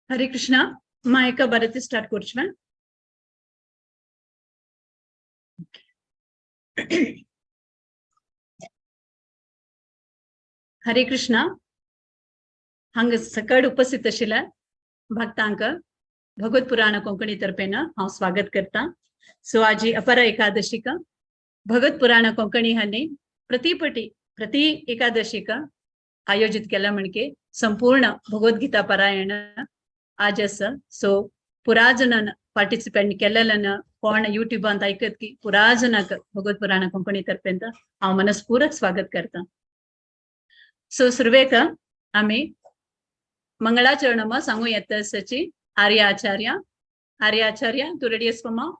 हरे कृष्णा. मायका भारती स्टार्ट करचें. हरे कृष्णा. हांगा सकळ उपस्थित आशिल्ल्या भक्तांक भगवत पुराण कोंकणी तर्फेन हांव स्वागत करता. सो आजी अपरा एकादशीक भगवत पुराण कोंकणी हांणी प्रतिपटी प्रति एकादशीक आयोजित केला म्हणके संपूर्ण भगवद्गीता पारायण आज आसा. सो पुराजनान पार्टिसिपेंट केलेल्यान कोण युट्यूबांत आयकत की पुराजनाक भगवत पुराण कोंकणी तर्फेन हांव मनस्पूरक स्वागत करता. सो सुरवेक आमी मंगळाचरणम सांगू येता सची आर्य आचार्य. आर्य आचार्य तू रेडी आसपा?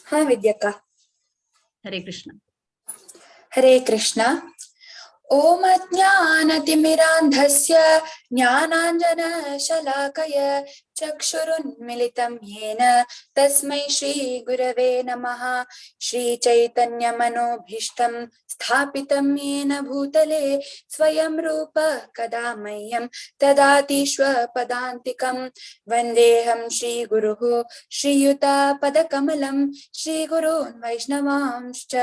हा विद्यका. हरे कृष्ण. हरे कृष्ण. ओम अज्ञानतिमिरान्धस्य ज्ञानाञ्जनशलाकय चक्षुरुन्मिलितं येन तस्मै श्रीगुरवे नमः. श्रीचैतन्यमनोभीष्टं स्थापितं येन भूतले स्वयं रूप कदा मह्यं ददाति स्वपदान्तिकं. वन्देऽहं श्रीगुरुः श्रीयुतापदकमलं श्रीगुरून् वैष्णवांश्च.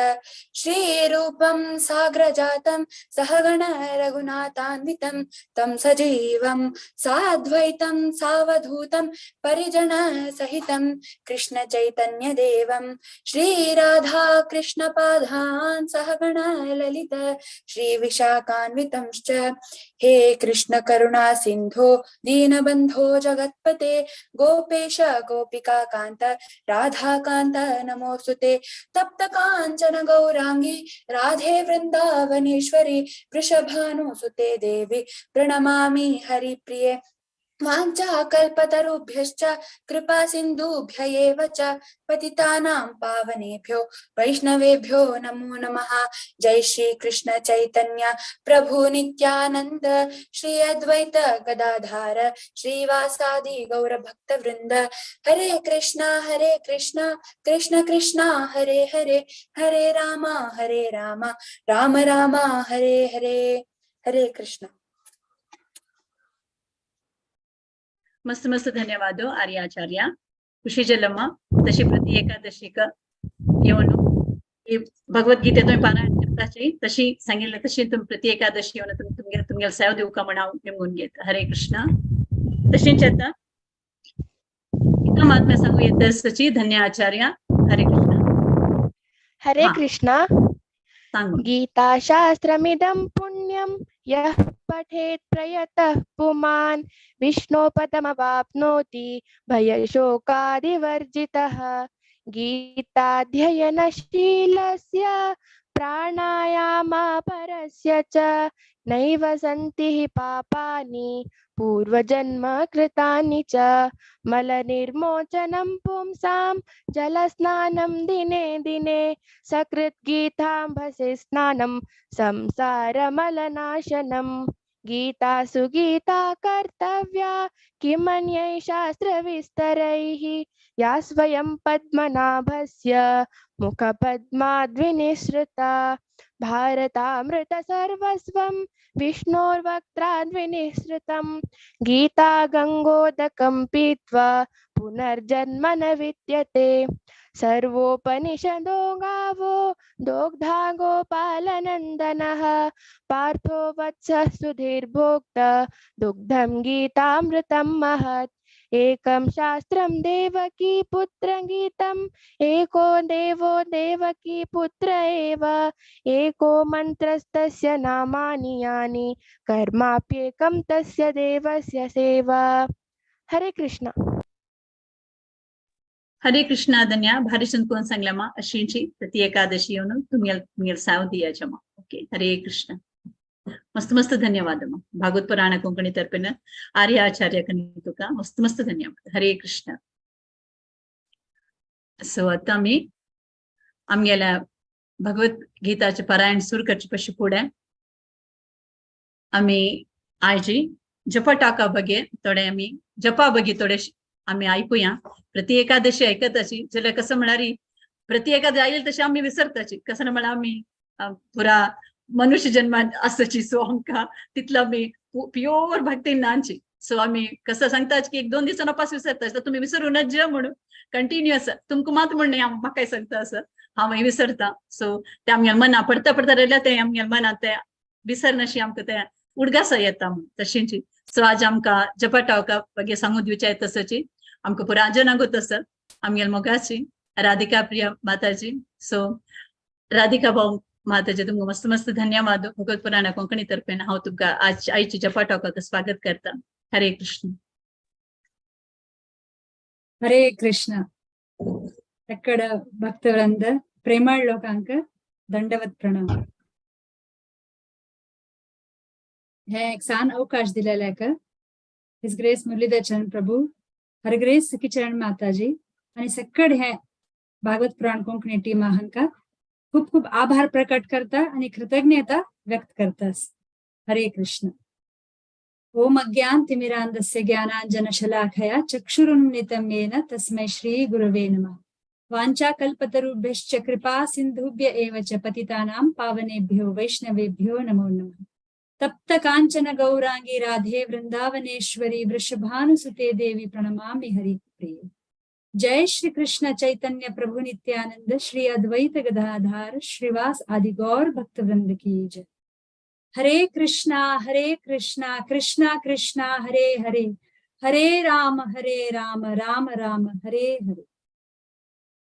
श्रीरूपं साग्रजातं सहगण रघुनाथान्वितं तं सजीवं साद्वैतं सावधूतं परिजन सहितं कृष्ण चैतन्य देवं. श्री राधा कृष्ण पादान् सहगण ललित श्री विशाखान्वितंश्च. हे कृष्ण करुणा सिंधो दीनबंधो जगत्पते गोपेश गोपिका कांत राधा कांत नमोस्तुते. तप्त कांचन गौरांगी राधे वृंदावनेश्वरी वृषभानुसुते देवी प्रणमामि हरिप्रिये. वाञ्छाकल्पतरुभ्यश्च कृपा सिन्धुभ्य एव च पतितानां पावनेभ्यो वैष्णवेभ्यो नमो नमः. जय श्री कृष्ण चैतन्य प्रभु नित्यानंद श्री अद्वैत गदाधार श्रीवासादि गौर भक्त वृंद. हरे कृष्णा हरे कृष्णा कृष्ण कृष्णा हरे हरे हरे राम हरे राम राम राम हरे हरे. हरे कृष्ण. मस्त मस्त धन्यवाद आर्य आचार्य. खुशी जलम तशी प्रति एकादशीक येवन भगवद्गीते तुम्ही पारायण करताची तशी सांगितलं तशी तुम्ही प्रति एकादशी येवन तुम्ही तुमगेल सेव दिवका म्हण हांव निमगून घेत. हरे कृष्ण. तशीच आता गीता महात्म्य सांगू येत सची धन्य आचार्य. हरे कृष्ण. हरे कृष्ण. सांग. गीता शास्त्रमिदं पुण्यं यः पठेत् प्रयतः पुमान् विष्णुपदमवाप्नोति भयशोकादिवर्जितः. गीताध्ययनशीलस्य प्राणायामापरस्य च नैव सन्ति हि पापानि पूर्वजन्म कृतानि च. मलनिर्मोचनं पुंसां जलस्नानं दिने दिने सकृत् गीताम्भसे स्नानं संसारमलनाशनं. गीता सुगीता कर्तव्या किमन्यै शास्त्रविस्तरैः या स्वयं पद्मनाभस्य मुखपद्माद्विनिसृता. भारतामृत सर्वस्वं विष्णोर्वक्त्राद्विनिसृतं गीता गंगोदकं पीत्वा पुनर्जन्म न विद्यते. सर्वोपनिषदो गावो दोग्धा गोपालनन्दनः पार्थो वत्सः सुधीर्भोक्ता दुग्धं गीतामृतं महत्. एकं शास्त्रं देवकी पुत्र गीतम् एको देवो देवकी पुत्र एव एको मंत्रस्तस्य नामानि यानि कर्माप्येकं तस्य देवस्य सेवा. हरे कृष्ण. हरे कृष्ण. धन्य भारी चंद कोण सांगल्या मा अशींची प्रति एकादशी येऊन तुम्ही तुम्ही साव दियाच्या मा. ओके. हरे कृष्ण. मस्त मस्त धन्यवाद मा. भागवत पुराण कोंकणी तर्फेन आर्य आचार्य कनी तुका मस्त मस्त धन्यवाद. हरे कृष्ण. सो आता आमी आमगेल्या भगवत गीताचे पारायण सुरू करचे पशी फुडें आमी आयजी जपा टाका बगे थोडे आमी जपा बगे थोडे आमी आयकुया. प्रति एकादशी ऐकताची जाल्यार कसं म्हळ्यार प्रति एकादशी आयली तशी आमी विसरताची. कसं म्हळ्यार आमी पुरा मनुष्य जन्मान आसाची. सो आमकां तितलो आमी प्योर भक्ती नाची. सो आमी कसं सांगतात की एक दोन दिसां पास विसरता, तर तुमी विसरू नज म्हणून कंटिन्युअस तुमकां मात म्हण न्ही, म्हाकाय सांगता असं हांवूय विसरता. सो ते आमगे मना पडता पडता रायल्यार ते आमगे मनात ते विसरनाशी आमकां ते उडगास येता म्हूण तशेंची. सो आज आमकां जपा टावका बगे सांगू दिवचे तसोची आमकां पुरा जनांगूत तसं आमगेल मोगाची राधिका प्रिया माताजी. सो राधिका भाऊ माताजी, तुमकां मस्त मस्त धन्यवाद. भगवत पुराणा कोंकणी तर्फेन हांव तुमकां आज आयची जपा टॉकाक स्वागत करता. हरे कृष्ण. हरे कृष्ण. ఎక్కడ భక్తవృంద प्रेमाळ लोकांक दंडवत प्रणाम. हे एक सान अवकाश दिलेले his grace Muralidhar चरण प्रभू, हर ग्रेस सखीचरण माताजी आणि सक्कड हे भागवत पुराण कोंकणी टीम हांका खूप खूप आभार प्रकट करता आणि कृतज्ञता व्यक्त करतास. हरे कृष्ण. ओम अज्ञान तिमिरांधस्य ज्ञानांजन शलाखया चक्षुरुन्मिलितं येन तस्मै श्री गुरवे नमः. वाञ्छा कल्पतरुभ्यश्च कृपा सिन्धुभ्य एव च पतितानां पावनेभ्यो वैष्णवेभ्यो नमो नमः. तप्त कांचन गौरांगी राधे वृंदावनेश्वरी वृषभानुसुते देवी प्रणमामि हरिप्रिये. जय श्री कृष्ण चैतन्य प्रभु नित्यानंद श्री अद्वैत गदाधार श्रीवास आदि गौर भक्त वृंद की जय. हरे कृष्णा कृष्णा कृष्णा हरे हरे, हरे राम राम राम हरे हरे.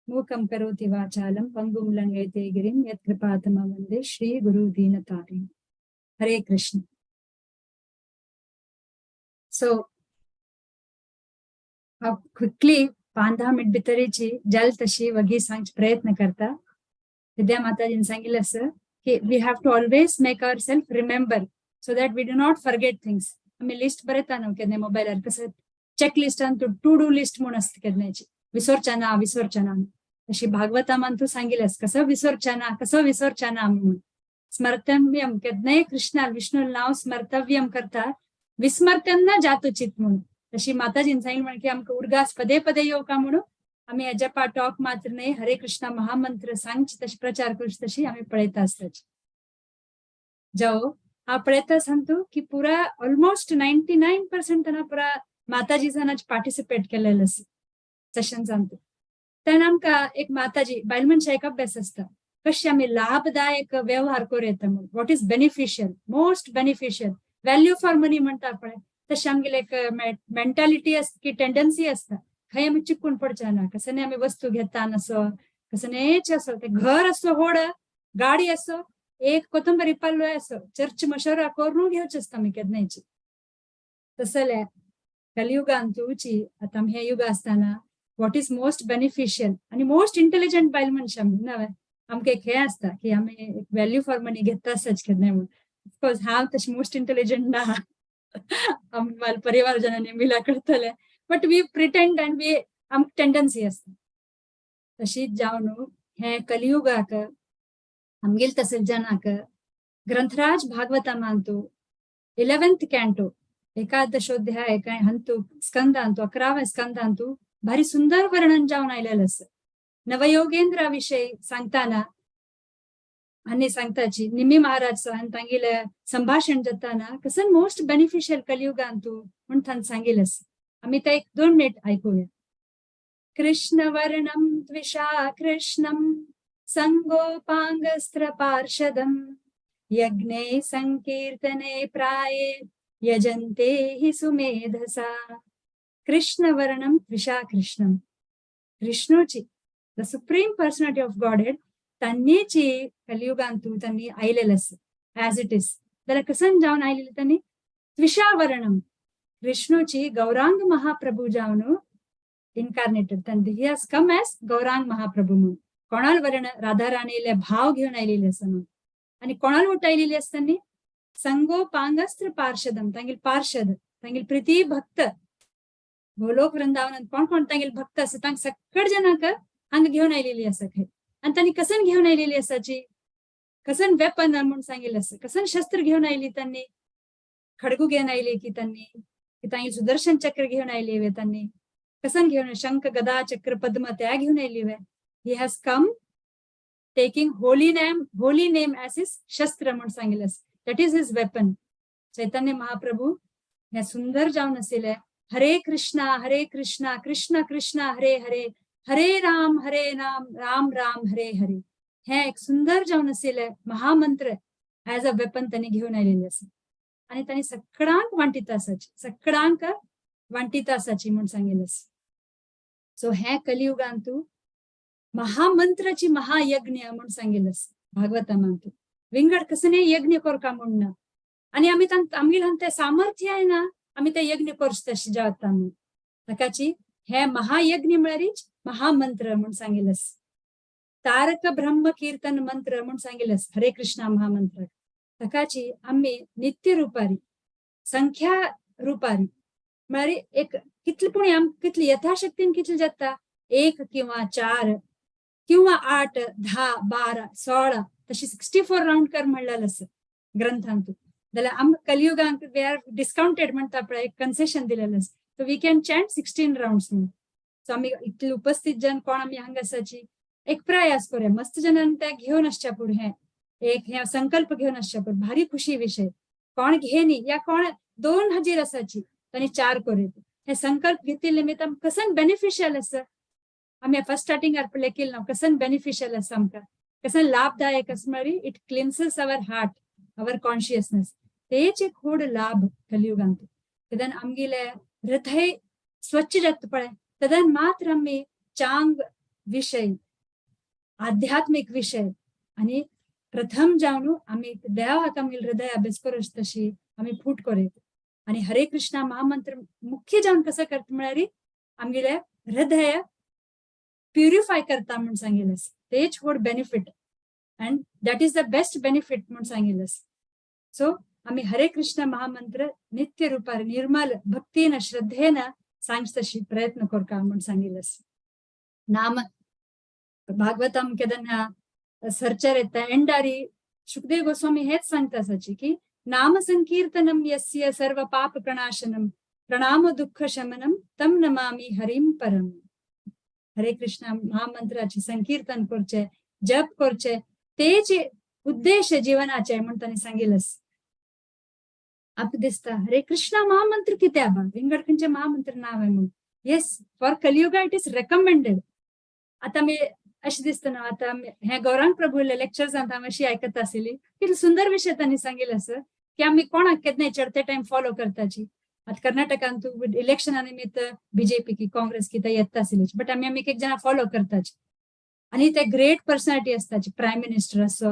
मूकं करोति वाचालं पंगुं लंघयते गिरिं यत्कृपातमं वंदे श्री गुरु दीनतारिणम्. हरे कृष्ण. सो हांव क्विकली 5-10 मिनट भितरीची जाल तशी वगी सांगचे प्रयत्न करता. विद्या माताजीन सांगिल्लें आसा की we have to always make our self remember so that we do not forget things. आमी लिस्ट बरयता न्हू केन्ना मोबायलार, कसं चॅक लिस्टान टू do list म्हूण आसता केन्नाची, विसरच्या ना विसरच्या ना. तशी भागवतामान तूं सांगिल्लें आसा कसो विसरच्या ना कसो विसरच्या ना म्हणून. स्मर्तव्यम केन्नाय कृष्णा विष्णू नांव स्मर्तव्यम करता, विस्मर्तव्यम ना जातुचित म्हणून. तशी माताजीन सांगिल्लें म्हण की आमकां उडगास पदे पदे येवका म्हणून आमी हेज्या जपा टॉक मात्र न्हय हरे कृष्णा महामंत्र सांगची तशी प्रचार करची तशी आमी पळयता आसताची. जावं हांव पळयता सांगतो की पुरा ऑलमोस्ट 99% ताणें पुरा माताजी जाणाची पार्टिसिपेट केलेलें आसा सेशन्सांत. तेन्ना आमकां एक माताजी बायल मनशा एक अभ्यास आसता कशें आमी लाभदायक व्यवहार करूं येता म्हणून, what is beneficial, most beneficial, value for money म्हणटा पळय तशें आमगेले एक मेंटालिटी आसता की टेंडन्सी आसता खंय आमी चिकून पडचे ना, कसने आमी वस्तू घेता नासो कसनेच असो, ते घर असो व्हड गाडी असो एक कोथंबरी पालो असो चर्च मशोरा करून घेवचे आसता आमी केन्नायची. तसले कलियुगान तुची आतां आमी हे युग आसतना what is most beneficial आनी मोस्ट इंटेलिजंट बायल मनशां आमी नवे आमकां एक हें आसता की आमी एक व्हॅल्यू फॉर मनी घेता आसच केन्नाय म्हणून. ऑफकोर्स हांव तशें मोस्ट इंटेलिजंट ना, आमी परिवार जनांनी मिला करतले, but we pretend and we आमकां टेंडन्सी आसता. तशीच जावन न्हू हें कलियुगाक आमगेले तसले जनाक ग्रंथराज भागवतामांतु 11th canto एकादशोध्याय काय हंतु स्कंदांतु 11व्या स्कंदांतु भारी सुंदर वर्णन जावन आयलेलें आसा. नवयोगेंद्रा विशयी सांगताना आनी सांगताची निमी महाराज आनी तांगेले संभाशण जाताना कसं मोस्ट बेनिफिशियल कलियुगांतु म्हूण तांणी सांगिल्लें आसा. आमी ते एक 2 मिनट आयकुया. कृष्ण वर्णम द्विषा कृष्णम संगोपांगस्त्र पार्षदम यज्ञे संकीर्तने प्राये यजन्ते हि सुमेधसा. कृष्ण वर्णम द्विषा कृष्णम, कृष्णोची the supreme personality of Godhead तांनीची कलियुगांतु तांनी आयलेलें आसा एज it is. जाल्यार कसन जावन आयलेलें तांणी त्विषा वर्णम कृष्णोची गौरांग महाप्रभू जावन इनकारनेटेड, तांणी he has come as Gauranga Mahaprabhu म्हणून. कोणाल वर्ण राधा राणीले भाव घेवन आयलेले आसा म्हणून. आनी कोणाल वट आयलेली आसा तांणी संगोपांगस्त्र पार्षदम, तांगेल पार्षद तांगेल प्रिती भक्त गोलोक वृंदावनात कोण कोण तांगेल भक्त आसा तांकां सकळ जनांक हांगा घेवन आयलेली आसा खंय. आनी तांणी कसन घेवन आयलेली आसाची कसन वेपन म्हूण सांगिल्लें आसा, कसन शस्त्र घेवन आयली तांणी, खडगू घेवन आयली की तांणी, की तांणी सुदर्शन चक्र घेवन आयली वे तांणी, कसन घेवन शंख गदा चक्र पद्म त्या घेवन आयली वे. He has come taking holy name as his shastra म्हूण सांगिल्लें आसा. That is his weapon. Chaitanya Mahaprabhu हें सुंदर जावन आशिल्लें हरे कृष्णा हरे कृष्णा कृष्ण कृष्ण हरे हरे हरे राम हरे राम राम राम हरे हरे. हें एक सुंदर जावन आशिल्लें महामंत्र एज अ वेपन तांणी घेवन आयिल्लें आसा आनी तांणी सगळ्यांक वांटीत आसाची, सगळ्यांक वांटीत आसाची म्हूण सांगिल्लें आसा. सो हें कलियुगांतू महामंत्राची महायज्ञ म्हूण सांगिल्लें आसा भागवतामांतू. विंगड कसने यज्ञ करका म्हूण ना आनी आमी आमगेल्यान तें सामर्थ्य ना आमी ते यज्ञ करचे तशें जाता म्हूण. ताकाची हे महायज्ञ म्हळ्यारीच महामंत्र म्हूण सांगिल्लें आसा. तारक ब्रह्म कीर्तन मंत्र म्हूण सांगिल्लें आसा हरे कृष्णा महामंत्र. ताकाची आमी नित्य रुपारी संख्या रुपारी म्हळ्यार एक कितले पूण आम कितली यथाशक्तीन कितले जाता 1 किंवा 4 किंवा 8 10 12 16 तशी 64 राउंड कर म्हणलेलें आसा ग्रंथांतू. जाल्यार आम कलियुगांत we are discounted म्हणटा पळय, एक कन्सेशन दिलेलें आसा. So we can chant 16 rounds म्हणून. सो आमी इतले उपस्थित जन कोण आमी हांगा आसाची एक प्रयास करूया मस्त जनान ते घेवन आसच्या पूण हें एक हे संकल्प घेवन आसच्या पूण भारी खुशी विशय कोण घेनी या कोण 2 हजीर आसाची तांणी 4 करूं. हे संकल्प घेतिल्ले निमित्त कसन बेनिफिशियल आसा. आमी फर्स्ट स्टार्टिंग पळय केलं ना कसन बेनिफिशियल आसा आमकां, कसन लाभदायक आसा म्हळ्यार it cleanses our heart our consciousness. तेच एक व्हड लाभ कलियुगांत. तेदन आमगेले हृदय स्वच्छ जाता पळय तेदन मात्र आमी चांग विशय आध्यात्मिक विशय आनी प्रथम जावन आमी देवाक आमगेले हृदय अभ्यास करूं तशी आमी फूट करूं. आनी हरे कृष्णा महामंत्र मुख्य जावन कसो करता म्हळ्यार आमगेले हृदय प्युरिफाय करता म्हूण सांगिल्लें. तेच व्हड benefit and that is the best benefit म्हूण सांगिल्लें. सो आमी हरे कृष्ण महामंत्र नित्य रुपार निर्मल भक्तीन श्रद्धेन सांगचे तशी प्रयत्न करका म्हूण सांगिल्लें. नाम भागवतम केदना सर्चर येता एंडारी शुकदेव गोस्वामी हेच सांगता आसाची की नाम संकीर्तनम यस्य सर्व पाप प्रणाशनम प्रणाम दुःख शमनम तम नमामि हरिम परम. हरे कृष्ण महामंत्राची संकीर्तन करचे जप करचे तेच उद्देश जीवनाचे म्हूण तांणी सांगिल्लें. आमकां दिसता हरे कृष्ण महामंत्र कितें आबा विंगड खंयचे महामंत्र नांव आहे म्हूण. Yes, for Kaliyuga it is recommended. आतां आमी अशें दिसता न्हू आतां हें गौरांग प्रभूले लेक्चर्स हांव अशी आयकता आशिल्ली कितले सुंदर विशय तांणी सांगिल्ले आसा की आमी कोणाक केन्नाय चडते टायम फॉलो करताची. आतां कर्नाटकांत इलेक्शना निमित्त बीजेपी की काँग्रेस की ते येता आशिल्ली बट आमी आमी एक एक जाणां फॉलो करताची आनी ते ग्रेट पर्सनॅलिटी आसताची प्रायम मिनिस्टर असो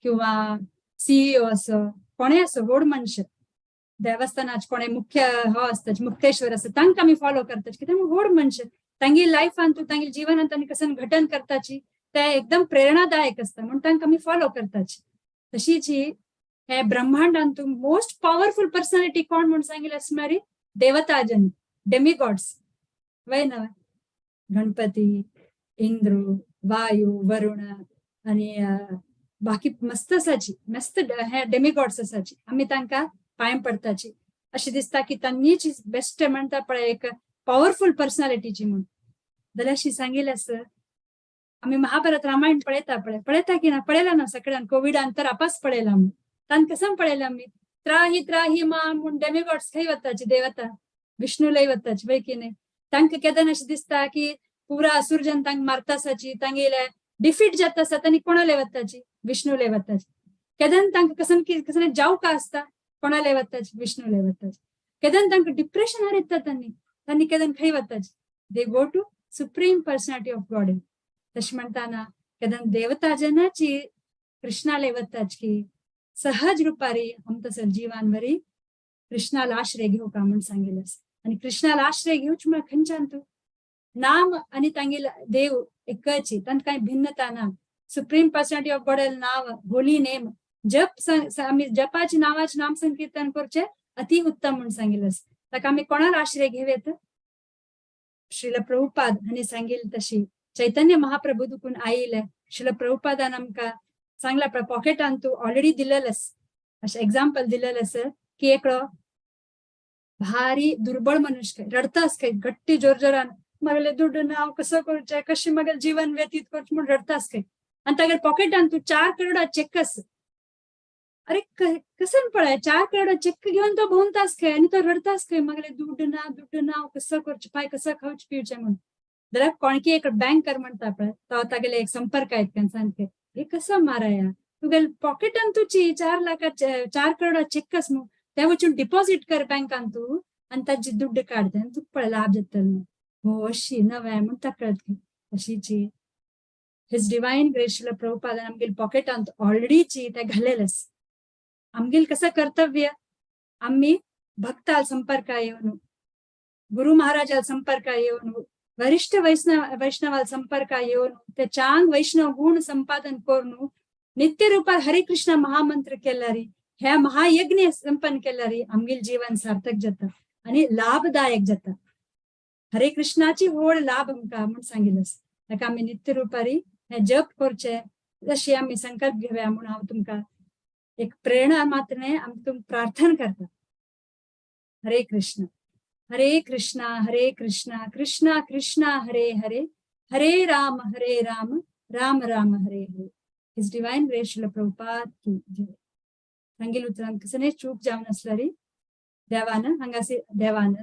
किंवा सीईओ असो कोणेय असो व्हड मनश देवस्थानाचे कोणे मुख्य हो आसता मुक्तेश्वर आसता तांकां आमी फॉलो करताची कित्याक व्हड मनश तांगे लायफान तूं तांगे जिवनांत तांणी कसन घटन करताची ते एकदम प्रेरणादायक आसता म्हूण तांकां आमी फॉलो करताची. तशीच हे ब्रह्मांडांत मोस्ट पॉवरफुल पर्सनॅलिटी कोण म्हूण सांगिल्लें आसा म्हळ्यार देवताजन डेमिगॉड्स वय न्हय गणपती इंद्र वायू वरुण आनी बाकी मस्त आसाची मस्त हे डेमिगॉड्स आसाची आमी तांकां पांय पडताची. अशें दिसता की तांणीच बेस्ट म्हणटा पळय एक पॉवरफुल पर्सनॅलिटीची म्हूण. जाल्यार अशी सांगिल्लें आसा आमी महाभारत रामायण पळयता पळय पळयता की ना पळयला ना सगळ्यान कोविडान तर आपास पळयला आमी तांकां कसं पळयला आमी त्राही त्राही मा म्हूण डेमिगॉड्स खंय वताची देवता विष्णू लय वताची वय की न्हय. तांकां केदन अशें दिसता की पुरा असुरजन तांकां मारता आसाची तांगेले डिफीट जाता आसा तांणी कोणाले वताची विष्णू लय वताची. केदन तांकां कसन कसन जावका आसता कोणाले वताची विष्णू लय वताची. केदन तांकां डिप्रेशन येता तांणी तांणी केदन खंय वताची they go to supreme personality of God. तशें म्हणटाना केदन देवता जनाची कृष्णाले वताची की सहज रुपारी आमकां जीवान वरी कृष्णाला आश्रय घेवका म्हूण सांगिल्लें आसा. आनी कृष्णाला आश्रय घेवच म्हळ्यार खंयच्यान तूं नाम आनी तांगेले देव एकची तांकां कांय भिन्नता ना. Supreme personality of God now holy name जप आमी जपाचे नावाचे नाम संकीर्तन करचे अति उत्तम म्हूण सांगिल्लें आसा. ताका आमी कोणाला आश्रय घेवयेत श्रील प्रभुपाद हांणी सांगिल्लें तशी चैतन्य महाप्रभू दुकून आयिल्ले श्रील प्रभुपादान आमकां सांगला पळय पॉकेटान तूं ऑलरेडी दिलेलें अशें एग्जाम्पल दिलेलें आसा की एकलो भारी दुर्बळ मनुष्य रडतास खंय गट्टी जोर जोरान मगेले दुड्डू ना हांव कसो करचें कशें मगेले जीवन व्यतीत करचें म्हूण रडतास खंय आनी तागेले पॉकेटान तूं 4 करोडा चेक आसा. अरे कसं पळय 4 करोड चेक घेवन तो भोंवतास खंय आनी तो रडतास खंय, मागले दुड्ड ना दुड्ड ना, कसो करचें पाय, कसो खावचें पिवचें म्हणून. जाल्यार कोणकी एक बँकर म्हणटा पळय तो तागेले एक संपर्क आहेत सारकें, हे कसो माराया तुगेले पॉकेटान तुजी 4 लाखाचे 4 करोड चेक आस न्हू, ते वचून डिपॉझिट कर बँकान तूं आनी ताजी दुड्ड काड आनी तुका पळय लाभ जातलो न्हू. हो अशी नवें म्हूण ताका कळत अशीची his divine grace Srila प्रभुपादान आमगेले पॉकेटांत ऑलरेडीची ते घालेलें. आमगेले कसं कर्तव्य, आम्ही भक्ताल संपर्क येवन, गुरु महाराजाल संपर्क येवन, वरिष्ठ वैष्णवाल संपर्क येवन, ते चांग वैष्णव गुण संपादन करून नित्य रूपात हरे कृष्ण महामंत्र केल्यारी, ह्या महायज्ञ संपन्न केल्यारी आमगेले जीवन सार्थक जाता आणि लाभदायक जाता. हरे कृष्णाची होड लाभ आमकां म्हूण सांगिल्लें, ताका आमी नित्य रुपारी हे जप करचे जशी आमी संकल्प घेवया म्हूण हांव तुमकां एक प्रेरणा मात्र न्हय, आमी तुमकां प्रार्थना करता. हरे कृष्ण हरे कृष्ण हरे कृष्ण कृष्ण कृष्ण हरे हरे, हरे राम हरे Ram Ram Ram Hare Hare. His divine grace Srila Prabhupada की जय. सांगील उतरान कसले चूक जावन आसल्यारी देवान हांगासे देवान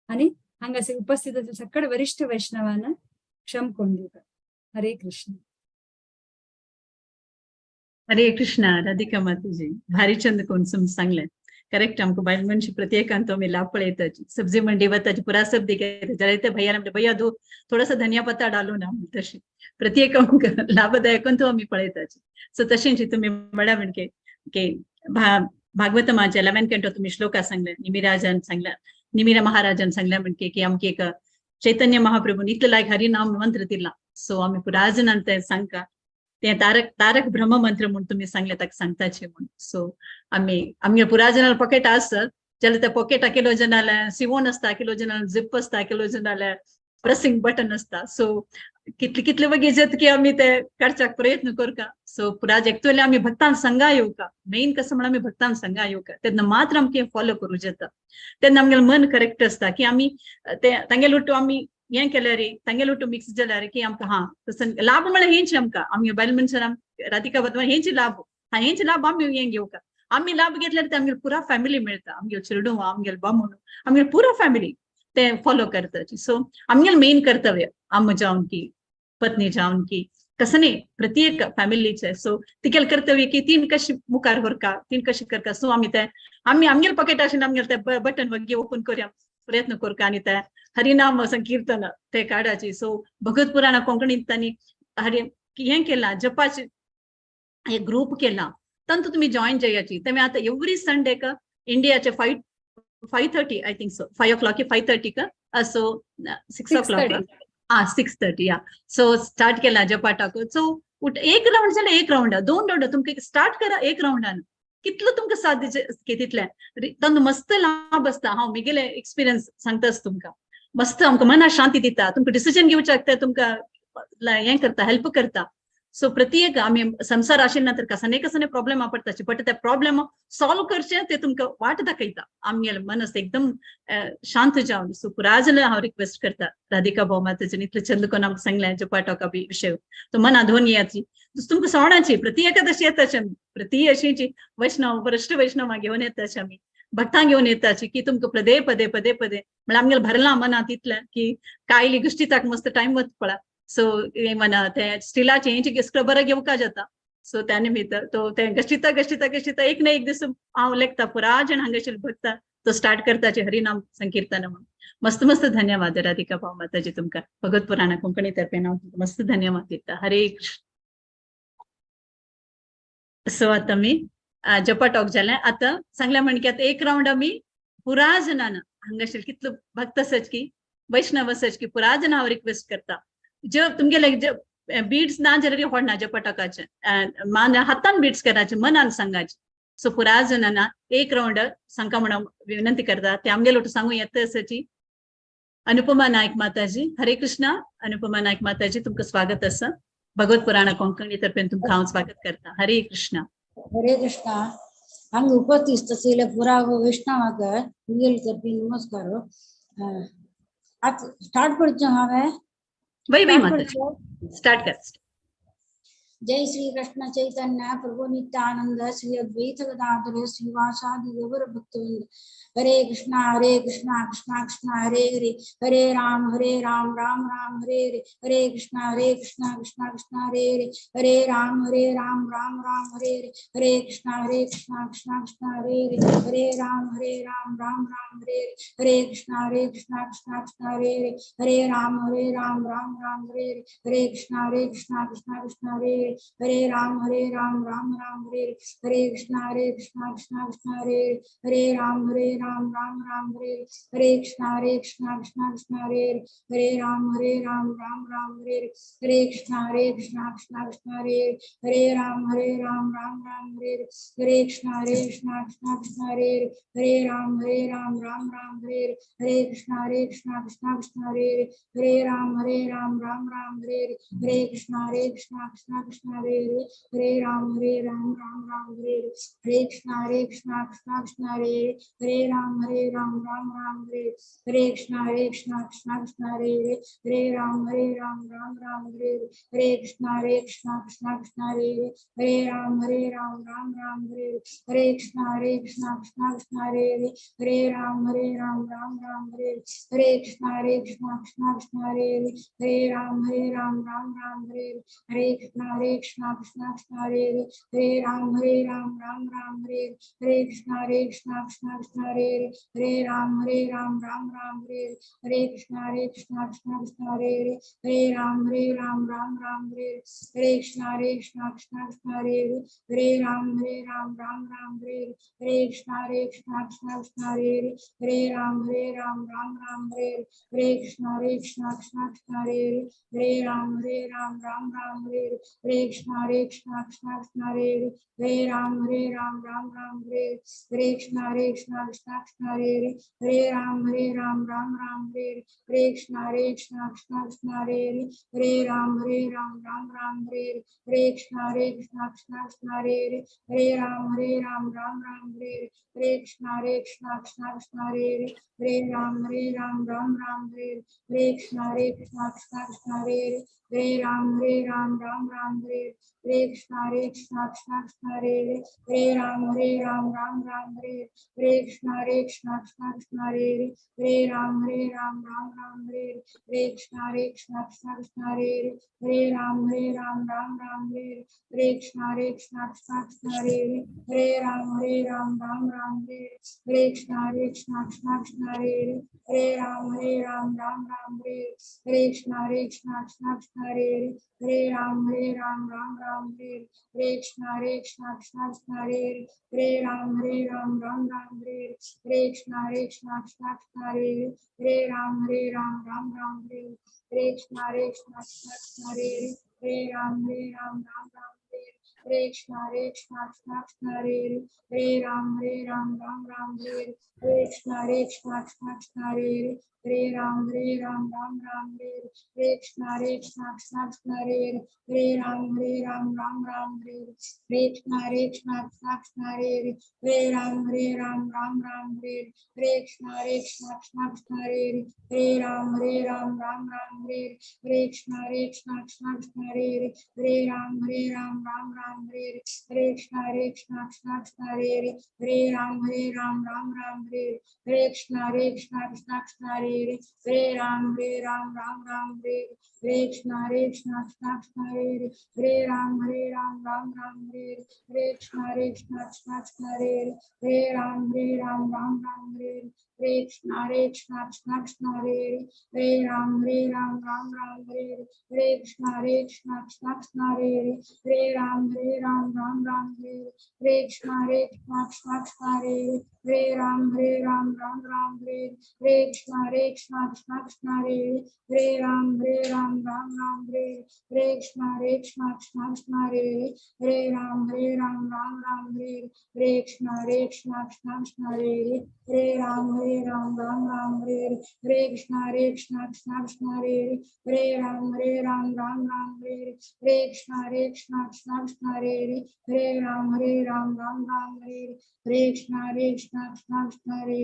आनी हांगासे उपस्थित आसले सकळ वरिष्ठ वैष्णवान क्षम करून दिवका. हरे कृष्ण. हरे कृष्ण. राधिका माताजी भारी चंद कोण सांगलें करेक्ट. आमकां बायल मनशी प्रत्येकान तो आमी लाभ पळयता. सब्जी मंडी वताची पुरा सब्जी घेता जाल्यार ते भैया म्हणटा भैया दो थोडासा धनिया पत्ता डालो ना, तशें प्रत्येक आमकां लाभदायक तो आमी पळयताची. सो तशेंच तुमी म्हणा म्हणके की भागवतमाच्या 11 कंटो तुमी श्लोका सांगले, निमिराजान सांगल्या, निमिरा महाराजान सांगल्या म्हणके की आमकां एक चैतन्य महाप्रभून इतले लायक हरिनाम मंत्र दिला. सो आमी पुराजनान ते सांगका ते तारक तारक ब्रह्म मंत्र म्हूण तुमी सांगले ताका सांगताचे म्हूण. सो आमी आमगे पुराजनाल पॉकेट आसत जाल्यार त्या पॉकेटा किलो जनाले सिवोन आसता, किलो जनाले झिप आसता, किलो जनाले प्रेसिंग बटन आसता. सो कितले कितले वगी जाता की आमी ते काडच्याक प्रयत्न करता. सो पुराज एक्चुअली आमी भक्तान संगा येवका, मेन कसं म्हणल्यार आमी भक्तान संगा येवका, तेन्ना मात्र आमकां फॉलो करूं जाता. तेन्ना आमगेलें मन करेक्ट आसता की आमी ते तांगेले उट्टू आमी हें केल्यार तांगेले उट्टू मिक्स जाल्यार की आमकां हा तसं लाभ म्हळ्यार हेंच आमकां आमगे बायल मनशान राधिका बद्दल हेंच लाभ हा, हेंच लाभ आमी हें घेवका. आमी लाभ घेतल्यार ते आमगेले पुरा फॅमिली मेळटा, आमगेले चेडूं आमगेले बामूण आमगेले पुरा फॅमिली ते फॉलो करता. सो आमगेले मेन कर्तव्य आम जावन की पत्नी जावन की कसं न्ही प्रत्येक फॅमिलीचे. सो तिगेले कर्तव्य की तीन कशी मुखार व्हरका, तीन कशी करका. सो आमी ते आमी आमगेले पॉकेट आशिल्लें आमगेले ते बटन वग्गी ओपन करूया प्रयत्न करका आनी ते हरिनाम संकीर्तन ते काडाची. सो भगवत पुराणा कोंकणीत तांणी हरि हें केलां, जपाचे एक ग्रुप केला, तातूंत तुमी जॉयन जायाची. तेमी आतां एवरी संडेक इंडियाचे 5:30 I think so 5 o'clock 5:30 so 6 o'clock हा 6:30 या सो स्टार्ट केला जपाटाक. सो एक रावंड जाल्यार एक रावंड, 2 रावंड तुमकां स्टार्ट करा एक रावंडान कितलो तुमकां साध्य तितलें तांकां मस्त लाभ आसता. हांव म्हगेले एक्सपिरियन्स सांगताच तुमकां, मस्त आमकां मना शांती दिता, तुमकां डिसिजन घेवच्याक ते तुमकां हें करता, हेल्प करता. सो प्रत्येक आमी संवसार आशिल्ले तर कसने कसने प्रॉब्लेम पडटा, बट ते प्रॉब्लेम सॉल्व करचे ते तुमकां वाट दाखयता. आमगेलें मनस एकदम शांत जावन. सो पुराजन हांव रिक्वेस्ट करता राधिका भाऊ माताजीन इतलें चंद कोन्न आमकां सांगलें जपाटोका बी विशय तो मना धोन येयाची तुमकां सवणाची प्रति एकादशी येताची आमी प्रति अशीची वैष्णव भ्रष्ट वैष्णव घेवन येताची आमी भक्तां घेवन येताची की तुमकां पदे पदे पदे पदे म्हळ्यार आमगेलें भरलां मनांत इतलें की कायली गोश्टीताक मस्त टायम वता पळय. सो म्हणा ते स्टिलाचे हेंचे स्क्रबर घेवका जाता. सो त्या निमित्त तो ते गश्टिता गश्टिता गश्टिता एक ना एक दीस हांव लेखता पुरा जण हांगासर भक्ता तो स्टार्ट करताचे हरिनाम संकीर्तन म्हणून. मस्त मस्त धन्यवाद राधिका भाऊ माताजी तुमकां भगवत पुराणा कोंकणी तर्फे हांव तुमकां मस्त धन्यवाद दिता. हरे कृष्ण. सो आतां आमी जपा टॉक जालें. आतां सांगलें म्हण की आतां एक रावंड आमी पुरा जणान हांगासर कितलो भक्त आसात की वैष्णव आसात की पुरा जण हांव रिक्वेस्ट करता जे तुमगेले जे बीड्स ना जाल्यार होडना जपटकाचे मान हातान बीड्स कराचे मनान सांगाचे. सो पुरा जणांना एक रावंड सांगका म्हणून विनंती करता. ते आमगेले वटून सांगू येता आसाची अनुपमा नायक माताजी. हरे कृष्णा. अनुपमा नायक माताजी तुमकां स्वागत आसा. भगवत पुराणा कोंकणी तर्फेन तुमकां हांव स्वागत करता. हरे कृष्णा. हरे कृष्णा. हांगा उपस्थित आशिल्ल्या पुरा वैष्णवाक तुमगेले तर्फे नमस्कार. आतां स्टार्ट करचें हांवें? वय वय माताजी स्टार्ट कर. जय श्री कृष्ण चैतन्य प्रभु नित्यानंद श्री अद्वैत गदाधर श्रीवासादि गौर भक्तवृंद। हरे कृष्णा कृष्णा कृष्णा हरे हरे, हरे राम राम राम हरे हरे, हरे कृष्णा कृष्णा कृष्णा हरे हरे, हरे राम राम राम हरे हरे, हरे कृष्णा कृष्णा कृष्णा हरे हरे, हरे राम राम राम हरे हरे, हरे कृष्णा कृष्णा कृष्णा हरे हरे, हरे राम राम राम हरे हरे, हरे कृष्णा कृष्णा कृष्णा हरे हरे, हरे राम राम राम हरे हरे, हरे कृष्णा कृष्णा कृष्णा हरे हरे, हरे राम राम राम हरे हरे, हरे कृष्णा कृष्णा कृष्णा हरे हरे, हरे राम राम राम हरे हरे, हरे कृष्णा कृष्णा कृष्णा हरे हरे, हरे राम राम राम हरे हरे, हरे कृष्णा कृष्णा कृष्णा हरे हरे, हरे राम राम राम हरे हरे, हरे कृष्णा कृष्णा कृष्णा हरे हरे, हरे राम राम राम हरे हरे, हरे कृष्णा कृष्णा कृष्णा हरे हरे, हरे राम राम राम हरे हरे, हरे कृष्णा कृष्णा कृष्णा हरे हरे, हरे राम राम राम हरे हरे, हरे कृष्णा कृष्णा कृष्णा हरे हरे, हरे राम राम राम हरे हरे, हरे कृष्णा कृष्णा कृष्णा हरे हरे, हरे राम राम राम हरे हरे, हरे कृष्णा कृष्णा कृष्णा हरे हरे, हरे राम राम राम हरे हरे, हरे कृष्णा कृष्णा कृष्णा हरे हरे, हरे राम राम राम हरे हरे, हरे कृष्णा कृष्णा कृष्णा हरे हरे, हरे राम राम राम हरे हरे, हरे कृष्णा कृष्णा कृष्णा हरे हरे, हरे राम राम राम हरे हरे, हरे कृष्णा कृष्णा कृष्णा हरे हरे, हरे राम राम राम हरे हरे, हरे कृष्णा कृष्णा कृष्णा हरे हरे, हरे राम राम राम हरे हरे, हरे कृष्णा कृष्णा कृष्णा हरे हरे, हरे राम राम राम हरे हरे, हरे कृष्णा कृष्णा कृष्णा हरे हरे, हरे राम राम राम हरे हरे, हरे कृष्णा कृष्णा कृष्णा हरे हरे, हरे राम राम राम हरे हरे, हरे कृष्णा कृष्णा कृष्णा हरे हरे, हरे राम राम राम हरे हरे, हरे कृष्णा कृष्णा कृष्णा हरे हरे, हरे राम राम राम हरे हरे, हरे कृष्णा कृष्णा कृष्णा हरे हरे, हरे राम राम राम हरे हरे, हरे कृष्णा कृष्णा कृष्णा हरे हरे, हरे राम राम राम हरे हरे, हरे कृष्णा कृष्णा कृष्णा हरे हरे, हरे राम राम राम हरे हरे, हरे कृष्णा कृष्णा कृष्णा हरे हरे, हरे राम राम राम हरे हरे, हरे कृष्णा कृष्णा कृष्णा हरे हरे, हरे राम राम राम हरे हरे, हरे कृष्णा कृष्णा कृष्णा हरे हरे, हरे राम राम राम हरे हरे, हरे कृष्णा कृष्णा कृष्णा हरे हरे, हरे राम राम राम हरे हरे, हरे कृष्णा कृष्णा कृष्णा हरे हरे, हरे राम राम राम हरे हरे, हरे कृष्णा कृष्णा कृष्णा हरे हरे, हरे राम राम राम हरे हरे, हरे कृष्णा कृष्णा कृष्णा हरे हरे, हरे राम राम राम हरे हरे, हरे कृष्णा कृष्णा कृष्णा हरे हरे, हरे राम राम राम हरे हरे, हरे कृष्णा कृष्णा कृष्णा हरे हरे, हरे राम राम राम हरे हरे, हरे कृष्णा कृष्णा कृष्णा हरे हरे, हरे राम राम राम हरे हरे, हरे कृष्णा कृष्णा कृष्णा हरे हरे, हरे राम राम राम हरे हरे, हरे कृष्णा कृष्णा कृष्णा हरे हरे, हरे राम राम राम हरे हरे, हरे कृष्णा कृष्णा कृष्णा हरे हरे, हरे राम राम राम हरे हरे, हरे कृष्णा कृष्णा कृष्णा हरे हरे, हरे राम राम राम हरे हरे, हरे कृष्णा कृष्णा कृष्णा हरे हरे, हरे राम राम राम हरे हरे, हरे कृष्णा कृष्णा कृष्णा हरे हरे, हरे राम राम राम हरे हरे, हरे कृष्णा कृष्णा कृष्णा हरे हरे, हरे राम राम राम हरे हरे, हरे कृष्णा कृष्णा कृष्णा हरे हरे, हरे राम राम राम हरे हरे, हरे कृष्णा कृष्णा कृष्णा हरे हरे, हरे राम राम राम हरे हरे, हरे कृष्णा कृष्णा कृष्णा हरे हरे, हरे राम राम राम हरे हरे, हरे कृष्णा कृष्णा कृष्णा हरे हरे, हरे राम राम राम हरे हरे, हरे कृष्णा कृष्णा कृष्णा हरे हरे, हरे राम राम राम हरे हरे, हरे कृष्णा कृष्णा कृष्णा हरे हरे, हरे राम राम राम हरे हरे, हरे कृष्णा कृष्णा कृष्णा हरे हरे, हरे राम राम राम हरे हरे, हरे कृष्णा कृष्णा कृष्णा हरे हरे, हरे राम राम राम हरे हरे, हरे कृष्णा कृष्णा कृष्णा हरे हरे, हरे राम राम राम हरे हरे, हरे कृष्णा कृष्णा कृष्णा हरे हरे, हरे राम राम राम हरे हरे, हरे कृष्णा कृष्णा कृष्णा हरे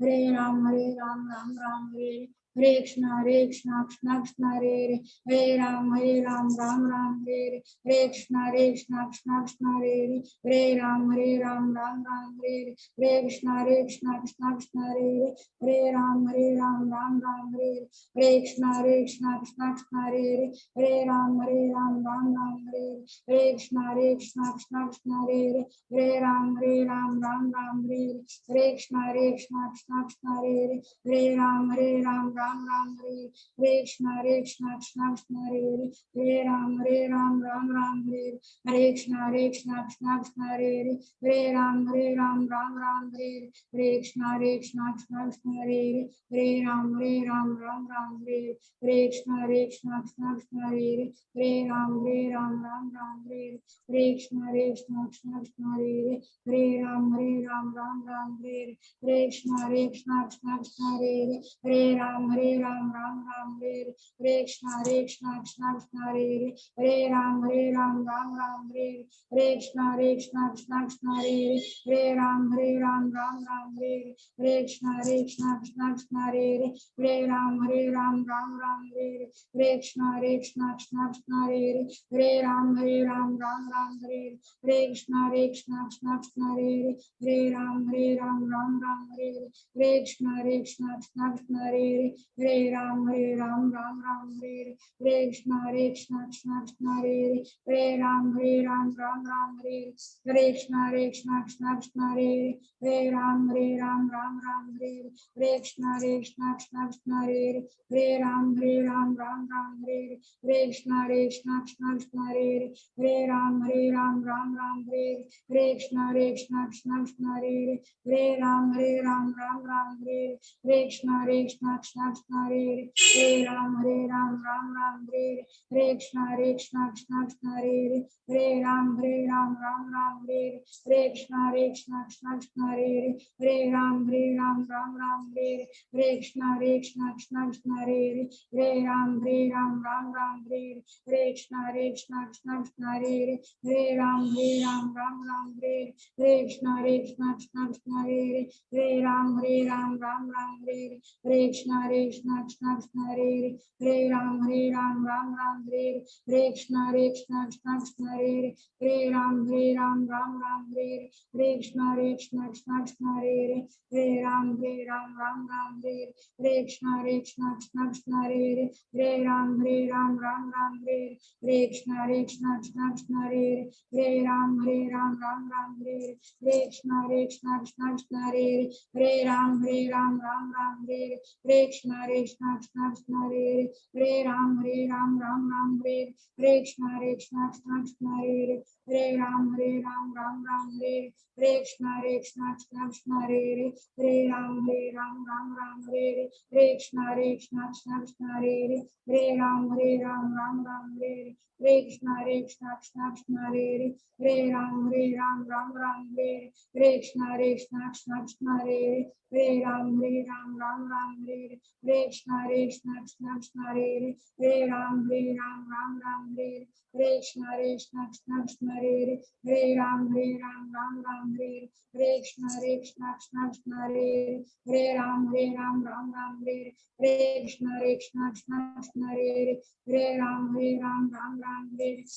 हरे, हरे Ram Ram Ram Hare Hare, Hare Krishna Krishna Krishna Hare Hare Hare Ram Ram Ram Hare Hare Hare Krishna Krishna Krishna Hare Hare Hare Ram Ram Ram Hare Hare Hare Krishna Krishna Krishna Hare Hare Hare Ram Ram Ram Hare Hare Krishna Krishna Krishna Hare Hare Hare Ram Ram Ram Hare Hare Krishna Krishna Krishna Hare Hare Hare Ram Ram Ram Hare Hare Krishna Krishna Krishna Hare Hare Hare Ram Ram Ram Hare Hare Krishna Krishna Krishna Hare Hare Hare Ram Ram Ram Hare Hare Krishna Krishna Krishna Hare Hare Ram Ram Ram Hare Hare Krishna Krishna Krishna Hare Hare Ram Ram Ram Hare Hare Krishna Krishna Krishna Hare Hare Ram Ram Ram Hare Hare Krishna Krishna Krishna Hare Hare Ram Ram Ram Hare Hare Krishna Krishna Krishna Hare Hare Ram Ram Ram Hare Hare Krishna Krishna Krishna Hare Hare Ram Ram Ram Hare Hare Krishna Krishna Krishna Hare Hare Ram Ram Ram Hare Hare Krishna Krishna Krishna Hare Hare Ram Ram Ram Hare Hare Krishna Krishna Krishna Hare Hare Ram Ram Ram Hare Hare Krishna Krishna Krishna Hare Hare Ram Ram Ram Hare Hare Krishna Krishna Krishna Hare Hare Ram Ram Ram Hare Hare Krishna Krishna Krishna Hare Hare Ram Ram Ram Hare Hare Krishna Krishna Krishna Hare Hare Ram Ram Ram Hare Hare Krishna Krishna Krishna Hare Hare Ram Ram Ram Hare Hare Krishna Krishna Krishna Hare Hare Ram Ram Ram Hare Hare Krishna Krishna Krishna Hare Hare Ram Ram Ram Hare Hare Krishna Krishna Krishna Hare Hare Ram Ram Ram Hare Hare Krishna Krishna Krishna Hare Hare Ram Ram Ram Hare Hare Krishna Krishna Krishna Hare Hare Ram Ram Ram Hare Hare Krishna Krishna Krishna Hare Hare Ram Ram Ram Hare Hare Krishna Krishna Krishna Hare Hare Ram Ram Ram Hare Hare Krishna Krishna Krishna Hare Hare Ram Ram Ram Hare Hare Krishna Krishna Krishna Hare Hare Ram Ram Ram Hare Hare Krishna Krishna Krishna Hare Hare Ram Ram Ram Hare Hare Krishna Krishna Krishna Hare Hare Ram Ram Ram Hare Hare Krishna Krishna Krishna Hare Hare Ram Ram Ram Hare Hare Krishna Krishna Krishna Hare Hare Ram Ram Hare Hare Krishna Krishna Krishna Hare Hare Ram Ram Hare Hare Krishna Krishna Krishna Hare Hare Ram Ram Hare Hare Krishna Krishna Krishna Hare Hare Ram Ram Hare Hare Krishna Krishna Krishna Hare Hare Ram Ram Hare Hare Krishna Krishna Krishna Hare Hare Ram Ram Hare Hare Krishna Krishna Krishna Hare Hare Ram Ram Hare Hare Krishna Krishna Krishna Hare Hare Ram Ram Hare Hare Krishna Krishna Krishna Hare Hare Ram Ram Hare Hare Krishna Krishna Krishna Hare Hare Ram Ram Hare Hare Krishna Krishna Krishna Hare Hare Ram Ram Hare Hare Krishna Krishna Krishna Hare Hare Ram Ram Hare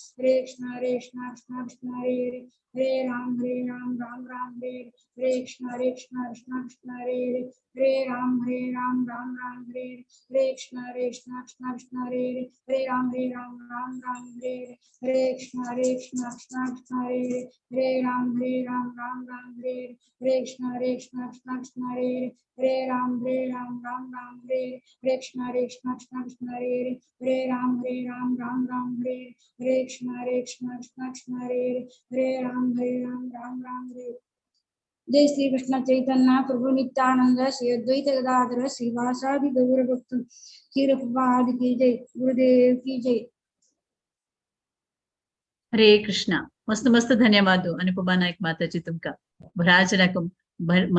Hare Krishna Krishna Krishna Hare Hare Ram Ram Hare Hare Krishna Krishna Krishna Hare Hare Ram Ram Hare Hare Krishna Krishna Krishna Hare Hare Ram Ram Hare Hare Krishna Krishna Krishna Hare Hare Ram Ram Hare Hare Krishna Krishna Krishna Hare Hare Ram Ram Hare Hare Krishna Krishna Krishna Hare Hare Ram Ram Hare Hare Krishna Krishna Krishna Hare Hare Ram Ram Hare. जय श्री कृष्ण चैतन्य प्रभु नित्यानंद श्री अद्वैत गदाधर श्रीवासादि गौर भक्त श्री प्रभुपाद की जय, गुरुदेव की जय। हरे कृष्णा। मस्त मस्त धन्यवाद अनुपमा नायक माताजी, तुमका भराजनाक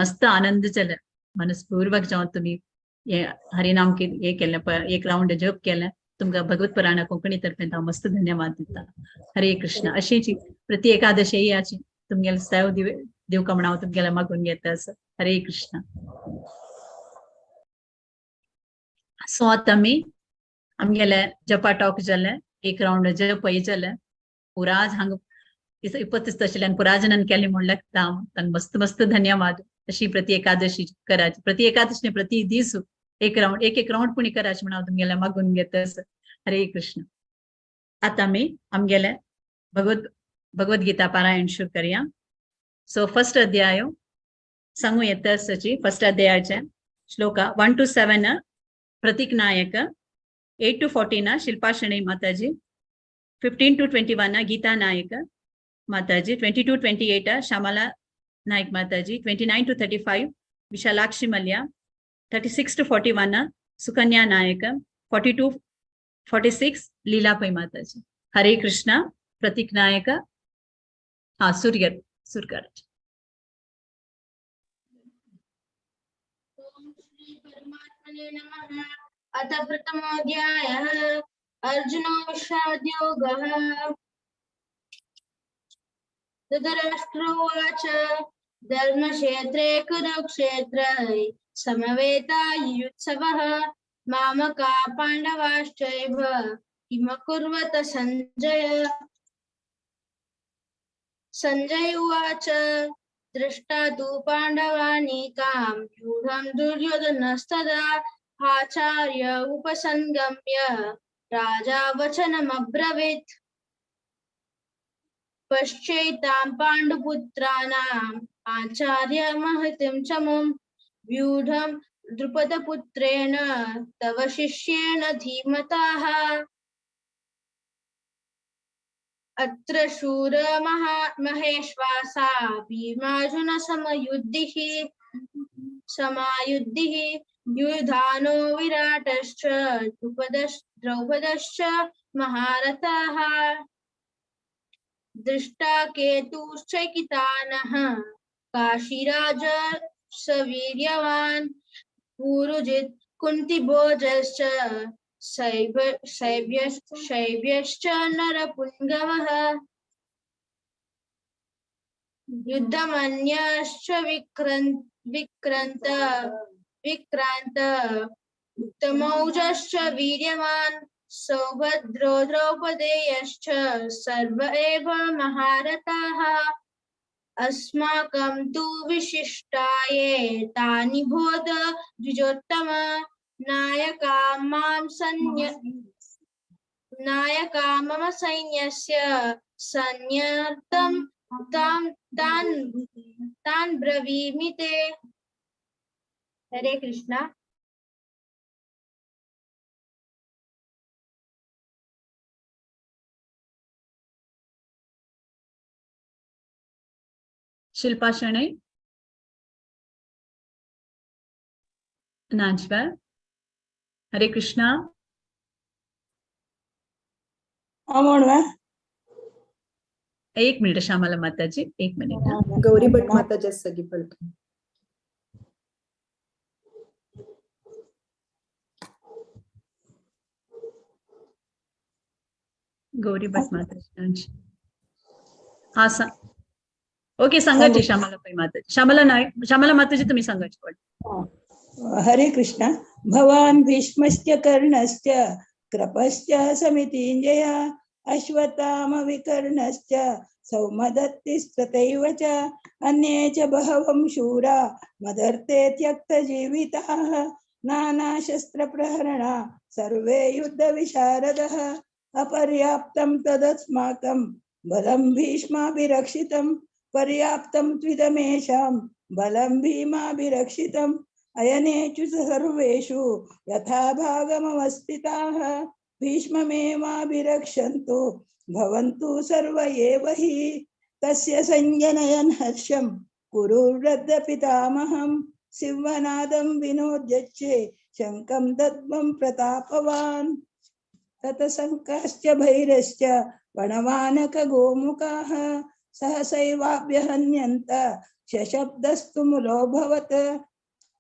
मस्त आनंद जालो, मनस्पूर्वक जावन तुमी हे हरिनाम हे केलें, एक रावंड जप केलें, तुमकां भगवत पुराणा कोंकणी तर्फेन हांव मस्त धन्यवाद दिता। हरे कृष्णा। अशीच प्रति एकादशी याची तुमगेले सेव दिवका म्हण हांव तुमगेले मागून घेता। हरे कृष्णा। सो आतां आमी आमगेले जपा टॉक जालें, एक रावंड जपय जालें. पुराज हांगा उपस्थित आशिल्ल्यान पुराजनान केलें म्हूण लागता हांव तांकां मस्त मस्त धन्यवाद. अशी प्रति एकादशी कराची, प्रति एकादशी प्रति दीस एक रावंड, एक एक रावंड पुणी कराची म्हण हांव तुमगेलें मागून घेता. हरे कृष्ण. आतां आमी आमगेले भगवद्गीता पारायण सुरू करया. सो फर्स्ट अध्याय सांगू येता सची first अध्यायाचे shloka 1 to 7 Pratik Nayak, 8 to 14 Shilpa Shenoy Mataji, 15 to 21 Geeta Nayak Mataji, 22 28 Shyamala Naik Mataji, 29 to 35 Vishalakshi Mallya, 36 to 41 Sukanya Nayak, 42 46 Leela Pai Mataji. Hare Krishna. Pratik Nayak. हा सूर्य सुरकर. नमः. अथ प्रथमोऽध्यायः. अर्जुनो विषादयोगः. धृतराष्ट्रोवाच धर्मक्षेत्रे कुरुक्षेत्रे समवेतायुत्सवः मामका पाण्डवाश्चैव किमकुर्वत संजय. संजय उवाच दृष्टा तु पाण्डवानीकां व्यूढं दुर्योधनस्तदा आचार्य उपसंगम्य राजा वचनमब्रवीत्. पश्चैतां पाण्डुपुत्राणाम् आचार्य महतीं च मुं व्यूढं द्रुपदपुत्रेण तव शिष्येण धीमताः. अत्र शूर महेश्वासा भीमार्जुन समयुद्धिः युधानो विराटश्च द्रौपदश्च महारथाः. दृष्टा केतुश्चैकितानः काशीराज सवीर्यवान् पुरुजित् कुन्तिभोजश्च शैव्यश्च नरपुङ्गवः. युद्धमन्यश्च विक्रान्त उत्तमौजश्च वीर्यवान् सौभद्रो द्रौपदेयश्च सर्व एव महारथाः. अस्माकं तु विशिष्टाये तानि बोध द्विजोत्तम नायका मम सैन्यस्य सैन्यार्थं तान् ब्रवीमि ते. हरे कृष्णा. शिल्पा शणै नाचवा. हरे कृष्णा. एक मिनिट श्यामला माताजी, एक मिनिट. गौरी भट माताजी सगळी पलटून. गौरी भट माताजी हा ओके सांगायची श्यामला माताजी. श्यामला नाईक, श्यामला माताजी तुम्ही सांगायची. हरे कृष्णा. भवान भीष्मश्च कर्णश्च कृपश्च समितिंजय अश्वत्थाम विकर्णश्च सौमदत्तिस्तथैव च अन्ये च बहवं शूरा मदर्थे त्यक्तजीविताः नानाशस्त्रप्रहरणा सर्वे युद्धविशारदः. अपर्याप्तं तदस्माकं बलं भीष्माभिरक्षितं पर्याप्तं त्विदमेषां बलं भीमाभिरक्षितम्. अयनेषु सर्वेषु यथा भागमवस्थिताः भीष्ममेवाभिरक्षन्तु भवन्तु सर्व एव हि. तस्य संजनयन् हर्षं कुरु वृद्धपितामहं सिंहनादं विनोद्यच्छे शङ्खं दद्मं प्रतापवान्. ततसङ्काश्च भैरश्च वणवानकगोमुखाः सहसैवाभ्यहन्यन्त शशब्दस्तु मुलोऽभवत्.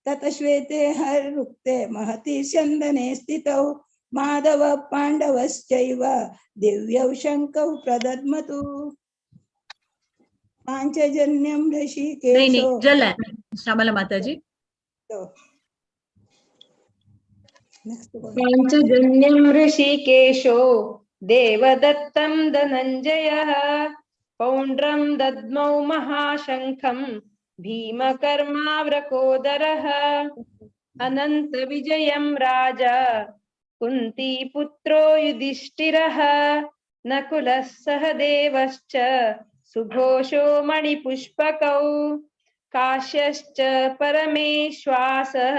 ततश्वेते हरिरुक्ते महति स्यन्दने स्थितौ माधव पाण्डवश्चैव दिव्यौ शङ्खौ प्रदद्मतु. पाञ्चजन्यं ऋषिकेशो. नहीं नहीं जल है श्यामला माताजी. Next one. पाञ्चजन्यं ऋषिकेशो देवदत्तं धनञ्जयः पौण्ड्रं दद्मौ महाशङ्खं भीमकर्माव्रकोदरः अनन्तविजयं राजा कुन्तीपुत्रो युधिष्ठिरः नकुलः सहदेवश्च सुघोषो मणिपुष्पकौ काश्यश्च परमेश्वासः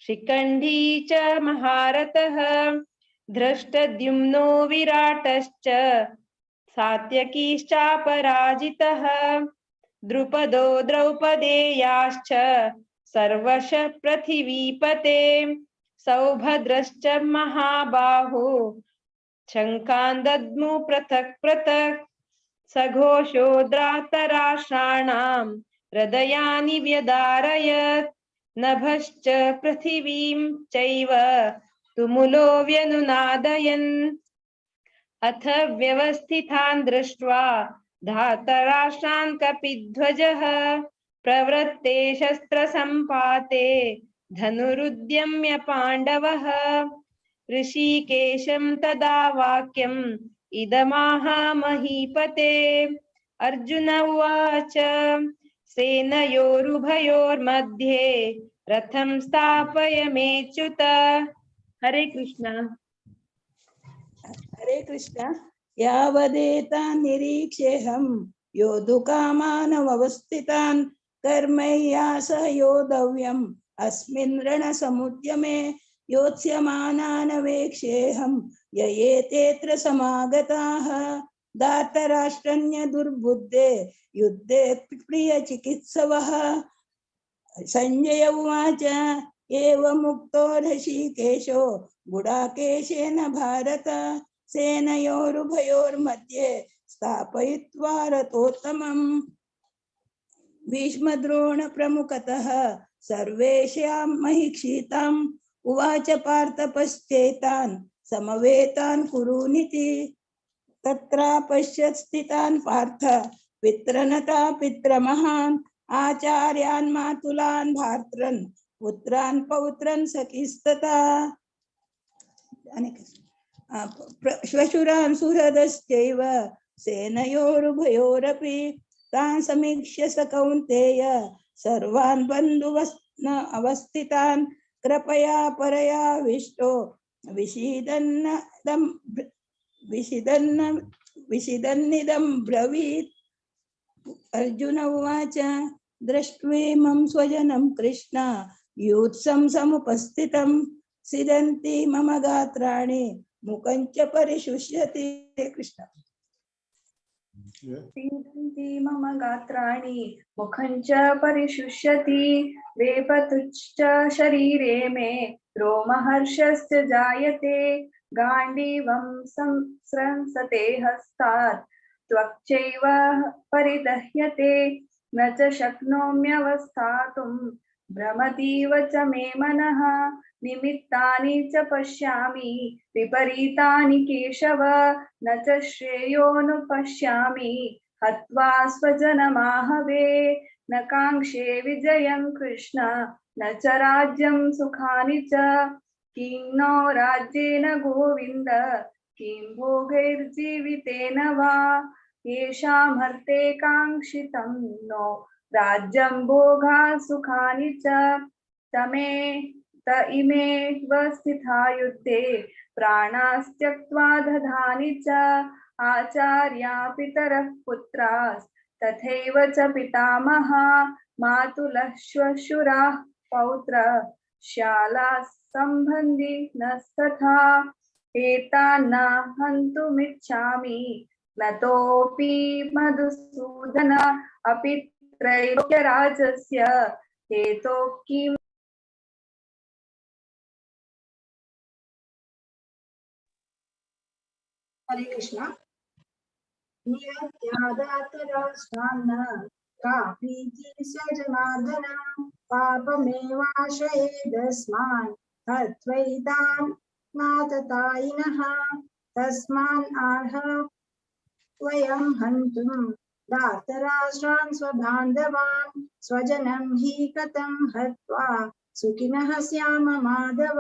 शिखण्डी च महारथः धृष्टद्युम्नो विराटश्च सात्यकीश्चापराजितः द्रुपदो द्रौपदेयाश्च सर्वशः पृथिवीपते सौभद्रश्च महाबाहो शङ्खान् दद्मु पृथक् पृथक् सघोषो द्रातराष्ट्राणां हृदयानि व्यदारयत् नभश्च पृथिवीं चैव तुमुलो व्यनुनादयन्। अथ व्यवस्थितान् दृष्ट्वा धातराष्ट्रान् कपिध्वजः प्रवृत्ते शस्त्रसम्पाते धनुरुद्यम्य पाण्डवः। ऋषिकेशं तदा वाक्यम् इदमाह महीपते। अर्जुन उवाच सेनयोरुभयोर्मध्ये रथं स्थापय मेच्युत। हरे कृष्ण। हरे कृष्ण। यावदेतान् निरीक्षेऽहं योद्धुकामानवस्थितान् कर्मय्या सह योद्धव्यम् अस्मिन् रणसमुद्यमे योत्स्यमानानवेक्षेऽहं ययेतेऽत्र समागताः। धार्तराष्ट्रन्य दुर्बुद्धे युद्धे प्रियचिकित्सवः। संजय उवाच एवमुक्तो ऋषिकेशो गुडाकेशेन भारत सेनयोरुभयोर्मध्ये स्थापयित्वा रथोत्तमम्। भीष्मद्रोणप्रमुखतः सर्वेषां महिक्षिताम् उवाच पार्थ पश्चेतान् समवेतान् कुरूनिति। तत्रापश्यत् स्थितान् पार्थ पितृनता पितृमहान् आचार्यान् मातुलान् भ्रातॄन् पुत्रान् पौत्रान् सखीस्तथा श्वशुरान् सुहृदश्चैव सेनयोरुभयोरपि तान् समीक्ष्य स कौन्तेय सर्वान् बन्धुवस्न अवस्थितान् कृपया परया विष्टो विषिदन्निदं ब्रवीत्। अर्जुन उवाच दृष्ट्वेमं स्वजनं कृष्ण यूत्सं समुपस्थितं सिदन्ति मम गात्राणि मुखं च परिशुष्यति। कृष्ण। सीदन्ति मम गात्राणि मुखं च परिशुष्यति वेपतुश्च शरीरे मे रोमहर्षश्च जायते। गाण्डीवं संस्रंसते हस्तात् त्वक्चैव परिदह्यते। न च शक्नोम्यवस्थातुं भ्रमतीव च मे मनः। निमित्तानि च पश्यामि विपरीतानि केशव। न च श्रेयोनुपश्यामि हत्वा स्वजनमाहवे। न काङ्क्षे विजयं कृष्ण न च राज्यं सुखानि च। किं नो राज्येन गोविन्द किं भोगैर्जीवितेन वा। येषामर्थे काङ्क्षितं नो राज्यं भोगा सुखानि च। तमे त इमे स्थिता युद्धे प्राणास्त्यक्त्वा दधानि च। आचार्या पितरः पुत्रास्तथैव च पितामहा मातुलः श्वशुराः पौत्र श्यालाः सम्बन्धि नस्तथा। एतान्न हन्तुमिच्छामि नतोऽपि मधुसूदन अपि त्रैलोक्यराजस्य हेतो किम्। हरे कृष्ण। नियत्यादातराष्ट्रान्न का प्रीतिः स जनार्दन पापमेवाश्रयेदस्मान् हत्वैतान् नाततायिनः। तस्मान् आर्ह वयं हन्तुं धार्तराष्ट्रान् स्वबान्धवान् स्वजनं हि कथं हत्वा सुखिनः स्याम माधव।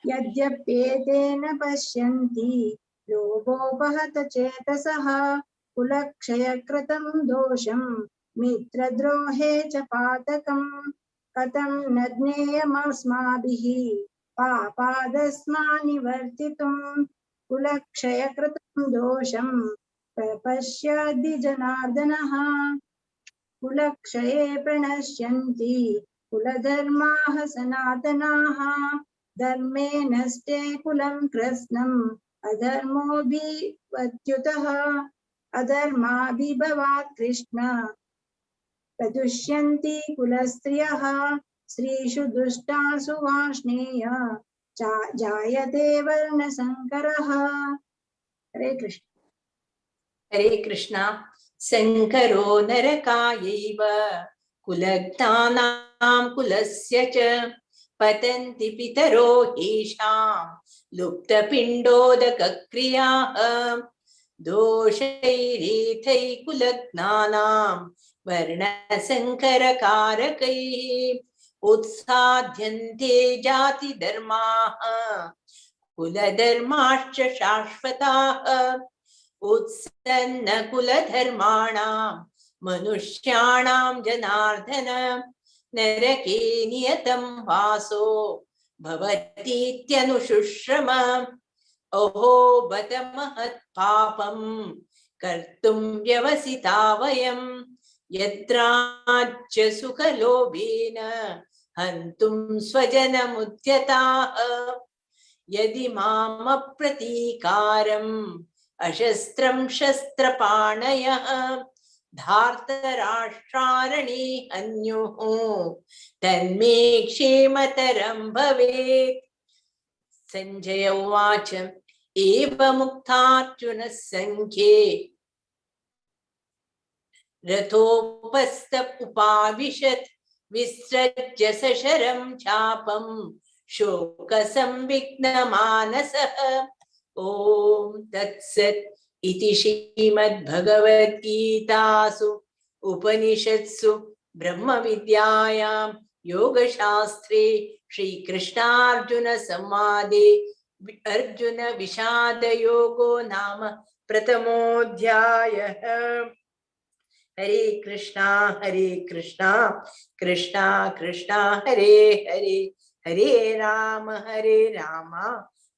यद्यप्येतेन पश्यन्ति लोभोपहत चेतसः कुलक्षयकृतं दोषं मित्रद्रोहे च पातकं कथं न ज्ञेयमस्माभिः पापादस्मानिवर्तितुं कुलक्षयकृतं दोषं प्रपश्यति जनार्दनः। कुलक्षये प्रणश्यन्ति कुलधर्माः सनातनाः धर्मे नष्टे कुलं कृत्स्नम् अधर्मोऽभिवत्युतः अधर्माभिभवात् कृष्ण प्रदुष्यन्ति कुलस्त्रियः स्त्रीषु दुष्टासु वार्ष्णेय जायते वर्णसंकरः। हरे कृष्ण। हरे कृष्ण। शङ्करो नरकायैव कुलज्ञानां कुलस्य च पतन्ति पितरो येषां लुप्तपिण्डोदकक्रियाः दोषैरेथैः कुलज्ञानां वर्णसङ्करकारकैः उत्साध्यन्ते जातिधर्माः कुलधर्माश्च शाश्वताः उत्सन्नकुलधर्माणां मनुष्याणां जनार्दन नरके नियतं वासो भवतीत्यनुशुश्रम। अहो बत महत् पापं कर्तुं व्यवसिता वयं यद्राज्यसुखलोभेन हन्तुं स्वजनमुद्यताः। यदि मामप्रतीकारम् अशस्त्रं शस्त्रपाणयः धार्तराष्ट्रारणे हन्युः तन्मे क्षेमतरं भवेत्। संजय उवाच एवमुक्तार्जुनः सङ्ख्ये रथोपस्थ उपाविशत् विसृज्य सशरं चापं शोकसंविघ्नमानसः। ॐ तत्सत् इति श्रीमद्भगवद्गीतासु उपनिषत्सु ब्रह्मविद्यायां योगशास्त्रे श्रीकृष्णार्जुनसंवादे अर्जुन विषादयोगो नाम प्रथमोऽध्यायः। हरे कृष्णा कृष्णा कृष्णा हरे हरे, हरे राम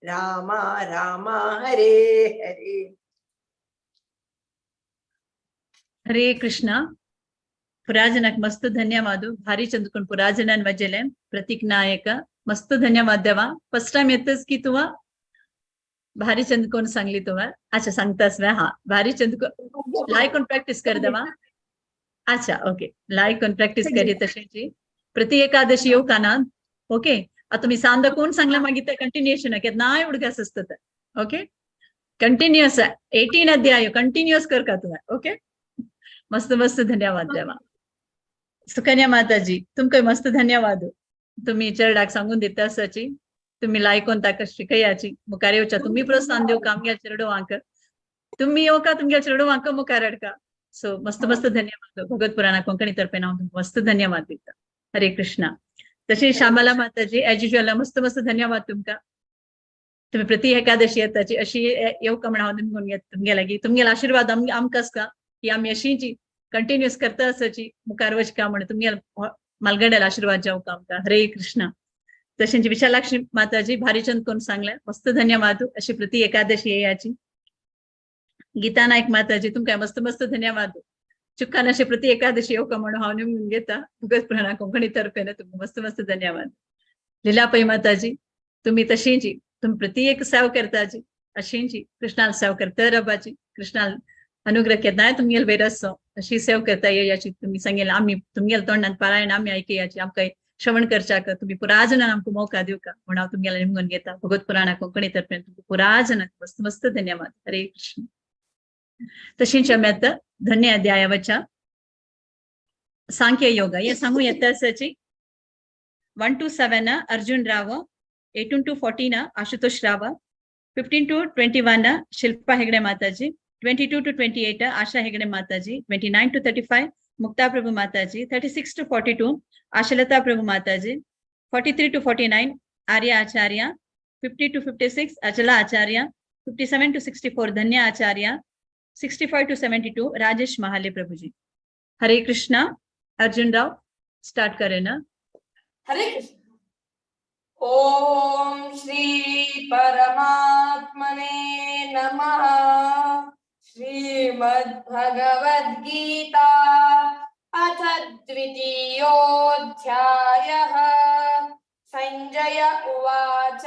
राम राम हरे हरे। हरे कृष्णा। पुराजनक मस्त धन्यवाद। भारी चंदकुन पुराजनन वजले प्रतीक नायक मस्त धन्यवाद देवा। फर्स्ट टाइम येतच की तुवा भारी चंदकोन सांगली तुवा? अच्छा सांगतास वे? हा भारी चंदको लायक प्रॅक्टिस कर देवा। अच्छा ओके लायक प्रॅक्टिस करी तशेंची प्रति एकादशी येऊ का ना? ओके आता मी सांदा कोण सांगला मागीर ते कंटिन्युएशन केन्नाय उडगास आसता ते। ओके कंटिन्युअस 18 अध्याय कंटिन्युअस कर का तुवें? ओके मस्त मस्त धन्यवाद देवा। सुकन्या माताजी तुमकां मस्त धन्यवाद। तुम्ही चेरडाक सांगून दिता आसाची तुम्ही लायकोन ताका शिकयाची मुखार येवच्या तुम्ही प्रोत्साहन दिवका आमगे चेरडुवांक तुम्ही येवका तुमगे चेरडुवांक मुखार हाडका। सो मस्त मस्त धन्यवाद। भगवत पुराणा कोंकणी तर्फे हांव तुमकां मस्त धन्यवाद दिता। हरे कृष्णा। तशी श्यामला माताजी एज युज्युअल मस्त मस्त धन्यवाद तुमकां। तुम्ही प्रति एकादशी येताची अशी येवका म्हण हांव तुमगे तुमगे लागीं तुमगेलो आशिर्वाद आमकां आसता की आमी अशींची कंटिन्युअस करता आसाची मुखार वचका म्हण तुमगेलो मालगड्याल आशिर्वाद जावका आमकां। हरे कृष्णा। तशेंच विशालाक्षी माताजी भारीचंद कोण सांगले मस्त धन्यवाद। अशी प्रति एकादशी येयाची। गीता नायक माताजी तुमकां मस्त मस्त धन्यवाद। चुक्कान अशी प्रति एकादशी येवका म्हणून हांव निमून घेता भगवत पुराणा कोंकणी तर्फेन तुमकां मस्त मस्त धन्यवाद। लीलापै माताजी तुम्ही तशींची तुम्ही प्रति एक सेव करताची अशींची कृष्णाल सेव करता रबाची कृष्णाल अनुग्रह केन्नाय तुमगेल वेर आसो अशी सेव करता येयाची तुम्ही सांगेल आमी तुमगेल तोंडान पारायण आमी आयकयाची आमकां श्रवण करच्याक तुम्ही पुरा जणांक आमकां मौका दिवका म्हणून हांव तुमगेले निमगून घेता भगवत पुराणा कोंकणी तर्फेन तुमकां पुरा जणांक मस्त मस्त धन्यवाद। हरे कृष्ण। तशींच आमी आतां धन्य अध्यायावच्या सांख्य योग हे सांगू येता आसाची 1 to 7 Arjun Rao, 18 to 14 Ashutosh Rao, 15 to 21 Shilpa Hegde Mataji, 22 to 28 Asha Hegde Mataji, 29 to 35 Mukta Prabhu Mataji, 36 to 42 Ashalata Prabhu Mataji, 43 to 49 Arya Acharya, 50 to 56 Achala Acharya, 57 to 64 Dhanya Acharya, 65 to 72 Rajesh Mahale Prabhuji. Hare Krishna. Arjun Rao start करें ना। हरे कृष्ण। ओम श्री परमात्मने नमः। श्रीमद्भगवद्गीता अथ द्वितीयोऽध्यायः। संजय उवाच,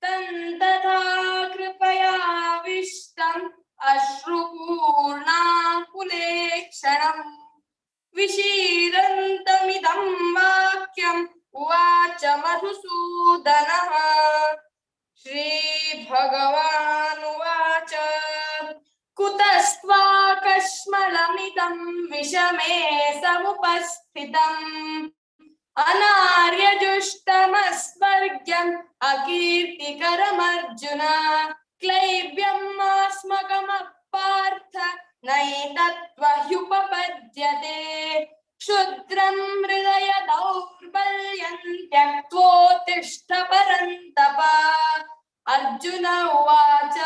तं तथा कृपयाविष्टम् अश्रुपूर्णाकुलेक्षणम् विषीदन्तमिदं वाक्यम् उवाच मधुसूदनः। श्री भगवानुवाच, कुतस्त्वाकश्मलमिदं विषमे समुपस्थितम् अनार्यजुष्टमस्वर्ग्यम् अकीर्तिकरमर्जुन क्लैब्यम् आस्मगमः पार्थ नैतत्त्वह्युपपद्यते। क्षुद्रं हृदय दौर्बल्यं त्यक्त्वोत्तिष्ठ परन्तप। अर्जुन उवाच,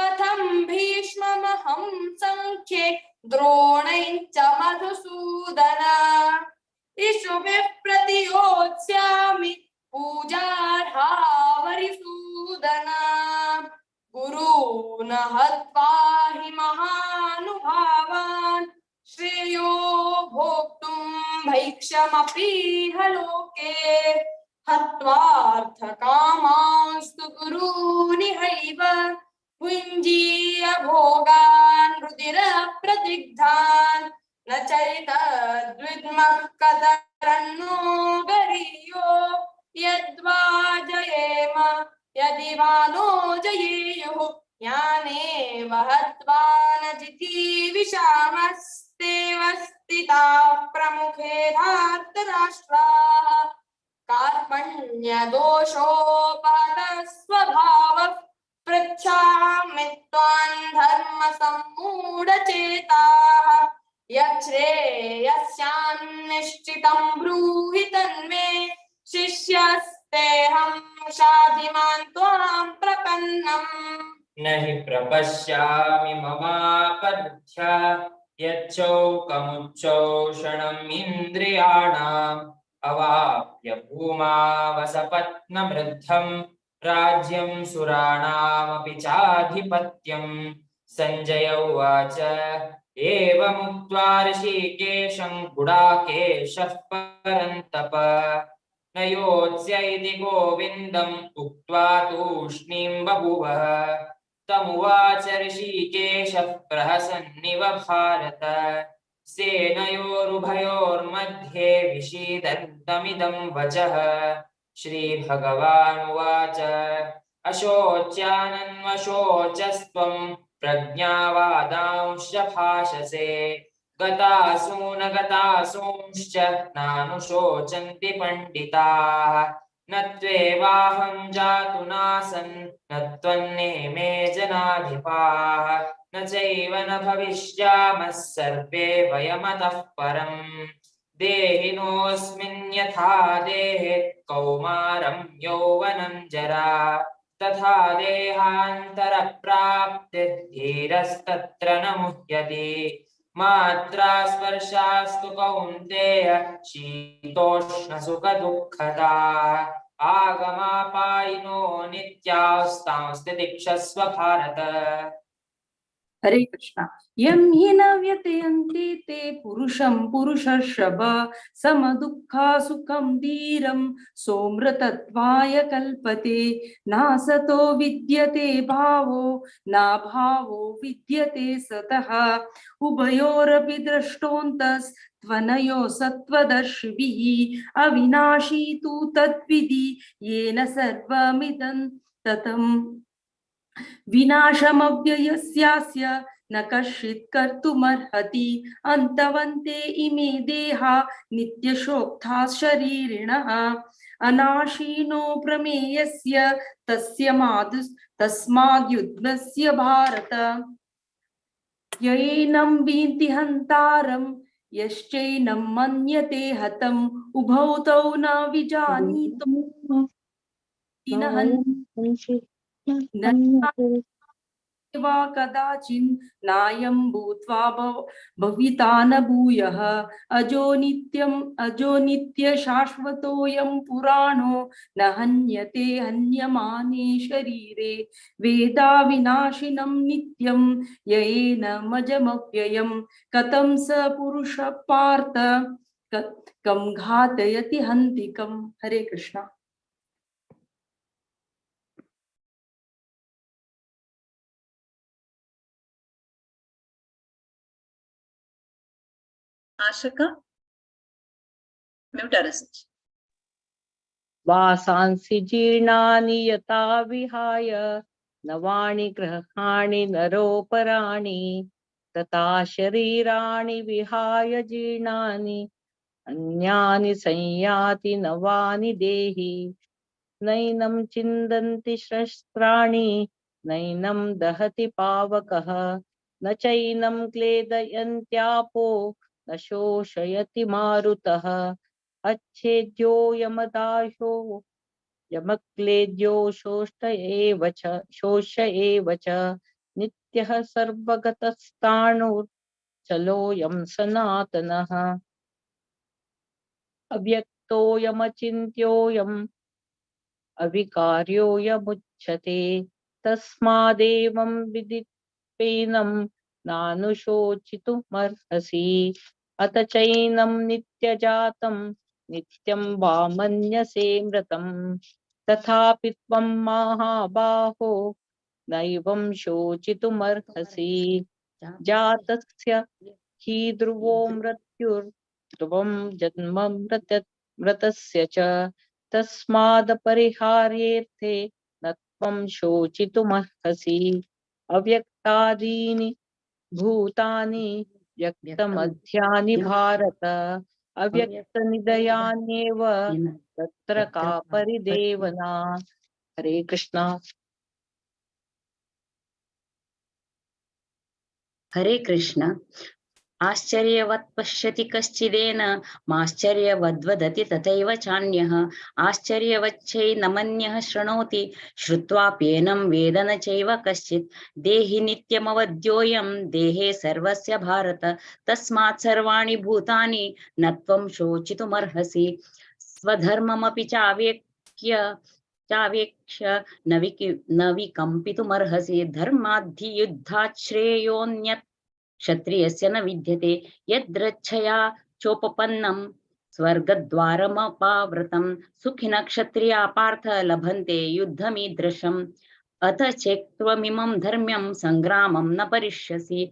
कथं भीष्ममहं सङ्ख्ये द्रोणं च मधुसूदन इषुभिः प्रतियोत्स्यामि पूजार्हा वरिसूदन। गुरून् हत्वा हि महानुभावान् श्रेयो भोक्तुं भैक्षमपीह लोके। हत्वार्थकामांस्तु गुरूनिहैव भुञ्जीय भोगान् रुधिरप्रदिग्धान्। न चैतद्विद्मः कतरन्नो गरीयो यद्वा जयेम यदि वा नो जयेयुः। ज्ञानेव हत्वा न जिजीविषामस्तेव स्थिताः प्रमुखे धार्तराष्ट्राः। कार्पण्यदोषोपहतस्वभावः पृच्छामि त्वां धर्मसम्मूढचेताः। यच्छ्रेयस्यान्निश्चितं ब्रूहि तन्मे शिष्यस्तेऽहं शाधिमान् त्वां प्रपन्नम्। न हि प्रपश्यामि ममापध्या यच्चौकमुच्चौषणम् इन्द्रियाणाम् अवाप्य भूमावसपत्नवृद्धं राज्यं सुराणामपि चाधिपत्यम्। संजय उवाच, एवमुक्त्वा ऋषिकेशं गुडाकेशः परन्तप न योत्स्य इति गोविन्दम् उक्त्वा तूष्णीं बभूवः। तमुवाच ऋषिकेशः प्रहसन्निव भारत सेनयोरुभयोर्मध्ये विषीदन्तमिदं वचः। श्रीभगवानुवाच, अशोच्यानन्वशोचस्त्वं प्रज्ञावादांश्च भाषसे गतासून गतासूंश्च नानुशोचन्ति पण्डिताः। न त्वेवाहं जातु नासन् न त्वन्नेमे जनाधिपाः न चैव न भविष्यामः सर्वे वयमतः परम्। देहिनोऽस्मिन् यथा देहे कौमारं यौवनं जरा तथा देहान्तरप्राप्तिर्धीरस्तत्र न मुह्यति। मात्रा स्पर्शास्तु कौन्तेय शीतोष्णसुखदुःखदा आगमापायिनो नित्यास्तांस्तितिक्षस्व भारत। हरे कृष्णा। यं हि न व्यथयन्ति ते पुरुषं पुरुषर्षभ समदुःखा सुखं धीरं सोमृतत्वाय कल्पते। नासतो विद्यते भावो नाभावो विद्यते सतः उभयोरपि द्रष्टोऽन्तस्त्वनयो सत्त्वदर्शिभिः। अविनाशी तु तद्विधि येन सर्वमिदं ततम्। विनाशमव्ययस्यास्य न कश्चित् कर्तुमर्हति। अन्तवन्ते इमे देहा नित्यशोक्ताः शरीरिणः। अनाशीनो प्रमेयस्य तस्य तस्माद्युद्मस्य भारत। यैनं वीन्ति हन्तारं यश्चैनं मन्यते हतम्। उभौ तौ न विजानीतो न हन्ति वा कदाचिन् नायं भूत्वा भविता न भूयः। अजो नित्यम् अजो नित्य शाश्वतोऽयं पुराणो न हन्यते हन्यमाने शरीरे। वेदा विनाशिनं नित्यं येन मजमव्ययं कथं स पुरुष पार्थ कं घातयति हन्तिकम्। हरे कृष्णा। आशका म्यूटर। वासांसि जीर्णानि यथा विहाय नवानि गृहाणि नरोपराणि तथा शरीराणि विहाय जीर्णानि अन्यानि संयाति नवानि देहि। नैनं छिन्दन्ति शस्त्राणि नैनं दहति पावकः न चैनं क्लेदयन्त्यापो न शोषयति मारुतः। अच्छेद्योऽयमदाह्यो यमक्लेद्यो शोष्ट एव च शोष्य एव च। नित्यः सर्वगतस्ताणुर्चलोऽयं सनातनः। अव्यक्तोऽयमचिन्त्योऽयम् अविकार्योऽयमुच्यते। तस्मादेवं विदित्वेनं नानुशोचितुमर्हसि। अत चैनं नित्यजातं नित्यं वा मन्यसे मृतं तथापि त्वं महाबाहो नैवं शोचितुमर्हसि। जातस्य हि ध्रुवो मृत्युर्ध्रुवं जन्म मृतस्य च। तस्मादपरिहार्येऽर्थे न त्वं शोचितुमर्हसि। अव्यक्तादीनि भूतानि व्यक्तमध्यानि भारत अव्यक्तनिदयान्येव तत्र का परिदेवना। हरे कृष्णा। हरे कृष्ण। आश्चर्यवत् पश्यति कश्चिदेन माश्चर्यवद्वदति तथैव चान्यः। आश्चर्यवच्छैनमन्यः शृणोति श्रुत्वाप्येनं वेद न चैव कश्चित्। देहि नित्यमवद्योऽयं देहे सर्वस्य भारत तस्मात् सर्वाणि भूतानि न त्वं शोचितुमर्हसि। स्वधर्ममपि चावेक्ष्य न विकम्पितुमर्हसि। धर्माद्धि युद्धात् श्रेयोऽन्यत् क्षत्रियस्य न विद्यते। यद्रच्छया चोपपन्नं स्वर्गद्वारमपावृतं सुखिनः क्षत्रिया पार्थ लभन्ते युद्धमीदृशम्। अथ चेत्त्वमिमं धर्म्यं संग्रामं न परिष्यसि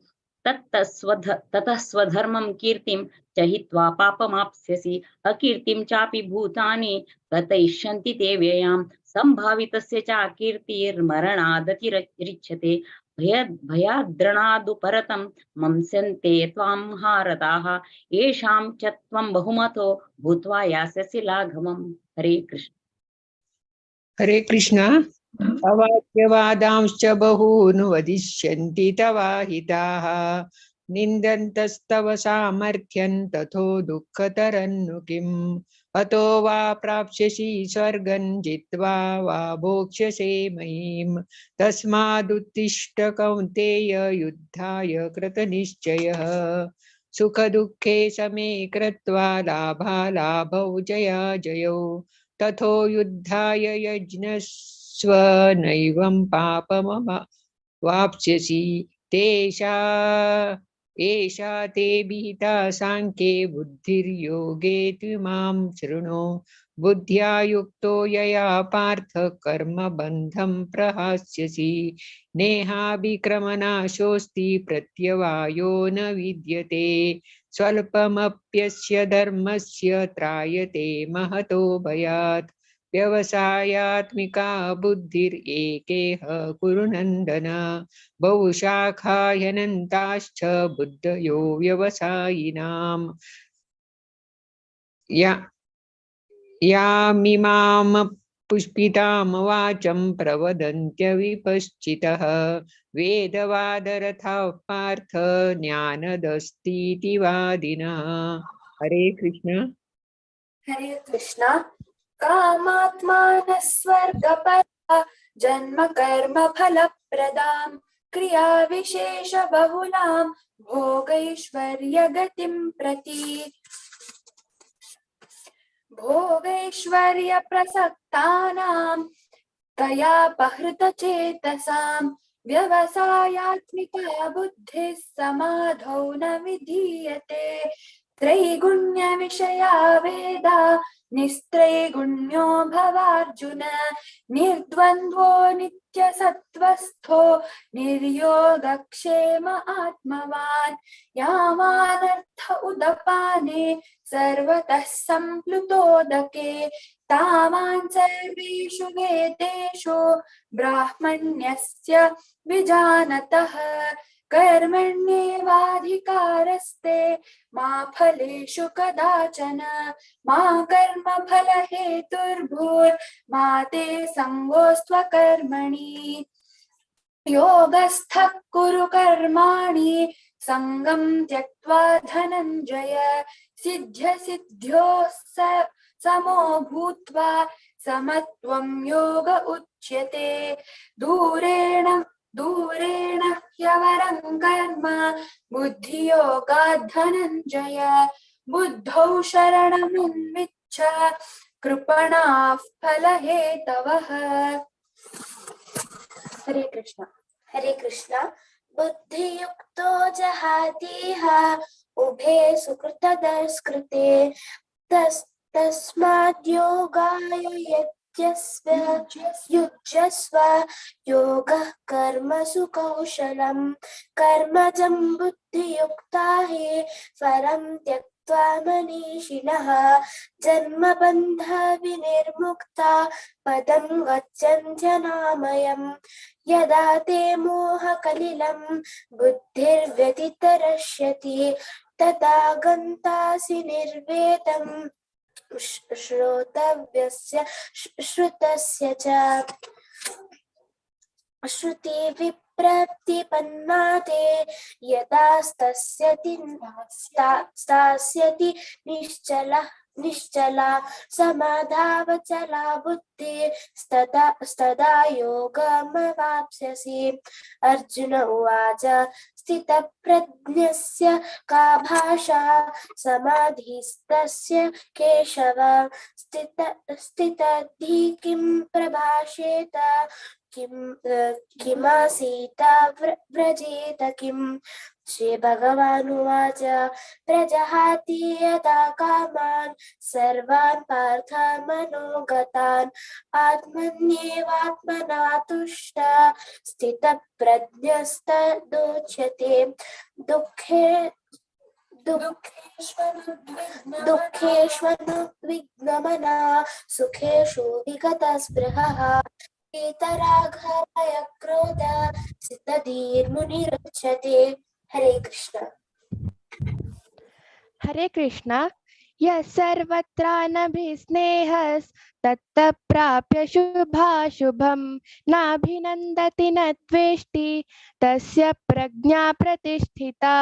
ततः स्वधर्मं कीर्तिं च हित्वा पापमाप्स्यसि। अकीर्तिं चापि भूतानि गतयिष्यन्ति ते व्ययां संभावितस्य च अकीर्तिर्मरणादतिरिच्यते। भयाद्रणादुपरतं मंस्यन्ते त्वां हारताः येषां च त्वं बहुमतो भूत्वा यास्यसि लाघवम्। हरे कृष्ण। हरे कृष्ण। अवाक्यवादांश्च बहून् वदिष्यन्ति तवाहिताः निन्दन्तस्तव सामर्थ्यं तथो दुःखतरन्नु किम्। अतो वा प्राप्स्यसि स्वर्गं जित्वा वा भोक्ष्यसे महीं। तस्मादुत्तिष्ठ कौन्तेय युद्धाय कृतनिश्चयः। सुखदुःखे समे कृत्वा लाभालाभौ जयाजयौ तथो युद्धाय यज्ञस्व नैवं पापमवाप्स्यसि। तेषा एषा ते विहिता सांख्ये बुद्धिर्योगे त्विमां शृणु। बुद्ध्या युक्तो यया पार्थ कर्मबन्धं प्रहास्यसि। नेहाभिक्रमनाशोऽस्ति प्रत्यवायो न विद्यते। स्वल्पमप्यस्य धर्मस्य त्रायते महतो भयात्। व्यवसायात्मिका बुद्धिरेकेह कुरु नन्दन। बहुशाखाह्यनन्ताश्च बुद्धयो व्यवसायिनाम्। यामिमां पुष्पितां वाचं प्रवदन्त्यविपश्चितः। वेदवादरथाः पार्थ ज्ञानदस्तीति वादिनः। हरे कृष्ण। हरे कृष्ण। कामात्मानः स्वर्गपरा जन्म कर्म फलप्रदां क्रियाविशेषबहुलां भोगैश्वर्यगतिं प्रति। भोगैश्वर्यप्रसक्तानां तयापहृतचेतसां व्यवसायात्मिका बुद्धिः समाधौ न विधीयते। त्रैगुण्यविषया वेदा निस्त्रैगुण्यो भवार्जुन निर्द्वन्द्वो नित्यसत्त्वस्थो निर्योगक्षेम आत्मवान्। यावानर्थ उदपाने सर्वतः सम्प्लुतोदके तावान् सर्वेषु वेदेषु ब्राह्मण्यस्य विजानतः। कर्मण्येवाधिकारस्ते मा फलेषु कदाचन मा कर्मफलहेतुर्भूर्मा ते सङ्गोऽस्त्वकर्मणि। योगस्थः कुरु कर्माणि सङ्गं त्यक्त्वा धनञ्जय सिद्ध्यसिद्ध्योः समो भूत्वा समत्वं योग उच्यते। दूरेण दूरेण ह्यवरं कर्म बुद्धियोगात् धनञ्जय बुद्धौ शरणमन्विच्छ कृपणाः फलहेतवः। हरे कृष्ण। हरे कृष्ण। बुद्धियुक्तो जहातीह उभे सुकृतदस्कृते तस्माद्योगाय युज्यस्व योगः कर्मसु कौशलं कर्मजं बुद्धियुक्ता हि फलं त्यक्त्वा मनीषिणः जन्मबन्ध विनिर्मुक्ता पदं गच्छन्त्यनामयम्। यदा ते मोहकलिलं बुद्धिर्व्यतितरष्यति तदा गन्तासि निर्वेदम् श्रोतव्यस्य श्रुतस्य च। श्रुतिविप्रतिपन्ना ते यदा स्थास्यति निश्चला समाधावचला बुद्धिस्तदा योगमवाप्स्यसि। अर्जुन उवाच स्थितप्रज्ञस्य का भाषा समाधिस्तस्य केशव स्थितधि किं प्रभाषेत किमासीत व्रजेत किम्। श्री भगवानुवाच प्रजहाति यदा कामान् सर्वान् पार्थ मनोगतान् आत्मन्येवात्मना तुष्ट स्थितप्रज्ञस्तदोच्यते। दुःखेष्वनुद्विग्नमना सुखेषु विगतस्पृहः वीतरागभयक्रोध स्थितधीर्मुनिरुच्यते। हरे कृष्ण। हरे कृष्ण। यः सर्वत्रानभिस्नेहस्तत्त प्राप्य शुभाशुभं नाभिनन्दति न द्वेष्टि तस्य प्रज्ञा प्रतिष्ठिता।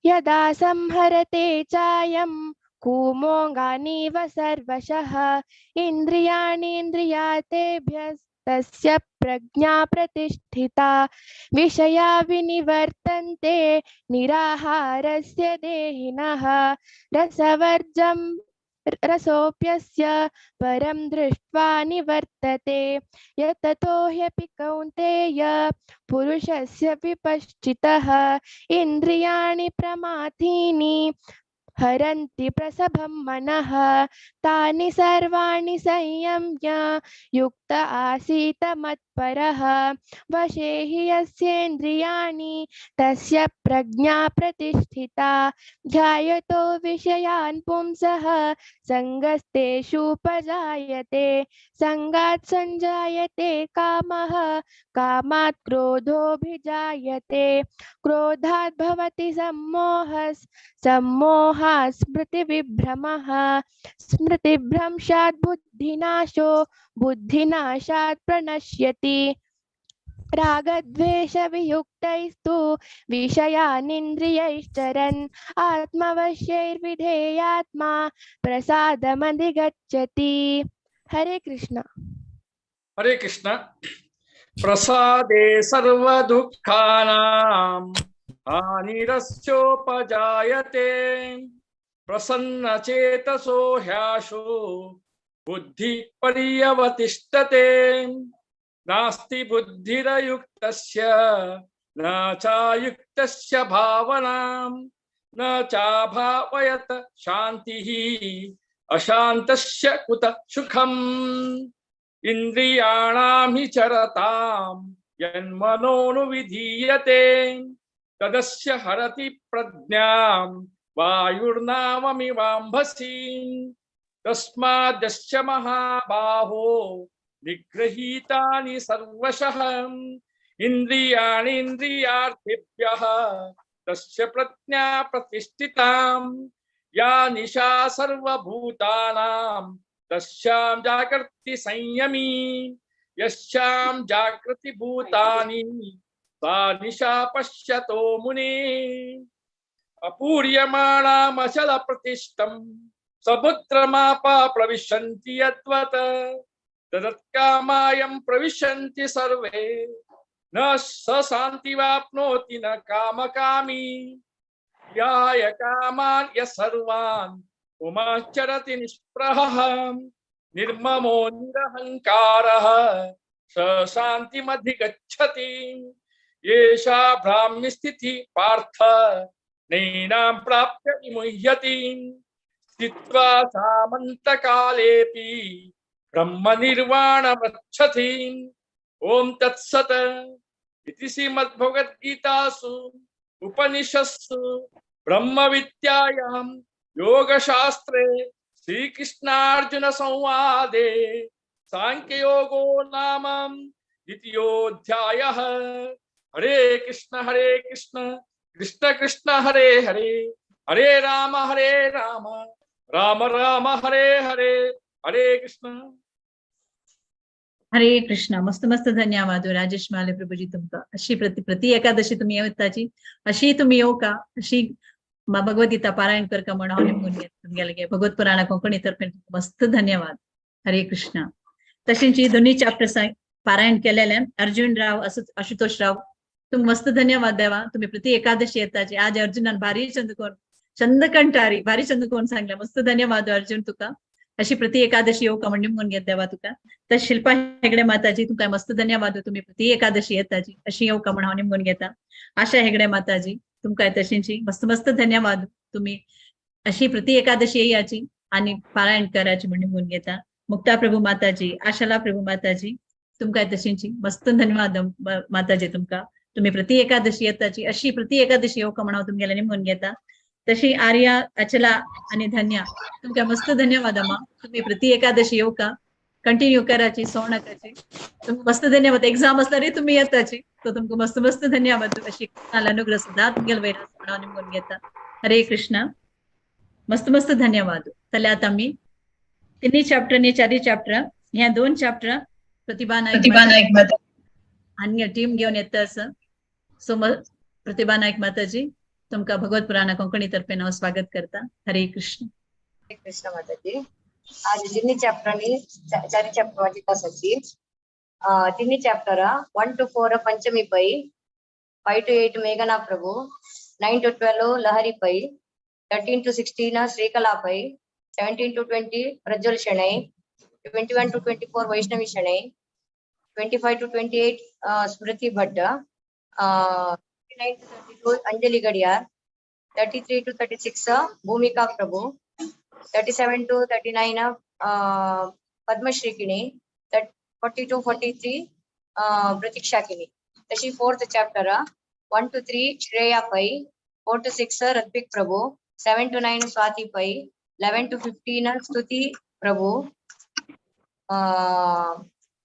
यदा संहरते चायं कूमोऽङ्गानीव सर्वशः इन्द्रियाणीन्द्रियातेभ्यस्तस्य प्रज्ञा प्रतिष्ठिता। विषया विनिवर्तन्ते निराहारस्य देहिनः रसवर्जं रसोऽप्यस्य परं दृष्ट्वा निवर्तते। यततो ह्यपि कौन्तेय पुरुषस्य विपश्चितः इन्द्रियाणि प्रमाथीनि हरन्ति प्रसभं मनः तानि सर्वाणि संयम्य युक्त आसीत मत्परः। वशे हि यस्येन्द्रियाणि तस्य प्रज्ञा प्रतिष्ठिता। ध्यायतो विषयान् पुंसः सङ्गस्तेषुपजायते सङ्गात् सञ्जायते कामः कामात् क्रोधोऽभिजायते क्रोधात् भवति सम्मोहः सम्मोहात् स्मृतिविभ्रमः स्मृतिभ्रंशात् बुद्धिनाशो बुद्धिनाशात् प्रणश्यति। रागद्वेषवियुक्तैस्तु विषयानिन्द्रियैश्चरन् आत्मवश्यैर्विधेयात्मा प्रसादमधिगच्छति। हरे कृष्णा. हरे कृष्ण. प्रसादे सर्वदुःखानां हानिरस्योपजायते प्रसन्नचेतसो ह्याशो बुद्धि पर्यवतिष्ठते. नास्ति बुद्धिरयुक्तस्य न चायुक्तस्य भावनां न चाभावयत शान्तिः अशान्तस्य कुत सुखम्. इन्द्रियाणां हि चरतां यन्मनोनुविधीयते तदस्य हरति प्रज्ञां वायुर्नाममिवाम्भसि. तस्मादस्य महाबाहो निगृहीतानि सर्वशः इन्द्रियाणीन्द्रियार्थेभ्यः तस्य प्रज्ञा प्रतिष्ठितां. या निशा सर्वभूतानां तस्यां जागर्ति संयमी यस्यां जागृति भूतानि सा निशा पश्यतो मुने. अपूर्यमाणामचल प्रतिष्ठं समुद्रमापा प्रविशन्ति यद्वत् तदत्कामायं प्रविशन्ति सर्वे न स शान्तिवाप्नोति न कामकामी. याय कामान् य सर्वान् उमाचरति निष्प्रहः निर्ममो निरहंकारः स शान्तिमधिगच्छति. येषा ब्राह्मी स्थितिः पार्थ नैनां प्राप्य विमुह्यति. स्थित्वा सामन्तकालेऽपि ब्रह्मनिर्वाणमृच्छति. ॐ तत्सत् इति श्रीमद्भगवद्गीतासु उपनिषत्सु ब्रह्मविद्यायां योगशास्त्रे श्रीकृष्णार्जुन संवादे सांख्ययोगो नाम द्वितीयोऽध्यायः. हरे कृष्ण कृष्ण कृष्ण हरे हरे, हरे राम राम राम हरे हरे. हरे कृष्ण. हरे कृष्ण. मस्त मस्त धन्यवाद राजेश माले प्रभुजी तुमका. अशी प्रति प्रति एकादशी तुम्ही येताची अशी तुम्ही येऊ का अशी भगवद्गीता पारायण कर का म्हणून हांव निमगून तुमगेले भगवत पुराणा कोंकणी तर्फे मस्त धन्यवाद. हरे कृष्ण. तशेंच दोन्ही चॅप्टर्स पारायण केलेले अर्जुन राव आशुतोष राव तुमकां मस्त धन्यवाद देवा. तुम्ही प्रति एकादशी येताची. आज अर्जुनान भारी चंद चंदकंटारी भारी चंद कोण सांगले. मस्त धन्यवाद अर्जुन तुका. अशी प्रति एकादशी येऊ का म्हण निमगून घेत देवा तुका. तर शिल्पा हेगडे माताजी तुमकां मस्त धन्यवाद. तुम्ही प्रति एकादशी येताची अशी येऊ का म्हण हांव निमगून घेता. आशा हेगडे माताजी तुमकां तशींची मस्त मस्त धन्यवाद. तुम्ही अशी प्रति एकादशी येयाची आणि पारायण करायची म्हण निमगून घेता. मुक्ता प्रभू माताजी आशाला प्रभू माताजी तुमकां तशींची मस्त धन्यवाद माताजी तुमकां. तुम्ही प्रति एकादशी येताची अशी प्रति एकादशी येऊ का म्हण हांव तुमगेले निमगून घेता. तशी आर्या अचला आणि धन्या तुमका मस्त धन्यवाद अम्मा. तुम्ही प्रति एकादशी येऊ का कंटिन्यू करायची सोडनाकाची. तुमका मस्त धन्यवाद. एक्झाम असला रे तुम्ही येताची तो तुमका मस्त मस्त धन्यवाद. अशी अनुग्रह सुद्धा तुमगेले वयर म्हणून निमगून घेता. हरे कृष्ण. मस्त मस्त धन्यवाद. जाल्यार आतां आमी तिन्ही चॅप्टर न्ही चारय चॅप्टर ह्या दोन चॅप्टर प्रतिभा नायक आनी टीम घेवन येता आसा. सो प्रतिभा नायक माताजी तुमका भगवत पुराणा कोंकणी तर्फे हांव स्वागत करता. हरे कृष्ण. हरे कृष्ण माताजी. आज तिन्ही चॅप्टरांनी चारी चॅप्टर वाचित आसाची. तिन्ही chapter 1 to 4 Panchami Pai, 5 to 8 मेघना Prabhu, 9 to 12 Lahari Pai, 13 to 16 Srikala Pai, 17 to 20 Prajwal Shenoy, 21 to 24 Vaishnavi Shenoy, 25 to 28 Smriti Bhat, 29 to 32 Anjali Gadiyar, 33 to 36 Bhumika Prabhu, 37 to 39 Padmashri Kini, 40 to 43 Pratiksha Kini. तशी fourth chapter 1 to 3 Shreya Pai, 4 to 6 Ratvik Prabhu, 7 to 9 Swati Pai, 11 to 15 Stuti Prabhu,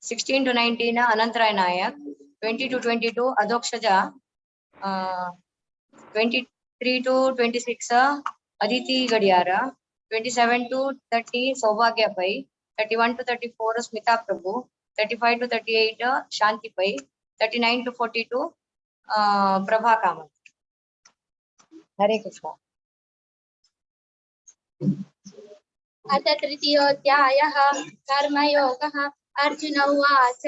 16 to 19 Anantrai Nayak, 20 to 22 Adhokshaja, 23 to 26 Aditi Gadiyara, 27 to 30 Saubhagya Pai, 31 to 34 Smita Prabhu, 35 to 38 Shanti Pai, 39 to 42 Prabha Kamath. Hare Krishna. अथ तृतीयोऽध्यायः कर्मयोगः। अर्जुन उवाच,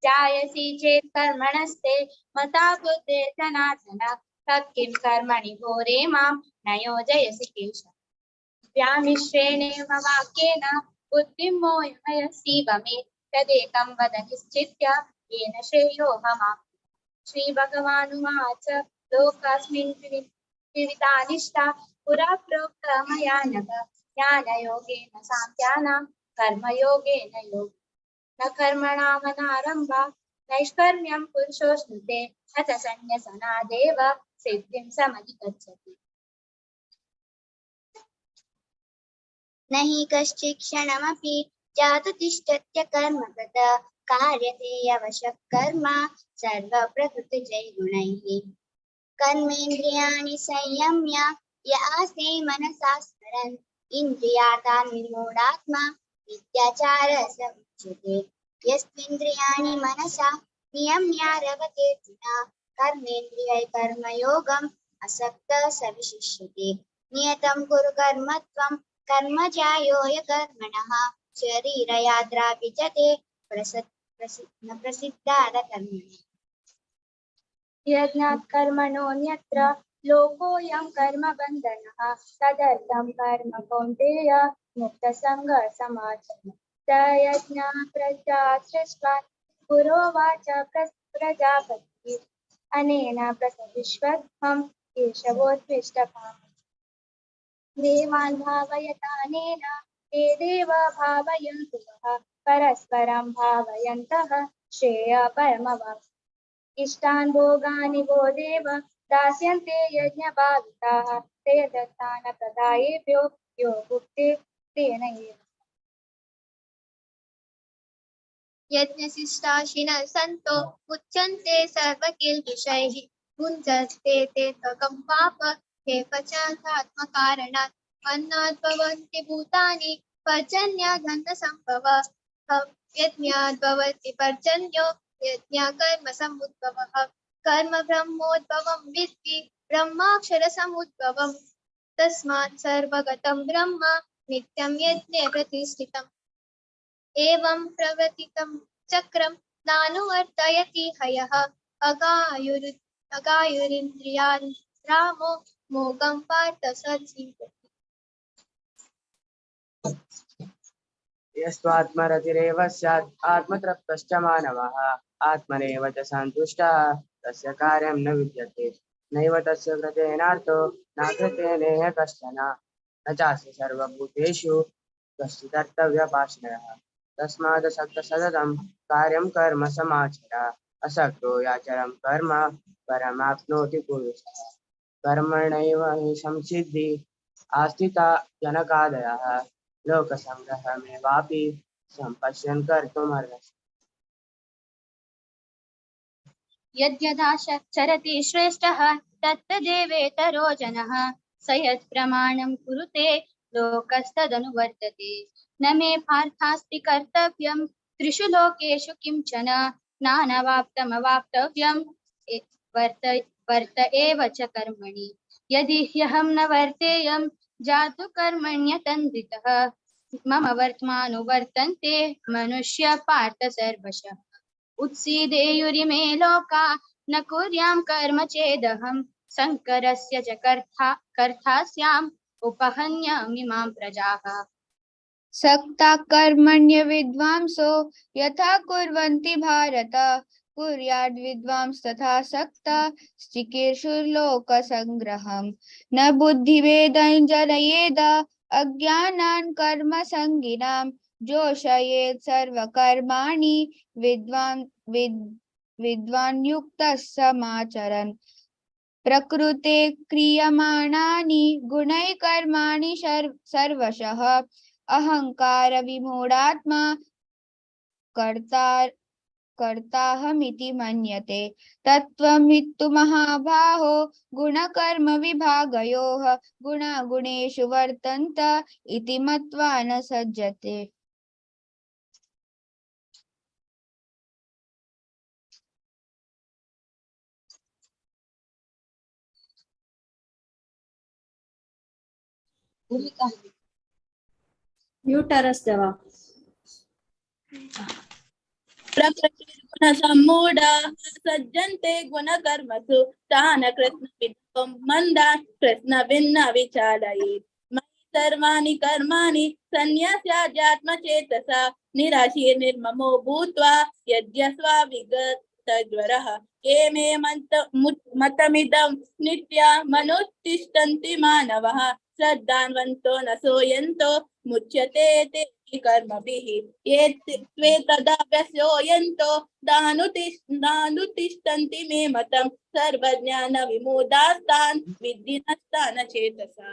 जायसी चेत् कर्मणस्ते मता बुद्धिर्जनार्दन तत् किं कर्मणि घोरे मां न योजयसि केशव। व्यामिश्रेणेव वाक्येन बुद्धिं मोहयसीव मे तदेकं वद निश्चित्य येन श्रेयोऽहमाप्नोमि। श्रीभगवानुवाच, लोकास्मिन् त्रिविधा निष्ठा पुरा प्रोक्ता मया नघ, ज्ञानयोगेन साङ्ख्यानां कर्मयोगेन योग। न कर्मणामनारम्भा नैष्कर्म्यं पुरुषोऽश्नुते न च सन्न्यसनादेव सिद्धिं समधिगच्छति। न हि कश्चित् क्षणमपि जातु तिष्ठत्य कर्मकृत कार्यते अवशः कर्म सर्वप्रकृतिजैर्गुणैः। कर्मेन्द्रियाणि संयम्य य आस्ते मनसा स्मरन् इन्द्रियार्थान् विमूढात्मा मिथ्याचार स उच्यते। यस्त्विन्द्रियाणि मनसा नियम्य रवतेऽर्जुन कर्मेन्द्रियै कर्मयोगम् असक्तः स विशिष्यते। नियतं कुरु कर्म त्वं कर्म जायो य कर्मणः शरीरयात्रापि च ते न प्रसिद्धाद कर्मणि। यज्ञात् कर्मणोऽन्यत्र लोकोऽयं कर्मबन्धनः तदर्थं कर्म कौन्तेय मुक्तसङ्गः समाचर। स यज्ञा प्रजा सृष्ट्वा पुरोवाच प्रजापतिः अनेन प्रसविष्वध्वं केशवोत्कृष्टकामः। देवान् भावयतानेन ते देवा भावयन्तु वः परस्परं भावयन्तः श्रेय परमवाप्स्यति। इष्टान् भोगानि वो देव दास्यन्ते यज्ञभाविताः ते दत्तान प्रदायेभ्यो यो भुक्ते तेन एव। यज्ञशिष्टाशिनः सन्तो मुच्यन्ते सर्वकिल्बिषैः भुञ्जते ते त्वकं पाप हेपचात्मकारणात् अन्नाद् भवन्ति भूतानि पर्जन्यादन्नसम्भव यज्ञाद् भवति पर्जन्यो यज्ञाकर्म समुद्भवः। कर्म ब्रह्मोद्भवं विद्धि ब्रह्माक्षरसमुद्भवम् तस्मात् सर्वगतं ब्रह्म नित्यं यज्ञे प्रतिष्ठितम्। एवं प्रवर्तितं चक्रं नानुवर्तयति हयः अगायुरिन्द्रियान् रामो मोघं पार्थ स जीवति। यस्त्वात्मरतिरेव स्यात् आत्मतृप्तश्च मानवः आत्मनेव च सन्तुष्टः तस्य कार्यं न विद्यते। नैव तस्य कृतेनार्थो न कृतेनेह कश्चन न चास्य सर्वभूतेषु कश्चिदर्थव्यपाश्रयः। तस्मादसक्तः सततं कार्यं कर्म समाचर असक्तो याचरं कर्म परमाप्नोति पुरुषः। कर्मणैव हि संसिद्धि आस्थिता जनकादयः लोकसङ्ग्रहमेवापि सम्पश्यन् कर्तुमर्हसि। यद्यदा चरति श्रेष्ठः तत्तदेवेतरो जनः स यत्प्रमाणं कुरुते लोकस्तदनुवर्तते। न मे पार्थास्ति कर्तव्यं त्रिषु लोकेषु किंचन नानवाप्तमवाप्तव्यं वर्त एव च कर्मणि। यदि ह्यहं न वर्तेयं जातु कर्मण्यतन्द्रितः मम वर्त्मानुवर्तन्ते मनुष्य पार्थ सर्वशः। उत्सीदेयुरिमे लोका न कुर्यां कर्म चेदहं शङ्करस्य च कर्ता स्याम् उपहन्यामि मां प्रजाः। सक्ता कर्मण्य विद्वांसो यथा कुर्वन्ति भारत कुर्याद् विद्वांस्तथा सक्ता चिकीर्षुर्लोकसङ्ग्रहम्। न बुद्धिभेदं जनयेद अज्ञानान् कर्मसङ्गिनां जोषयेत् सर्वकर्माणि विद्वान् विद्वान् युक्तः समाचरन्। प्रकृते क्रियमाणानि गुणैः कर्माणि सर्वशः अहंकार विमूढात्मा कर्ताहमिति मन्यते। तत्त्वमित्तु महाबाहो गुणकर्म विभागयोः गुणागुणेषु वर्तन्त इति मत्वा न सज्जते। म्यूटार आस देवा. प्रकृतिर्गुणसम्मूढा सज्जन्ते गुणकर्मसु तान् कृत्स्नविदो मन्दान् कृत्स्नविन्न विचालयेत्. मयि सर्वाणि कर्माणि सन्न्यस्याध्यात्मचेतसा निराशीर्निर्ममो भूत्वा यद्यस्वा विगतज्वरः. ये मे मतमिदं नित्यमनुतिष्ठन्ति मानवः श्रद्धान्वन्तो न सोऽयन्तो मुच्यते ते कर्मभिः. ये त्वेतदभ्यसोऽयन्तो दानुतिष्ठन्ति मे मतं सर्वज्ञानविमूढास्तान् विद्धि नष्टान् चेतसा.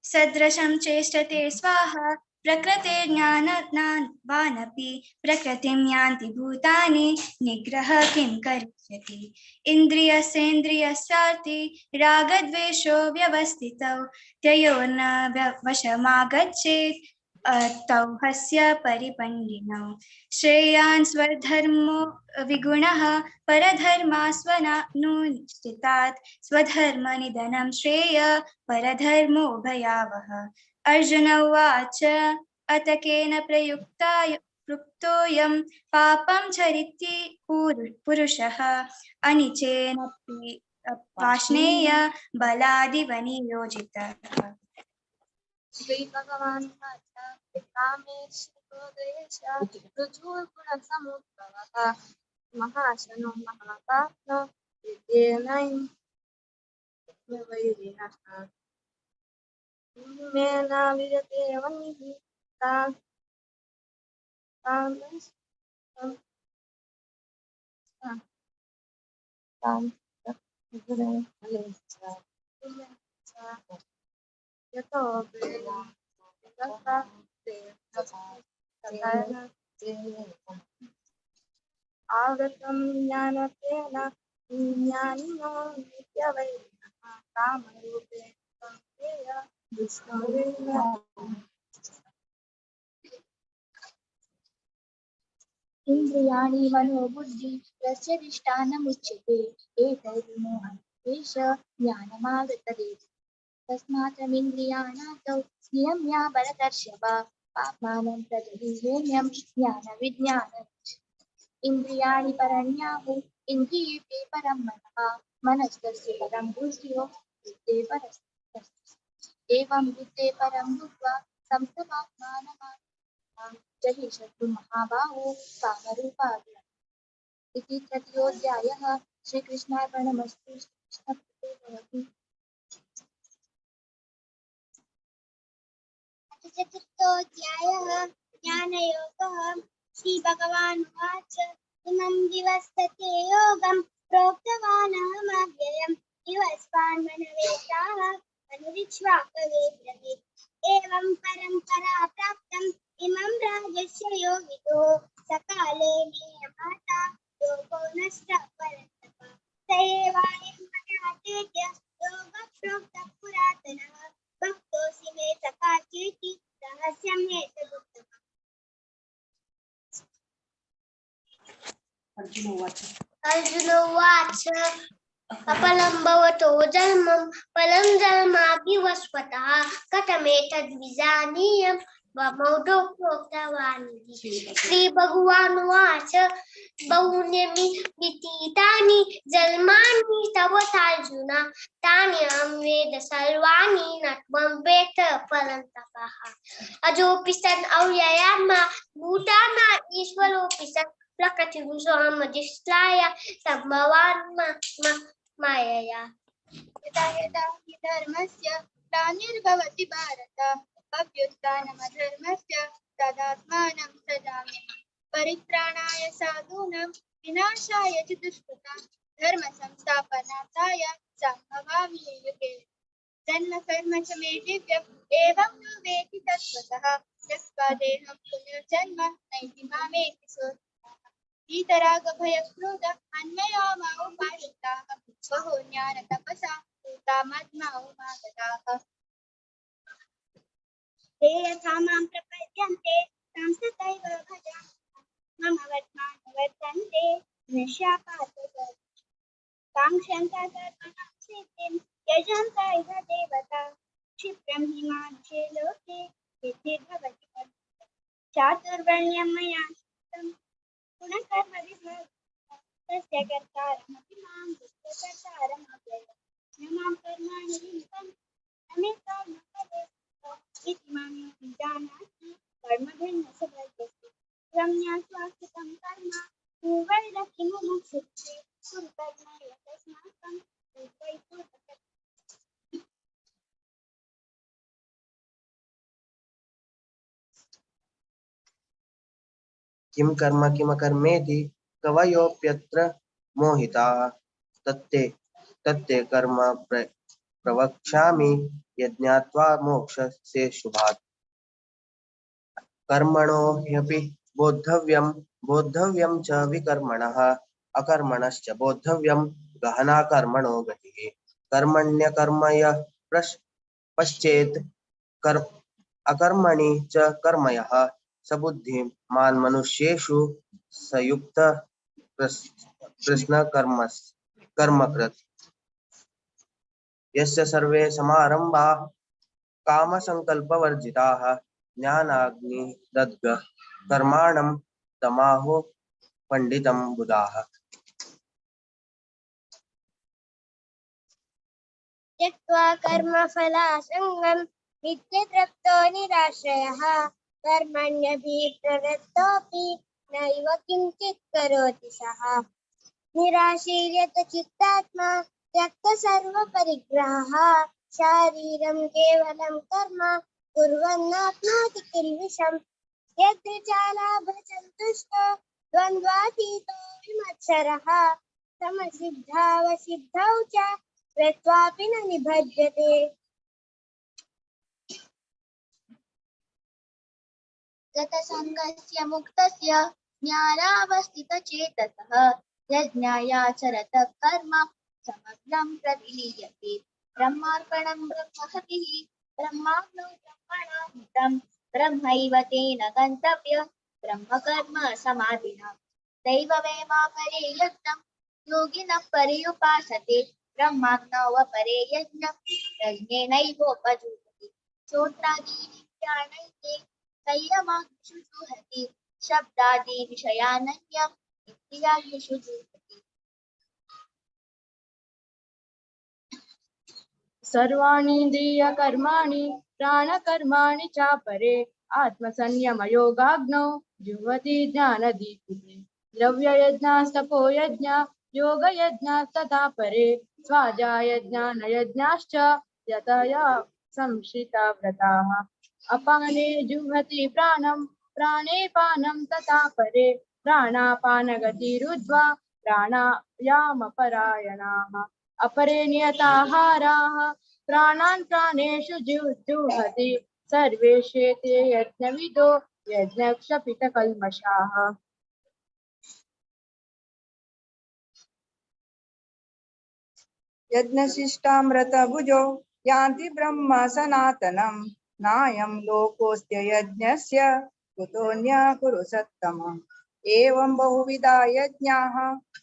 सदृशं चेष्टते स्वाहा प्रकृतेर्ज्ञानवानपि प्रकृतिं यान्ति भूतानि निग्रह किं करिष्यति. इन्द्रियसेन्द्रियस्यार्थे रागद्वेषो व्यवस्थितौ तयोर्न वशमागच्छेत् तौ हस्य परिपण्डिनौ. श्रेयान् स्वधर्मो विगुणः परधर्मा स्वनानुष्ठितात् स्वधर्मनिधनं श्रेय परधर्मो भयावह. अर्जुन उवाच अत केन प्रयुक्तोऽयं पापं चरिति पुरुषः अनिचेन पार्ष्णेय बलादिव नियोजितः. श्रीभगवान् उवाच कामेषु क्रोधेश ऋजुर्गुणसमुद्भवः महाशनो महापाप्नो विद्येनैव वैरिणः. मेना विजते वह्निः यतो आवृतं ज्ञानतेन ज्ञानिनो नित्यवैरिणः कामरूपेण कौन्तेय विष्णुरेव. इन्द्रियाणि मनोबुद्धि यस्य अधिष्ठानमुच्यते एतैर्विमोहन्तेष ज्ञानमावृतदेव. तस्मात्तमिन्द्रियाणां नियम्य भरतर्षभ पाप्मानं प्रजहिह्येन्यं ज्ञानविज्ञानम्. इन्द्रियाणि परण्याहु इन्द्रियेभ्यः परं मनः मनस्तस्य परं बुद्धियो बुद्धे परस्तस्य. एवं बुद्धे परं भूत्वा संस्तमात्मानमात्मा जहि शत्रु महाबाहो कामरूपादि. इति तृतीयोऽध्यायः. श्रीकृष्णार्पणमस्तु. श्रीकृष्णकृपे भवतु. अथ चतुर्थोऽध्यायः ज्ञानयोगः. श्रीभगवान् उवाच इमं विवस्वते योगं प्रोक्तवानहमव्ययम् विवस्वान् मनवेताः अनुरिक्ष्वाकवे ब्रवीत्. एवं परम्परा प्राप्तम् इमं राजस्य योगितो सकाले नियमाता योगो नष्टः परन्तप. स एवायं मया चेद्य योगः प्रोक्तः पुरातनः भक्तोऽसि मे सखा चेति रहस्यम् एतदुत्तमम्. अर्जुन उवाच. अर्जुन उवाच अपलं भवतो जन्मं फलं जन्माभिवस्वतः कथमेतद्विजानीयं वमौढो प्रोक्तवानिति. श्रीभगवानुवाच बहून्यमि व्यतीतानि जन्मानि तव चार्जुन तानि अहं वेद सर्वाणि न त्वं वेत्थ परन्तपः. अजोऽपि सन् अव्ययात्मा भूतानाम् ईश्वरोऽपि सन् प्रकृतिं स्वामधिष्ठाय सम्भवान् मायया. यदा यदा हि धर्मस्य ग्लानिर्भवति भारत अभ्युत्थानमधर्मस्य तदात्मानं सृजाम्यहम्. परित्राणाय साधूनां विनाशाय च दुष्कृतां धर्मसंस्थापनार्थाय सम्भवामि युगे. जन्म कर्म च मे दिव्यम् एवं यो वेति तत्त्वतः त्यक्त्वा देहं पुनर्जन्म नैति मामेति सोऽर्जुनः. वीतरागभयक्रोध अन्वया मामुपाश्रिताः बहो ज्ञानतपसा पूता मद्मामुपागताः. ते यथा मां प्रपद्यन्ते तां तथैव भजामि. मम वर्त्मानुवर्तन्ते मनुष्याः काङ्क्षन्तः कर्मणां सिद्धिं यजन्त इह देवता. क्षिप्रं हि मानुषे लोके सिद्धिर्भवति चातुर्वर्ण्यं मया श्रुतं गुणकर्मविभागः तस्य कर्तारमपि मां विश्वकर्तारमव्ययम् न मां कर्माणि लिम्पन्ति न मे कर्मफले इति मां यो विजानाति कर्मभिर्न स बध्यते। त्वं ज्ञात्वा कृतं कर्म पूर्वैरपि मुमुक्षुत्वे कुरु कर्म यतस्मात् पूर्वैः पूर्वकर्म। किं कर्म किमकर्मेति कवयोऽप्यत्र मोहिताः तत्ते तत्ते कर्म प्रवक्ष्यामि यज्ञात्वा मोक्षस्य शुभात्। कर्मणो ह्यपि बोद्धव्यं बोद्धव्यं च विकर्मणः अकर्मणश्च बोद्धव्यं गहना कर्मणो गतिः। कर्मण्यकर्म यः पश्चेत् अकर्मणि च कर्मयः स बुद्धिमान् मनुष्येषु स युक्त कृष्णकर्मकृत्। यस्य सर्वे समारंभाः कामसंकल्पवर्जिताः ज्ञानाग्निदग्ध कर्माणं तमाहो पंडितं बुधाः। त्यक्त्वा कर्मफलासङ्गं नित्यतृप्तो निराश्रयः कर्मण्यभिप्रवृत्तोऽपि नैव किञ्चित् करोति सः। निराशीर्यत चित्तात्मा त्यक्त सर्वपरिग्रहः शारीरं केवलं कर्म कुर्वन्नाप्नोति किल्बिषम्। यदृचालाभसन्तुष्टो द्वन्द्वातीतो विमत्सरः समसिद्धावसिद्धौ च कृत्वापि न निबध्यते। गतसङ्गस्य मुक्तस्य ज्ञानावस्थितचेतसः यज्ञायाचरत कर्म समग्रं प्रविलीयते। ब्रह्मार्पणं ब्रह्महविः ब्रह्माग्नौ ब्रह्मणाहुतं ब्रह्मैव तेन गन्तव्य ब्रह्मकर्म समाधिना। दैवमेवापरे यज्ञं योगिनः पर्युपासते ब्रह्माग्नौ अपरे यज्ञं यज्ञेनैवोपजुह्वति। श्रोत्रादीनि प्राणैते संयमाग्निषु जुहति शब्दादिविषयानन्यम् इन्द्रियाग्निषु जुहति। सर्वाणीन्द्रियकर्माणि प्राणकर्माणि चापरे आत्मसंयमयोगाग्नौ जुह्वति ज्ञानदीपिते। द्रव्ययज्ञास्तपोयज्ञा योगयज्ञास्तथा परे स्वाध्यायज्ञानयज्ञाश्च यतया संश्रिता व्रताः। अपाने जुह्वति प्राणं प्राणे पानं तथा परे प्राणापानगतिरुद्ध्वा प्राणायामपरायणाः। अपरे नियताहाराः प्राणान् प्राणेषु जुह्वति सर्वे शेते यज्ञविदो यज्ञक्षपितकल्मषाः। यज्ञशिष्टामृतभुजो यान्ति ब्रह्म सनातनं नायं लोकोऽस्त्य यज्ञस्य कुतोऽन्यः कुरु सत्तम। एवं बहुविधा यज्ञाः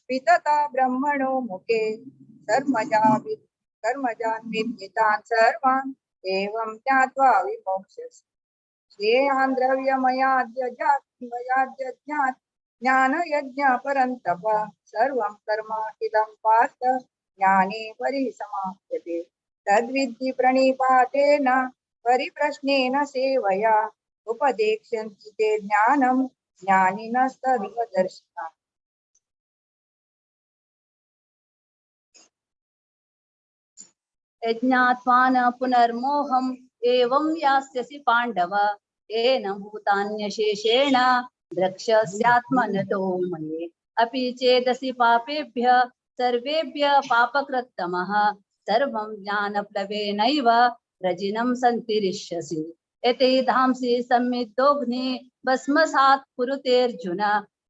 वितता ब्रह्मणो मुखे कर्मजान् विद्धितान् सर्वान् एवं ज्ञात्वा विमोक्ष्यसि। श्रेयान् द्रव्यमयाद्यज्ञात् ज्ञानयज्ञपरन्तप सर्वं कर्माखिलं पार्थ ज्ञाने परिसमाप्यते। तद्विद्धि प्रणिपातेन परिप्रश्नेन सेवया उपदेक्ष्यन्ति ते ज्ञानं ज्ञानिनस्तद्वदर्शिनः। यज्ञात्वा न पुनर्मोहम् एवं यास्यसि पाण्डव तेन भूतान्यशेषेण द्रक्ष्यस्यात्मनतो मये। अपि चेदसि पापेभ्य सर्वेभ्य पापकृत्तमः सर्वं ज्ञानप्लवेनैव रजिनं सन्तिरिष्यसि। एते धांसि संमिद्धोऽग्नि भस्मसात् कुरुतेऽर्जुन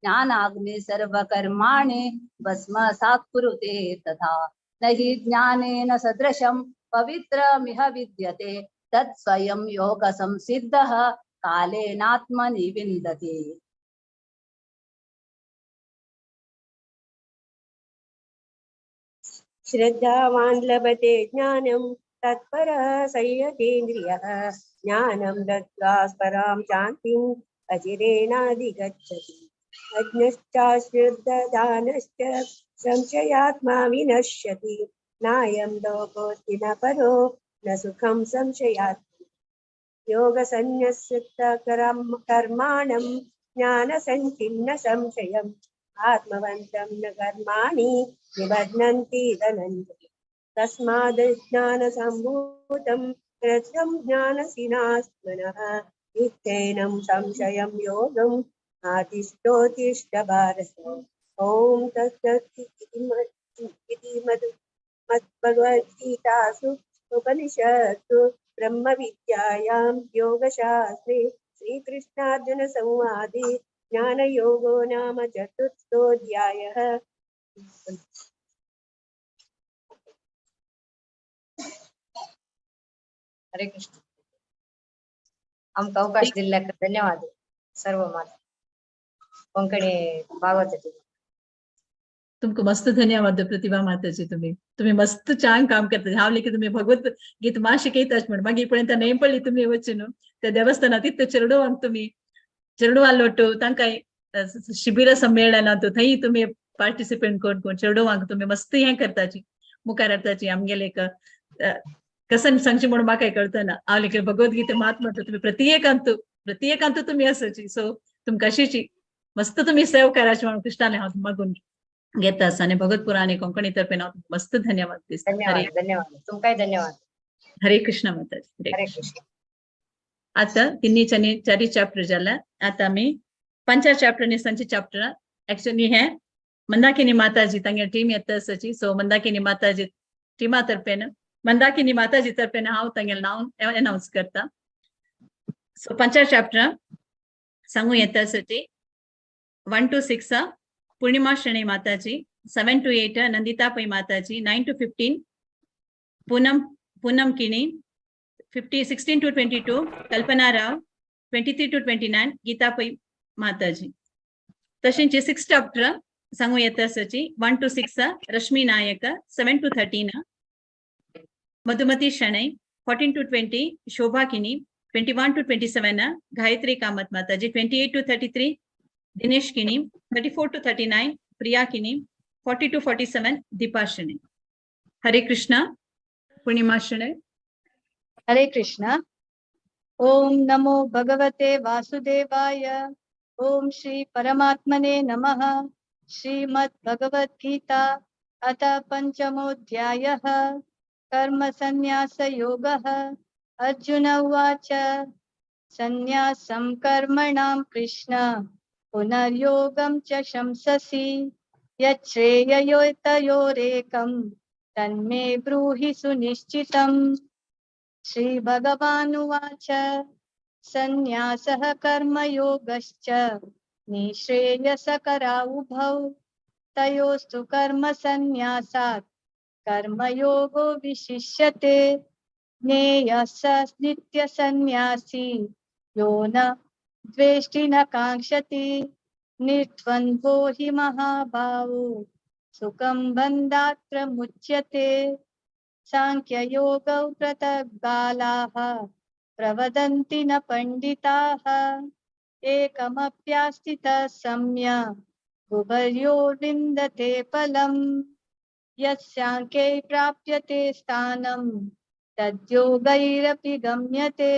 ज्ञानाग्नि सर्वकर्माणि भस्मसात् कुरुते तथा। न हि ज्ञानेन सदृशं पवित्रमिह विद्यते तत्स्वयं योगसंसिद्धः कालेनात्मनि विन्दते। श्रद्धावान् लभते ज्ञानं तत्परः संयतेन्द्रियः ज्ञानं दत्त्वा परां शान्तिम् अचिरेणाधिगच्छति। अज्ञश्चाश्रुद्धदानश्च संशयात्मा विनश्यति। नायं लोकोऽस्ति न परो न सुखं संशयात्मा। योगसंन्यस्य कर्माणं ज्ञानसञ्चिन्न संशयम् आत्मवन्तं न कर्माणि निबध्नन्ति धनञ्जय। तस्माद् ज्ञानसम्भूतं रत्नं ज्ञानसिनात्मनः नित्येनं संशयं योगम् आतिष्ठोतिष्ठ भारत। ॐ तत्सत् इति मद्भगवद्गीतासु उपनिषत्सु ब्रह्मविद्यायां योगशास्त्रे श्रीकृष्णार्जुनसंवादे ज्ञानयोगो नाम चतुर्थोऽध्यायः। हरे कृष्ण। आमकां अवकाश दिल्ल्याक धन्यवाद सर्व माता कोंकणी भागवत। तुमको मस्त धन्यवाद प्रतिभा माताजी। तुम्ही तुम्ही मस्त छान काम करता। हांव लेगीत तुमी भगवत गीत मा शिकयताच म्हण मागीर पर्यंत नेम पडली तुमी वचून न्हू त्या देवस्थानात तितू चेडवांक तुमी चेडवां लोटू तांकां शिबिर संमेलनांत थंय तुमी पार्टिसिपेंट कोण कोण चेडवांक तुमी मस्त हें करताची मुखार हाडटाची। आमगेले एक कसन सांगची म्हणून म्हाका कळतना हांव लेगीत भगवद्गीता महात्मा तुमी प्रत्येकांतू प्रत्येकांतू तुमी आसाची। सो तुमकां अशीची मस्त तुमी सेव कराची म्हणून कृष्णाले हांव मागून घेता आसा आनी भगवत पुराणे कोंकणी तर्फे हांव मस्त धन्यवाद दिसता। धन्यवाद धन्यवाद तुमकांय धन्यवाद। हरे कृष्ण माताजी। हरे कृष्ण। आता तिन्ही चारी चॅप्टर जाला। आता आमी पंचा चॅप्टर आनी सांचे चॅप्टर एक्चुअली हे मंदाकिनी माताजी तांगे टीम येता आसाची। सो मंदाकिनी माताजी टिमा तर्फेन मंदाकिनी माताजी तर्फेन हांव तांगेलें नांव अनावन्स करता। सो पंचा चॅप्टर सांगू येता आसाची 1 to 6 Purnima Shenoy Mataji, 7 to 8 Nandita Pai Mataji, 9 to 15 Poonam Kini, 16 to 22 Kalpana Rao, 23 to 29 Geeta Pai Mataji. तशेंच 6 चॅप्टर सांगू येता आसाची 1 to 6 Rashmi Nayak, 7 to 13 Madhumati Shenoy, 14 to 20 Shobha Kini, 21 to 27 Gayatri Kamath Mataji, 28 to 33 Dinesh Kini, 34 to 39 Priya Kini, 40 to 47 Deepa Shenoy. Hare Krishna. Purnima Shenoy. Hare Krishna. Om नमो भगवते वासुदेवाय। ओम श्री परमात्मने नमः। श्रीमद् भगवद् गीता अथ पंचमोऽध्यायः। कर्म संन्यास योगः। अर्जुन उवाच संन्यासं कर्मणां कृष्ण पुनर्योगं च शंससि यच्छ्रेययोतयोरेकं तन्मे ब्रूहि सुनिश्चितम्। श्री भगवानुवाच संन्यासः कर्मयोगश्च निःश्रेयसकरावुभौ तयोस्तु कर्मसंन्यासात् कर्मयोगो विशिष्यते। ज्ञेयः स नित्यसंन्यासी यो न द्वेष्टि न काङ्क्षति निर्द्वन्द्वो हि महाभावो सुखं बन्धात् प्रमुच्यते। सांख्ययोगौ पृथग् बालाः प्रवदन्ति न पण्डिताः एकमप्यास्थितः सम्यक् उभयोर्विन्दते फलम्। यस्यांके प्राप्यते स्थानं तद्योगैरपि गम्यते।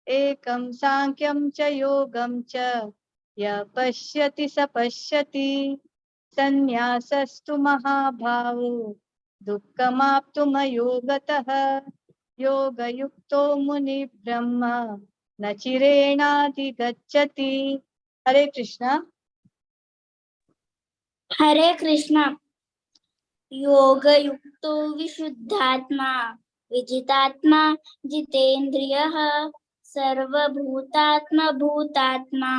एकं सांख्यं च योगं च यः पश्यति स पश्यति। संन्यासस्तु महाभावो दुःखमाप्तुमयोगतः। योगयुक्तो मुनिब्रह्म न चिरेणाधिगच्छति। हरे कृष्णा। हरे कृष्णा। योगयुक्तो विशुद्धात्मा विजितात्मा जितेन्द्रियः सर्वभूतात्मा भूतात्मा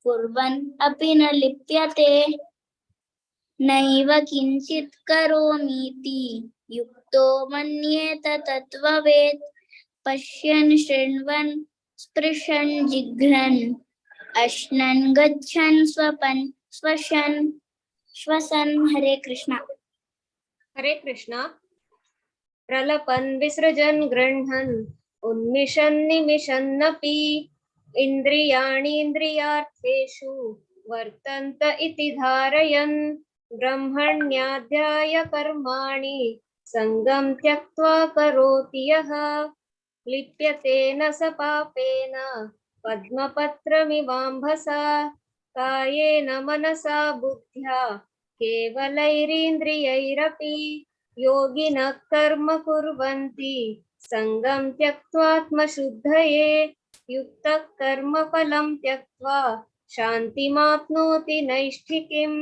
कुर्वन् अपि न लिप्यते। नैव किंचित् करोमीति युक्तो मन्येत तत्त्ववेत्। पश्यन् शृण्वन् स्पृशन् जिघ्रन् अश्नन् गच्छन् स्वपन् श्वसन् श्वसन्। हरे कृष्णा। हरे कृष्णा। प्रलपन् विसृजन् गृह्णन् उन्मिषन् निमिषन्नपि इन्द्रियाणीन्द्रियार्थेषु वर्तन्त इति धारयन् ब्रह्मण्याध्याय कर्माणि सङ्गं त्यक्त्वा करोति यः लिप्यते न स पापेन पद्मपत्रमिवाम्भसा कायेन मनसा बुद्ध्या केवलैरिन्द्रियैरपि योगिनः कर्म कुर्वन्ति सङ्गं त्यक्त्वात्मशुद्धये युक्तः कर्मफलं त्यक्त्वा शान्तिमाप्नोति नैष्ठिकीम्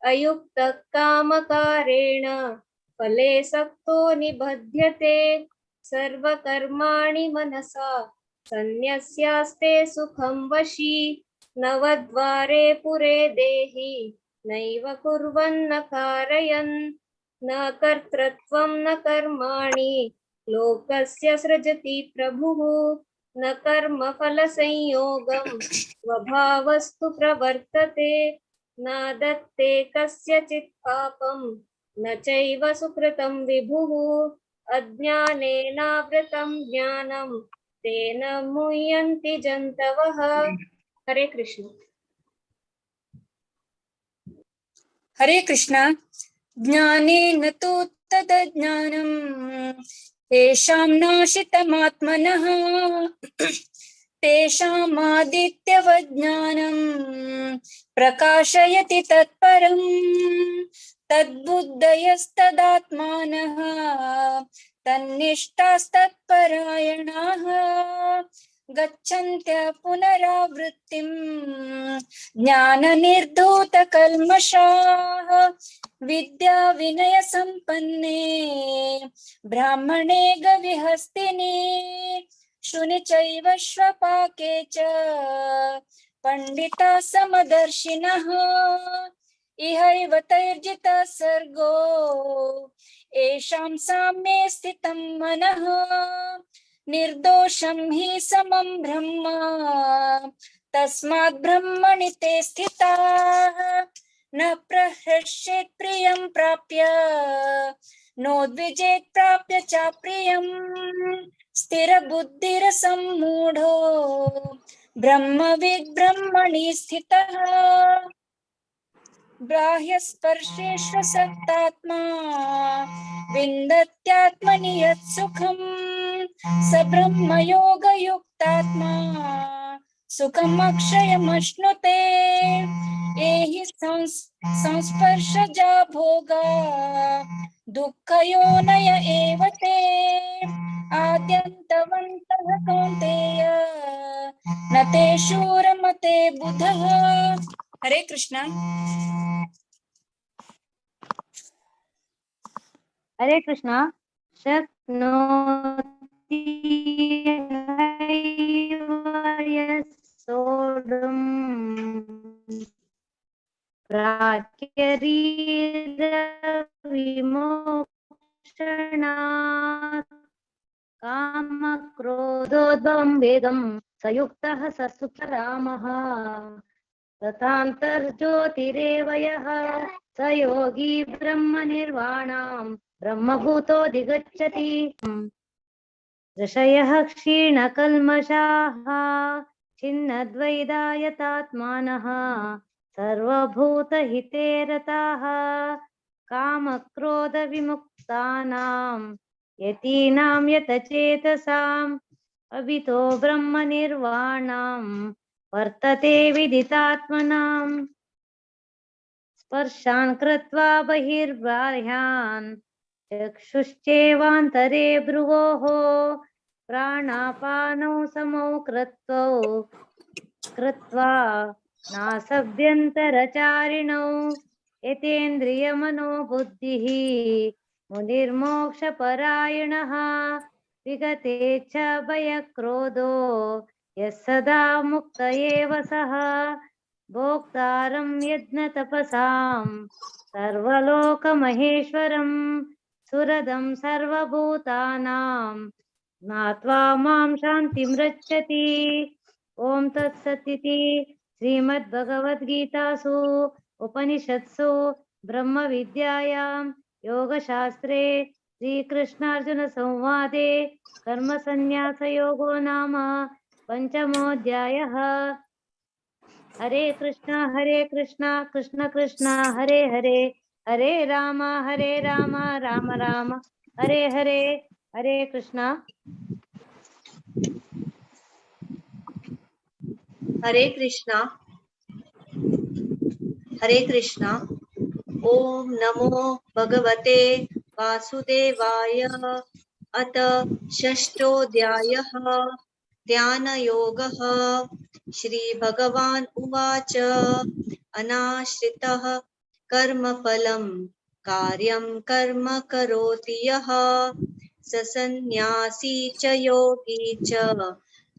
अयुक्तः कामकारेण फले सक्तो निबध्यते सर्वकर्माणि मनसा सन्न्यस्यास्ते सुखं वशी नवद्वारे पुरे देहि नैव कुर्वन्न कारयन् न कर्तृत्वं न कर्माणि लोकस्य सृजति प्रभुः न कर्मफलसंयोगं स्वभावस्तु प्रवर्तते न दत्ते कस्यचित् पापं न चैव सुकृतं विभुः अज्ञानेनावृतं ज्ञानं तेन मुह्यन्ति जन्तवः। हरे कृष्ण। हरे कृष्ण। ज्ञानेन तु तदज्ञानं तेषां नाशितमात्मनः तेषामादित्यवज्ञानं प्रकाशयति तत्परं तद्बुद्धयस्तदात्मानः तन्निष्ठास्तत्परायणाः गच्छन्त्य पुनरावृत्तिं ज्ञाननिर्धूतकल्मषाः विद्या विनयसम्पन्ने ब्राह्मणे गविहस्तिनि शुनि चैव श्वपाके च पण्डिता समदर्शिनः इहैव तैर्जितः सर्गो येषां साम्ये स्थितं मनः निर्दोषं हि समं ब्रह्म तस्मात् ब्रह्मणि ते स्थिताः न प्रहृष्येत् प्रियं प्राप्य नोद्विजेत् प्राप्य चाप्रियं स्थिरबुद्धिरसम्मूढो ब्रह्मविद् ब्रह्मणि स्थितः बाह्यस्पर्शेष्वसक्तात्मा विन्दत्यात्मनि यत् सुखं स ब्रह्मयोगयुक्तात्मा सुखमक्षयमश्नुते। एहि संस्पर्शजा भोगा दुःखयोनय एव ते आद्यन्तवन्तः कौन्तेय न ते शूरमते बुधः। हरे कृष्ण। हरे कृष्ण। शक्नोति सोढुं प्राच्यरीरविमोक्षणात् कामक्रोधोद्भवं वेगं सयुक्तः स सुखरामः तथान्तर्ज्योतिरेव यः स योगी ब्रह्मनिर्वाणां ब्रह्मभूतोऽधिगच्छति। ऋषयः क्षीणकल्मषाः छिन्नद्वैधायतात्मानः सर्वभूतहिते रताः कामक्रोधविमुक्तानां यतीनां यतचेतसाम् अभितो ब्रह्मनिर्वाणां वर्तते विदितात्मनाम्। स्पर्शान् कृत्वा बहिर्बाह्यान् चक्षुश्चेवान्तरे भ्रुवोः प्राणापानौ समौ कृत्वा नासभ्यन्तरचारिणौ यतेन्द्रियमनोबुद्धिः मुनिर्मोक्षपरायणः विगतेच्छ भयक्रोधो यः सदा मुक्त एव सः। भोक्तारं यज्ञतपसां सर्वलोकमहेश्वरं सुरदं सर्वभूतानां ज्ञात्वा मां शान्तिं रक्षति। ॐ तत्सदिति श्रीमद्भगवद्गीतासु उपनिषत्सु ब्रह्मविद्यायां योगशास्त्रे श्रीकृष्णार्जुनसंवादे कर्मसन्न्यासयोगो नाम पञ्चमोऽध्यायः। हरे कृष्णा कृष्ण कृष्ण हरे हरे, हरे राम राम राम हरे हरे। हरे कृष्णा। हरे कृष्णा, हरे कृष्णा। ओम नमो भगवते वासुदेवाय। अत षष्ठोऽध्यायः ध्यानयोगः। श्री भगवान् उवाच, अनाश्रितः कर्मफलं कार्यं कर्म करोति यः स सन्न्यासी च योगी च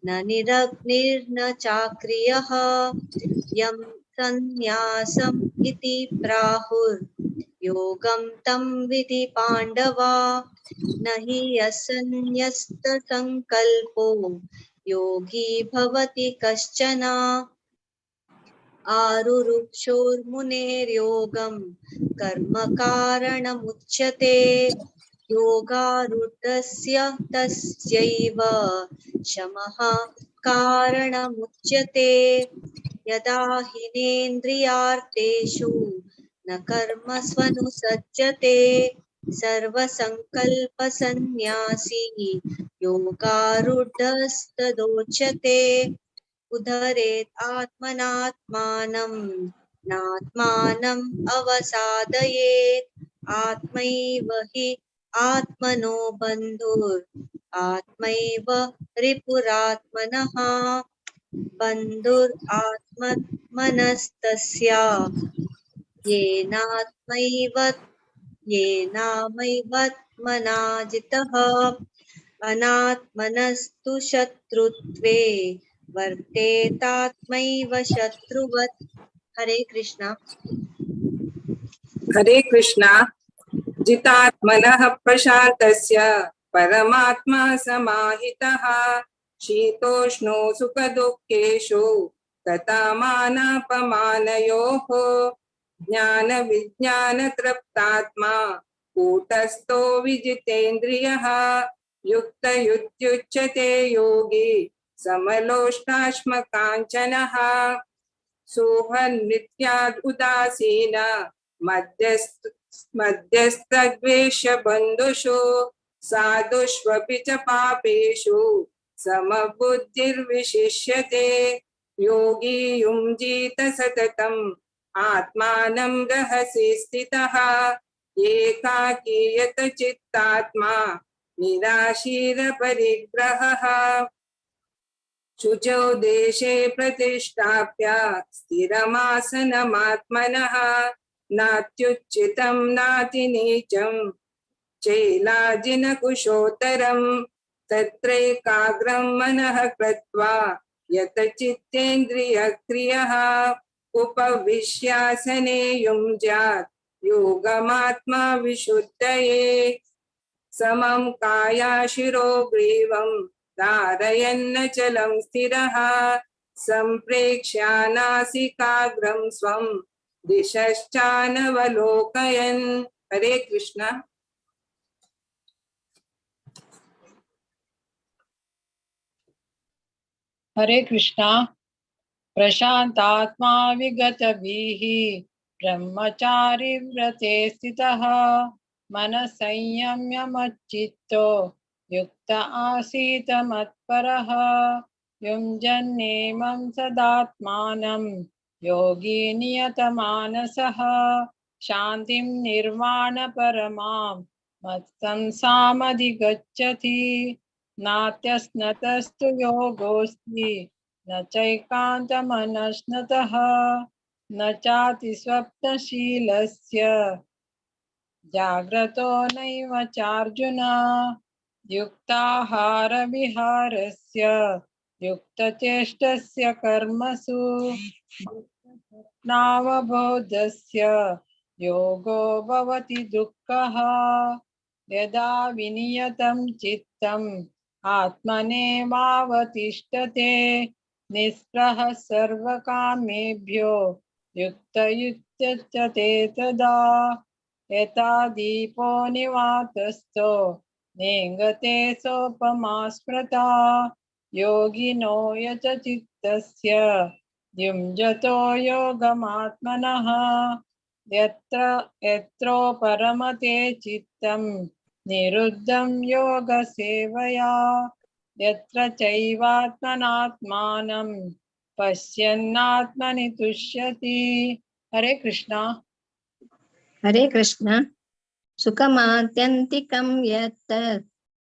न निरग्निर्न चाक्रियः। यं सन्न्यासम् इति प्राहुर्योगं तं विधि पाण्डवा। न हि असन्न्यस्तसङ्कल्पो योगी भवति कश्चन। आरुरुक्षोर्मुनेर्योगं कर्म कारणमुच्यते। योगारूढस्य तस्यैव शमः कारणमुच्यते। यदा हिनेन्द्रियार्थेषु न कर्मस्वनुसज्जते सर्वसङ्कल्पसन्न्यासी योगारूढस्तदोच्यते। उद्धरेत् आत्मनात्मानं नात्मानम् अवसादयेत्। आत्मैव हि आत्मनो बन्धुर् आत्मैव रिपुरात्मनः। बन्धुर् आत्मनस्तस्य येनात्मैव येनामैवात्मना जितः। अनात्मनस्तु शत्रुत्वे वर्तेतात्मैव शत्रुवत्। हरे कृष्णा। हरे कृष्णा। जितात्मनः प्रशान्तस्य परमात्मा समाहितः। शीतोष्णो सुखदुःखेषु तथा मानापमानयोः। ज्ञानविज्ञानतृप्तात्मा कूटस्थो विजितेन्द्रियः। युक्तयुत्युच्यते योगी समलोष्टाश्मकाञ्चनः। सोहन्नित्याद् उदासीन मध्यस्थद्वेषबन्धुषु साधुष्वपि च पापेषु समबुद्धिर्विशिष्यते। योगी युञ्जीत सततम् आत्मानं रहसि स्थितः। एकाकीयत चित्तात्मा निराशीरपरिग्रहः। शुचौ देशे प्रतिष्ठाप्य स्थिरमासनमात्मनः। नात्युच्चितं नातिनीचं चैलाजिनकुशोत्तरं। तत्रैकाग्रं मनः कृत्वा यत चित्तेन्द्रियक्रियः। उपविश्यासने युञ्ज्यात् योगमात्मा विशुद्धये। समं कायाशिरो ग्रीवं धारयन्नचलं स्थिरः। सम्प्रेक्ष्यानासिकाग्रं स्वं दिशश्चानवलोकयन्। हरे कृष्णा। हरे कृष्णा। प्रशांतात्मा विगतभिः ब्रह्मचारी व्रते स्थितः। मनः संयम्य मच्चित्तो युक्त आसीत मत्परः। युञ्जन्नेमं सदात्मानं योगी नियतमानसः। शान्तिं निर्वाणपरमां मत्संसामधिगच्छति। नात्यस्नतस्तु योगोऽस्ति न चैकान्तमनश्नतः। न चातिस्वप्नशीलस्य जाग्रतो नैव चार्जुन। युक्ताहारविहारस्य युक्तचेष्टस्य कर्मसु नावबोधस्य योगो भवति दुःखः। यदा विनियतं चित्तम् आत्मनेवावतिष्ठते। निःस्पृहः सर्वकामेभ्यो युक्तयुक्तच्यते तदा। यथा दीपो निवातस्थो नेङ्गते सोपमा स्मृता। योगिनो यच चित्तस्य युञ्जतो योगमात्मनः। यत्र यत्रो परमते चित्तं निरुद्धं योगसेवया। यत्र चैवात्मनात्मानं पश्यन्नात्मनि तुष्यति। हरे कृष्णा। हरे कृष्ण। सुखमात्यन्तिकं यत्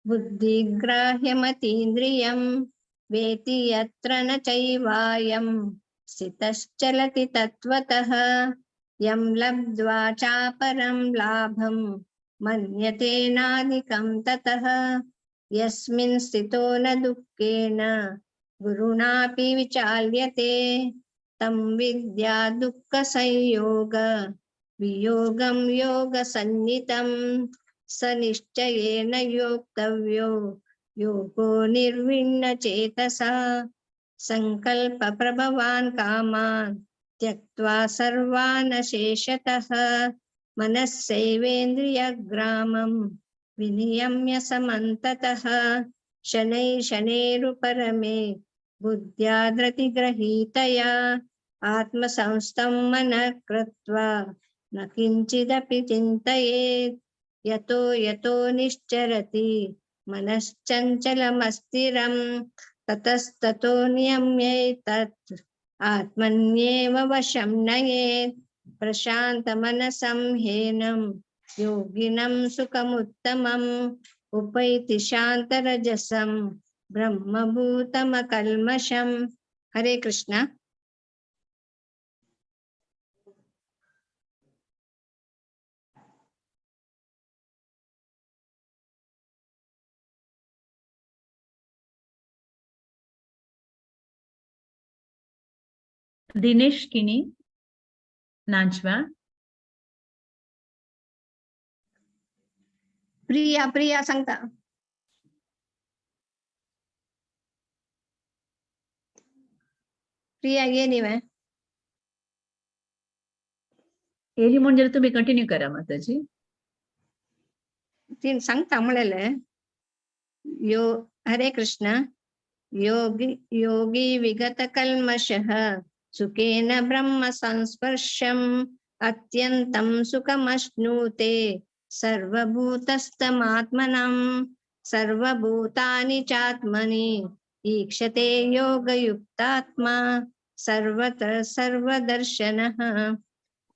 बुद्धिग्राह्यमतीन्द्रियं वेति यत्र न चैवायं स्थितश्चलति तत्त्वतः। यं लब्ध्वा चापरं लाभं मन्यते नाधिकं ततः। यस्मिन् स्थितो न दुःखेन गुरुणापि विचाल्यते। तं विद्या दुःखसंयोग वियोगं योगसन्नितं। स निश्चयेन योक्तव्यो योगो निर्विण्ण चेतसा। संकल्प प्रभवान् कामान् त्यक्त्वा सर्वान् शेषतः। मनस्सैवेन्द्रियग्रामं विनियम्य समन्ततः। शनैः शनैरुपरमे बुद्ध्या धृतिगृहीतया। आत्मसंस्थं मनः कृत्वा न किञ्चिदपि चिन्तयेत्। यतो यतो निश्चरति मनश्चञ्चलमस्थिरं ततस्ततो नियम्यैतत् आत्मन्येव वशं नयेत्। प्रशान्तमनसं हेनं योगिनं सुखमुत्तमम् उपैति शान्तरजसं ब्रह्मभूतमकल्मषम्। हरे कृष्ण। दिनेश किणी नांचवा। प्रिया प्रिया सांगता। प्रिया ये न्ही वे येली म्हणजे तुम्ही कंटिन्यू करा माताजी। तीन सांगता म्हणलेले यो। हरे कृष्ण। योगी योगी विगत कल्मषः सुखेन ब्रह्म संस्पर्शम् अत्यन्तं सुखमश्नुते। सर्वभूतस्थमात्मनं सर्वभूतानि चात्मनि ईक्षते योगयुक्तात्मा सर्वत्र सर्वदर्शनः।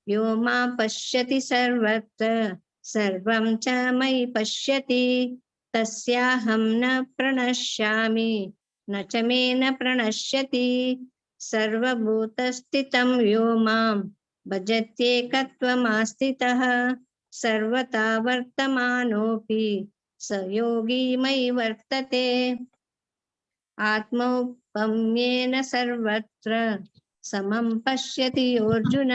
यो मा पश्यति सर्वत्र सर्वं च मयि पश्यति। तस्याहं न प्रणश्यामि न च मे न प्रणश्यति। सर्वभूतस्थितं यो मां भजत्येकत्वमास्थितः। सर्वथा वर्तमानोऽपि स योगी मयि वर्तते। आत्मौपम्येन सर्वत्र समं पश्यति योऽर्जुन।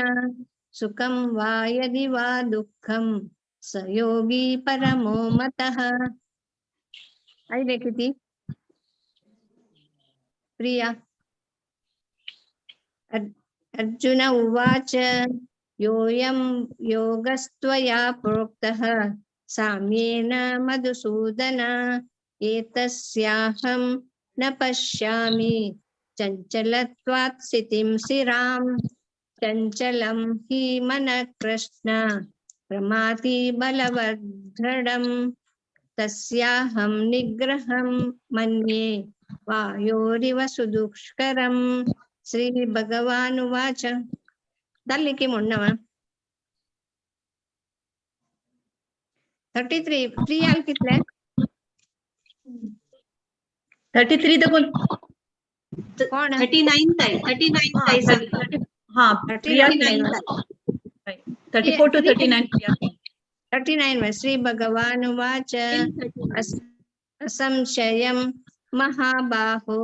सुखं वा यदि वा दुःखं स योगी परमो मतः। आयले किती प्रिया। अर्जुन उवाच योऽयं योगस्त्वया प्रोक्तः साम्येन मधुसूदन। एतस्याहं न पश्यामि चञ्चलत्वात् स्थितिं स्थिरां। चञ्चलं हि मनः कृष्ण प्रमाति बलवदृढं। तस्याहं निग्रहं मन्ये वायोरिव सुदुष्करम्। श्री भगवानुवाच। दाल्लिकी म्हणवा 33 प्रियाल कितले 33 देखून कोण 39 ताई 39 ताई सांगता। हां प्रिया 34 टू 39 प्रिया 39 वे। श्री भगवानुवाच असंशयं महाबाहो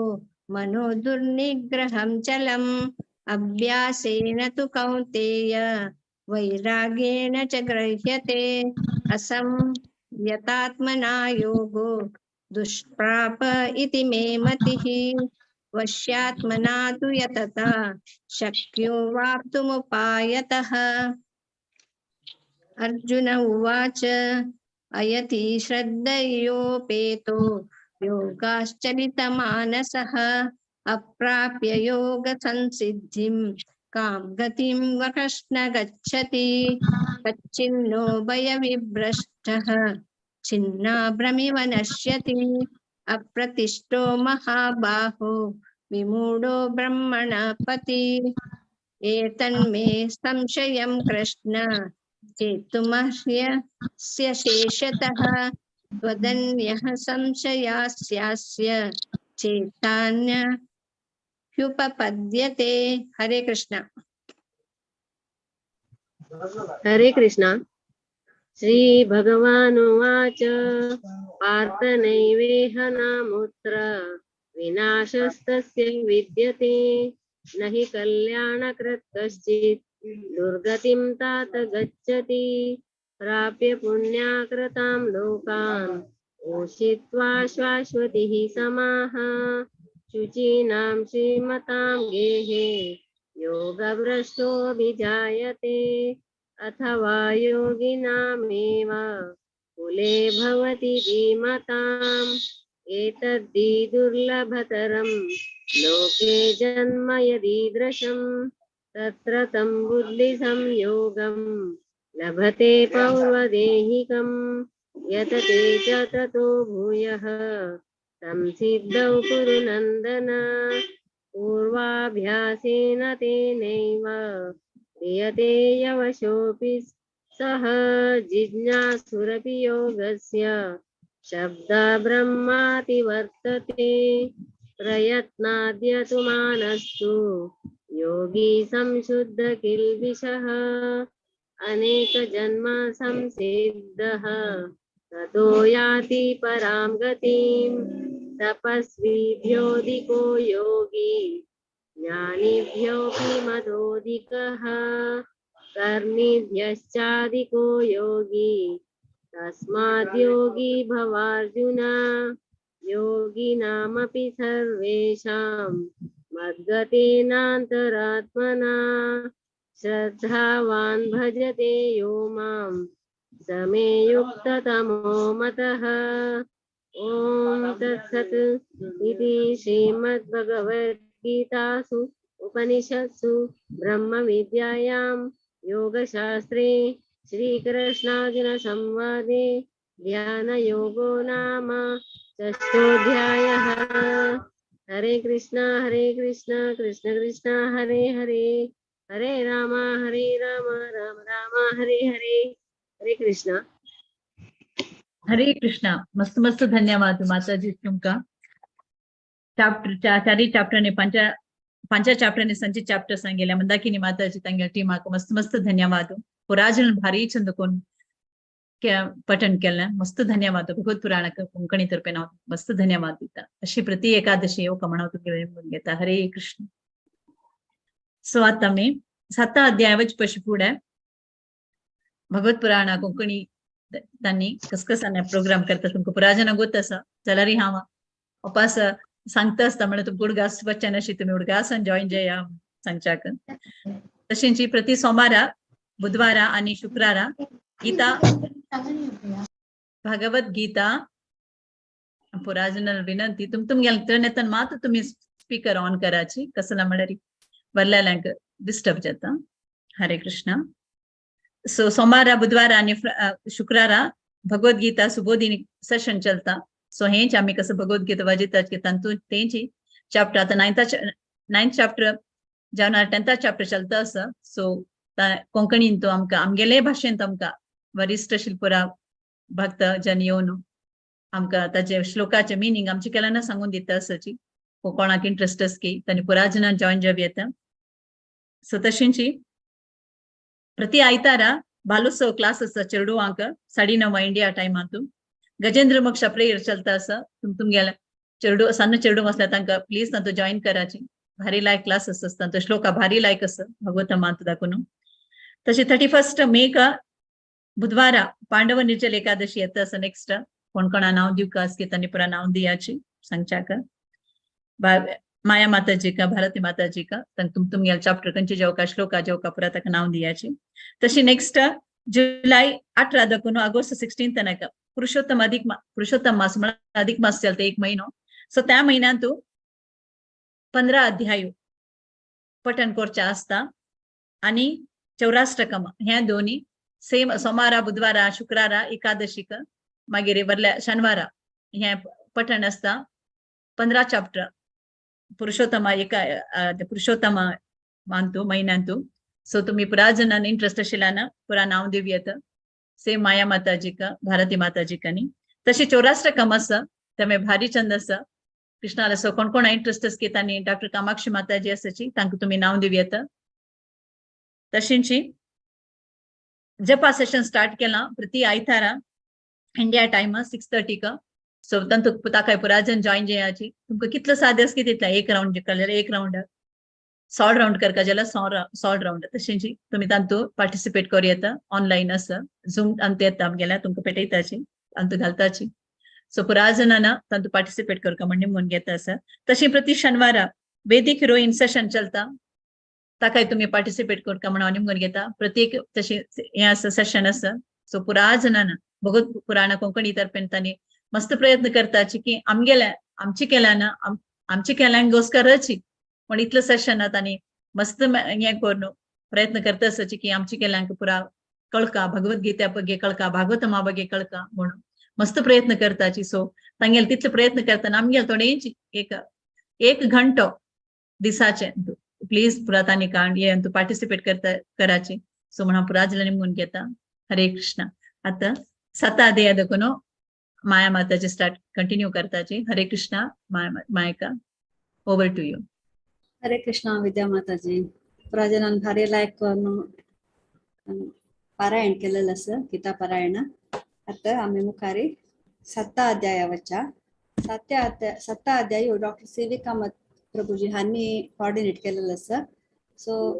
मनो दुर्निग्रहं चलम्। अभ्यासेन तु कौन्तेय वैराग्येण च गृह्यते। असं यतात्मना योगो दुष्प्राप इति मे मतिः। वश्यात्मना तु यतता शक्यो वाप्तुमुपायतः। अर्जुन उवाच अयति श्रद्धयोपेतो योगाश्चलितमानसः अप्राप्य योगसंसिद्धिं कां गतिं वकृष्ण गच्छति। कच्चिन्नो भयविभ्रष्टः छिन्नाभ्रमिव नश्यति अप्रतिष्ठो महाबाहो विमूढो ब्रह्मणपति। एतन्मे संशयं कृष्ण चेतुमर्ह्यस्य शेषतः त्वदन्यः संशयास्यास्य चेतान्यह्युपपद्यते। हरे कृष्ण। हरे कृष्ण। श्री भगवानुवाच पार्थ नैवेह नामुत्र विनाशस्तस्य विद्यते न हि कल्याणकृत् कश्चित् दुर्गतिं तात गच्छति। प्राप्य पुण्याकृतां लोकान् उषित्वा शाश्वतिः समाः शुचीनां श्रीमतां गेहे योगभ्रष्टोऽभिजायते। अथवा योगिनामेव कुले भवति धीमताम् एतद्धि दुर्लभतरं लोके जन्म यदीदृशं तत्र तं बुद्धिसंयोगं लभते पौर्वदेहिकं यतते च ततो भूयः तं सिद्धौ कुरु नन्दन। पूर्वाभ्यासेन तेनैव क्रियते यवशोऽपि सः जिज्ञासुरपि योगस्य शब्दब्रह्माति वर्तते। प्रयत्नाद्यतु मानस्तु योगी संशुद्ध किल्बिषः अनेक जन्म संसिद्धः ततो याति परां गतिं। तपस्विभ्योऽधिको योगी ज्ञानिभ्योऽपि मदोऽधिकः कर्मिभ्यश्चाधिको योगी तस्माद् योगी भवार्जुन। योगिनामपि सर्वेषां मद्गतेनान्तरात्मना श्रद्धावान् भजते यो मां स मे युक्ततमो मतः। ॐ तत्सत् इति श्रीमद्भगवद्गीतासु उपनिषत्सु ब्रह्मविद्यायां योगशास्त्रे श्रीकृष्णार्जुन संवादे ध्यानयोगो नाम षष्ठोऽध्यायः। हरे कृष्णा कृष्ण कृष्ण हरे हरे हरे राम राम राम हरे हरे। हरे कृष्णा। हरे कृष्णा। मस्त मस्त धन्यवाद माताजी तुमका। चॅप्टर चारी चॅप्टरने पांचा चॅप्टरने संचित चॅप्टर सांगेल्या मंदाकिनी माताजी तांगेल्या टीमाक मस्त मस्त धन्यवाद। पुराजन भारी छंद कोण पठन केलं मस्त धन्यवाद। भगवत पुराण कोंकणी तर्फे नाव मस्त धन्यवाद दिता। अशी प्रति एकादशी येवका म्हणून तुमगे घेता। हरे कृष्ण। सो आता मी साता अध्याय वच पशी फुडें भगवत पुराणा कोंकणी तांणी कसकसाने प्रोग्राम करता तुमकां पुराजना गोत आसा जाल्यारय हांव उपास सांगता आसता म्हणल्यार तुमकां उडगास वचन अशी तुमी उडगासान जॉयन जाया सांगच्याक। तशेंच प्रति सोमारा बुधवारा आनी शुक्रारा गीता भगवत गीता पुराजना विनंती तुम तुमगेले टर्न येतना मात तुमी स्पीकर ऑन कराची कसला म्हळ्यार वरल्याल्यांक डिस्टर्ब जाता। हरे कृष्णा। सो सोमारा बुधवारा आनी शुक्रारा भगवत गीता सुबोधिनी सेशन चलता। सो हेंच आमी कसं भगवत गीता वाजयतात की तातूंत तेंची चॅप्टर आतां नायन्थ चॅप्टर जावन 10th chapter चलता आसा। सो कोंकणीन तो आमकां आमगेले भाशेन आमकां वरिश्ठ शिल्पुरा भक्त जन येवन आमकां ताजे श्लोकाचे मिनींग आमचे केल्यान सांगून दिता आसाची। कोणाक इंट्रस्ट आसा की तांणी पुराजनान जॉयन जावं येता। सो तशेंची प्रति आयतारा बालोत्सव क्लास आसा चेडवांक 9:30 इंडिया टायमांतू गजेंद्र मोक्ष प्रेयर चलता आसा। तुमगेले चेडू सान्न चेडू आसल्यार तांकां प्लीज तांतू जॉयन कराची। भारी लायक क्लास आसा तांचो श्लोका भारी लायक आसा भगवत मांत दाखोवन। तशें 31 मेक बुधवारा पांडव निर्जल एकादशी येता आसा नेक्स्ट। कोण कोणा नांव दिवका आसकी तांणी पुरा नांव दियाची सांगच्याक। माया माताजी का भारती माताजी का तुमगेले चॅप्टर खंयचे जेवका श्लोका जेवका पुरा ताका नांव दियाची। तशी नेक्स्ट जुलय 18 देखून ऑगस्ट 16 तनक पुरुषोत्तम अधिक पुरुषोत्तम मास म्हळ्यार अधिक मास चलता एक महिनो. सो त्या म्हयन्यांतू 15 अध्याय पठण करचे आसता आणि चौराष्टकम ह्या दोन्ही सेम सोमारा बुधवारा शुक्रारा एकादशीक मागीर वरल्या शनिवारा हे पठण आसता. 15 चॅप्टर पुरुषोत्तमा एका पुरुषोत्तमा मानतो महिन्यांतू. सो तुम्ही पुरा जणांना इंटरेस्ट आशिल्ल्यान ना पुरा नाव दिवयेत सेम माया माताजीक भारती माताजीक. आनी तशी चौराष्टकम आसा तेमे भारी चंद आसा कृष्णाला. सो कोण कोण इंटरेस्ट आसा की तांणी डॉक्टर कामाक्षी माताजी आसाची तांकां तुमी नाव दिवयेत. तशींची जपा सेशन स्टार्ट केला प्रति आयतारा इंडिया टायम 6:30. सो तांतू ताका पुरा जण जॉईन जायाची. तुमकां कितलो साध्य आसा की तितला एक रावंड जिखले जाल्यार एक रावंड, 100 रावंड करका जाल्यार 100 रावंड तशेंची तुमी तांतू पार्टिसिपेट करूं येता. ऑनलायन आसा झूम अंत येता आमगेल्या तुमकां पेटयताची अंतू घालताची. सो पुरा जणांना तांतू पार्टिसिपेट करका म्हण निमून घेता आसा. तशें प्रति शनिवारा वेदीक हिरोईन सेशन चलता ताकाय तुमी पार्टिसिपेट करका म्हण हांव निमून घेता. प्रत्येक तशें हें आसा सेशन आसा. सो पुरा जणांना भगवत पुराण कोंकणी तर्फेन तांणी मस्त प्रयत्न करताची की आमगेल्या आमची केल्यान आमची केल्यांगोस्करची पण इतलें सेशन तांणी मस्त हें करून प्रयत्न करता आसाची की आमची केल्यांक पुरा कळका भगवद्गीता बगे कळका भागवतमा बगे कळका म्हणून मस्त प्रयत्न करताची. सो तांगेले तितले प्रयत्न करतना आमगेले थोडेंच एक एक घंटो दिसाचे प्लीज पुरा तांणी काण हे तूं पार्टिसिपेट करता कराची. सो म्हण हांव पुरा जणांनी म्हणून घेता. हरे कृष्णा. आतां साता अध्याय देखून माया माताजी स्टार्ट कंटिन्यू करताची. हरे कृष्णा मायका, over to you. Hare Krishna Vidya Mataji. पुराजनान भारी लायक करून पारायण केलेलं आसा गीता पारायण. आता आम्ही मुखारी 7 अध्यायावरच्या 7 अध्याय डॉक्टर सी व्ही कामत प्रभुजी हांनी कॉर्डिनेट केलेलं आसा. सो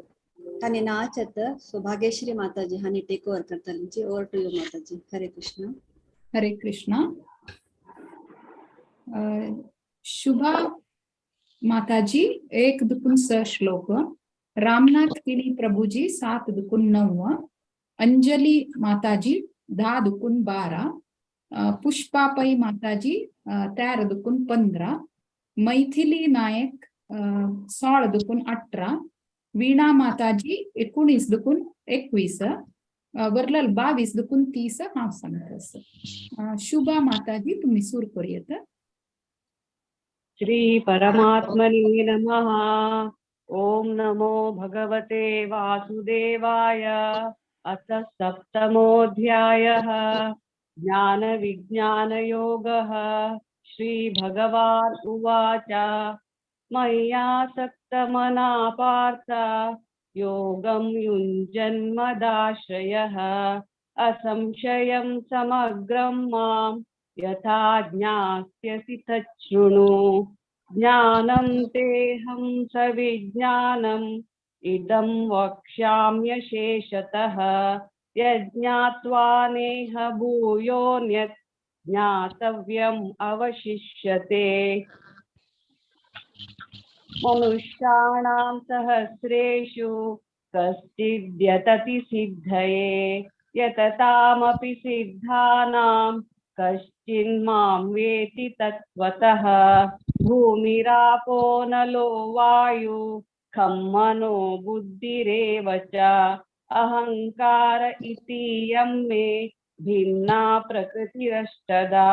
तांणी नाच येता. सो भाग्यश्री माताजी हांनी टेक ओवर करताली. Over to you Mataji. Hare Krishna. Hare Krishna. Shubha Mataji 1 Dukun 6 श्लोक, रामनाथ किणी प्रभुजी 7 दुकून 9, अंजली माताजी 10 दुकून 12, पुष्पा पै माताजी 13 दुकून 15, मैथिली नायक 16 दुकून 18, वीणा माताजी 19 दुकून 21, वरलाल 22 दुकून 30. हांव सांगता. शुभा माताजी तुम्ही सुर करूं. श्री परमात्मने नमः. ओम नमो भगवते वासुदेवाय. अथ सप्तमोऽध्यायः ज्ञान विज्ञान योगः. श्री भगवान् उवाच मय्यासक्तमना पार्थ योगं युञ्जन्मदाश्रयः असंशयं समग्रं मां यथा ज्ञास्यसि तच्छृणु. ज्ञानं तेऽहं सविज्ञानम् इदं वक्ष्याम्यशेषतः यज्ञात्वा नेह भूयोऽन्यत् ज्ञातव्यम् अवशिष्यते. मनुष्याणां सहस्रेषु कश्चिद्यतति सिद्धये यततामपि सिद्धानां कश्चिन्मां वेति तत्त्वतः. भूमिरापो नलो वायु खं मनो बुद्धिरेव च अहंकार इतीयं मे भिन्ना प्रकृतिरष्टदा.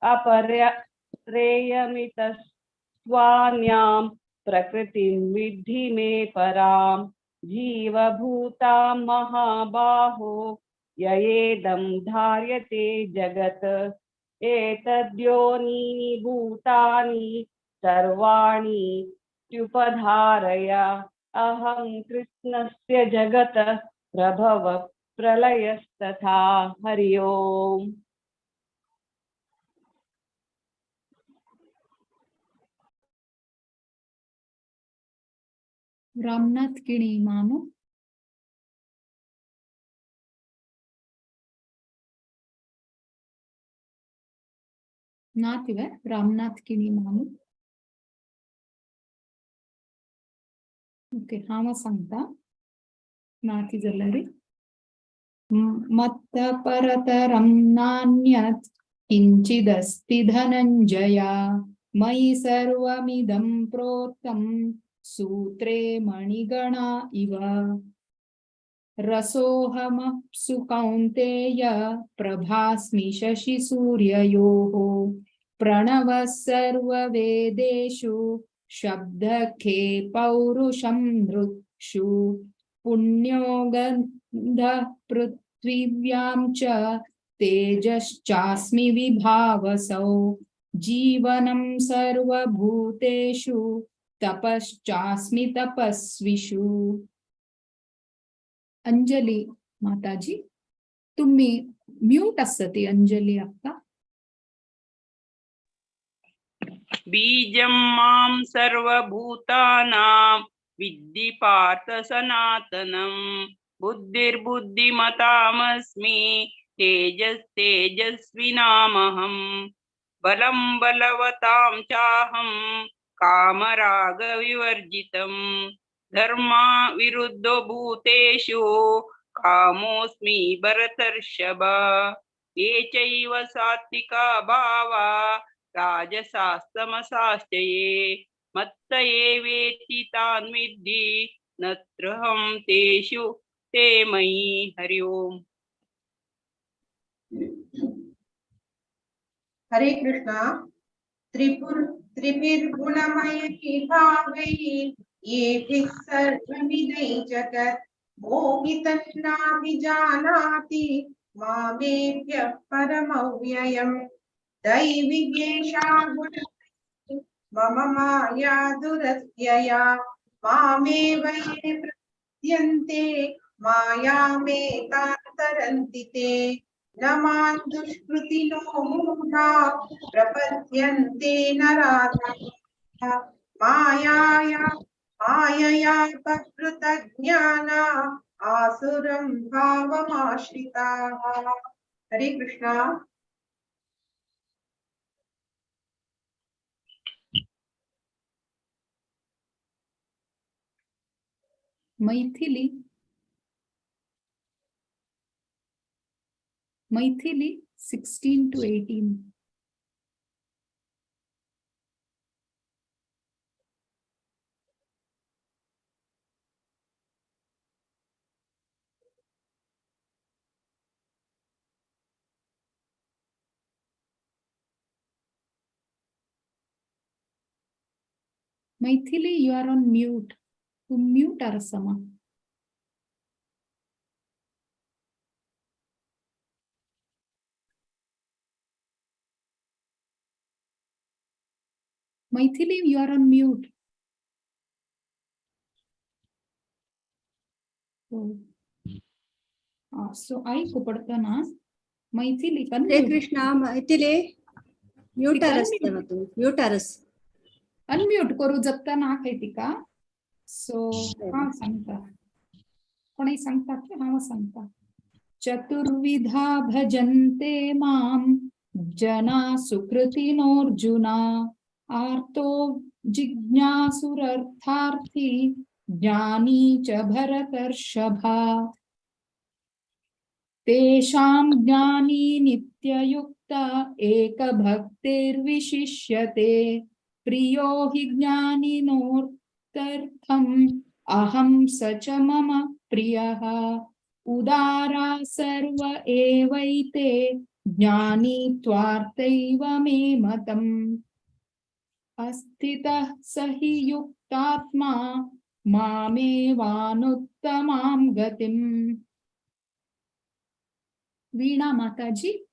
अपरेयमितस्त्वान्यां प्रकृतिं विद्धि मे परां जीवभूतां महाबाहो ययेदं धार्यते जगत्. एतद्योनीनि भूतानि सर्वाणि त्युपधारय अहं कृष्णस्य जगतः प्रभव प्रलयस्तथा. हरि ओम. रामनाथ किणी मामू. नातिवे रामनाथ किणी मामू. ओके, हांव सांगता नाती जाल्यार मत्तः परतरं नान्यत् किञ्चिदस्ति धनञ्जय। मयि सर्वमिदं प्रोक्तं सूत्रे मणिगणा इव। रसोऽहमप्सु कौन्तेय प्रभास्मि शशिसूर्ययोः। प्रणवः सर्ववेदेषु शब्दखे पौरुषं नृक्षु। पुण्यो गन्धः पृथिव्यां च तेजश्चास्मि विभावसौ। जीवनं सर्वभूतेषु तपश्चास्मि तपस्विषु। अंजलि माताजी, तुम्ही म्यूट असती अंजलि अक्का। बीजं मां सर्वभूतानां विद्धि पार्थ सनातनं। बुद्धिर्बुद्धिमतामस्मि तेजस्तेजस्विनामहं। बलं बलवतां चाहं कामरागविवर्जितं। धर्मा विरुद्धो भूतेषु कामोऽस्मि भरतर्षभ। ये चैव सात्विका भावा राजसास्तमसाश्च ये मत्त एवेति तान् विद्धि न त्र्यहं तेषु ते मयि। हरि ओम। हरे कृष्णा। त्रिपुर्गुणमयैः भावैः येभिः सर्वमिदं जगत् मोहितं नाभिजानाति मामेभ्यः परमव्ययम्। दैवी एषा गुणमयी मम माया दुरत्यया। मामेव ये प्रपद्यन्ते मायामेतां तरन्ति ते। न मां दुष्कृतिनो मूढा प्रपद्यन्ते नराधमाः। मायाया मायया अपहृतज्ञाना आसुरं भावमाश्रिताः। हरे Krishna. Maithili, Maithili 16 to 18. Maithili, you are on mute. To mute Arasama. Maithili, you are on mute. So I kupatana Maithili. Hare Krishna. Maithili, mute arasana tu. Mute aras. Unmute करू जगता ना खैतिका। सो हाँ सांगता, कोणी सांगता की हांव सांगता। चतुर्विधा भजन्ते मां जना सुकृतिनोऽर्जुन। आर्तो जिज्ञासुरर्थार्थी ज्ञानी च भरतर्षभा। तेषां ज्ञानी नित्ययुक्त एकभक्तिर्विशिष्यते। प्रियो हि ज्ञानिनोऽर्थम् अहं स च मम प्रियः। उदारा सर्व एवैते ज्ञानी त्वार्थैव मे मतम्। अस्थितः स हि युक्तात्मा मामेवानुत्तमां गतिम्। वीणा माताजी।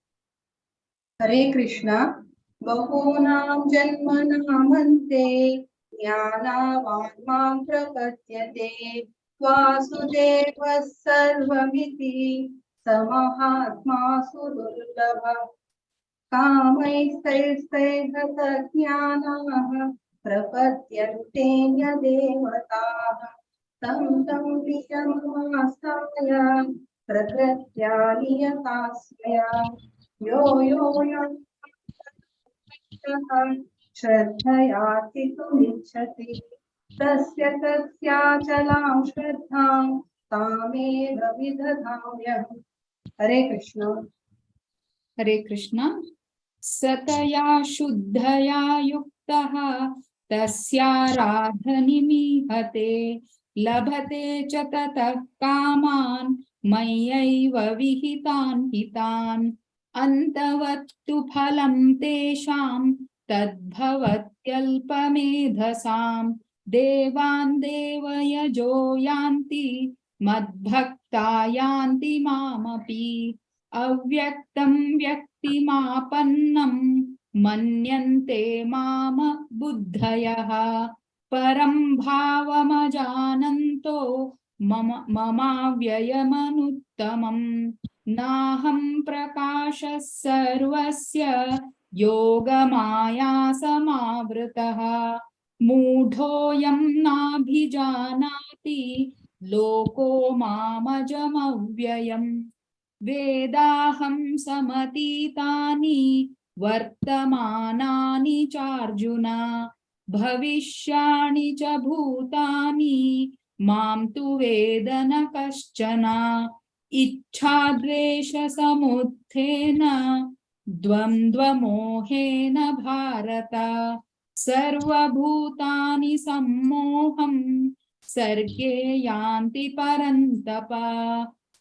हरे कृष्णा। बहूनां जन्मनामन्ते ज्ञानावान् मां प्रपद्यते। वासुदेवः सर्वमिति स महात्मा सुदुर्लभः। कामैस्तैस्तैर्हतज्ञानाः प्रपद्यन्ते न्यदेवताः। तं तं विषमास्थाय प्रकृत्या नियता स्वया। यो यो यो श्रद्धयार्थितुमिच्छति तस्य तस्याचलां श्रद्धां तामेव विदधाम्यहम्। हरे कृष्ण. हरे कृष्ण. सतया शुद्धया युक्तः तस्याराधनिमीहते लभते च ततः कामान् मय्यैव विहितान् हितान् अन्तवत्तु फलं तेषां तद्भवत्यल्पमेधसां देवान् देवयजो यान्ति मद्भक्ता यान्ति मामपि अव्यक्तं व्यक्तिमापन्नं मन्यन्ते माम बुद्धयः परं भावमजानन्तो मम ममाव्ययमनुत्तमं नाहं प्रकाशः सर्वस्य योगमाया समावृतः मूढोऽयं नाभिजानाति लोको मामजमव्ययम् वेदाहं समतीतानि वर्तमानानि चार्जुन भविष्याणि च भूतानि मां तु वेद न कश्चन इच्छाद्वेषसमुत्थेन द्वन्द्वमोहेन भारत सर्वभूतानि सम्मोहं सर्गे यान्ति परन्तप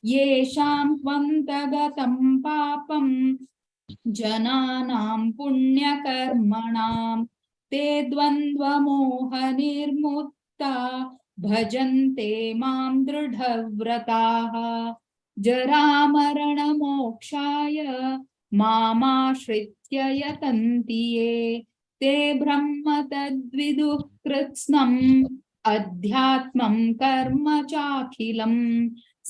येषां त्वन्तगतं पापं जनानां पुण्यकर्मणां ते द्वन्द्वमोहनिर्मुक्ता भजन्ते मां दृढव्रताः जरामरणमोक्षाय मामाश्रित्य यतन्ति ये ते ब्रह्म तद्विदुः कृत्स्नम् अध्यात्मं कर्म चाखिलम्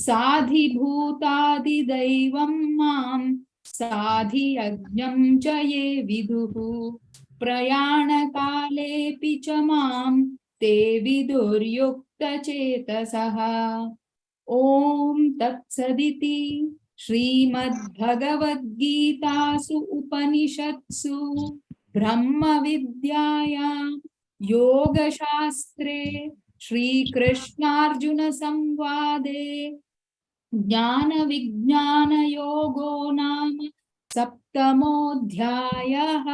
साधिभूतादिदैवं मां साधियज्ञं च ये विदुः प्रयाणकालेऽपि च मां ते विदुर्युक्तचेतसः. ॐ तत्सदिति श्रीमद्भगवद्गीतासु उपनिषत्सु ब्रह्मविद्यायां योगशास्त्रे श्रीकृष्णार्जुनसंवादे ज्ञानविज्ञानयोगो नाम सप्तमोऽध्यायः.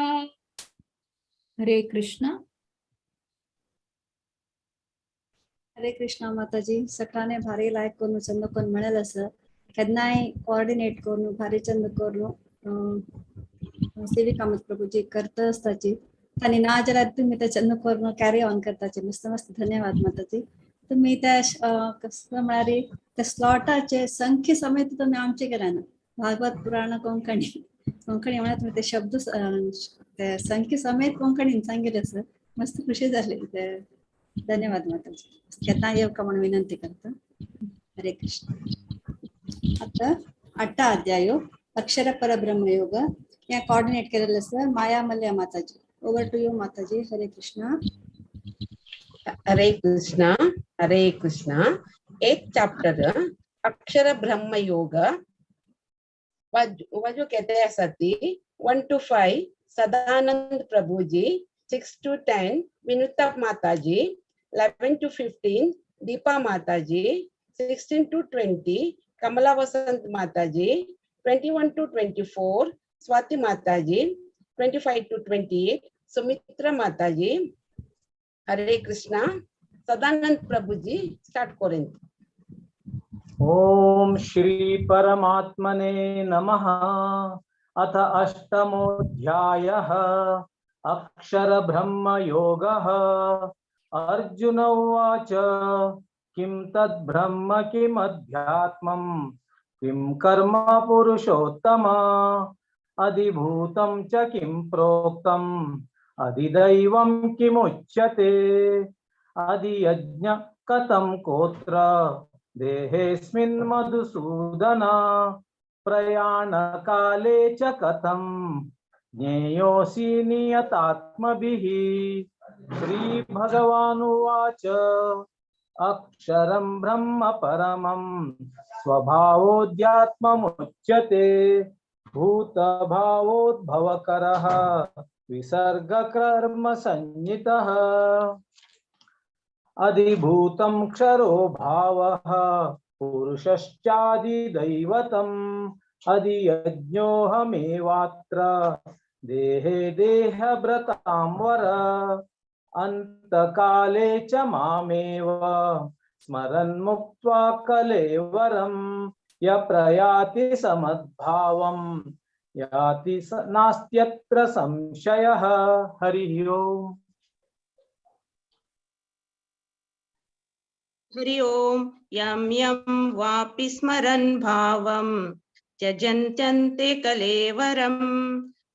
हरे कृष्ण. हरे कृष्ण माताजी. सकाळने भारी लायक करून चंद कोण म्हणेल असं केन्नाय कोऑर्डिनेट करून भारी चंद करून सेवी कामत प्रभूजी करता आसताची तांणी ना जाल्यार तुमी ते चंद करून कॅरी ऑन करताची. मस्त मस्त धन्यवाद माताजी. तुमी त्या कसं म्हळ्यार त्या स्लॉटाचे संख्ये समेत तुमी आमचे केला ना. भागवत पुराण कोंकणी कोंकणी म्हळ्यार तुमी ते शब्द ते संख्ये समेत कोंकणीन सांगितले सर. मस्त खुशी जाली. धन्यवाद माताजी. केन्ना येवका म्हणून विनंती करता. हरे कृष्ण. आता आठा अध्याय अक्षर परब्रह्मयोग या कोऑर्डिनेट केलेलं sir Maya Mallya Mataji. Over to you Mataji. Hare Krishna. Hare Krishna. Hare Krishna. एक चैप्टर अक्षर ब्रह्म योग जो कहते हैं सती 1 to 5 Sadanand Prabhu ji, 6 to 10 Vinuta Mataji, 11 to 15 Deepa Mataji, 16 to 20 Kamala Vasant Mataji, 21 to 24 Swati Mataji, 25 to 28 Sumitra Mataji. Hare Krishna. Sadanand Prabhu ji start करें. ओम श्री परमात्मने नमः. अथ अष्टमोऽध्यायः अक्षर ब्रह्म योगः. अर्जुन उवाच किं तद् ब्रह्म किमध्यात्मं किं कर्म पुरुषोत्तम अधिभूतं च किं प्रोक्तम् अधिदैवं किमुच्यते अधियज्ञ कथं कोत्र देहेऽस्मिन् मधुसूदन प्रयाणकाले च कथं ज्ञेयोऽसि नियतात्मभिः. श्री भगवानुवाच अक्षरं ब्रह्म परमं स्वभावोऽध्यात्ममुच्यते भूतभावोद्भवकरः विसर्गकर्म संज्ञितः. अधिभूतं क्षरो भावः पुरुषश्चादिदैवतं अधियज्ञोऽहमेवात्र देहे देहभृतां वर अन्तकाले च मामेव स्मरन् मुक्त्वा कलेवरं य प्रयाति समद्भावं याति नास्त्यत्र संशयः। हरिः ओम्। हरि ओम। यं यं वापि स्मरन् भावं त्यजन्त्यन्ते कलेवरं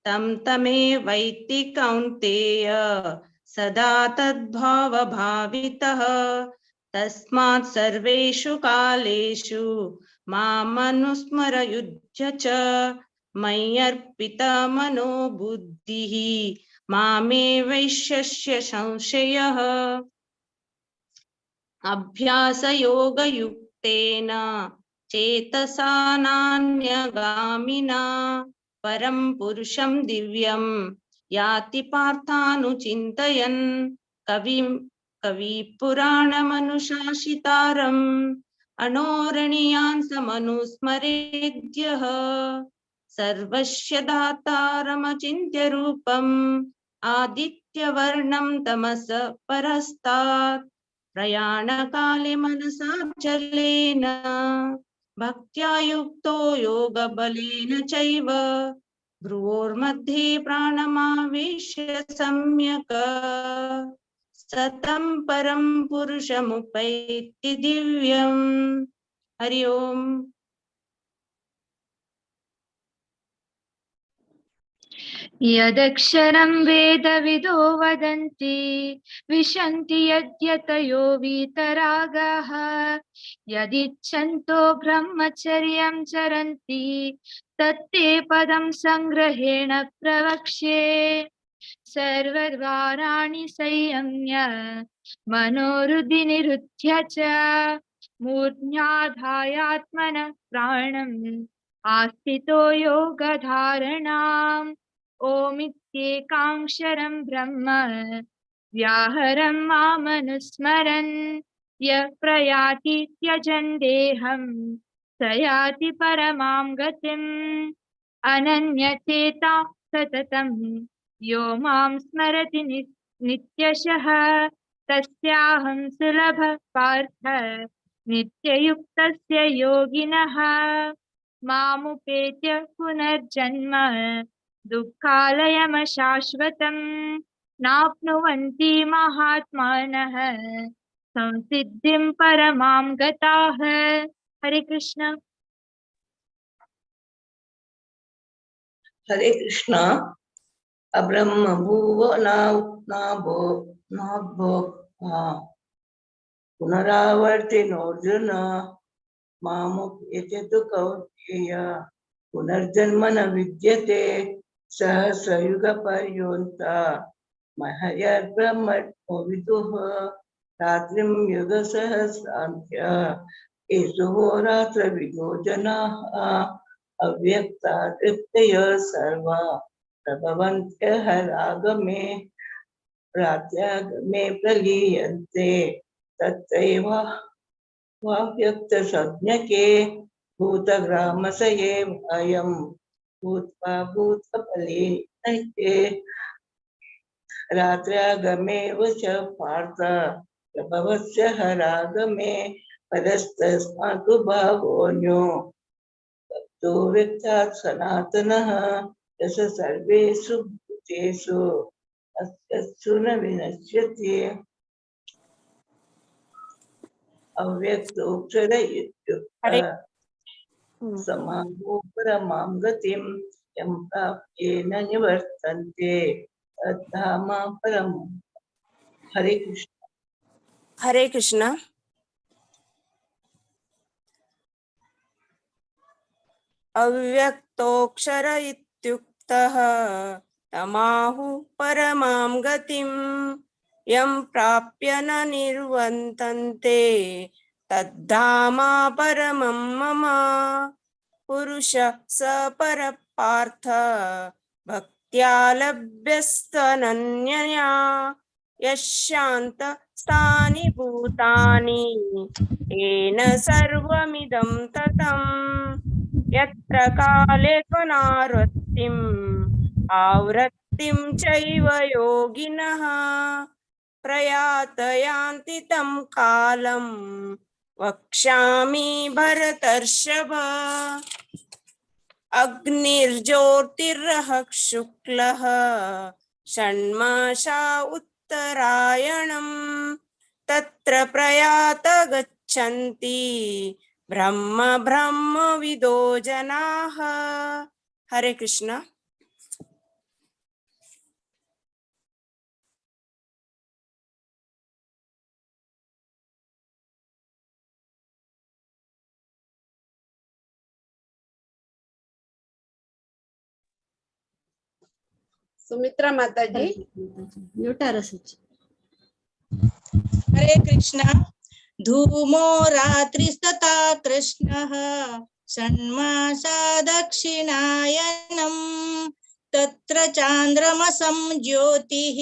तं तमेवैति कौन्तेय सदा तद्भावभावितः। तस्मात् सर्वेषु कालेषु मामनुस्मर युध्य च मय्यर्पितमनो बुद्धिः मामे वैश्यस्य संशयः। अभ्यासयोगयुक्तेन चेतसा नान्यगामिना परं पुरुषं दिव्यं याति पार्थानुचिन्तयन् कविं कविपुराणमनुशासितारम् अणोरणीयान् समनुस्मरेद्यः। सर्वस्य दातारमचिन्त्य रूपम् आदित्यवर्णं तमस परस्तात् प्रयाणकाले मनसा चलेन भक्त्या युक्तो योगबलेन चैव भ्रुवोर्मध्ये प्राणमावेश्य सम्यक् सतं परं पुरुषमुपैति दिव्यम्। हरि ओम। यदक्षरं वेदविदो वदन्ति विशन्ति यद्यतयो वीतरागाः यदिच्छन्तो ब्रह्मचर्यं चरन्ति तत्ते पदं संग्रहेण प्रवक्ष्ये। सर्वद्वाराणि संयम्य मनोहृदि निरुध्य च मूर्ध्याधायात्मनः प्राणम् आस्थितो योगधारणाम्। ओमित्येकाक्षरं ब्रह्म व्याहरं मामनुस्मरन् यः प्रयाति त्यजन् देहं स याति परमां गतिम्। अनन्यचेता सततं यो मां स्मरति नित्यशः तस्याहं सुलभः पार्थ नित्ययुक्तस्य योगिनः। मामुपेत्य पुनर्जन्म दुःखालयमशाश्वतं नाप्नुवन्ति महात्मानः संसिद्धिं परमां गताः। हरे कृष्ण। हरे कृष्ण। अब्रह्म भुवो नाभो नाभो पुनरावर्तिनोऽर्जुन मामुपेत्य तु कौन्तेय पुनर्जन्म न विद्यते सहस्रयुगपर्यन्त महर्ब्रह्मणो विदुः रात्रिं युगसहस्रान्त्य एषो रात्रविदो जनाः अव्यक्ता तृप्तयः सर्वा प्रभवन्त्यः रागमे रात्र्यागमे प्रलीयन्ते तत्रैव वाव्यक्तसंज्ञके भूतग्रामस एव अयं भूत्वा भूतफलेनैते रात्र्यागमेव च पार्थ प्रभवस्य हरागमे परस्तस्मात् भावोऽन्यो तत्तो व्यक्तात् सनातनः यस सर्वेषु भूतेषु अस्त्यत्सु न विनश्यति। अव्यक्तोऽक्षर इत्युक्तः समाहो परमां गतिं यं प्राप्येन निवर्तन्ते तद्धाम परमं। हरे कृष्ण। हरे कृष्ण। अव्यक्तोऽक्षर इत्युक्तः तमाहु परमां गतिं यं प्राप्य न निर्वर्तन्ते तद्धामा परमं मम। पुरुष स परपार्थ भक्त्या लभ्यस्तनन्यया यशान्त स्थानि भूतानि येन सर्वमिदं ततम्। यत्र काले त्वनावृत्तिम् आवृत्तिं चैव योगिनः प्रयात यान्ति तं कालं वक्ष्यामि भरतर्षभ। अग्निर्ज्योतिरः शुक्लः षण्मासा उत्तरायणं तत्र प्रयात गच्छन्ति ब्रह्म ब्रह्मविदो जनाः। हरे कृष्ण। सुमित्रा माताजी। म्यूटार आसाची। हरे कृष्ण। धूमो रात्रिस्तथा कृष्णः षण्मासा दक्षिणायनं तत्र चान्द्रमसं ज्योतिः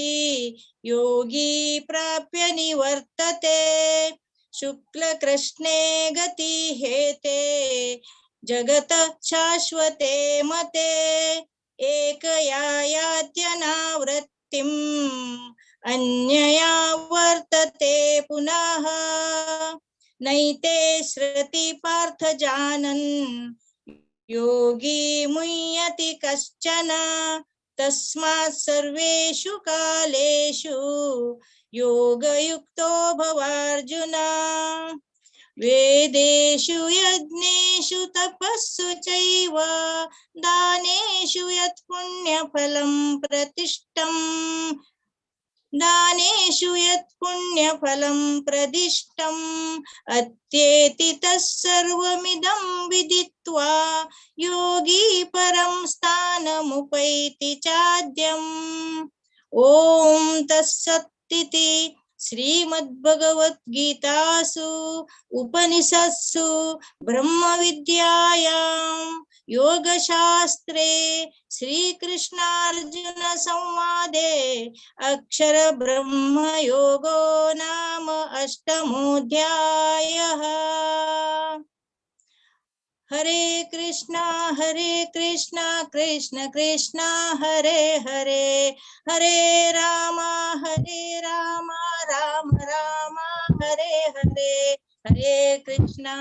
योगी प्राप्य निवर्तते। शुक्लकृष्णे गतिहेते जगत शाश्वते मते एकया यात्यनावृत्तिम् अन्यया वर्तते पुनः। नैते श्रुति पार्थ जानन् योगी मुह्यति कश्चन तस्मात् सर्वेषु कालेषु योगयुक्तो भवार्जुन। वेदेषु यज्ञेषु तपस्सु चैव दानेषु यत् पुण्यफलं प्रतिष्ठम् दानेषु यत् पुण्यफलं प्रदिष्टम् अत्येति तत्सर्वमिदं विदित्वा योगी परं स्थानमुपैति चाद्यम्। ॐ तत्सत्तिति श्रीमद्भगवद्गीतासु उपनिषत्सु ब्रह्मविद्यायां योगशास्त्रे श्रीकृष्णार्जुन संवादे अक्षर ब्रह्मयोगो नाम अष्टमोऽध्यायः। हरे कृष्णा कृष्ण कृष्ण हरे हरे हरे राम राम राम हरे हरे हरे कृष्णा।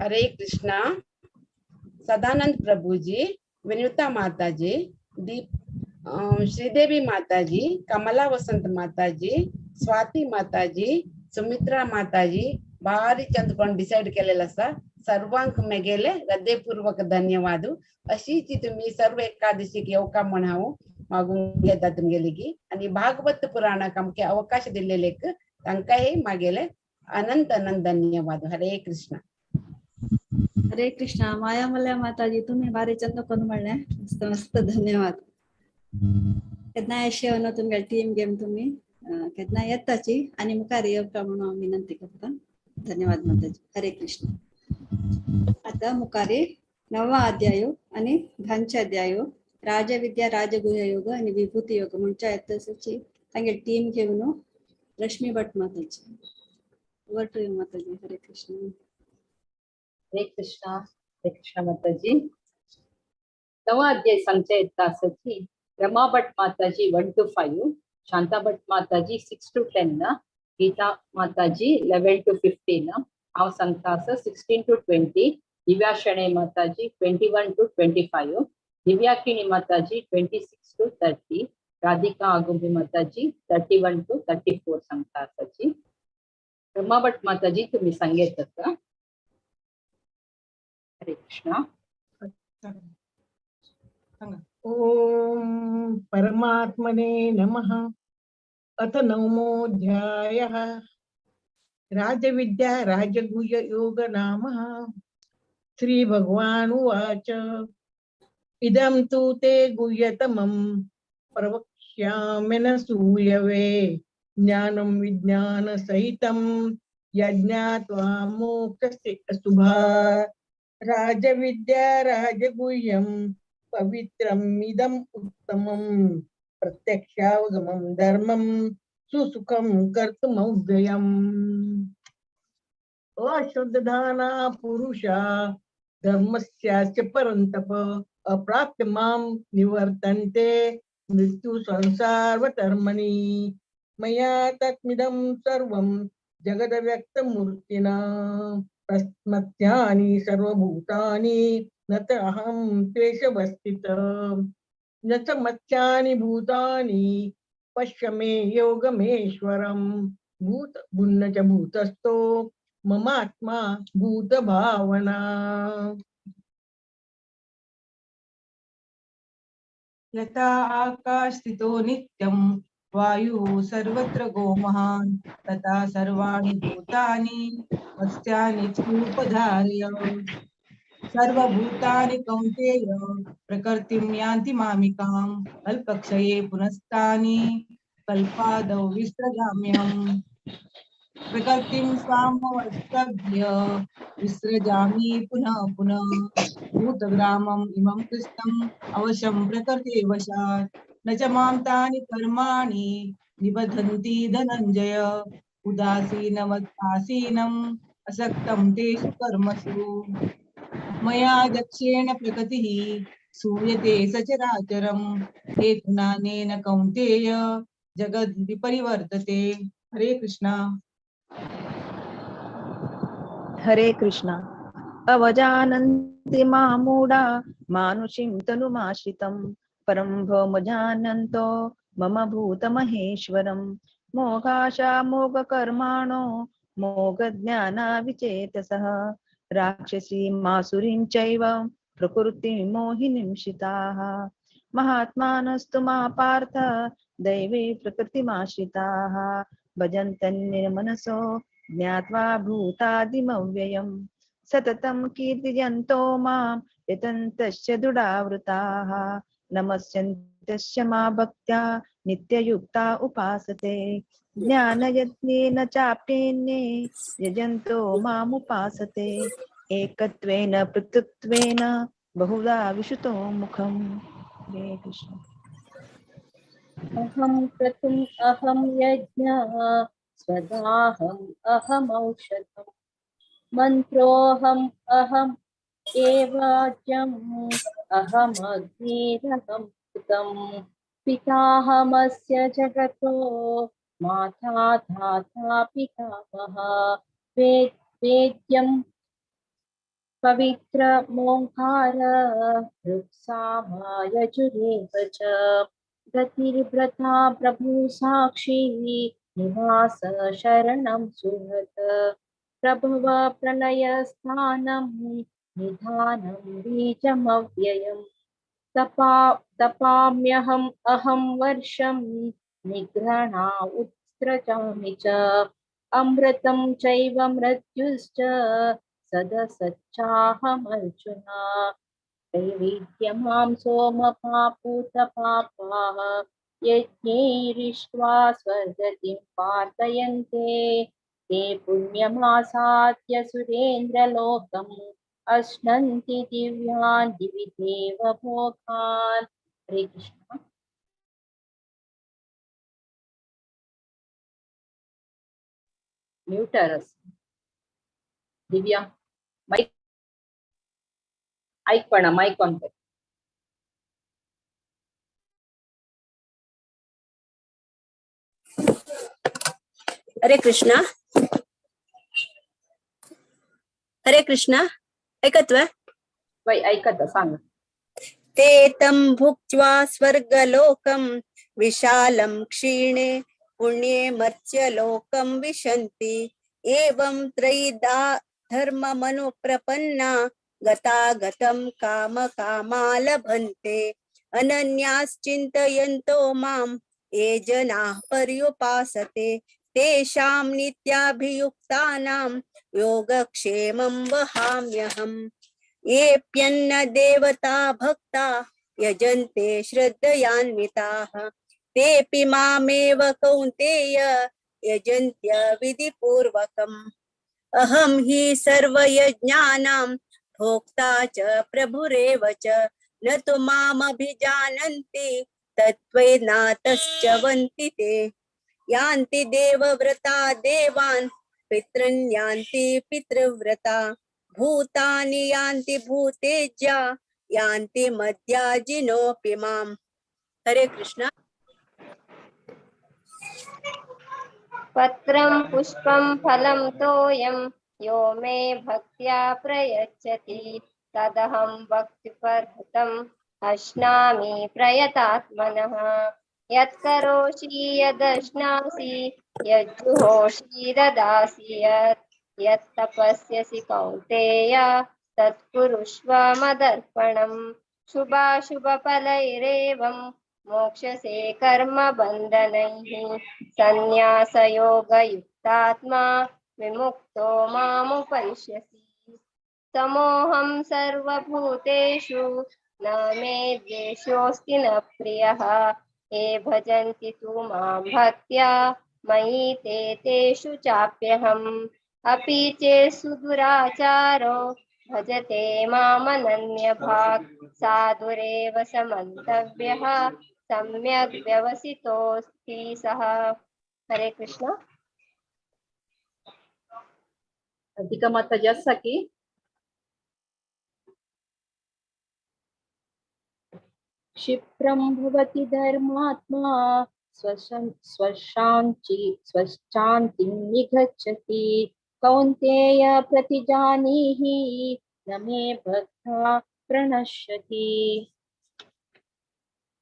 हरे कृष्णा। सदानंद प्रभु जी, विनुता माता जी, दीप श्रीदेवी माता जी, कमला वसंत माता जी, स्वाति माता जी, सुमित्रा माता जी, भारी चंद कोण डिसाइड केलेला आसा। सर्वांक मेगेले हृदयपूर्वक धन्यवाद। अशीच तुम्ही सर्व एकादशीक येवका म्हण हांव मागून घेता तुमगेली आणि भागवत पुराणाक आमकां अवकाश दिल्लेलेक तांकांय मागेले अनंत अनंत धन्यवाद। हरे कृष्णा। हरे कृष्णा। माया मल्या माताजी तुम्ही भारी चंद कोण म्हणले मस्त मस्त धन्यवाद। केन्ना अशें येवन तुमगे टीम गेम तुम्ही केन्ना येताची आनी मुखार येवका म्हणून हांव विनंती करता। धन्यवाद माताजी। हरे कृष्ण। आता मुखारी नवा अध्याय आणि धांचे अध्याय राजविद्या राजगुह्य योग आणि विभूती योग म्हणच्या येताची तांगे टीम घेवन Rashmi Bhat Mataji. Over to you Mataji. Hare Krishna. Hare Krishna. Hare Krishna Mataji. नवा अध्याय सांगच्या येता आसाची Rama Bhat Mataji 1 to 5, Shanta Bhat Mataji 6 to 10, Geeta Mataji 11 to 15, हांव सांगता आसा 16 to 20, Divya Shenoi Mataji 21 to 25, Divya Kini Mataji 26 to 30, Radhika Agumbi Mataji 31 to 34 सांगता आसाची। रमा भट माताजी तुम्ही सांगेत आसा। हरे कृष्णा। ओम परमात्मने नमः। अथ नवमोऽध्यायः। राजविद्या राजगुह्य योग नामः। श्री भगवान उवाच इदं तु ते गुह्यतमं प्रवक्ष्यामि न सूयवे ज्ञानं विज्ञान सहितं यज्ञात्वा मोक्षस्य शुभा। राजविद्या राजगुह्यं पवित्रम् इदम् उत्तमं प्रत्यक्षावगमं धर्मं सुसुखं कर्तुमव्ययम्। अश्रद्धाना पुरुषा धर्मस्यास्य परन्तप अप्राप्य मां निवर्तन्ते मृत्यु संसारवतर्मणि। मया तत्मिदं सर्वं जगदव्यक्तमूर्तिना तस्मत्यानि सर्वभूतानि न त अहं त्वेषवस्थितः न च मत्यानि भूतानि पश्य मे योगमेश्वरं भूत भुन्न च भूतस्थो ममात्मा भूतभावना। यथा आकाशस्थितो नित्यं वायुः सर्वत्र गोमहान् तथा सर्वाणि भूतानि मत्स्यानि चोपधारय। सर्वभूतानि कौन्तेय प्रकृतिं यान्ति मामिकां कल्पक्षये पुनस्तानि कल्पादौ विसृजाम्यहम्। प्रकृतिं स्वामवस्तभ्य विसृजामि पुनः पुनः। भूतग्रामम् इमं कृष्णम् अवशं प्रकृतिवशात् न च मां तानि कर्माणि निबध्नन्ति धनञ्जय। उदासीनवदासीनम् असक्तं तेषु कर्मसु। मया दक्षेण प्रकृतिः सूयते सचराचरं हेतुनानेन कौन्तेय जगद् विपरिवर्तते। हरे कृष्णा। हरे कृष्णा। अवजानन्ति मां मूढा मानुषीं तनुमाश्रितं परं भौमजानन्तो मम भूतमहेश्वरं। मोघाशा मोघकर्माणो मोघज्ञानाविचेतसः राक्षसीमासुरीं चैव प्रकृतिं मोहिनीं श्रिताः। महात्मानस्तु मा पार्थ दैवी प्रकृतिमाश्रिताः भजन्तन्निर्मनसो ज्ञात्वा भूतादिमव्ययम् सततं कीर्तयन्तो मां यतन्तश्च दृढावृताः नमस्यन्तश्च मा भक्त्या नित्ययुक्ता उपासते। ज्ञानयज्ञेन चाप्यन्ये यजन्तो मामुपासते एकत्वेन पृथक्त्वेन बहुधा विशुतो मुखम्। हरे कृष्ण। अहं क्रतुम् अहं यज्ञः स्वदाहम् अहमौषधम् मन्त्रोऽहम् अहम् एवाज्यम् अहमग्निरहं कृतम् पिताहमस्य जगतो माता धाता पितामहः वेद्यं पवित्रमोङ्कार ऋक्सामायजुरेव च गतिर्व्रता प्रभु साक्षी निवास शरणं सुहृत् प्रभव प्रलयस्थानं निधानं बीजमव्ययम् तपाम्यहम् अहं वर्षं निघ्रणा उत्सृजामि च अमृतं चैव मृत्युश्च सदसच्चाहमर्जुन। त्रैविद्यमां सोमपापूतपापाः यज्ञैरिष्ट्वा स्वर्गतिं प्रार्थयन्ते ते पुण्यमासाद्य सुरेन्द्रलोकम् अश्नन्ति दिव्यान् दिवि देवभोगान्। हरे कृष्ण। म्यूटरस दिव्या माइक ऐक पण माइक ऑन कर। हरे कृष्णा। हरे कृष्णा। ऐकत्व वै ऐकत सांग। ते तं भुक्त्वा स्वर्गलोकं विशालं क्षीणे पुण्ये मर्त्यलोकं विशन्ति। एवं त्रयिदा धर्ममनुप्रपन्ना गतागतं काम कामा लभन्ते। अनन्याश्चिन्तयन्तो मां ये जनाः पर्युपासते तेषां नित्याभियुक्तानां योगक्षेमं वहाम्यहम्। येऽप्यन्न देवता भक्ता यजन्ते श्रद्धयान्विताः तेऽपि मामेव कौन्तेय यजन्त्य विधिपूर्वकम्। अहं हि सर्वयज्ञानां भोक्ता च प्रभुरेव च न तु मामभिजानन्ति तत्त्वेनातश्च वन्ति ते। यान्ति देवव्रता देवान् पितॄन् यान्ति पितृव्रता। भूतानि यान्ति भूतेज्या यान्ति मद्याजिनोऽपि माम्। हरे कृष्णा। पत्रं पुष्पं फलं तोयं यो मे भक्त्या प्रयच्छति तदहं भक्तिपर्हतम् अश्नामि प्रयतात्मनः। यत्करोषि यदश्नासि यज्जुहोषि ददासि यत् यत्तपस्यसि कौन्तेय तत्कुरुष्व मदर्पणम्। शुभाशुभफलैरेवं मोक्षसे कर्मबन्धनैः सन्न्यासयोगयुक्तात्मा विमुक्तो मामुपैष्यसि। समोऽहं सर्वभूतेषु न मे द्वेषोऽस्ति न प्रियः। ये भजन्ति तु मां भक्त्या मयि ते तेषु चाप्यहम्। अपि चेत् सुदुराचारो भजते मामनन्यभाक् साधुरेव समन्तव्यः सम्यग् व्यवसितोऽस्ति सः। हरे कृष्ण। राधिका माताजी आसा की? क्षिप्रं भवति धर्मात्मा स्वशान्तिं निगच्छति। कौन्तेय प्रतिजानीहि न मे भक्ता प्रणश्यति।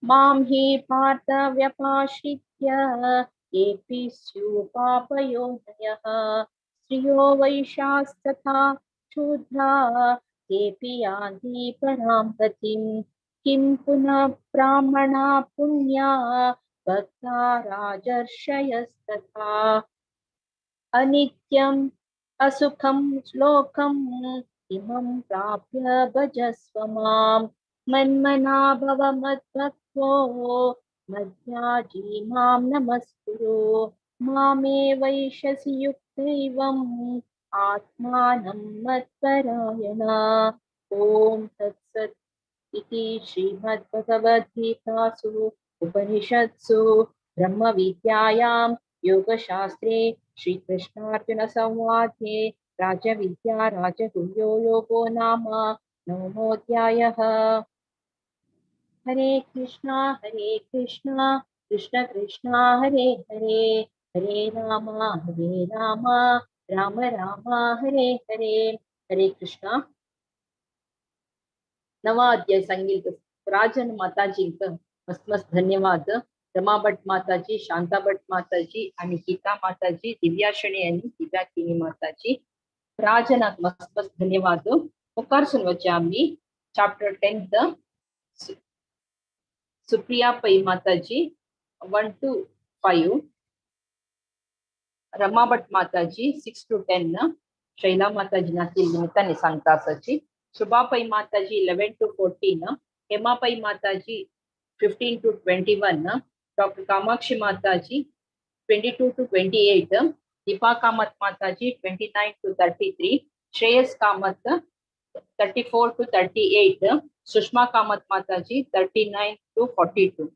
मां हि पार्थ व्यपाश्रित्य येऽपि स्युः पापयोनयः स्त्रियो वैश्यास्तथा शूद्रा तेऽपि यान्ति परां गतिम्। किं पुनः ब्राह्मणा पुण्या भक्ता राजर्षयस्तथा। अनित्यम् असुखं श्लोकम् इमं प्राप्य भजस्व मां। मन्मना भव मद्भक्तो मद्याजी मां नमस्कुरु। मामे वैश्यसि युक्तैवम् आत्मानं मत्परायणा। ॐ तत्सत् इति श्रीमद्भगवद्गीतासु उपनिषत्सु ब्रह्मविद्यायां योगशास्त्रे श्रीकृष्णार्जुनसंवादे राजविद्या राजगुह्यो योगो नाम नवमोऽध्यायः। हरे कृष्णा कृष्ण कृष्ण हरे हरे, हरे राम राम राम हरे हरे। हरे कृष्णा। नवा अध्याय सांगील राजन माताजींक मस्त मस्त धन्यवाद। रमा भट माताजी, शांता भट माताजी आणि गीता माताजी, दिव्या शणे आणि दिव्या किनी माताजी, राजनाक मस्त मस्त धन्यवाद। मुखार सुनवचे आमी चॅप्टर 10 सुप्रिया पै माताजी 1 to 5, Rama Bhat Mataji 6 to 10, Shaila Mataji नातील निमित्ताने सांगता आसाची, Shubha Pai Mataji 11 to 14, Hema Pai Mataji 15 to 21, doctor Kamakshi Mataji 22 to 28, Deepa Kamat Mataji 29 to 33, Shreyas Kamat 34 to 38, Sushma Kamat Mataji 39 to 42.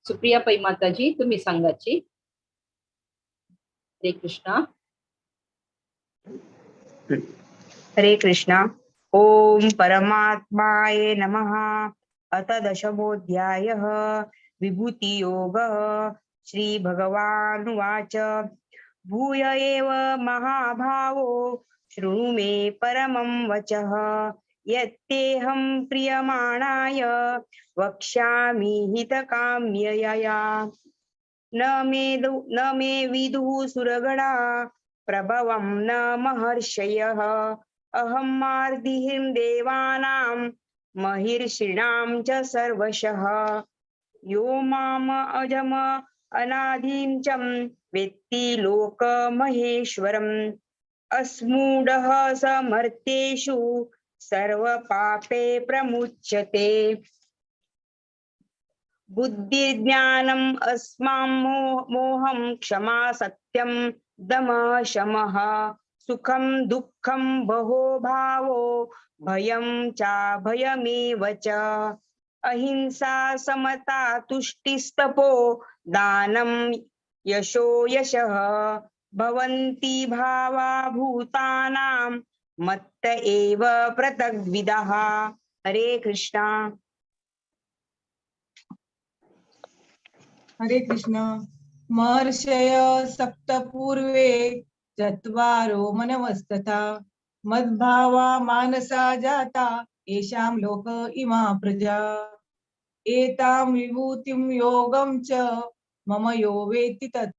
Supriya Pai Mataji तुम्ही सांगाची। हरे कृष्णा। हरे कृष्णा। ओम परमात्माये नमः। अथ दशमोऽध्यायः विभूतियोगः। श्री भगवानुवाच। भूय एव महाभावो शृणु मे परमं वचः। यत्तेऽहं प्रियमाणाय वक्ष्यामि हितकाम्यया। न मे विदुः सुरगणा प्रभवं न महर्षयः। अहं मार्दिहिं देवानां महिर्षीणां च सर्वशः। यो माम अजम अनादिं च वेत्ति लोकमहेश्वरम्। अस्मूढः समर्थेषु सर्वपापे प्रमुच्यते। बुद्धिर्ज्ञानम् अस्मां मोहं क्षमा सत्यं दमः शमः। सुखं दुःखं भवो भावो भयं चाभयमेव च। अहिंसा समता तुष्टिस्तपो दानं यशो यशः भवन्ति भावा भूतानां मत्त एव पृथग्विदः। हरे कृष्णा। हरे कृष्ण। महर्षय सप्त पूर्वे चत्वारो मनवस्तथा मद्भावा मानसा जाता येषां लोक इमा प्रजा। एतां विभूतिं योगं च मम यो वेत्ति तत्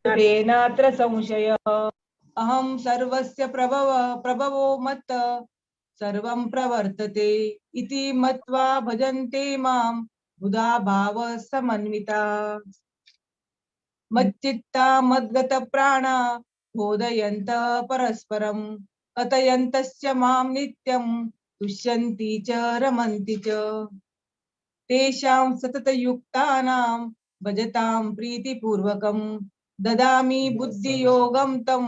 तेनात्र संशयः। अहं सर्वस्य प्रभवो मत् सर्वं प्रवर्तते इति मत्वा भजन्ते मां बुधा भाव समन्विता। मच्चित्ता मद्गत प्राणा बोधयन्त परस्परं कथयन्तश्च मां नित्यं तुष्यन्ति च रमन्ति च। तेषां सततयुक्तानां भजतां प्रीतिपूर्वकं ददामि बुद्धियोगं तं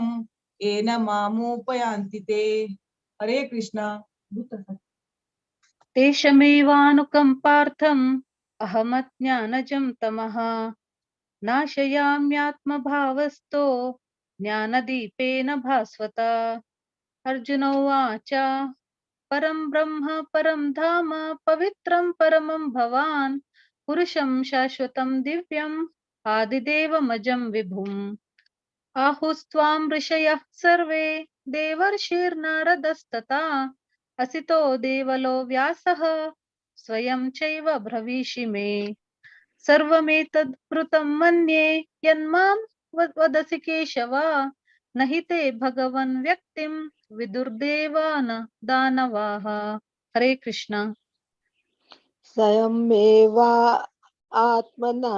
येन मामुपयान्ति ते। हरे कृष्णा। तेषमेवानुकम्पार्थम् अहमज्ञानजं तमः नाशयाम्यात्मभावस्तो ज्ञानदीपेन भास्वता। अर्जुन उवाच परं ब्रह्म परं धाम पवित्रं परमं भवान् पुरुषं शाश्वतं दिव्यम् आदिदेवमजं विभुम्। आहुस्त्वां ऋषयः सर्वे देवर्षिर्नारदस्तथा असितो देवलो व्यासः स्वयं चैव ब्रवीषि मे। सर्वमेतद् कृतं मन्ये यन्मां वदसि केशव न हि ते भगवन् व्यक्तिं विदुर्देवान दानवाः। हरे कृष्ण। स्वयमेवा आत्मना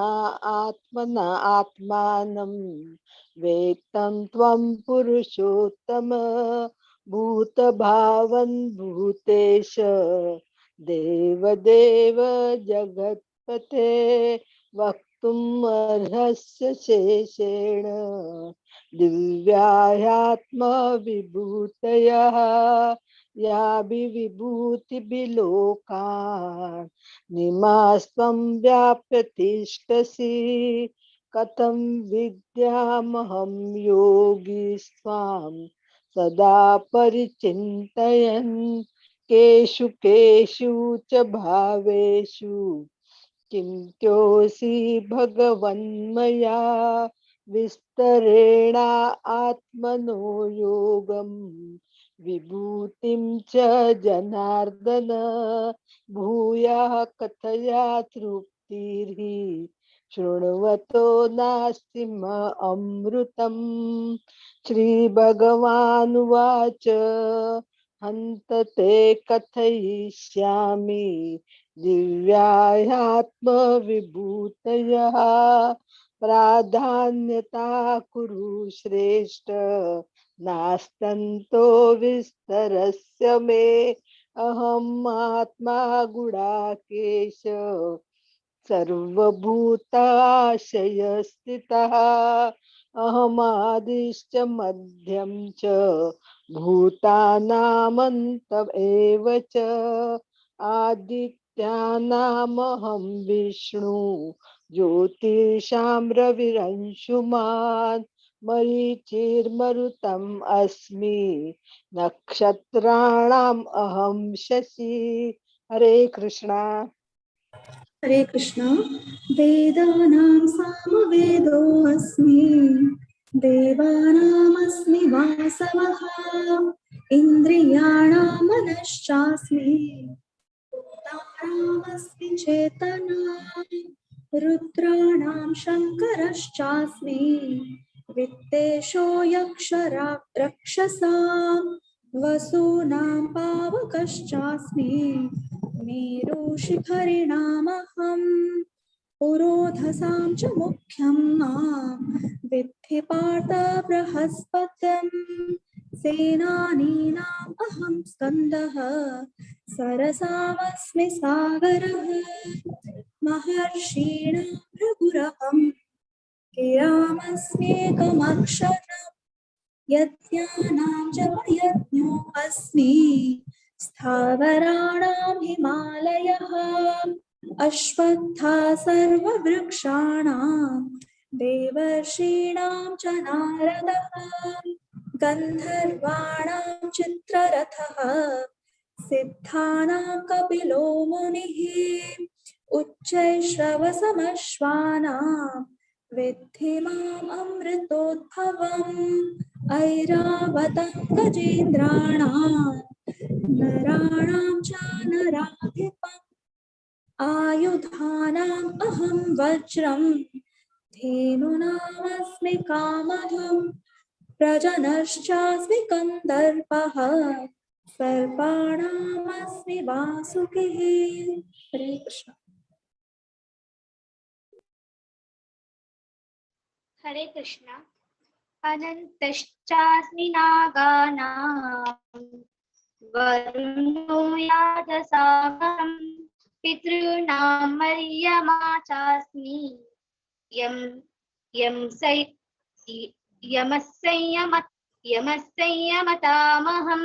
आत्मना आत्मानं वेत्तं त्वं पुरुषोत्तम भूतभावन भूतेश देवदेव जगत्पते वक्तुम् अर्हस्य शेषेण दिव्यायात्म विभूतयः याभिविभूतिभिलोकान् निमास्त्वं व्याप्य तिष्ठसि। कथं विद्यामहं योगिस्त्वां सदा परिचिन्तयन् केषु केषु च भावेषु किं त्योऽसि भगवन्मया विस्तरेण आत्मनो योगं विभूतिं च जनार्दन भूयः कथया तृप्तिर्हि शृण्वतो नास्ति अमृतम्। श्री भगवानुवाच हन्त ते कथयिष्यामि दिव्यायात्मविभूतयः प्राधान्यता कुरु श्रेष्ठ नास्तन्तो विस्तरस्य मे। अहम् आत्मा गुडाकेश सर्वभूताशयस्थितः अहमादिश्च मध्यं च भूतानामन्त एव च आदित्यानामहं विष्णु ज्योतिषां रविरंशुमान् मरीचिर्मरुतम् अस्मि नक्षत्राणाम् अहं शशि। हरे कृष्णा। हरे कृष्णा। वेदानां सामवेदोऽस्मि देवानामस्मि वासवः इन्द्रियाणां मनश्चास्मि भूतानामस्मि चेतना रुद्राणां शङ्करश्चास्मि वित्तेषो यक्षरा रक्षसां वसूनां पावकश्चास्मि मेरुशिखरिणामहं पुरोधसां च मुख्यं मां विद्धि पार्थ बृहस्पतिं सेनानीनाम् अहं स्कन्दः सरसामस्मि सागरः महर्षीणां भृगुरहं गिरामस्म्येकमक्षरं यज्ञानां च यज्ञो अस्मि स्थावराणां हिमालयः अश्वत्था सर्ववृक्षाणां देवर्षीणां च नारदः गन्धर्वाणां चित्ररथः सिद्धानां कपिलो मुनिः उच्चैश्रवसमश्वानां विद्धि माम् अमृतोद्भवम् ऐरावतं गजेन्द्राणां नराणां च नराधिपम् आयुधानाम् अहं वज्रं धेनूनामस्मि कामधुं प्रजनश्चास्मि कन्दर्पः सर्पाणामस्मि वासुकिः। हरे कृष्ण। हरे कृष्ण। अनन्तश्चास्मि नागानां वरुणो यादसागरं पितॄणां मर्यमा चास्मि यं यं सै यमः संयमतामहं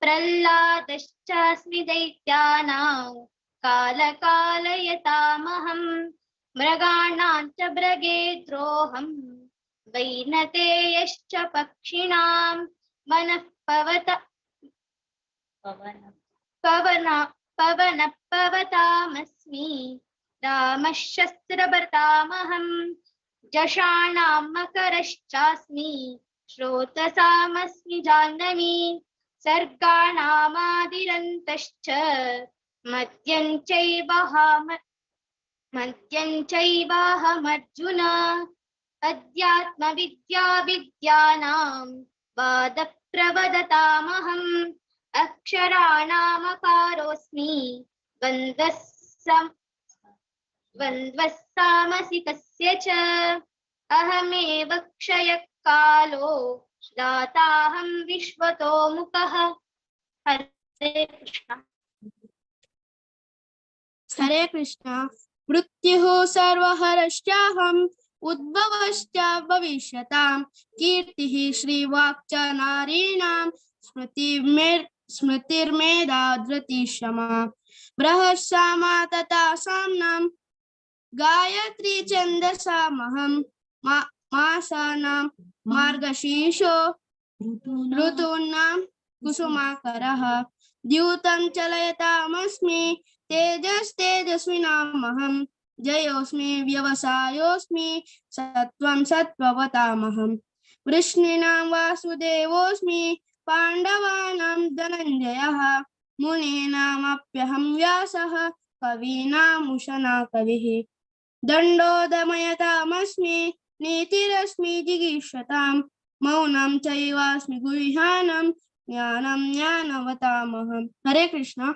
प्रह्लादश्चास्मि दैत्यानां कालकालयतामहं मृगाणां च मृगेद्रोहं वैनतेयश्च पक्षिणां मनः पवत पवन पवन पवतामस्मि रामः शस्त्रभृतामहं जषाणां मकरश्चास्मि स्रोतसामस्मि जाह्नवी सर्गाणामादिरन्तश्च मद्यं चैवाहमर्जुन अध्यात्मविद्या विद्यानां वादप्रवदतामहम् अक्षराणामकारोऽस्मि द्वन्द्वः सामसि तस्य च अहमेव क्षयकालो दाताहं विश्वतो मुखः। हरे कृष्ण। हरे कृष्ण। मृत्युः सर्वहरश्चाहम् उद्भवश्च भविष्यतां कीर्तिः श्रीवाक् च नारीणां स्मृतिर्मेधा धृतिः बृहस्सामा तथा साम्नां गायत्री छन्दसामहं मासानां मार्गशीर्षो ऋतूनां कुसुमाकरः द्यूतं चलयतामस्मि तेजस्तेजस्विनामहं जयोऽस्मि व्यवसायोऽस्मि सत्त्वं सत्त्ववतामहं वृष्णीनां वासुदेवोऽस्मि पाण्डवानां धनञ्जयः मुनीनामप्यहं व्यासः कवीनामुशना कविः दण्डोदमयतामस्मि नीतिरस्मि जिगीषतां मौनं चैवास्मि गुह्यानं ज्ञानं ज्ञानवतामहं। हरे कृष्ण।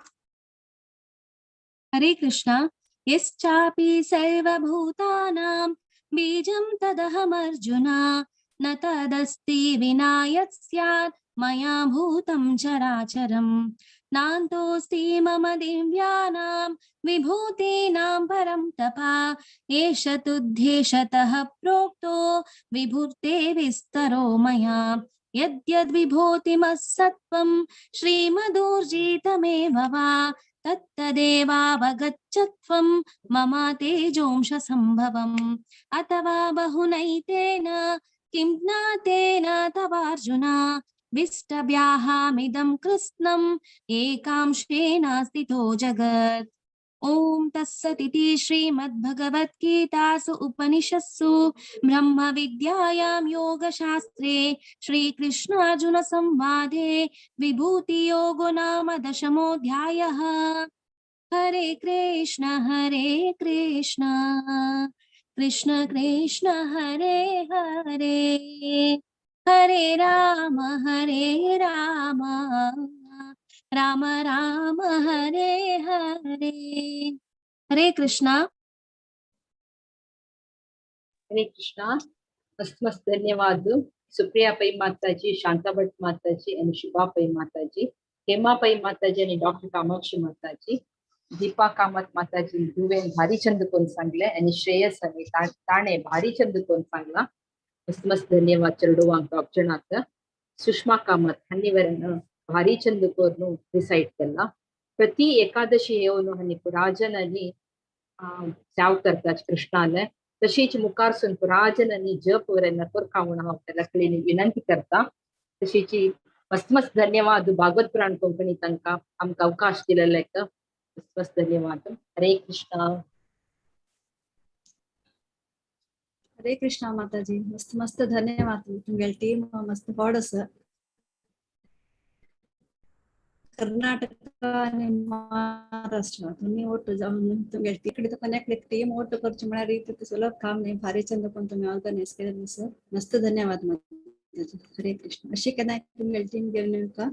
हरे कृष्ण। यश्चापि सर्वभूतानां बीजं तदहमर्जुन न तदस्ति विना यत् स्यात् मया भूतं चराचरं नान्तोऽस्ति मम दिव्यानां विभूतीनां परं तपा एष तुद्धेशतः प्रोक्तो विभूते विस्तरो मया यद्यद्विभूतिमत्सत्त्वं श्रीमदूर्जितमेव वा तत्तदेवावगच्छत्वं मम तेजोंश सम्भवम् अथवा बहुनैतेन किं ज्ञातेन तवार्जुन विष्टभ्याहमिदं कृत्स्नम् एकांशेन स्थितो जगत्। ॐ तत्सदिति श्रीमद्भगवद्गीतासु उपनिषत्सु ब्रह्मविद्यायां योगशास्त्रे श्रीकृष्णार्जुनसंवादे विभूतियोगो नाम दशमोऽध्यायः। हरे कृष्ण हरे कृष्ण कृष्ण कृष्ण हरे हरे हरे राम राम राम हरे हरे। हरे कृष्णा। हरे कृष्णा। मस्त मस्त धन्यवाद सुप्रिया पै माताजी, शांता भट्ट माताजी आणि शुभा पै माताजी, हेमा पै माताजी आणि डॉक्टर कामाक्षी माताजी, दीपा कामत माताजी धुवेन भारी छंद कोण सांगले आणि श्रेयस आणि ताणे भारी छंद कोण सांगला। मस्त मस्त धन्यवाद चेडवांक डॉक्टरनाथ। सुषमा कामत हन्निवरन भारी छंद कोर्नु रिसाइट केला। प्रति एकादशी येवन हन्नी राजन आणि सेव करता कृष्णाले तशीच मुखार सून पुराजन आनी जप वरेन करका म्हूण हांव कडेन विनंती करता. तशीच मस्त मस्त धन्यवाद भागवत पुराण कोंकणी तांकां आमकां अवकाश दिलेले मस्त मस्त धन्यवाद. हरे कृष्णा. हरे कृष्णा माताजी, मस्त मस्त धन्यवाद. तुमगेले टीम मस्त व्हड आसा. कर्नाटक आनी महाराष्ट्र दोन्ही ಒಟ್ಟು तुमगेले तिकडे तुका टीम ಒಟ್ಟು करचे म्हळ्यार इतलें सुलभ काम न्ही. भारी चंद कोण तुमी ऑर्गनायज केलें सर. मस्त धन्यवाद माताजी. हरे कृष्ण. अशी केन्नाय तुमगेले टीम घेवन येवका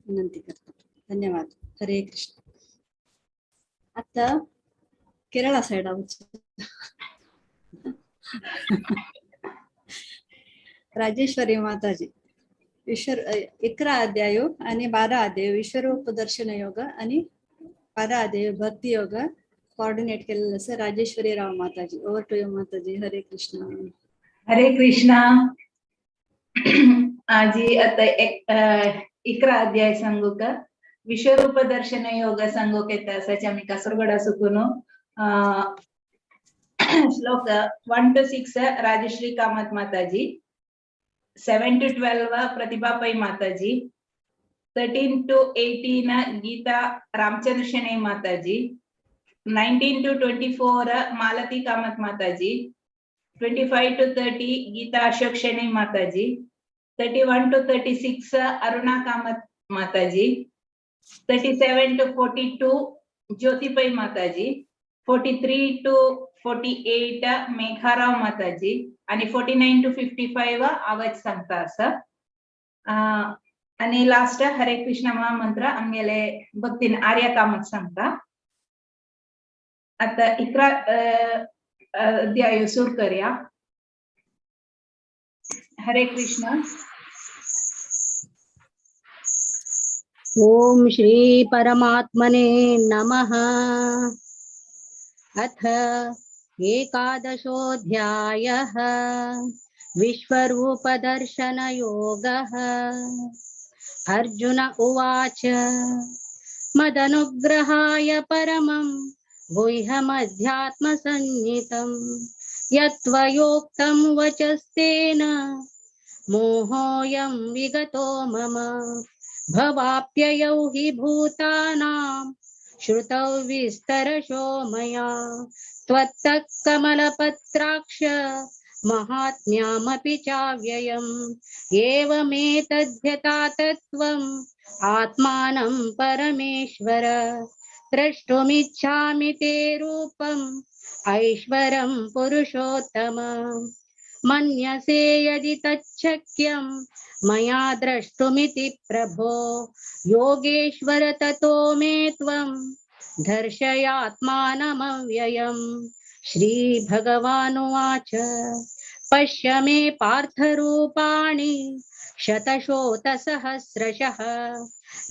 विनंती करता. धन्यवाद. हरे कृष्ण. आता केरळा सायडा वचूं. राजेश्वरी माताजी, ईश्वर 11 अध्याय आणि 12 अध्याय विश्वरूप दर्शन योग आणि 12 अध्याय भक्ती योग कोऑर्डिनेट केलेलं असं Rajeshwari Rao Mataji. Over to you Mataji. Hare Krishna. Hare Krishna. आजी आता 11 अध्याय सांगू का? विश्वरूप दर्शन योग सांगूक येता असाचे आमी कासरगोडा सुकून श्लोक 1 to 6 Rajshri Kamath Mataji, 7 to 12 Pratibha Pai Mataji, 13 to 18 Geeta Ramachandra Shenoy Mataji, 19 to 24 Malathi Kamath Mataji, 25 to 30 Geeta Ashok Shenoy Mataji, 31 to 36 Aruna Kamath Mataji, 37 to 42 Jyoti Pai Mataji, 43 to 48 Megharao Mataji आणि 49 to 55 आवाज सांगता असं. आणि last हरे कृष्ण महामंत्र आमगेले भक्तीन आर्या कामत सांगता. आता 11 अध्याय सुरू करूया. हरे कृष्ण. ओम श्री परमात्मने नमः. अथ एकादशोऽध्यायः विश्वरूपदर्शनयोगः. अर्जुन उवाच, मदनुग्रहाय परमं गुह्यमध्यात्मसंज्ञितं यत्त्वयोक्तं वचस्तेन मोहोऽयं विगतो मम. भवाप्ययौ हि भूतानां श्रुतौ विस्तरशो मया त्वत्तः कमलपत्राक्ष महात्म्यामपि चाव्ययम्. एवमेतद्यथा तत्त्वम् आत्मानं परमेश्वर द्रष्टुमिच्छामि ते रूपम् ऐश्वरं पुरुषोत्तम. मन्यसे यदि तच्छक्यं मया द्रष्टुमिति प्रभो योगेश्वर ततो मे त्वं दर्शयात्मानमव्ययम्. श्री भगवानुवाच, पश्य मे पार्थरूपाणि शतशोतसहस्रशः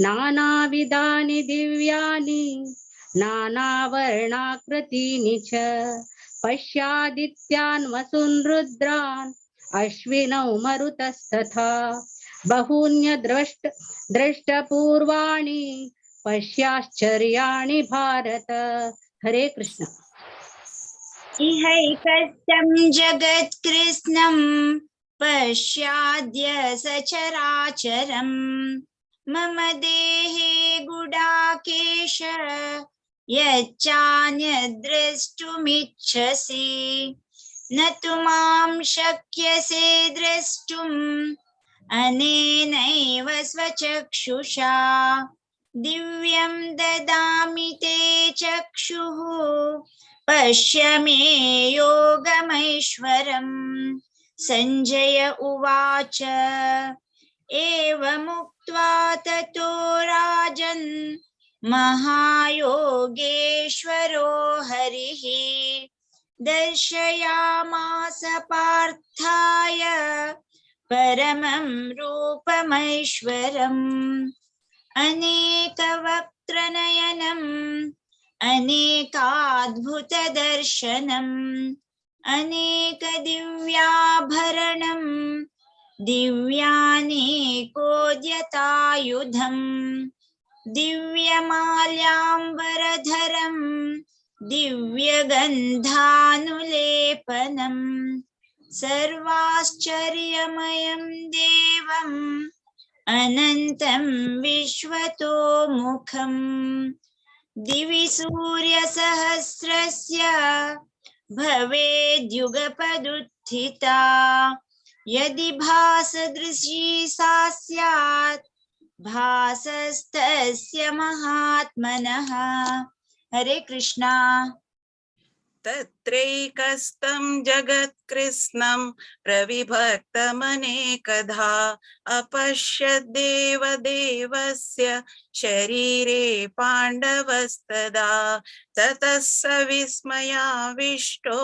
नानाविधानि दिव्यानि नानावर्णाकृतीनि च. पश्यादित्यान् वसून् रुद्रान् अश्विनौ मरुतस्तथा बहून्य द्रष्टपूर्वाणि पश्याश्चर्याणि भारत. हरे कृष्ण. इहैकस्तं जगत्कृत्स्नं पश्याद्य सचराचरं मम देहे गुडाकेश यच्चान्यद्रष्टुमिच्छसि. न तु मां शक्यसे द्रष्टुम् अनेनैव स्वचक्षुषा दिव्यं ददामि ते चक्षुः पश्य मे योगमैश्वरम्. संजय उवाच, एवमुक्त्वा ततो राजन् महायोगेश्वरो हरिः दर्शयामास पार्थाय परमं रूपमैश्वरम्. अनेकवक्त्रनयनम् अनेकाद्भुतदर्शनम् अनेकदिव्याभरणम् दिव्यानेकोद्यतायुधम् दिव्यमाल्याम्बरधरं दिव्यगन्धानुलेपनम् सर्वाश्चर्यमयं देवम् अनन्तं विश्वतोमुखम् दिवि सूर्यसहस्रस्य भवेद्युगपदुत्थिता यदि भासदृशी सा स्यात् भासस्तस्य महात्मनः। हरे कृष्णा। तत्रैकस्तं जगत्कृत्स्नं प्रविभक्तमनेकधा अपश्यद्देवदेवस्य शरीरे पाण्डवस्तदा ततः स विस्मयाविष्टो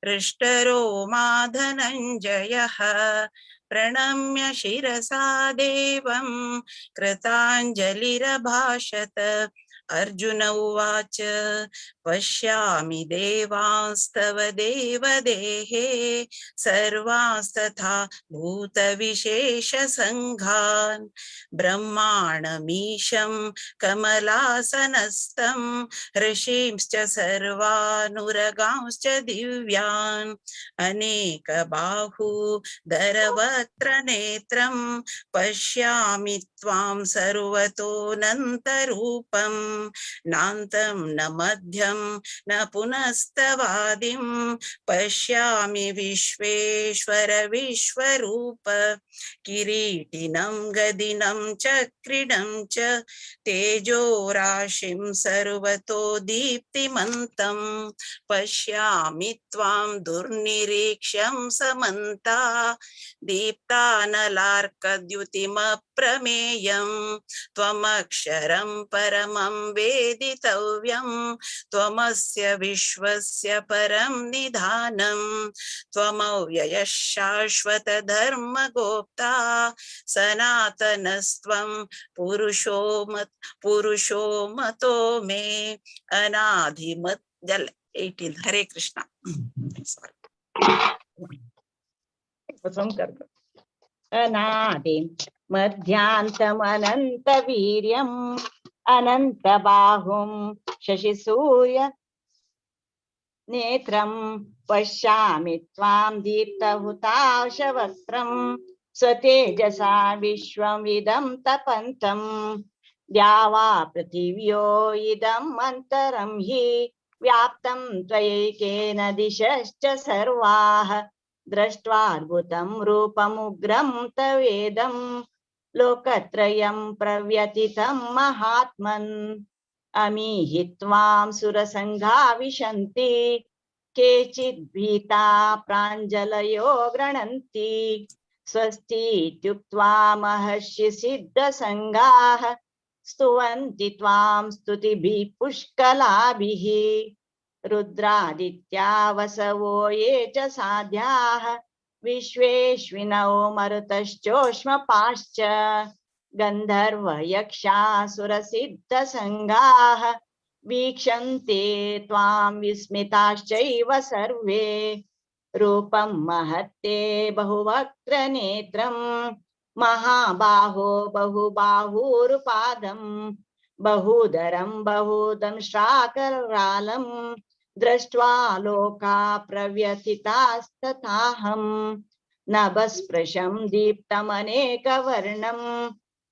हृष्टरो माधनञ्जयः प्रणम्य शिरसा देवं कृताञ्जलिरभाषत। अर्जुन उवाच पश्यामि देवांस्तव देवदेहे सर्वांस्तथा भूतविशेषसङ्घान् ब्रह्माणमीशं कमलासनस्थं ऋषींश्च सर्वानुरगांश्च दिव्यान् अनेकबाहुधरवक्त्रनेत्रं पश्यामि त्वां सर्वतोऽनन्तरूपम् नान्तं न मध्यं न पुनस्तवादिं पश्यामि विश्वेश्वर विश्वरूप किरीटिनं गदिनं चक्रिणं च तेजोराशिं सर्वतो दीप्तिमन्तं पश्यामि त्वां दुर्निरीक्ष्यं समन्ता दीप्तानलार्कद्युतिमप्रमेयं त्वमक्षरं परमं वेदितव्यं त्वमस्य विश्वस्य परं निधानं त्वमव्ययः शाश्वतधर्मगोप्ता सनातनस्त्वं पुरुषो मतो मे अनाधिमत् जल 18। हरे कृष्णा। अनादिं मध्यान्तमनन्तवीर्यम् अनन्तबाहुं शशिसूर्य नेत्रं पश्यामि त्वां दीप्तहुताशवक्त्रं स्वतेजसा विश्वमिदं तपन्तं द्यावा पृथिव्यो इदम् अन्तरं हि व्याप्तं त्वयैकेन दिशश्च सर्वाः दृष्ट्वाद्भुतं रूपमुग्रं तवेदं लोकत्रयं प्रव्यथितं महात्मन्। अमीहि त्वां सुरसङ्घा विशन्ति केचिद्भीता प्राञ्जलयो गृह्णन्ति स्वस्तीत्युक्त्वा महर्षिसिद्धसङ्घाः स्तुवन्ति त्वां स्तुतिभिः पुष्कलाभिः। रुद्रादित्या वसवो ये च साध्याः विश्वेश्विनौ मरुतश्चोष्मपाश्च गन्धर्वयक्षासुरसिद्धसङ्घाः वीक्षन्ते त्वां विस्मिताश्चैव सर्वे। रूपं महत्ते बहुवक्त्रनेत्रं महाबाहो बहुबाहुरुपादं बहुदरं बहुदं श्राकरालं दृष्ट्वा लोका प्रव्यथितास्तथाहं नभस्पृशं दीप्तमनेकवर्णं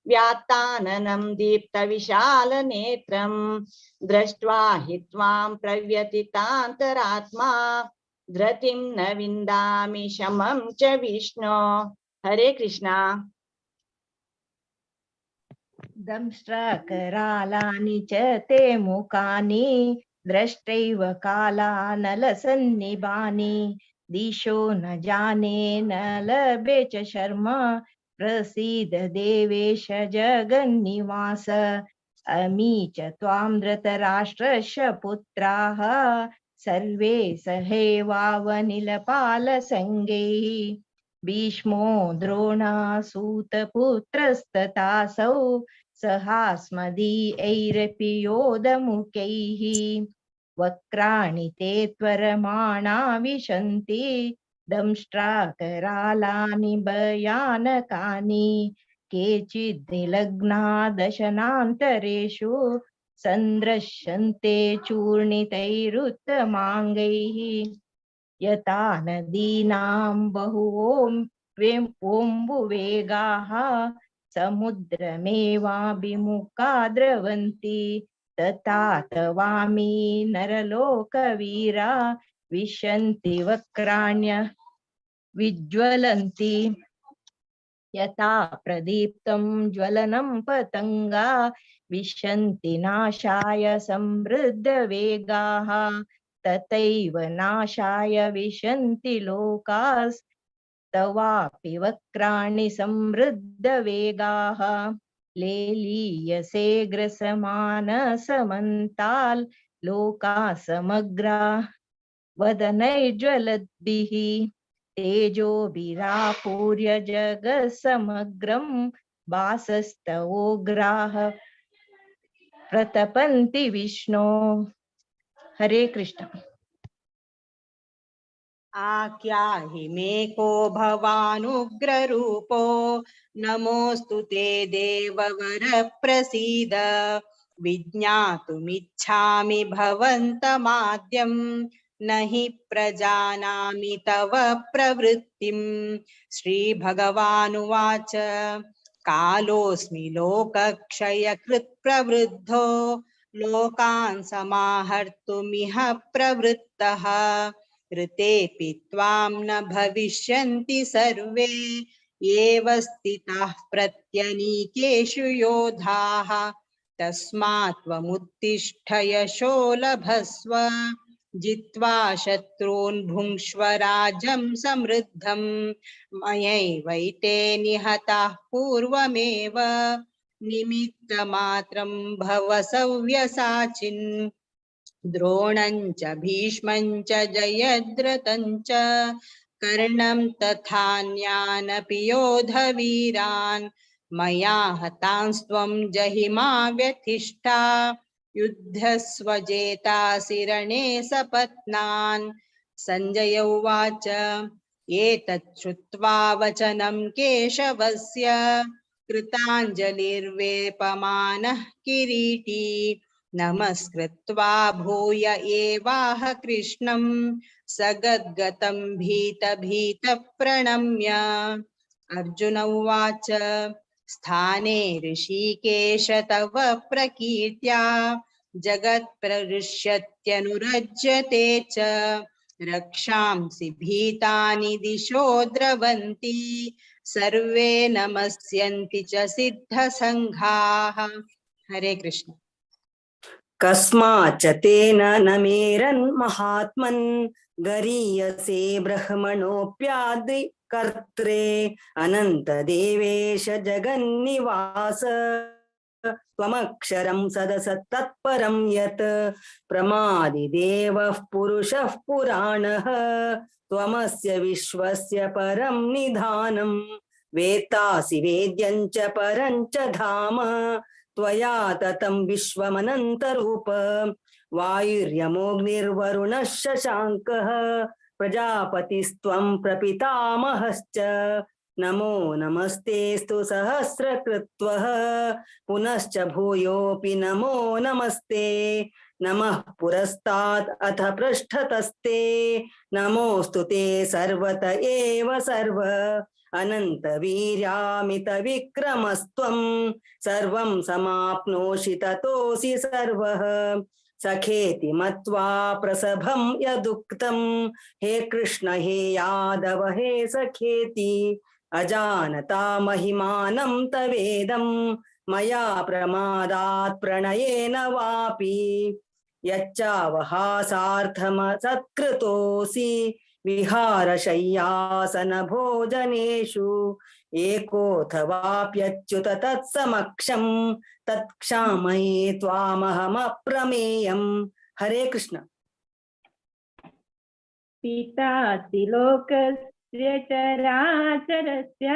व्यात्ताननं दीप्तविशालनेत्रं दृष्ट्वा हि त्वां प्रव्यथितान्तरात्मा धृतिं न विन्दामि शमं च विष्णो। हरे कृष्णा। दंष्ट्राकरालानि च ते मुखानि दृष्ट्रैव कालानलसन्निभानि दिशो न जाने न लभे च शर्म प्रसीद देवेश जगन्निवास। अमी च त्वां धृतराष्ट्रस्य पुत्राः सर्वे सहैवावनिलपालसङ्गैः भीष्मो द्रोणा सूतपुत्रस्तथासौ सहास्मदीयैरपि योधमुखैः। वक्राणि ते त्वरमाणा विशन्ति दंष्ट्राकरालानि भयानकानि केचिद् निलग्ना दशनान्तरेषु सन्दृश्यन्ते चूर्णितैरुत्तमाङ्गैः। यथा नदीनां बहुवोम्बुवेगाः समुद्रमेवाभिमुखा द्रवन्ति तथा तवामि नरलोकवीरा विशन्ति वक्राण्य विज्वलन्ति। यथा प्रदीप्तं ज्वलनं पतङ्गा विशन्ति नाशाय समृद्धवेगाः तथैव नाशाय विशन्ति लोकास्तवापि वक्राणि समृद्धवेगाः। लेलीयसे ग्रसमानसमन्ताल् लोका समग्रा वदनैर्ज्वलद्भिः तेजोभिरापूर्य जगत्समग्रं वासस्तवोग्राः प्रतपन्ति विष्णो। हरे कृष्ण। आख्याहि मे को भवानुग्ररूपो नमोऽस्तु ते देववर प्रसीद। विज्ञातुमिच्छामि भवन्तमाद्यं न हि प्रजानामि तव प्रवृत्तिम्। श्रीभगवानुवाच कालोऽस्मि लोकक्षयकृत् प्रवृद्धो लोकान् समाहर्तुमिह प्रवृत्तः। ऋतेऽपि त्वां न भविष्यन्ति सर्वे एव स्थिताः प्रत्यनीकेषु योधाः। तस्मात् त्वमुत्तिष्ठ यशो लभस्व जित्वा शत्रून् भुङ्क्ष्व राज्यं समृद्धं। मयैवैते निहताः पूर्वमेव निमित्तमात्रं भव सव्यसाचिन्। द्रोणं च भीष्मं च जयद्रथं च कर्णं तथान्यानपि योधवीरान्। मया हतांस्त्वं जहि मा व्यथिष्ठा युध्यस्व जेतासि रणे सपत्नान्। सञ्जय उवाच एतत् श्रुत्वा वचनं केशवस्य कृताञ्जलिर्वेपमानः किरीटी। नमस्कृत्वा भूय एवाह कृष्णं सगद्गतं भीत भीत प्रणम्य। अर्जुन उवाच स्थाने ऋषिकेश तव प्रकीर्त्या जगत्प्रहृष्यत्यनुरज्यते च। रक्षांसि भीतानि दिशो द्रवन्ति सर्वे नमस्यन्ति च सिद्धसङ्घाः। हरे कृष्ण। कस्माच्च तेन न मेरन् महात्मन् गरीयसे ब्रह्मणोऽप्यादि कर्त्रे अनन्तदेवेश जगन्निवास त्वमक्षरं सदसत्तत्परं यत् प्रमादिदेवः पुरुषः पुराणः त्वमस्य विश्वस्य परं निधानं वेत्तासि वेद्यं च परं च धाम त्वया ततं विश्वमनन्तरूप। वायुर्यमोऽग्निर्वरुणः शशाङ्कः प्रजापतिस्त्वं प्रपितामहश्च। नमो नमस्तेस्तु सहस्रकृत्वः पुनश्च भूयोऽपि नमो नमस्ते। नमः पुरस्तात् अथ पृष्ठतस्ते नमोऽस्तु ते सर्वत एव सर्व। अनन्तवीर्यामितविक्रमस्त्वं सर्वं समाप्नोषि ततोऽसि सर्वः। सखेति मत्वा प्रसभं यदुक्तं हे कृष्ण हे यादव हे सखेति। अजानता महिमानं तवेदं मया प्रमादात् प्रणयेन वापि। यच्चावहासार्थमसत्कृतोऽसि विहारशय्यासन भोजनेषु। एकोऽथवाप्यच्युत तत्समक्षं तत्क्षामये त्वामहमप्रमेयम्। हरे कृष्ण। पितासि लोकस्य चराचरस्य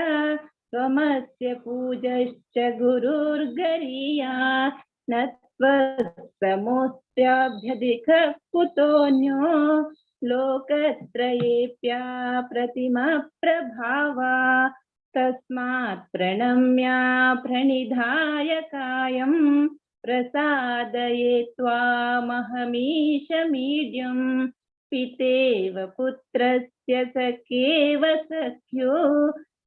त्वमस्य पूजश्च गुरुर्गरीया। न त्वत्समोऽस्त्याभ्यधिकः कुतोऽन्यो लोकत्रयेऽप्या प्रतिमा प्रभावा। तस्मात् प्रणम्या प्रणिधाय कायं प्रसादये त्वामहमीशमीड्यं पितेव पुत्रस्य सखेव सख्यो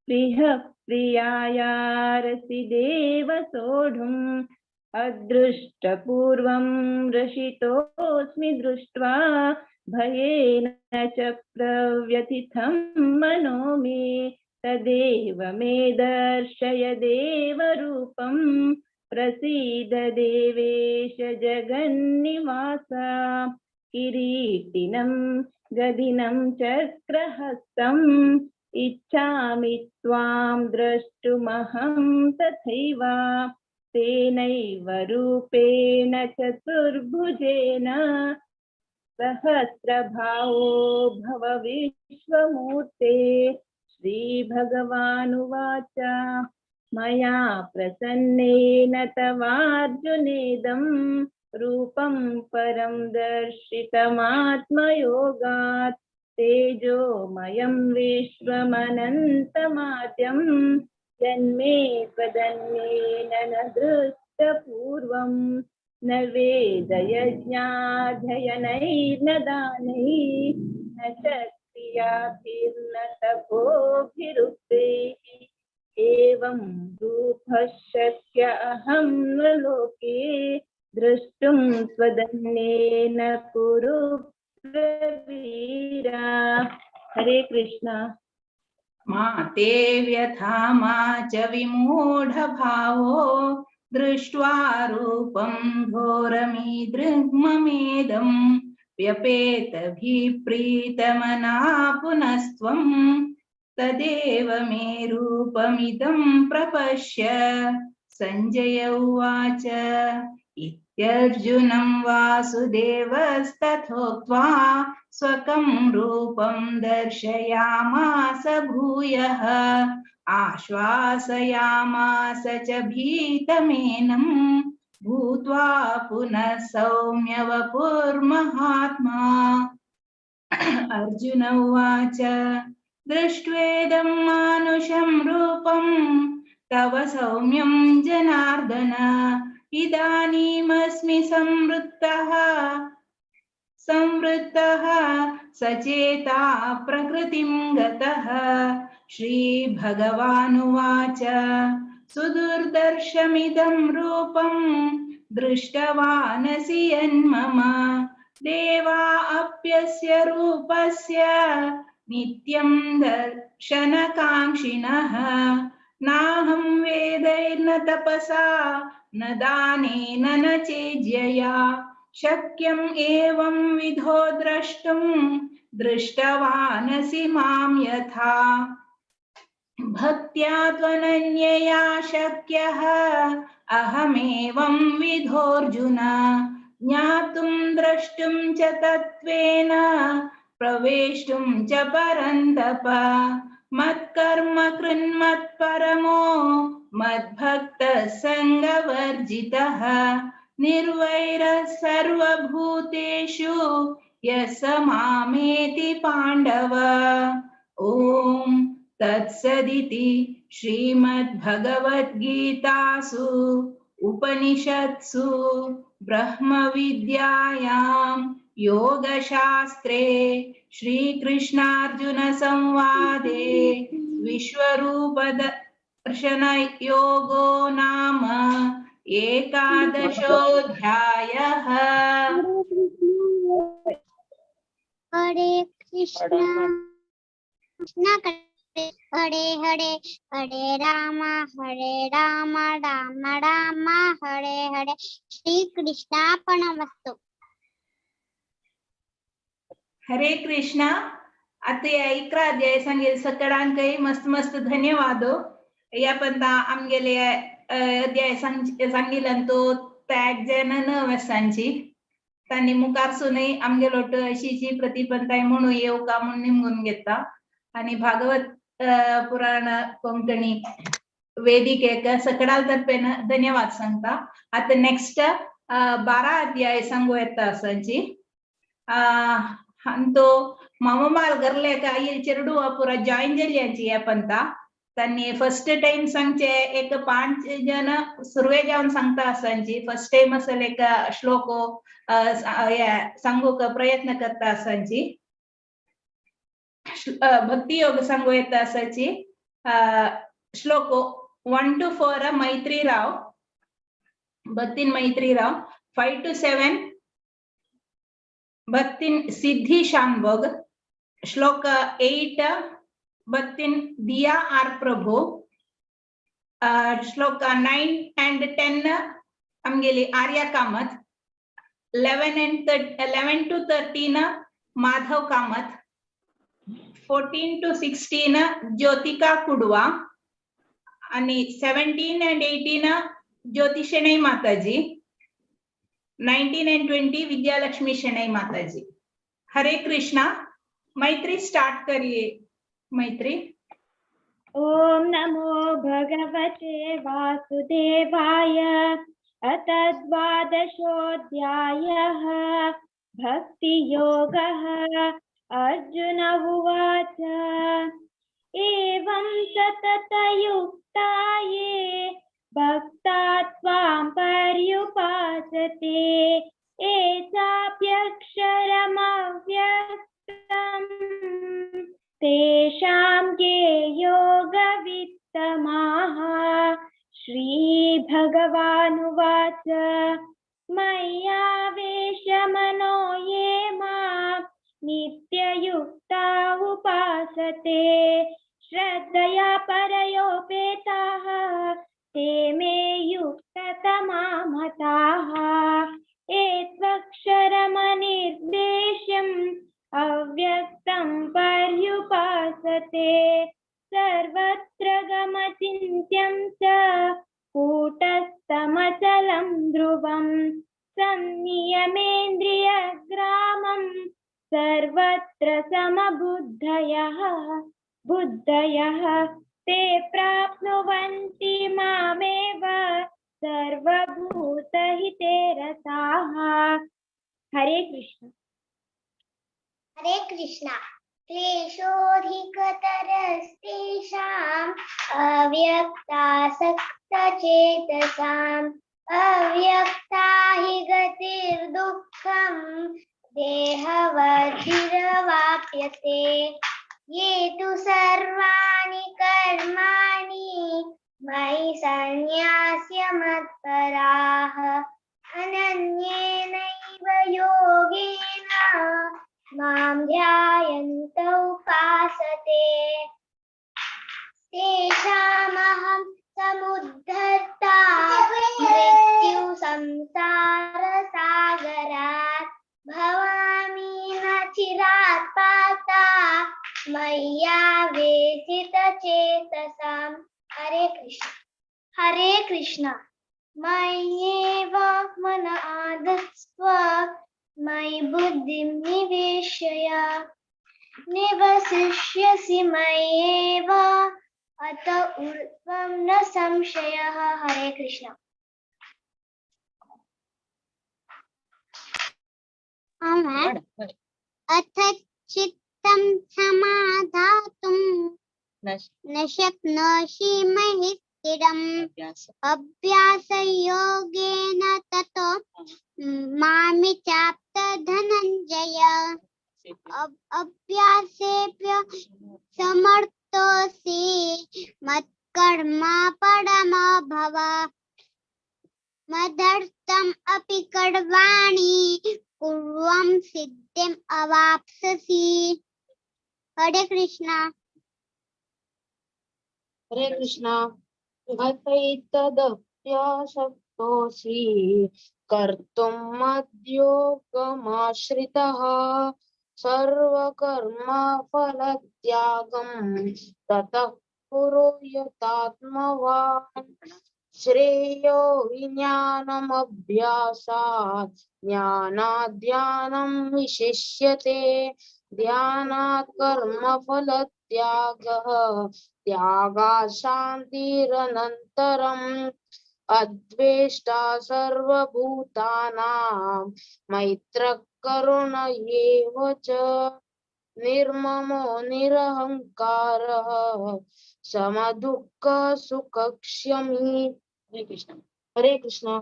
प्रियः प्रियायारसि देव सोढुम् अदृष्टपूर्वं रषितोऽस्मि दृष्ट्वा भयेन च प्रव्यथितं मनो मे तदेव मे दर्शय देवरूपं प्रसीद देवेश जगन्निवास किरीटिनं गदिनं चक्रहस्तम् इच्छामि त्वां द्रष्टुमहं तथैव तेनैव रूपेण चतुर्भुजेन सहस्रभावो भव विश्वमूर्ते। श्रीभगवानुवाच मया प्रसन्नेन तवार्जुनेदं रूपं परं दर्शितमात्मयोगात् तेजोमयं विश्वमनन्तमाद्यं जन्मे त्वदन्येन न दृष्टपूर्वं न वेदयज्ञाध्ययनैर्न दानैः न च क्रियाभिर्न तपोभिरुक्तैः एवं रूपः शक्य अहं न लोके द्रष्टुं त्वदन्येन कुरु प्रवीरा। हरे कृष्णा। मा ते व्यथा मा च विमूढभावो दृष्ट्वा रूपं घोरमीदृग्ममेदं व्यपेतभिप्रीतमना पुनस्त्वं तदेव मे रूपमिदं प्रपश्य। सञ्जय उवाच इत्यर्जुनं वासुदेवस्तथोक्त्वा स्वकं रूपं दर्शयामास भूयः आश्वासयामास च भीतमेनं भूत्वा पुनः सौम्य वपुर्महात्मा। अर्जुन उवाच दृष्ट्वेदं मानुषं रूपं तव सौम्यं जनार्दन इदानीमस्मि संवृत्तः सचेता प्रकृतिं गतः। श्रीभगवानुवाच सुदुर्दर्शमिदं रूपं दृष्टवानसि यन्मम देवा अप्यस्य रूपस्य नित्यं दर्शनकाङ्क्षिणः। नाहं वेदैर्न तपसा न दानेन न चेज्यया शक्यम् एवं विधो द्रष्टुं दृष्टवानसि मां यथा। भक्त्या त्वनन्यया शक्यः अहमेवं विधोऽर्जुन ज्ञातुं द्रष्टुं च तत्त्वेन प्रवेष्टुं च परन्तप। मत्कर्म कृन्मत्परमो मद्भक्तः सङ्गवर्जितः निर्वैरः सर्वभूतेषु यः स मामेति पाण्डव। ॐ तत्सदिति श्रीमद्भगवद्गीतासु उपनिषत्सु ब्रह्मविद्यायां योगशास्त्रे श्रीकृष्णार्जुनसंवादे विश्वरूपदर्शनयोगो नाम एकादशोऽध्यायः। हरे कृष्णा कृष्ण हरे हरे हरे राम राम राम हरे हरे। श्री कृष्णार्पणमस्तु। हरे कृष्णा। आता या 11 अध्याय सांगेल सकडांकय मस्त मस्त धन्यवाद। या पण आमगेले अध्याय सांगिल्ल्यान तो त्याग जन न वसांची तांणी मुखार सुनय आमगेलोट अशीची प्रतिपंताय म्हणून येवका म्हणून निमगून घेता आणि भागवत पुराण कोंकणी वेदिकेक सकडाल तर्फेन धन्यवाद सांगता। आता नेक्स्ट 12 अध्याय सांगू येता असांची तो मामा माल गरले का चेरडू पुरा जॉईन जाल्यांची या पंता तांणी फर्स्ट टाइम सांगचे एक 5 जण सुरवे जावन सांगता आसांची फर्स्ट टाइम असल एक श्लोक सांगूक प्रयत्न करता आसांची भक्ती योग सांगू येता आसाची. श्लोक 1 to 4 Maitri Rao, Bhaktin Maitri Rao. 5 to 7 Bhaktin Siddhi Shanbhog. Shloka 8 Bhaktin Diya R Prabhu. Shloka 9 and 10 आमगेली Arya Kamath. 11 to 13 Madhav Kamath. 14 to 16 Jyotika Kudva आणि 17 and 18 Jyoti Shenai Mataji. 19 and 20 Vidyalakshmi Shenai Mataji. Hare Krishna. Maitri start करिए. मैत्री. ओम नमो भगवते वासुदेवाय. अथ द्वादशोऽध्यायः भक्तियोगः. अर्जुन उवाच एवं सततयुक्ता ये भक्ता त्वां पर्युपासते एताप्यक्षरमव्यक्तं तेषां के योगवित्तमाः. श्रीभगवानुवाच मय्यावेशमनो ये मां नित्ययुक्ता उपासते श्रद्धया परयोपेताः ते मे युक्ततमा मताः. एत्वक्षरमनिर्देश्यम् अव्यक्तं पर्युपासते सर्वत्र गमचिन्त्यं च कूटस्थमचलं ध्रुवं संनियमेन्द्रियग्रामं सर्वत्र समबुद्धयः बुद्धयः ते प्राप्नुवन्ति मामेव सर्वभूतहिते रताः. हरे कृष्ण. हरे कृष्ण. क्लेशोऽधिकतरस्तेषाम् अव्यक्तासक्तचेतसाम् अव्यक्ता हि गतिर्दुःखं देहवद्भिरवाप्यते. ये तु सर्वाणि कर्माणि मयि सन्न्यास्य मत्पराः अनन्येनैव योगेन मां ध्यायन्त उपासते. तेषामहं समुद्धर्ता मृत्यु संसारसागरात् भवामि न चिरात् पाता मय्यावेशितचेतसाम्. हरे कृष्ण. हरे कृष्ण. मय्येव मन आदत्स्व मयि बुद्धिं निवेशय निवसिष्यसि मय्येव अत ऊर्ध्वं न संशयः. हरे कृष्ण. अथ चित्तं समाधातुं न शक्नोषि मयि स्थिरम् अभ्यासयोगेन ततो मामि चाप्त धनञ्जय. अभ्यासेभ्य समर्थोऽसि मत्कर्म परमो भव. मदर्थम् अपि कर्माणि कुर्वं सिद्धिम् अवाप्स्यसि. हरे कृष्ण. हरे कृष्ण. अतैतदप्यशक्तोऽसि कर्तुं मद्योगमाश्रितः सर्वकर्मफलत्यागं ततः कुरु यतात्मवान्. श्रेयो विज्ञानमभ्यासात् ज्ञानात् ध्यानं विशिष्यते ध्यानात् कर्मफलत्यागः त्यागात् शान्तिरनन्तरम्. अद्वेष्टा सर्वभूतानां मैत्रः करुण एव च. निर्ममो निरहंकारः समदुःख सुखक्षमी। हरे कृष्ण। हरे कृष्ण।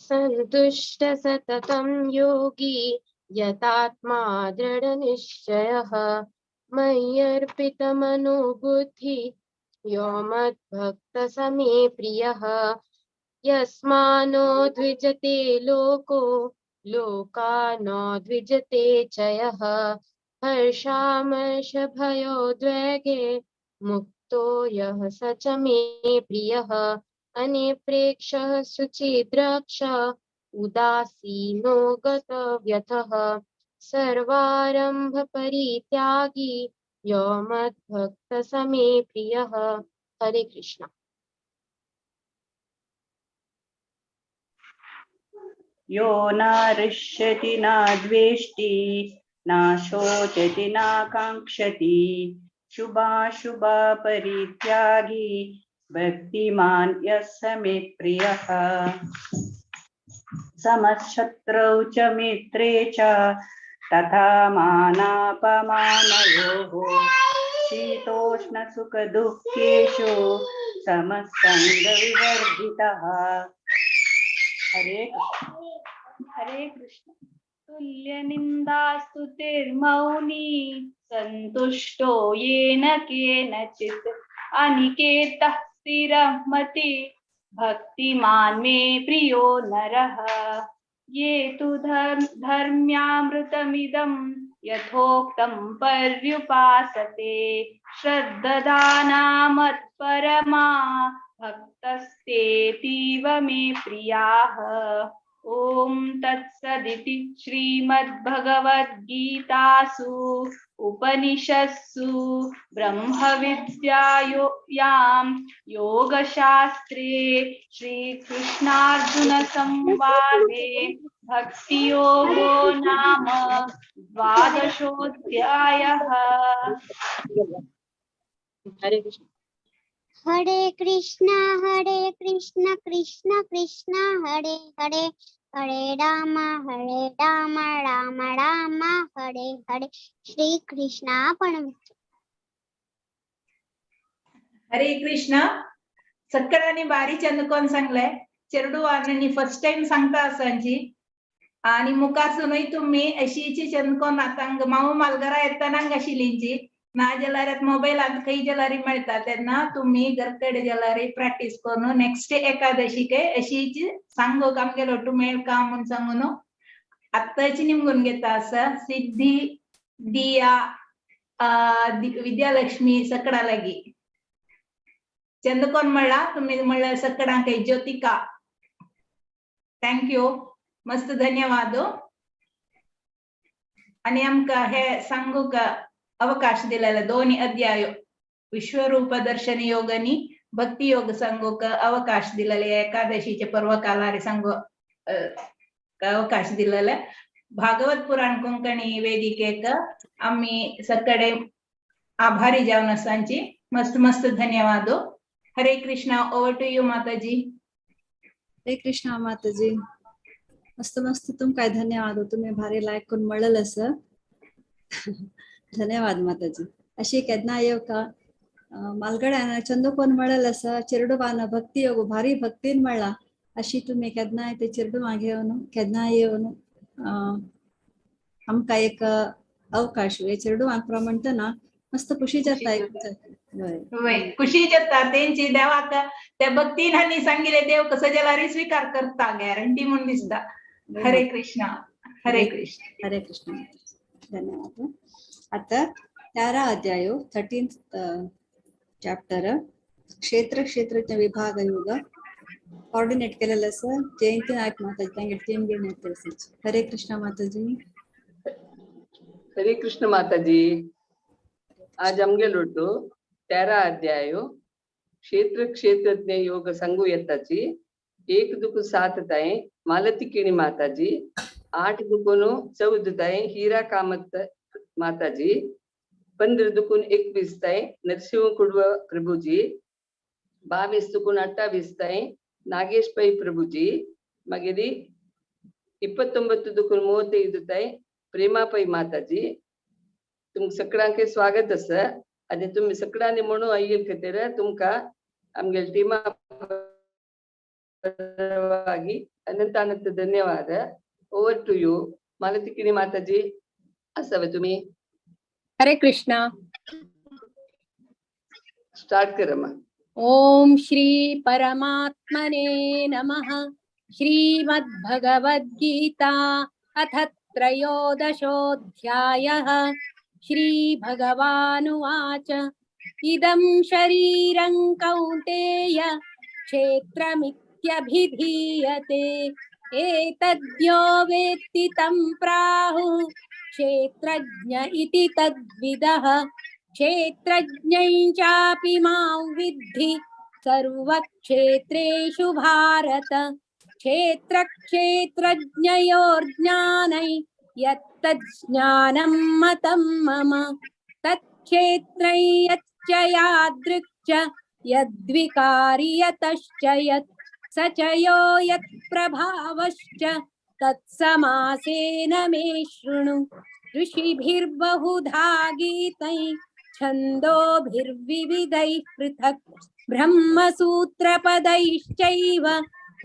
संतुष्ट सततं योगी यतात्मा दृढनिश्चयः मय्यर्पितमनोबुद्धि यो मद्भक्तः स मे प्रियः। यस्मानो द्विजते लोको लोकानो द्विजते च यः। हर्षामर्षभयोद्वेगे मुक्तो यः स च मे प्रियः। अनिप्रेक्षः शुचिद्रक्ष उदासीनो गतव्यथः। सर्वारंभ परित्यागी यो मद्भक्तः स मे प्रियः। हरे कृष्ण। यो न हृष्यति न द्वेष्टि न शोचति न काङ्क्षति शुभाशुभ परित्यागी भक्तिमान् यः स मे प्रियः। समशत्रौ च मित्रे च तथा मानापमानयोः शीतोष्णसुखदुःखेषु समसङ्गविवर्जितः। हरे कृष्ण। हरे कृष्ण। तुल्यनिन्दास्तुतिर्मौनी सन्तुष्टो येन केनचित् अनिकेतः स्थिरमति भक्तिमान् मे प्रियो नरः। ये तु धर्म्यामृतमिदं यथोक्तं पर्युपासते श्रद्दधानामत्परमा भक्तस्तेतीव मे प्रियाः। ॐ तत्सदिति श्रीमद्भगवद्गीतासु उपनिषत्सु ब्रह्मविद्यायां योगशास्त्रे श्रीकृष्णार्जुनसंवादे भक्तियोगो नाम द्वादशोऽध्यायः। हरे कृष्ण। हरे कृष्ण कृष्ण कृष्ण हरे हरे हरे राम राम राम हरे हरे। श्री कृष्णार्पणम्। हरे कृष्ण। सक्कडांनी बारी चंदकोन सांगले चेरडुवांनी फर्स्ट टाइम सांगता आसांची आणि मुखासूनय तुम्ही अशीची चंदकोन आतां मामू मालगरा येताना आशिल्लींची ना जाल्यार मोबायलांत खंय जाल्यार मेळटा तेन्ना तुमी घरकडे जाल्यार प्रॅक्टीस करून नेक्स्ट एकादशीक अशीच सांगूक आमगेलो ಒಟ್ಟು मेळका म्हूण सांगून आत्ताची निमगून घेता आसा. सिद्धी दिया विद्यालक्ष्मी सकडा लागी चंदकोन म्हणला तुम्ही म्हणलं सकडांक ज्योतिका thank you मस्त धन्यवाद. आणि आमकां हे सांगूक अवकाश दिलेला दोन्ही अध्याय विश्वरूप दर्शन योग आणि भक्ती योग सांगूक अवकाश दिलेले एकादशीचे पर्व कालारे सांगू अवकाश दिलेले. भागवत पुराण कोंकणी वेदिकेक आम्ही सगळे आभारी जावन आसांची. मस्त मस्त धन्यवाद. Hare Krishna. Over to you Mataji. Hare Krishna Mataji. मस्त मस्त तुमकां धन्यवाद. तुम्ही भारी लायक करून म्हणलेलं असं. धन्यवाद माताजी. अशी केन्ना येवका मालगड्यान चंदकोन म्हणलेलं आसा चेरडुवान भक्ती योग भारी भक्तीन म्हणला अशी तुम्ही केन्नाय ते चेरडुवां घेवन केन्नाय येवन आमकां एक अवकाश चेरडुवां म्हणटना मस्त खुशी जाता. खुशी जाता तेंची देवाक त्या भक्तीन हांणी सांगिल्लें देव कसो जाल्यार स्वीकार करता गॅरंटी म्हूण दिसता. हरे कृष्ण. हरे कृष्ण. हरे कृष्ण. धन्यवाद. आता 13 अध्याय 13th chapter क्षेत्र क्षेत्रज्ञ विभाग योग कॉर्डिनेट केलेलं असं जयंती नायक माताजी तांगे टीम घेऊन येते. हरे कृष्ण माताजी. हरे कृष्ण माताजी. आज आमगेलोटू 13 अध्याय क्षेत्र क्षेत्रज्ञ योग सांगू येताची. 1 दुकून 7 ताई मालती किणी माताजी, 8 दुकून 14 ताई हीरा कामत माताजी, 15 दुकून 21 ताई नरसिंह कुडव प्रभुजी, 22 दुकून 28 ताई नागेश पै प्रभुजी, मागीर 29 दुकून 35 ताई प्रेमा पै माताजी तुमक सगळ्यांक स्वागत आसा आनी तुमी सगळ्यांनी म्हणून आयिल्ले खातीर तुमकां आमगेले टिमा ಪರವಾಗಿ ಅನಂತ ಅನಂತ ಧನ್ಯವಾದ. Over to you Malathi Kini Mataji. असावे तुम्ही. हरे कृष्णा. स्टार्ट करा मा. ओम श्री परमात्मने नमः. श्रीमद्भगवद्गीता अथ त्रयोदशोऽध्यायः. श्री भगवानुवाच. इदं शरीरं कौन्तेय क्षेत्रमित्यभिधीयते. एतद्यो वेत्ति तं प्राहुः क्षेत्रज्ञ इति तद्विदः. क्षेत्रज्ञं चापि मां विद्धि सर्वक्षेत्रेषु भारत. क्षेत्रक्षेत्रज्ञयोर्ज्ञानै यत्तज्ज्ञानं मतं मम. तत्क्षेत्रं यच्च यादृक् च यद्विकारि यतश्च यत् स च यो यत्प्रभावश्च तत्समासेन मे शृणु. ऋषिभिर्बहुधा गीतैः छन्दोभिर्विविधैः पृथक् ब्रह्मसूत्रपदैश्चैव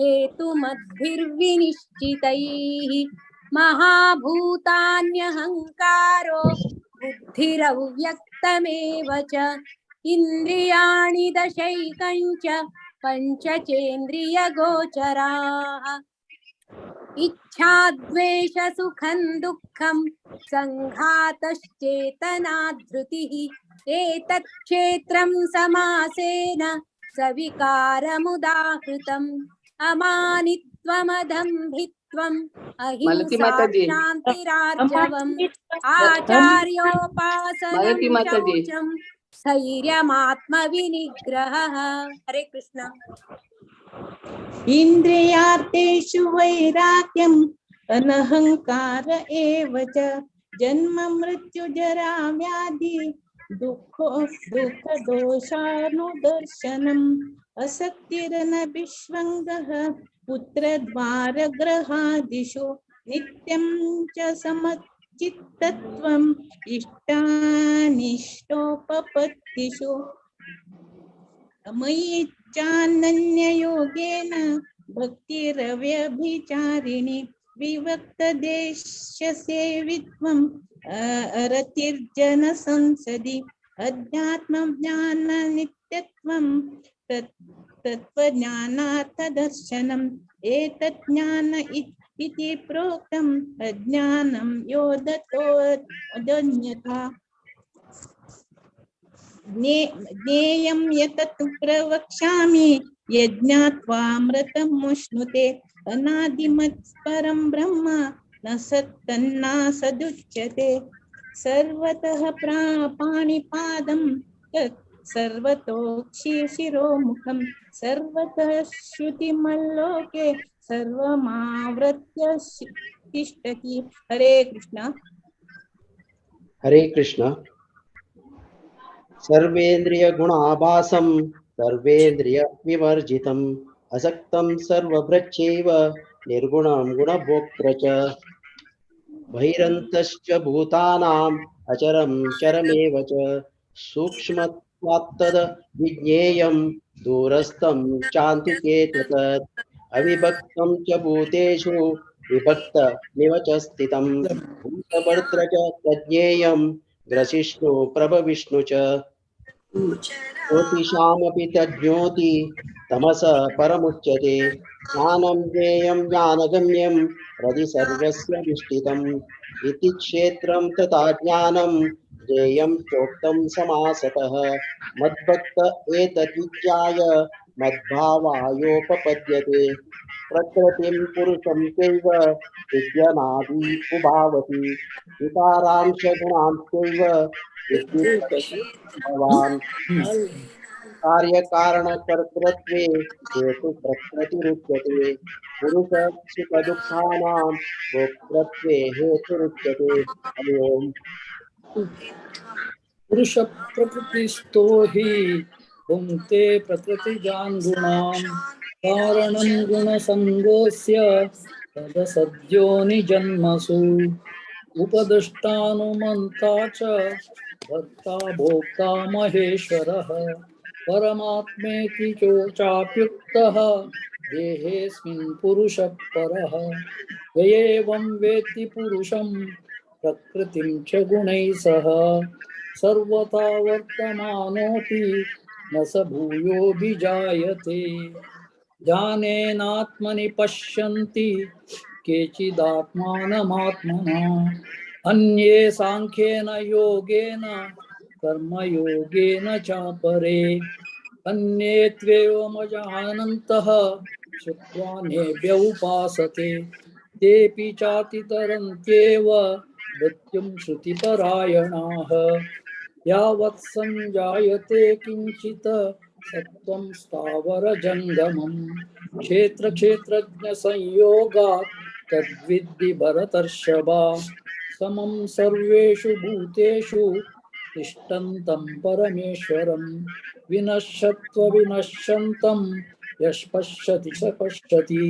हेतुमद्भिर्विनिश्चितैः. महाभूतान्यहङ्कारो बुद्धिरव्यक्तमेव च. इन्द्रियाणि दशैकं च पञ्चचेन्द्रियगोचराः. इच्छा द्वेष सुखं दुःखं संघातश्चेतना धृतिः. एतत् क्षेत्रं समासेन सविकारमुदाहृतम्. अमानित्वमदम्भित्वम् अहिंसा शान्तिरार्जवम् आचार्योपासनं शौचं स्थैर्यमात्मविनिग्रहः. हरे कृष्ण. इन्द्रियार्थेषु वैराग्यम् अनहंकार एव च. जन्म मृत्यु जरा व्याधि दुःख दुःख दोषानुदर्शनम्. असक्तिरन विश्वंगः पुत्रद्वारगृहादिषु. नित्यं च समचित्तत्वम् इष्टानिष्टोपपत्तिषु. मयि चानन्ययोगेन भक्तिरव्यभिचारिणि. विवक्तदेशसेवित्वम् अरतिर्जनसंसदि. अध्यात्मज्ञाननित्यत्वं तत्त्वज्ञानार्थदर्शनम्. एतत् ज्ञान इति प्रोक्तम् अज्ञानं योदतोऽन्यथा. ज्ञेयं यतत् प्रवक्ष्यामि यज्ञात्वामृतमुश्नुते. अनादिमत् परं ब्रह्म न सत्तन्नासदुच्यते. सर्वतः पाणिपादं तत् सर्वतोक्षिशिरोमुखं. सर्वतः श्रुतिमल्लोके सर्वमावृत्य तिष्ठति. हरे कृष्ण. हरे कृष्ण. सर्वेन्द्रिय गुणाभासं सर्वेन्द्रिय विवर्जितम् असक्तं सर्वभृच्छैव निर्गुणं गुणभोक्तृ च. बहिरन्तश्च भूतानाम् अचरं चरमेव च. सूक्ष्मत्वात्तद् विज्ञेयं दूरस्थं चान्तिके तत्. अविभक्तं च भूतेषु विभक्तमिव च स्थितं. भूतभर्तृ च तज्ज्ञेयं ग्रसिष्णु प्रभविष्णु च. ज्योतिषामपि तज्ज्योति तमस परमुच्यते. ज्ञानं ज्ञेयं ज्ञानगम्यं हृदि सर्वस्य विष्ठितम्. इति क्षेत्रं तथा ज्ञानं ज्ञेयं चोक्तं समासतः. मद्भक्त एतद्विज्ञाय मद्भावायोपपद्यते. प्रकृतिं पुरुषं चैव विद्यनादि उभावति. विकारांश गुणांश्चैव भवान्. कार्यकारणकर्तृत्वे हेतु प्रकृतिरुच्यते. पुरुष सुखदुःखानां भोक्तृत्वे हेतुरुच्यते. हरि ओम्. पुरुष प्रकृतिस्थो हि भुङ्क्ते प्रकृतिजान् गुणान्. कारणं गुणसङ्गोऽस्य तदसद्योनिजन्मसु उपदष्टानुमन्ता च भर्ता भोक्ता महेश्वरः परमात्मेति चाप्युक्तः देहेऽस्मिन् पुरुषः परः। य एवं वेत्ति पुरुषं प्रकृतिं च गुणैः सह सर्वथा वर्तमानोऽपि न स भूयोऽभिजायते। ध्यानेनात्मनि पश्यन्ति केचिदात्मानमात्मना अन्ये सांख्येन योगेन कर्मयोगेन चापरे अन्ये त्वेवमजानन्तः श्रुत्वा नेभ्य उपासते तेऽपि चातितरन्त्येव मृत्युं श्रुतिपरायणाः। यावत् संजायते किञ्चित् सत्त्वं स्थावरजङ्गमं क्षेत्रक्षेत्रज्ञसंयोगात् तद्विद्धि भरतर्षभा। समं सर्वेषु भूतेषु तिष्ठन्तं परमेश्वरं विनश्यत्व विनश्यन्तं यः पश्यति स पश्यति।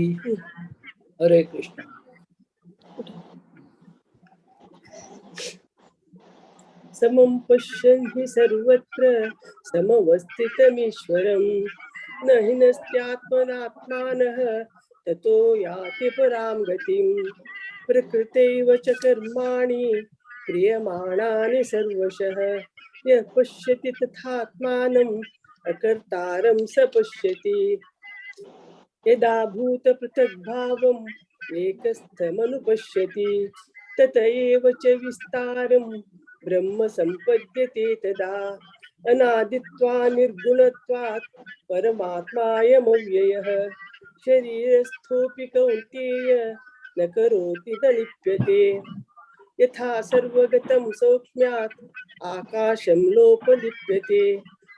हरे कृष्ण। समं पश्यन् हि सर्वत्र समवस्थितमीश्वरं न हि नस्त्यात्मनात्मानः ततो याति परां गतिं। प्रकृतैव च कर्माणि क्रियमाणानि सर्वशः यः पश्यति तथात्मानम् अकर्तारं स पश्यति। यदा भूतपृथग्भावम् एकस्थमनुपश्यति तत एव च विस्तारं ब्रह्म संपद्यते तदा। अनादित्वा निर्गुणत्वात् परमात्मायमव्ययः शरीरस्थोऽपि कौन्तेय न करोति न लिप्यते। यथा सर्वगतं सौक्ष्म्यात् आकाशं लोपलिप्यते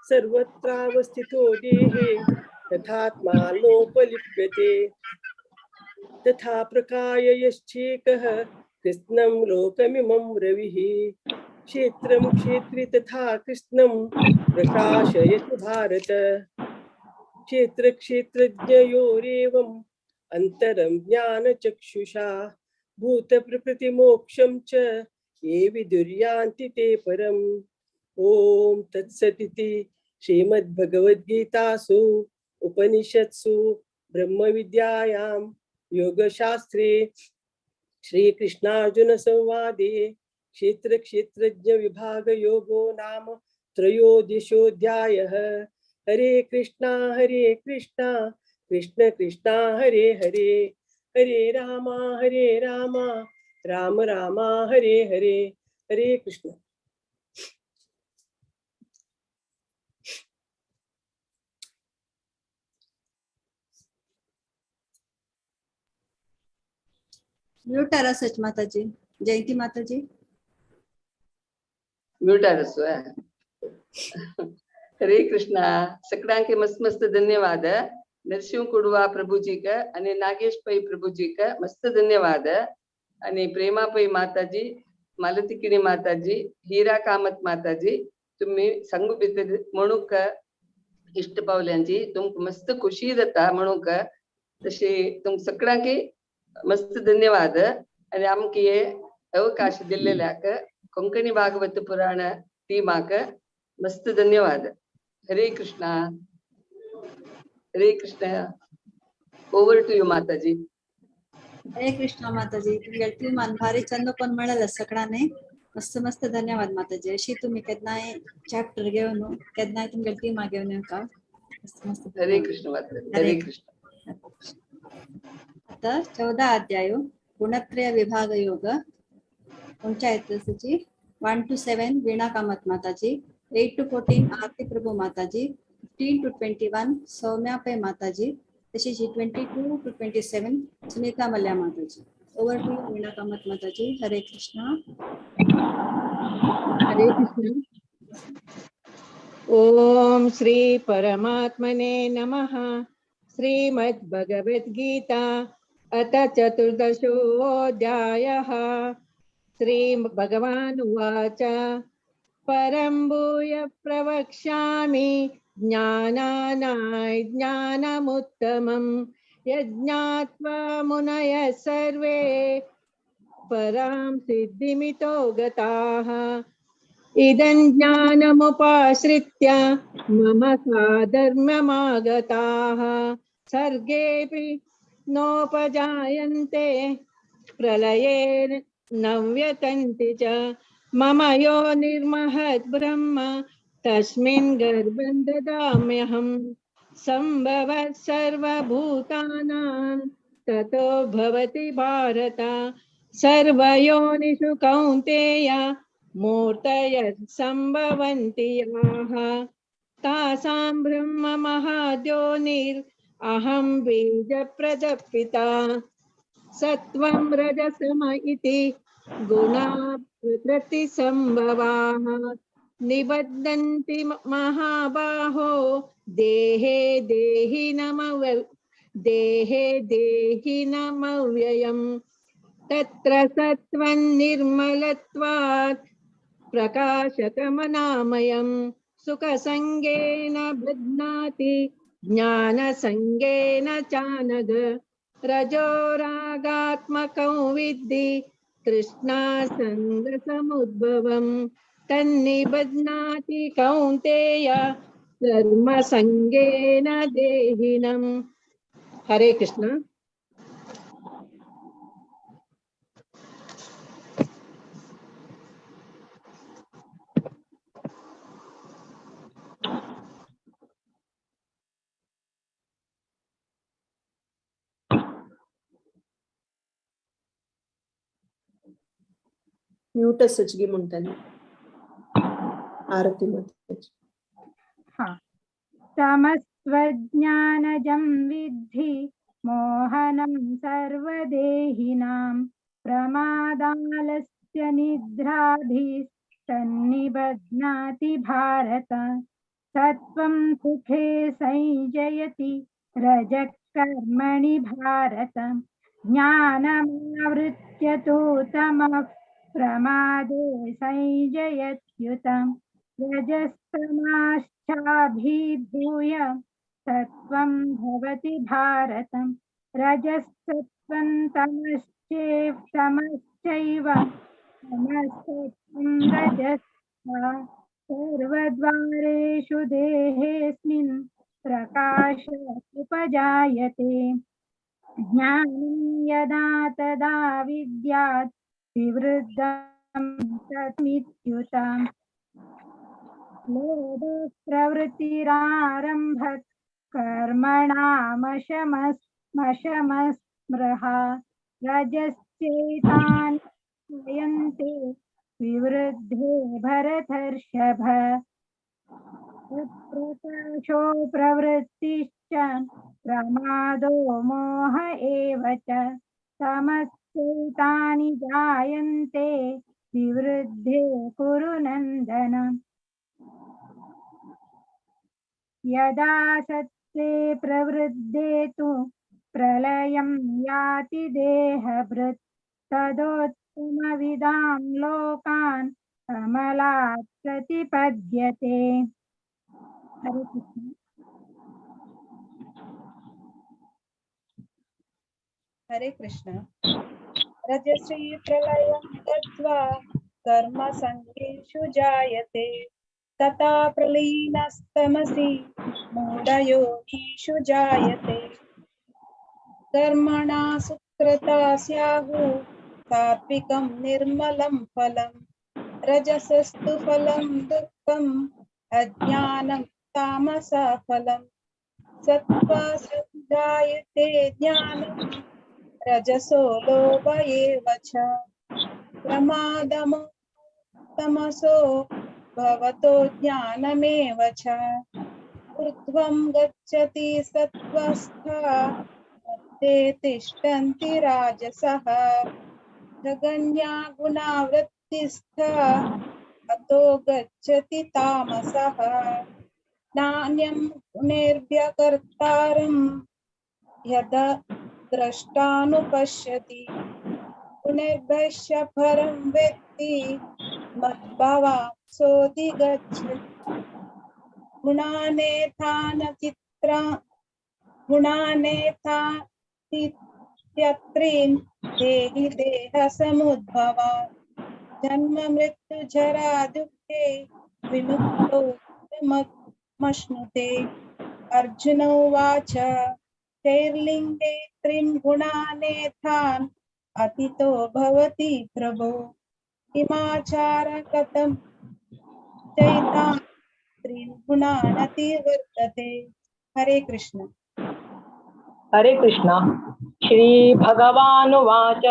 सर्वत्रावस्थितो देहे तथात्मा लोपलिप्यते। तथा प्रकाय यश्चेकः कृत्स्नं लोकमिमं रविः क्षेत्रं क्षेत्री तथा कृत्स्नं प्रकाशयति भारत। क्षेत्र क्षेत्रज्ञयोरेवम् अंतरं ज्ञानचक्षुषा भूतप्रकृतिमोक्षं च ये विदुर्यान्ति ते परम्। ॐ तत्सदिति श्रीमद्भगवद्गीतासु उपनिषत्सु ब्रह्मविद्यायां योगशास्त्रे श्रीकृष्णार्जुनसंवादे क्षेत्र क्षेत्रज्ञ विभाग योगो नाम त्रयोदशोऽध्यायः। हरे कृष्णा कृष्ण कृष्णा हरे हरे हरे रामा राम रामा हरे हरे। हरे कृष्ण। म्यूट आरसच माताजी, जयंती माताजी म्यूट आरसो। हरे कृष्णा। सगळ्यांके मस्त मस्त धन्यवाद। नरसिंह कुडवा प्रभुजी का आणि नागेश पै प्रभुजी का मस्त धन्यवाद। आणि प्रेमा पै माताजी, मालती किणी माताजी, हीरा कामत माताजी, तुम्ही सांगू भितर म्हणूक इष्ट पावल्यांची तुमकां मस्त खुशी जाता म्हणूक तशे तुमकां सगळ्यांके मस्त धन्यवाद। आणि आमकां हे अवकाश दिल्लेल्याक कोंकणी भागवत पुराण टीमाक मस्त धन्यवाद। Hare Krishna. Hare Krishna. Over to you Mataji. Hare Krishna Mataji. तुमगे टीमान भारी चंद पण मेळ्ळें सगळ्यांनी। मस्त मस्त धन्यवाद माताजी। अशी तुम्ही केन्नाय चॅप्टर घेवन केन्नाय तुमगे टीमा घेवन येवका। मस्त मस्त हरे कृष्ण माताजी। हरे कृष्ण। आता 14 अध्याय गुणत्रय विभाग योग panchayat 1 to 7 Veena Kamat Mataji, 8 to 14 Aarti Prabhu Mataji, 15 to 21 Saumya Pai Mataji, तशीच 22 to 27 Sunita Mallya Mataji. Over to Veena Kamat Mataji. Hare Krishna. Hare Krishna. Om Shri परमात्मने नमः। श्रीमद्भगवद्गीता अथ चतुर्दशोऽध्यायः। श्री भगवान् उवाच परं भूय प्रवक्ष्यामि ज्ञानानाय ज्ञानमुत्तमं यज्ञात्वा मुनयः सर्वे परां सिद्धिमितो गताः। इदं ज्ञानमुपाश्रित्य मम साधर्म्यमागताः। सर्गेऽपि नोपजायन्ते प्रलये न व्यतन्ति च। मम यो निर्महद् ब्रह्म तस्मिन् गर्भं ददाम्यहम्। सम्भवः सर्वभूतानां ततो भवति भारत। सर्वयोनिषु कौन्तेय मूर्तयः सम्भवन्ति याः। तासां ब्रह्म महाद्योनिर् अहं बीजप्रदपिता। सत्त्वं रजसम इति गुणा प्रकृतिसम्भवाः। निबध्नन्ति महाबाहो देहे देहि देहिनमव्ययम्। तत्र सत्त्वं निर्मलत्वात् प्रकाशकमनामयं। सुखसङ्गेन बध्नाति ज्ञानसङ्गेन चानघ। रजोरागात्मकं विद्धि तृष्णासङ्गसमुद्भवं। तन्निबध्नाति कौन्तेय कर्मसङ्गेन देहिनम्। हरे कृष्ण। म्यूट सचगी म्हणताली आरती माताजी। हाँ, तमस्त्वज्ञानजं विद्धि मोहनं सर्वदेहिनां। प्रमादालस्य निद्राभिस्तन्निबध्नाति भारत। सत्त्वं सुखे संजयति रजः कर्मणि भारत। ज्ञानमावृत्य तु तमः प्रमादे संजयत्युतं। रजस्तमाश्चाभिभूय सत्त्वं भवति भारतं। रजसत्त्वं तमश्चैव तमसत्त्वं रजस्ता। सर्वद्वारेषु देहेऽस्मिन् प्रकाश उपजायते। ज्ञानं यदा तदा विद्यात् विवृद्धं तत्मित्युतं। लोभः प्रवृत्तिरारम्भः कर्मणामशमस्मृह। रजश्चेतान् जयन्ते विवृद्धे भरतर्षभ। प्रकाशो प्रवृत्तिश्च प्रमादो मोह एव च। तमश्चैतानि जायन्ते विवृद्धे कुरु नन्दन। यदा सत्त्वे प्रवृद्धे तु प्रलयं याति देहभृत्। तदोत्तमविदां लोकान् कमलात् प्रतिपद्यते। हरे कृष्ण। हरे कृष्ण। रजसी प्रलयं गत्वा कर्मसङ्गेषु जायते। तथा प्रलीनस्तमसि मूढयोनिषु जायते। कर्मणा सुकृता स्याहुः सात्विकं निर्मलं फलं। रजसस्तु फलं दुःखम् अज्ञानं तामसा फलं। सत्त्वा सञ्जायते ज्ञानं रजसो लोभ एव च। प्रमादमो तमसो भवतो ज्ञानमेव च। ऊर्ध्वं गच्छति सत्त्वस्था मध्ये तिष्ठन्ति राजसः। जघन्या गुणावृत्तिस्था अतो गच्छति तामसः। नान्यं गुणेभ्यः कर्तारं यदा द्रष्टानुपश्यति। गुणेभ्यश्च परं वेत्ति मद्भवां सोऽधिगच्छति। गुणानेतान वेत्ति देहि देह समुद्भवा जन्म मृत्यु जरा दुःखे विमुक्तो मश्नुते। अर्जुन उवाच तैर्लिंगे त्रीन् गुणानेतान् अतीतो भवति प्रभो किमाचार कथं चैतान् त्रीन् गुणान् अतिवर्तते। हरे कृष्ण। हरे कृष्ण। श्री भगवानुवाच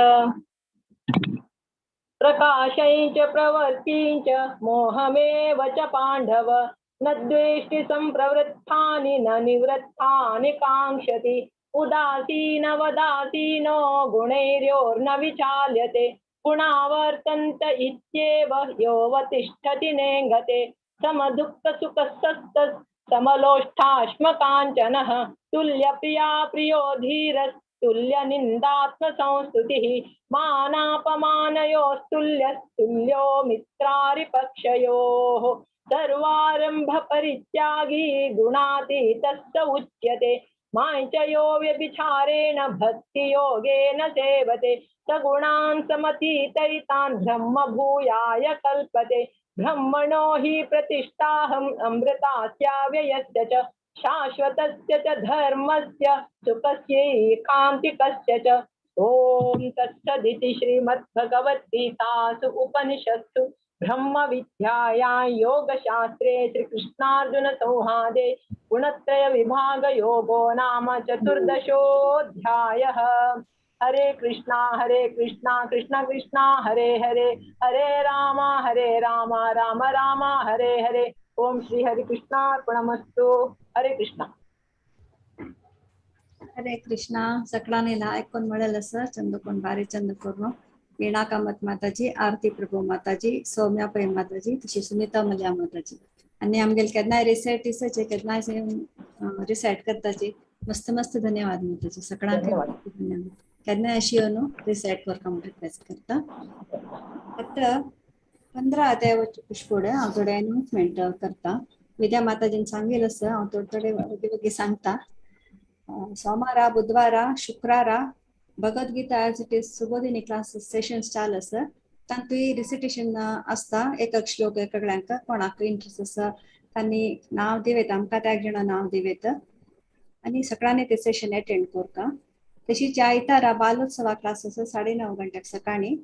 प्रकाशं च प्रवृत्तिं च मोहमेव च पाण्डव न द्वेष्टि संप्रवृत्तानि न निवृत्तानि काङ्क्षति उदासीन वदासीनो गुणैर्योर्न विचाल्यते गुणावर्तन्त इत्येव योऽवतिष्ठति नेङ्गते समदुःखसुखस्वस्थः समलोष्टाश्मकाञ्चनः तुल्यप्रिया प्रियो धीरस्तुल्यनिन्दात्मसंस्तुतिः मानापमानयोस्तुल्यस्तुल्यो मित्रारिपक्षयोः सर्वारंभ परित्यागी गुणातीतः स उच्यते मां च यो व्यभिचारेण भक्तियोगेन सेवते स गुणान् समतीतैतान् ब्रह्म भूयाय कल्पते ब्रह्मणो हि प्रतिष्ठाहम् अमृतास्याव्ययस्य च शाश्वतस्य च धर्मस्य सुखस्यैकान्तिकस्य च। ॐ तत्सदिति श्रीमद्भगवद्गीतासु उपनिषत्सु ब्रह्म विद्यायां योगशास्त्रे श्रीकृष्णार्जुन संवादे गुणत्रय विभाग योगो नाम चतुर्दशोऽध्यायः। हरे कृष्णा कृष्ण कृष्ण हरे हरे हरे राम राम राम हरे हरे। ओम श्री हरि कृष्णार्पणमस्तु। हरे कृष्णा। हरे कृष्णा। सकळांनी ऐकून मेळेल असं चंदकोण बारी चंद करून वीणा कामत माताजी, आरती प्रभू माताजी, सौम्या पै माताजी, तशी सुनीता मल्या माताजी आणि आमगेले केन्नाय रिसेट दिसाचे केन्नाय रिसेट करताची मस्त मस्त धन्यवाद माताजी सगळ्यांक धन्यवाद। केन्नाय अशी येवन रिसेट करता म्हणून रिक्वेस्ट करता। आतां 15 अध्याय वचूं फुडें हांव थोडे अनाउन्समेंट करता। विद्या माताजीन सांगेल आसा हांव थोडे थोडे वगी वगी सांगता। सोमारा बुधवारा शुक्रारा Bhagavad Gita as it is Subodhini class sessions चालू आसा तातूंय रिसिटेशन आसता एक एक श्लोक एक एकल्यांक कोणाक इंट्रस्ट आसा तांणी नांव दिवेत आमकां त्या एक जाणां नांव दिवेत आनी सगळ्यांनी ते सेशन अटेंड करता। तशीच आयतारा बालोत्सवा क्लास आसा 9:30 गंट्याक सकाळी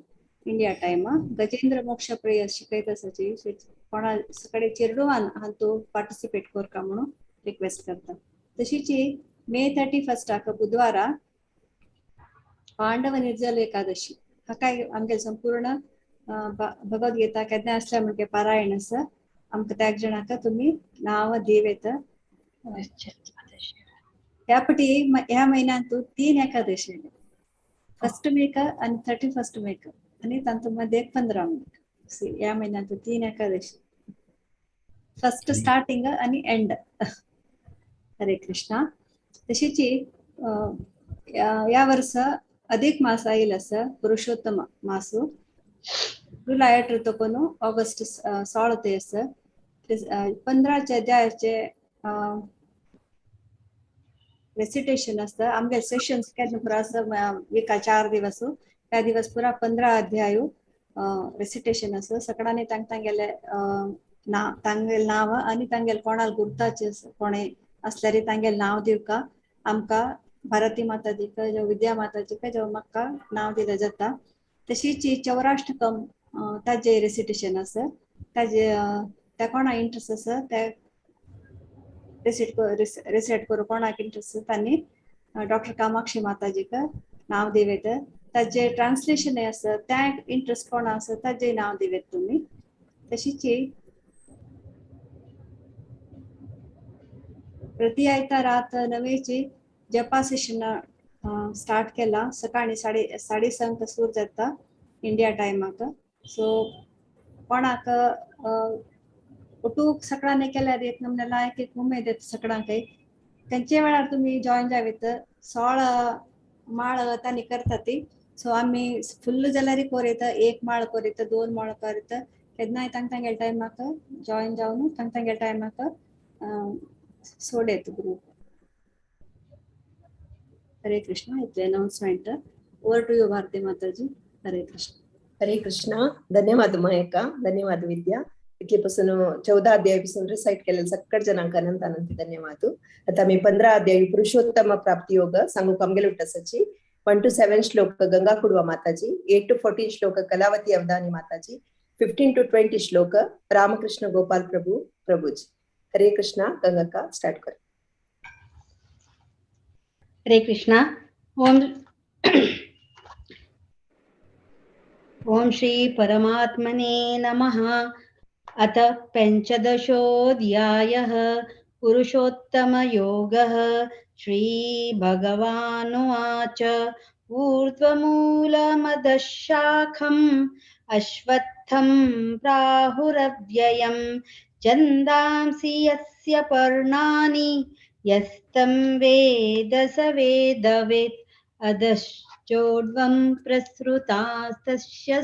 इंडिया टायम गजेंद्र मोक्ष प्रेयर शिकयत आसाची कोणा सगळे चेरडुवान हातूंत पार्टिसिपेट करता म्हणून रिक्वेस्ट करता। तशीच मे 31 बुधवारा पांडव निर्जल एकादशी हाका आमगे संपूर्ण भगवद्गीता केन्ना आसल्या म्हणजे पारायण आसा आमकां त्या जाणांक तुमी नांव दिवेत। ह्या पटी ह्या म्हयन्यांत 3 एकादशी 1 मेक आनी 31 मेक आनी तातूंत मदें 15 मेक ह्या म्हयन्यांत 3 एकादशी फर्स्ट स्टार्टिंग आनी एंड। हरे कृष्णा। तशीच ह्या वर्सा अधिक मास आयिल्लो आसा पुरुषोत्तम मासू जुलय 18 तकून ऑगस्ट 16 ते आसा 15 अध्यायाचे रेसिटेशन आसता। आमगे सेशन्स केन्ना पुरा आसा विका 4 दिवस त्या दिवस पुरा 15 अध्याय रेसिटेशन आसा। सगळ्यांनी तांग तांगेले नांव तांगेले नांव आनी तांगेले कोणाक गुर्ताचे कोणे आसल्यार तांगेले नांव दिवका आमकां भारती माताजीक जो विद्या माताजीक जो म्हाका नांव दिलें जाता। तशीच चौराष्टकम ताजे रेसिटेशन आसा ताजे त्या कोणा इंट्रस्ट आसा त्या रिसेट करूं कोणाक इंट्रस्ट आसा तांणी डॉक्टर कामाक्षी माताजीक नांव दिवेत। ताजे ट्रान्सलेशन आसा त्या इंट्रस्ट कोणा आसा ताजे नांव दिवेत तुमी। तशीच प्रति आयतारा रात 9 जपा सेशन स्टार्ट केला सकाळी 6:30 सुरू जाता इंडिया टायमाक। सो कोणाक उठूक सगळ्यांनी केल्यार एक नमून्याला एक एक उमेद येता सगळ्यांक तेंचे वेळार तुमी जॉयन जावेत 16 माळ तांणी करता ती। सो आमी फुल्ल जाल्यार कोरयता 1 माळ कोरयता 2 माळ कोरयता केन्नाय तांग तांगेले टायमाक जॉयन जावन तांग तांगेले टायमाक सोडयत ग्रूप। Hare Krishna. इतले announcement. Over to you Bharati Mataji. Hare Krishna. Hare Krishna. धन्यवाद मयका, धन्यवाद विद्या. इतले पासून 14 अध्याय पासून रिसाइट केलेले सक्कट जणांक अनंत अनंत धन्यवाद. आता मी 15 अध्याय पुरुषोत्तम प्राप्ती योग सांगू कामगेल उट्टासाची. 1 to 7 श्लोक गंगा कुडवा माताजी, 8 to 14 श्लोक कलावती अवधानी माताजी, 15 to 20 श्लोक रामकृष्ण गोपाल प्रभु प्रभुजी. हरे कृष्णा. गंगा का स्टार्ट कर. हरे कृष्णा. ओम ओम श्री परमात्मने नमः. अथ पंचदशोऽध्यायः पुरुषोत्तमयोगः. श्री भगवानुवाच. ऊर्ध्वमूलमदशाखम् अश्वत्थं प्राहुरव्ययं छन्दांसि यस्य पर्णानि यस्तं वेद स वेदवित्. अधश्चोर्ध्वं प्रसृतास्तस्य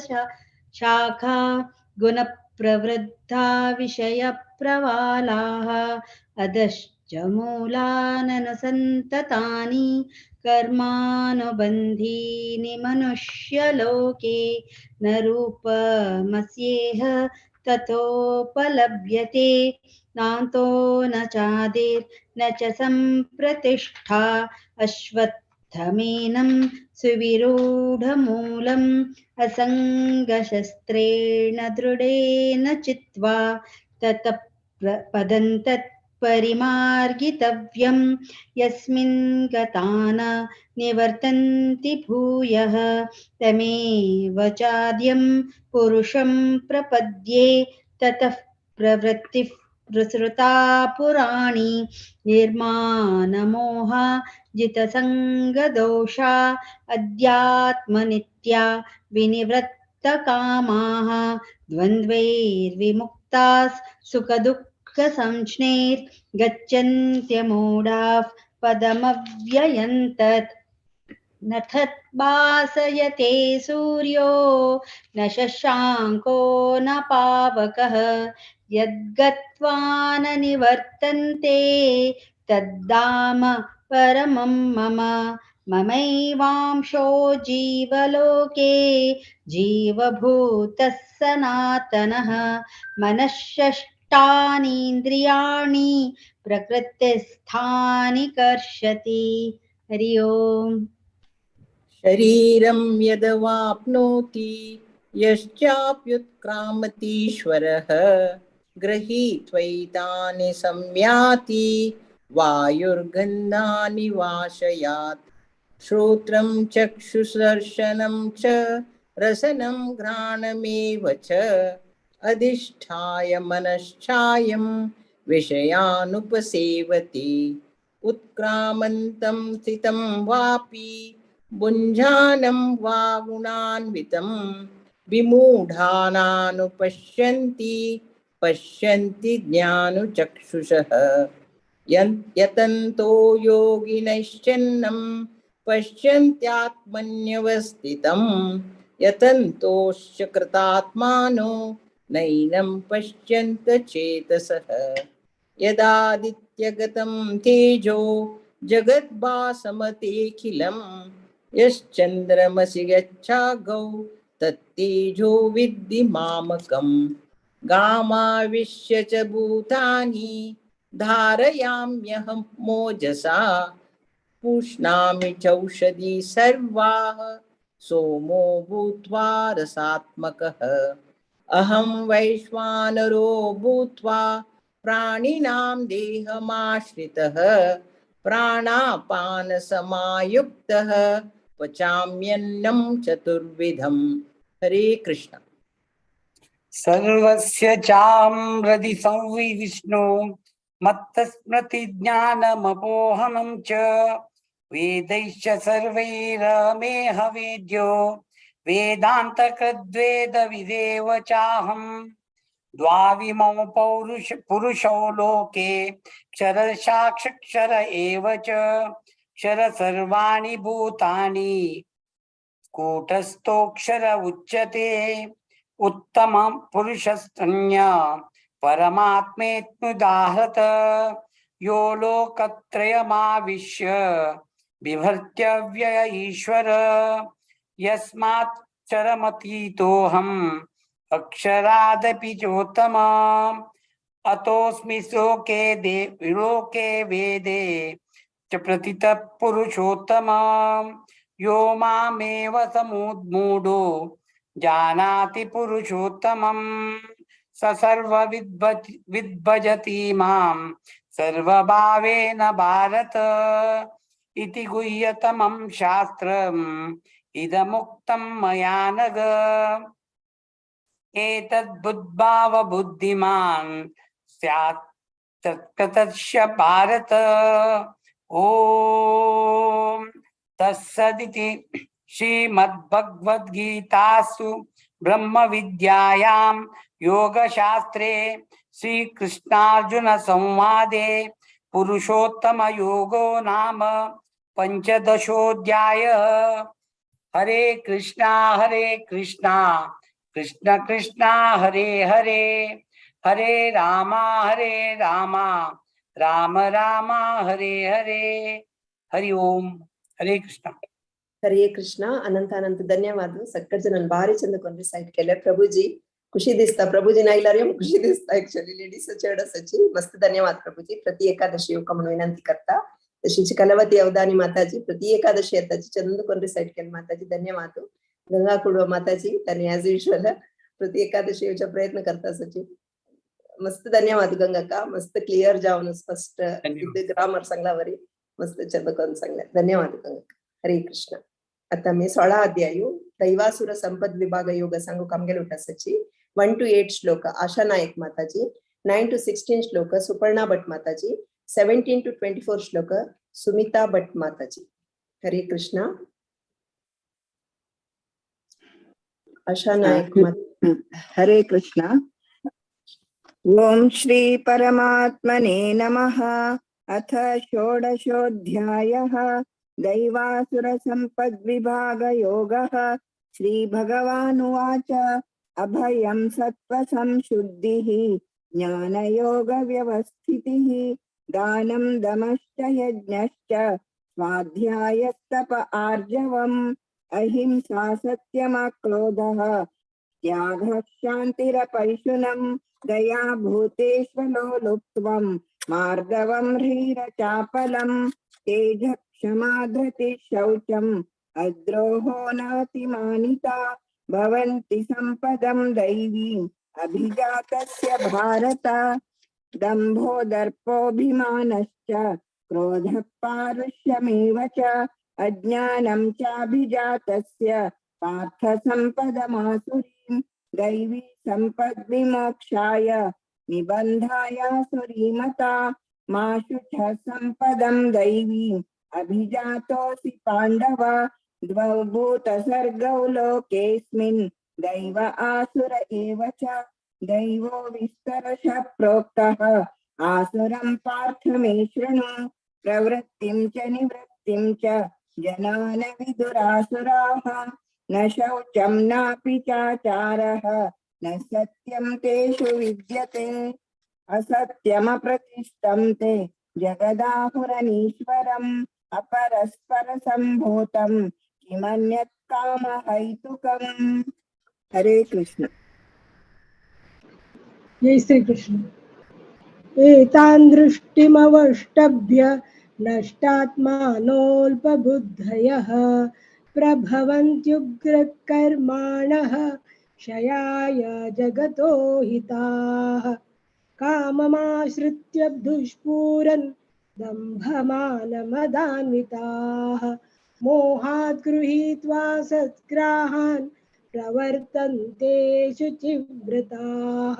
शाखा गुणप्रवृद्धा विषयप्रवालाः. अधश्च मूलाननुसन्ततानि कर्मानुबन्धीनि मनुष्यलोके. न रूपमस्येह ततोपलभ्यते नान्तो न चादिर्न च सम्प्रतिष्ठा. अश्वत्थमेनं सुविरूढमूलम् असङ्गशस्त्रेण दृढेन चित्वा ततः पदं तत्परिमार्गितव्यं यस्मिन् गता न निवर्तन्ति भूयः. तमेव चाद्यं पुरुषं प्रपद्ये ततः प्रवृत्तिः प्रसृता पुराणी. निर्माणमोहा जितसङ्गदोषा अध्यात्मनित्या विनिवृत्तकामाः. द्वन्द्वैर्विमुक्ताः सुखदुःखसंश्नैर्गच्छन्त्यमूढाः पदमव्ययं तत्. न तद्भासयते सूर्यो न शशाङ्को न पावकः. यद्गत्वा न निवर्तन्ते तद्धाम परमं मम. ममैवांशो जीवलोके जीवभूतः सनातनः. मनःषष्ठानीन्द्रियाणि प्रकृतिस्थानि कर्षति. हरि ओम्. शरीरं यदवाप्नोति यश्चाप्युत्क्रामतीश्वरः. गृहीत्वैतानि संयाति वायुर्गन्धानि वाशयात्. श्रोत्रं चक्षुस्दर्शनं च रसनं घ्राणमेव च. अधिष्ठाय मनश्चायं विषयानुपसेवते. उत्क्रामन्तं स्थितं वापि भुञ्जानं वा गुणान्वितं. विमूढानानुपश्यन्ति पश्यन्ति ज्ञानुचक्षुषः. यतन्तो योगिनश्चन्नं पश्यन्त्यात्मन्यवस्थितं. यतन्तोश्च कृतात्मानो नैनं पश्यन्त चेतसः. यदादित्यगतं तेजो जगद्भासमतेऽखिलं. यश्चन्द्रमसि यच्चागौ तत्तेजो विद्धि मामकम्. गामाविश्य च भूतानि धारयाम्यहं मोजसा. पुष्णामि चौषधि सर्वाः सोमो भूत्वा रसात्मकः. अहं वैश्वानरो भूत्वा प्राणिनां देहमाश्रितः. प्राणापानसमायुक्तः पचाम्यन्नं चतुर्विधम्. हरे कृष्ण. सर्वस्य चां हृदि संविष्णु मत्तस्मृतिज्ञानमपोहनं च. वेदैश्च सर्वैरमेह वेद्यो वेदान्तकृद्वेदविदेव चाहम्. द्वाविमौ पुरुषौ लोके क्षरसाक्षक्षर एव च. क्षर सर्वाणि भूतानि कूटस्थोऽक्षर उच्यते. उत्तमं पुरुषस्तन्य परमात्मेत्युदाहृत. यो लोकत्रयमाविश्य बिभर्त्यव्यय ईश्वर। यस्मात् चरमतीतोऽहम् अक्षरादपि चोत्तम। अतोऽस्मि श्लोके लोके वेदे च प्रतितः पुरुषोत्तम। यो मामेव समुद्मूढो जानाति पुरुषोत्तमं स सर्वविद्भजति मां सर्वभावेन भारत। इति गुह्यतमं शास्त्रम् इदमुक्तं मया नघ। एतद्बुद्भावबुद्धिमान् स्यात् तत्कृतस्य भारत। ॐ तत्सदिति श्रीमद्भगवद्गीतासु ब्रह्मविद्यायां योगशास्त्रे श्रीकृष्णार्जुन संवादे पुरुषोत्तमयोगो नाम पंचदशोऽध्यायः। हरे कृष्णा कृष्ण कृष्ण हरे हरे, हरे रामा राम राम हरे हरे। हरि ओम। हरे कृष्ण। हरे कृष्ण। अनंत अनंत धन्यवाद। सक्कट जन भारी चंद कोन रिसाइट केले प्रभुजी। खुशी दिसता प्रभुजी नाइलारे खुशी दिसता एक्चुअली लेडीज चेडसाची मस्त धन्यवाद प्रभुजी। प्रति एकादशी येवका म्हणून विनंती करता। तशीच कलवती अवधानी माताजी प्रति एकादशी येताची चंद कोन रिसाइट केले माताजी धन्यवाद। गंगा कुडवा माताजी त्यांनी ॲज युज्युअल प्रति एकादशी येवचा प्रयत्न करता सची मस्त धन्यवाद गंगा का। मस्त क्लिअर जाऊन स्पष्ट ग्रामर सांगलावरी मस्त चंद कोन सांगले धन्यवाद गंगा। हरे कृष्ण। आता मी 16 अध्याय दैवासुर संपद विभाग योग सांगू कामगेल उठासाची 1 to 8 श्लोक आशा नायक माताजी, 9 to 16 श्लोक सुपर्णा भट्ट माताजी, 17 to 24 श्लोक सुमिता भट्ट माताजी। हरे कृष्ण। आशा नायक माता। हरे कृष्ण। ओम श्री परमात्मने नमः। अथ षोडशोऽध्यायः दैवासुर संपद विभाग योगः। श्री भगवानुवाच। अभयं सत्व संशुद्धिः ज्ञान योग व्यवस्थितिः दानं दमश्च यज्ञश्च स्वाध्यायस्तप आर्जवम् अहिंसा सत्यमक्रोधः त्यागः शान्तिरपैशुनं दया भूतेष्वलोलुप्त्वं मार्दवं ह्रीरचापलं तेजः क्षमा धृतिः शौचम् अद्रोहो नातिमानिता भवन्ति संपदं दैवीम् अभिजातस्य भारत। दम्भो दर्पोऽभिमानश्च क्रोधः पारुष्यमेव च अज्ञानं चाभिजातस्य पार्थ संपदमासुरीं दैवी संपद्विमोक्षाय निबन्धायासुरीमता मा शुच संपदं दैवीम् अभिजातोऽसि पाण्डव। द्वौ भूतसर्गौ लोकेऽस्मिन् दैव आसुर एव च दैवो विस्तरशः प्रोक्तः आसुरं पार्थ मे शृणु। प्रवृत्तिं च निवृत्तिं च जनान विदुरासुराः न शौचं नापि चाचारः न सत्यं तेषु विद्यते। असत्यमप्रतिष्ठं ते जगदाहुरनीश्वरम् अपरस्परसम्भूतं किमन्यत् कामहैतुकम्। हरे कृष्ण। जय श्री कृष्ण। एतान् दृष्टिमवष्टभ्य नष्टात्मानोऽल्पबुद्धयः प्रभवन्त्युग्रकर्माणः क्षयाय जगतो हिताः। काममाश्रित्य दुष्पूरन् दम्भमानमदान्विताः मोहात् गृहीत्वा सद्ग्राहान् प्रवर्तन्ते शुचिव्रताः।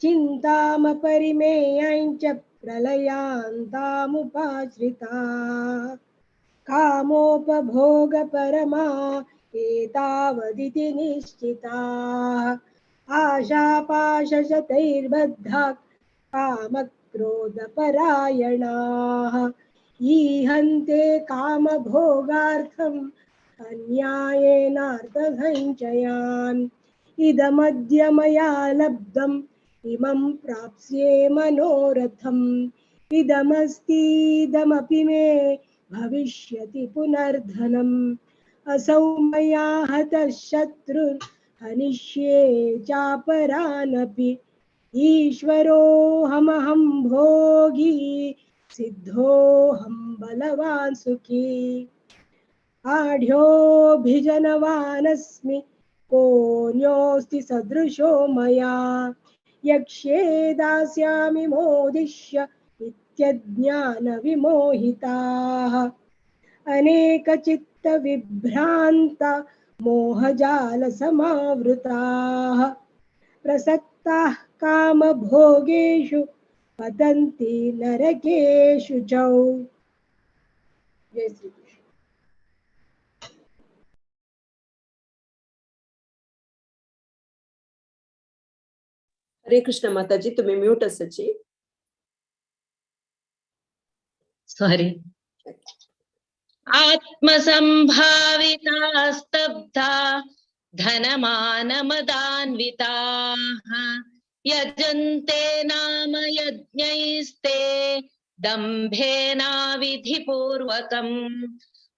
चिन्तामपरिमेयां च प्रलयान्तामुपाश्रिताः कामोपभोगपरमा एतावदिति निश्चिताः। आशापाशशतैर्बद्धाः कामक्रोधपरायणाः ईहन्ते कामभोगार्थम् अन्यायेनार्थसञ्चयान्। इदमद्य मया लब्धम् इमं प्राप्स्ये मनोरथम् इदमस्तीदमपि मे भविष्यति पुनर्धनम्। असौ मया हतः शत्रुर्हनिष्ये चापरानपि। ईश्वरोऽहमहं भोगी सिद्धोऽहं बलवान् सुखी। आढ्योऽभिजनवानस्मि कोऽन्योऽस्ति सदृशो मया। यक्ष्ये दास्यामि मोदिष्य इत्यज्ञानविमोहिताः। अनेकचित्तविभ्रान्ता मोहजालसमावृताः। प्रसक्ताः कामभोगेषु पतन्ति नरकेषु च। जय श्री कृष्ण। हरे कृष्ण माताजी, तुम्ही म्यूट असाची। सॉरी। आत्मसंभाविता स्तब्धा धनमानमदान्विताः। यजन्ते नाम यज्ञैस्ते दम्भेनाविधिपूर्वकम्।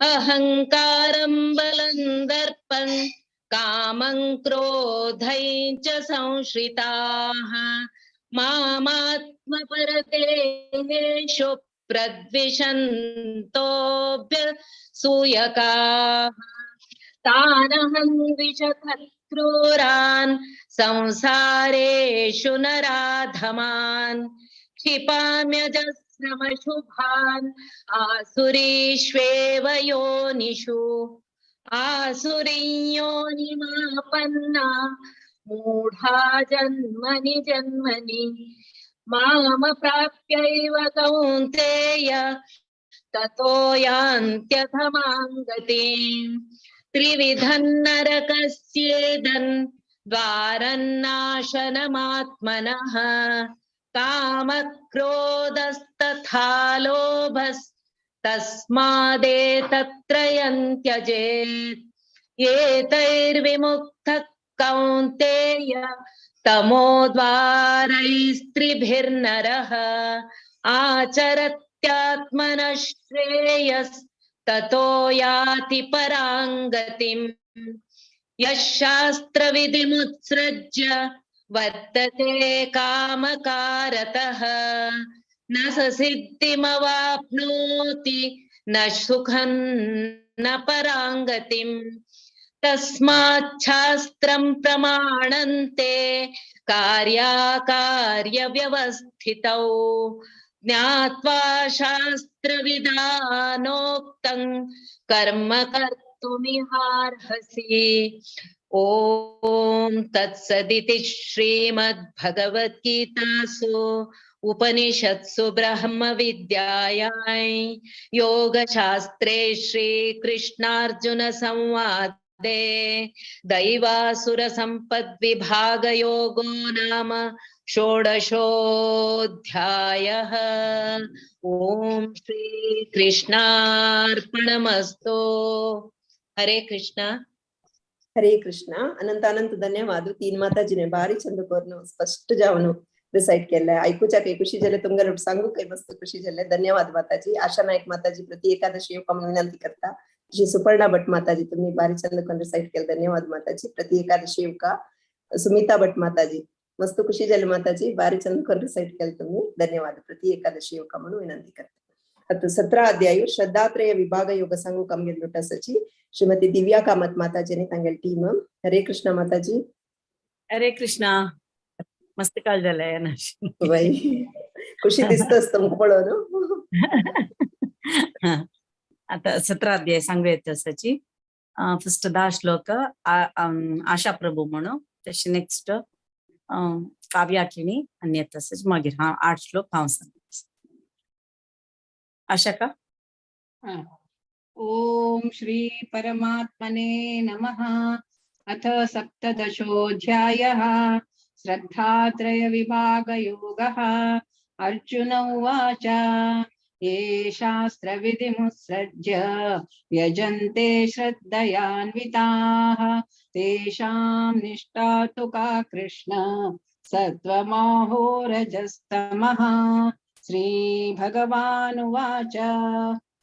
अहंकारं बलं दर्पं कामं क्रोधं च संश्रिताः। मामात्मपरतेषु प्रद्विषन्तोऽभ्यसूयकाः। तानहं द्विषतः क्रूरान् संसारेषु नराधमान्। क्षिपाम्यजस्रमशुभान् आसुरीष्वेव योनिषु। आसुरीं योनिमापन्ना मूढा जन्मनि जन्मनि। मामप्राप्यैव कौन्तेय ततो यान्त्यधमां गतिम्। त्रिविधं नरकस्येदं द्वारं नाशनमात्मनः। कामक्रोधस्तथा लोभस्तस्मादेतत्त्रयं त्यजेत्। एतैर्विमुक्तः कौन्तेय तमोद्वारैस्त्रिभिर्नरः। आचरत्यात्मनः श्रेयस्ततो याति परां गतिम्। यः शास्त्रविधिमुत्सृज्य वर्तते कामकारतः। न स सिद्धिमवाप्नोति न सुखं न परां गतिम्। तस्माच्छास्त्रं प्रमाणन्ते कार्याकार्यव्यवस्थितौ। ज्ञात्वा शास्त्रविधानोक्तं कर्म कर्तुमिहार्हसि। ॐ तत्सदिति श्रीमद्भगवद्गीतासु उपनिषत्सु ब्रह्मविद्यायां योगशास्त्रे श्रीकृष्णार्जुन संवादे दैवासुरसम्पद्विभागयोगो नाम षोडशोऽध्यायः। ॐ श्रीकृष्णार्पणमस्तु। हरे कृष्णा। हरे कृष्णा। अनंत अनंत धन्यवाद। तीन माताजीने भारी चंद करून स्पष्ट जावन रिसाइट केलंय। ऐकूच्या काही खुशी झाले, तुमका सांगू काही मस्त खुशी झाले। धन्यवाद माताजी। आशा नाईक माताजी प्रति एकादशी योग विनंती करता। श्री सुपर्णा भट्ट माताजी तुम्ही भारी चंद करून रिसाइट केलं, धन्यवाद माताजी। प्रति एकादशी योग सुमिता भट्ट माताजी मस्त खुशी झाले माताजी, भारी चंद करून रिसाइट केलं तुम्ही, धन्यवाद। प्रति एकादशी योग म्हणून विनंती करता। आता 17 अध्याय श्रद्धात्रय विभाग योग सांगू कामगेल लोटासाची श्रीमती दिव्या कामत माताजी आणि तांगेल टीम। हरे कृष्णा माताजी। हरे कृष्णा। मस्त काल झालाय ना बाई, खुशी दिसतस तुमका पळोवन। आता 17 अध्याय सांगू येत आसाची। फर्स्ट 10 श्लोक आशा प्रभू म्हणून, तशें नेक्स्ट काव्या किणी आनी येता आसाची। मागीर हांव 8 श्लोक हांव सांगता। आशा का। ओम श्री परमात्मने नमः। अथ सप्तदशोऽध्यायः श्रद्धात्रय विभागयोगः। अर्जुन उवाच ये शास्त्रविधिमुत्सृज्य यजन्ते श्रद्धयान्विताः तेषां निष्ठा तु का कृष्ण सत्त्वमाहोरजस्तमः। श्रीभगवानुवाच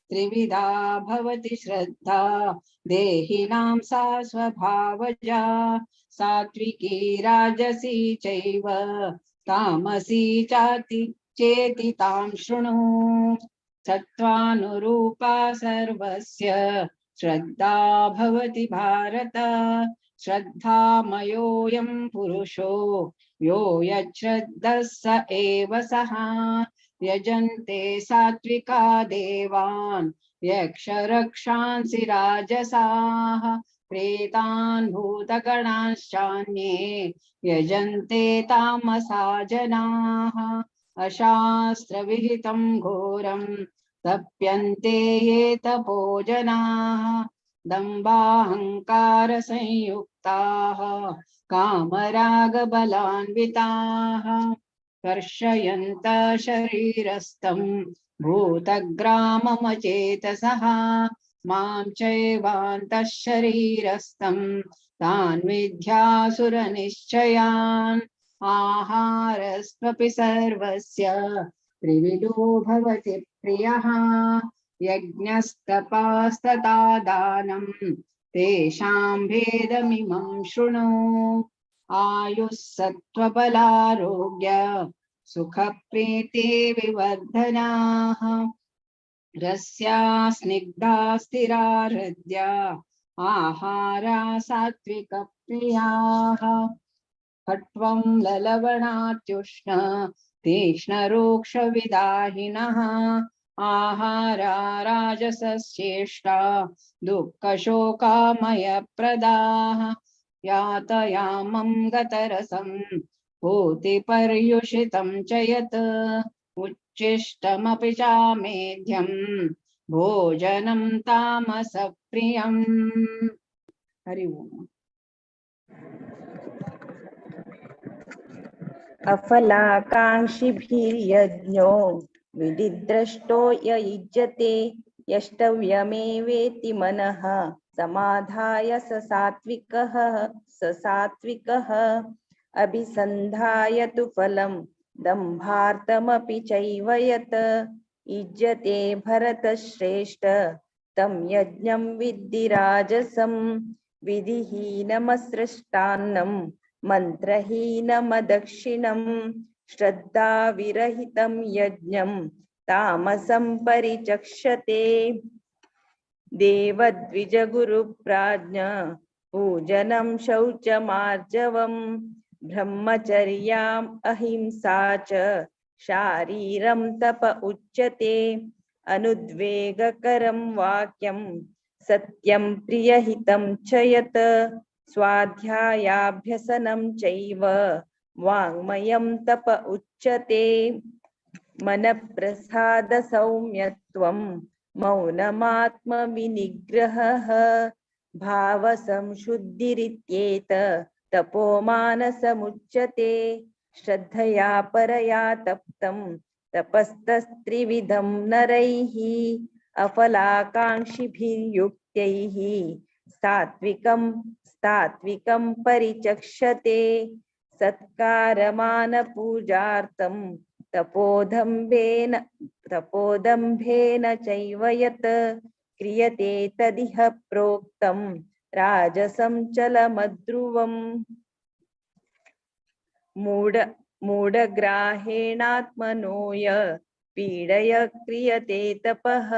त्रिविधा भवति श्रद्धा देहिनां सा स्वभावजा सात्विकी राजसी चैव तामसी चाति चेति तां शृणु। सत्त्वानुरूपा सर्वस्य श्रद्धा भवति भारत। श्रद्धामयोऽयं पुरुषो यो यच्छ्रद्धः स एव सः। यजन्ते सात्विका देवान् यक्षरक्षांसि राजसाः प्रेतान् भूतगणांश्चान्ये यजन्ते तामसा जनाः। अशास्त्रविहितं घोरं तप्यन्ते ये तपो जनाः। दम्भाहङ्कारसंयुक्ताः कामरागबलान्विताः कर्षयन्तः शरीरस्थं भूतग्राममचेतसः। मां चैवान्तः शरीरस्थं तान् विद्यासुरनिश्चयान्। आहारस्त्वपि सर्वस्य त्रिविधो भवति प्रियः। यज्ञस्तपास्तथा दानं तेषां भेदमिमं शृणु। आयुः सत्त्वबलारोग्य सुखप्रीति विवर्धनाः रस्या स्निग्धा स्थिरा हृद्या आहारा सात्विकप्रियाः। खट्वं ललवणात्युष्ण तीक्ष्णरूक्षविदाहिनः आहारा राजसस्येष्टा दुःखशोकामयप्रदाः। यातयामं गतरसं पूतिपर्युषितं च यत् उच्छिष्टमपि चामेध्यं भोजनं तामसप्रियम्। हरि ओम्। अफलाकाङ्क्षिभिर्यज्ञो विधिद्रष्टो य युज्यते यष्टव्यमेवेति मनः समाधाय स सात्विकः स सात्विकः। अभिसन्धाय तु फलं दम्भार्थमपि चैव यत् युज्यते भरतश्रेष्ठ तं यज्ञं विद्धि राजसं। विधिहीनमसृष्टान्नं मन्त्रहीनमदक्षिणं श्रद्धाविरहितं यज्ञं तामसं परिचक्षते। देवद्विजगुरुप्राज्ञ पूजनं शौचमार्जवं ब्रह्मचर्याम् अहिंसा च शारीरं तप उच्यते। अनुद्वेगकरं वाक्यं सत्यं प्रियहितं च यत् स्वाध्यायाभ्यसनं चैव वाङ्मयं तप उच्यते। मनप्रसादसौम्यत्वं मौनमात्मविनिग्रहः भावसंशुद्धिरित्येत तपो मानसमुच्यते। श्रद्धया परया तप्तं तपस्तस्त्रिविधं नरैः अफलाकाङ्क्षिभिर्युक्तैः सात्विकं सात्विकं परिचक्षते। सत्कारमानपूजार्थं तपोदम्भेन तपोदम्भेन चैव यत् क्रियते तदिह प्रोक्तं राजसं चलमध्रुवम्। मूढग्राहेणात्मनोय पीडय क्रियते तपः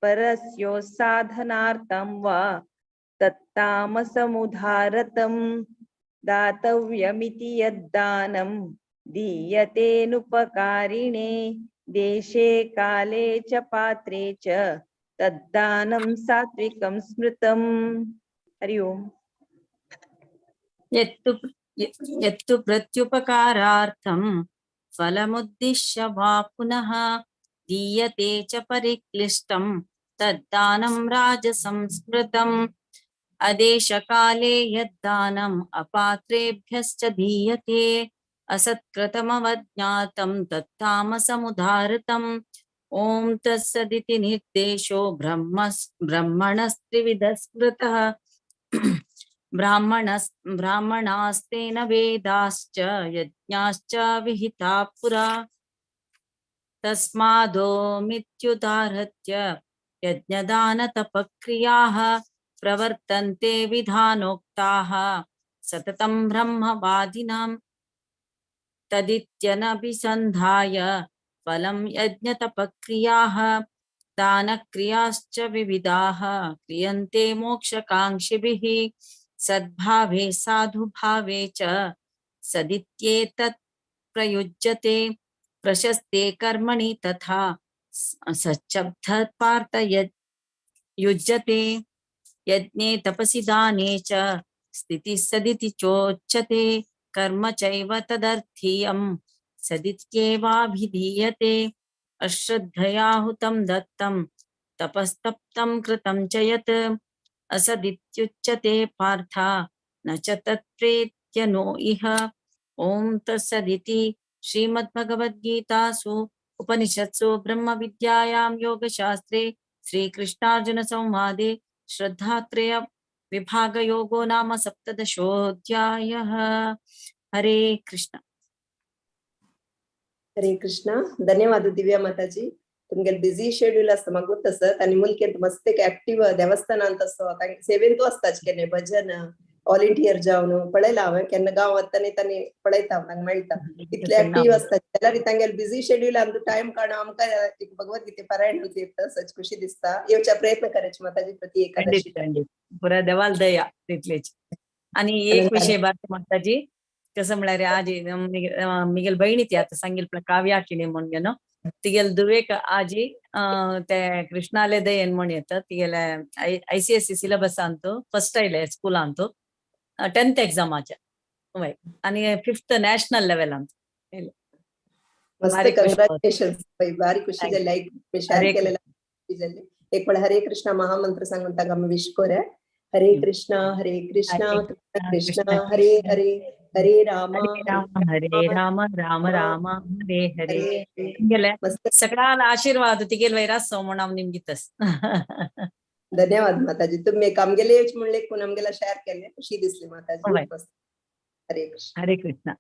परस्योत्साधनार्थं वा तत्तामसमुदारतं। दातव्यमिति यद्दानं दीयतेनुपकारिणे देशे काले च पात्रे च तद्दानं सात्विकं स्मृतम्। हरि ओम्। यत्तु प्रत्युपकारार्थं फलमुद्दिश्य वा पुनः दीयते च परिक्लिष्टं तद्दानं राजसं स्मृतम्। अदेशकाले यद्दानम् अपात्रेभ्यश्च दीयते असत्कृतमवज्ञातं तत्तामसमुदाहृतम्। ॐ तत्सदिति निर्देशो ब्रह्मणस्त्रिविधः स्मृतः। ब्राह्मणास्तेन वेदाश्च यज्ञाश्च विहिता पुरा। तस्मादो मित्युदाहृत्य यज्ञदानतपक्रियाः प्रवर्तन्ते विधानोक्ताः सततं ब्रह्मवादिनां तदित्यनभिसन्धाय फलं यज्ञतपक्रियाः दानक्रियाश्च विविधाः क्रियन्ते मोक्षकाङ्क्षिभिः सद्भावे साधुभावे च सदित्येतत् प्रयुज्यते प्रशस्ते कर्मणि तथा सच्चब्धत् पार्थ युज्यते यज्ञे तपसि दाने च स्थितिः सदिति चोच्यते कर्म चैव तदर्थीयं सदित्येवाभिधीयते अश्रद्धया हुतं दत्तं तपस्तप्तं कृतं च यत् असदित्युच्यते पार्थ न च तत्प्रेत्य नो इह। ॐ तत्सदिति श्रीमद्भगवद्गीतासु उपनिषत्सु ब्रह्मविद्यायां योगशास्त्रे श्रीकृष्णार्जुनसंवादे श्रद्धात्रय विभागयोगो नाम सप्तदशोऽध्यायः। हरे कृष्ण। हरे कृष्ण। धन्यवाद दिव्या माताजी। तुमगेले बिझी शेड्यूल आसता म्हाका गोत आसा आनी मुलकेंत मस्त एक एक्टिव देवस्थान आसता सेवेंतू आसता केन्ना भजन व्हॉलंटियर जावन पळयला हांवें केन्ना गांव वता तांणी पळयता हांव मेळटा इतले एक्टिव आसता जाल्यार तांगेले बिझी शेड्यूल आमकां टायम काडून आमकां एक भगवद्गीते पारायण येता सच खुशी दिसता। येवच्या प्रयत्न करायचे माताजी प्रति एकादशी। पुरा देवाल दया तितलेच। आणि एक विषय बाकी माताजी कसं म्हळ्यार आजी मिगेल बहिणी ती आता सांगेल काव्या किणे म्हणून न्हू तिगेल दुवेक आजी ते कृष्णाले दयेन म्हण येता तिगेले ICSE syllabus अंतू फर्स्ट आयले स्कूल अंतू 10th exam आचे वय आणि 5th national level अंत। मस्त कंग्रॅच्युलेशन्स भारी खुशी जाली शेअर केलेला खुशी जाली। एक वेळ हरे कृष्णा महामंत्र सांगून तांकां आमी विश करूया। हरे कृष्णा हरे कृष्णा कृष्ण कृष्ण हरे हरे हरे राम हरे राम राम राम हरे हरे। तिगेले सगळ्याला आशीर्वाद तिगेल वैरास म्हणून हांव निमगितस। धन्यवाद माताजी। तुम्ही आमगेले येवचे म्हणले कोण आमगेला शेअर केले खुशी दिसली माताजी। हरे कृष्ण हरे कृष्ण।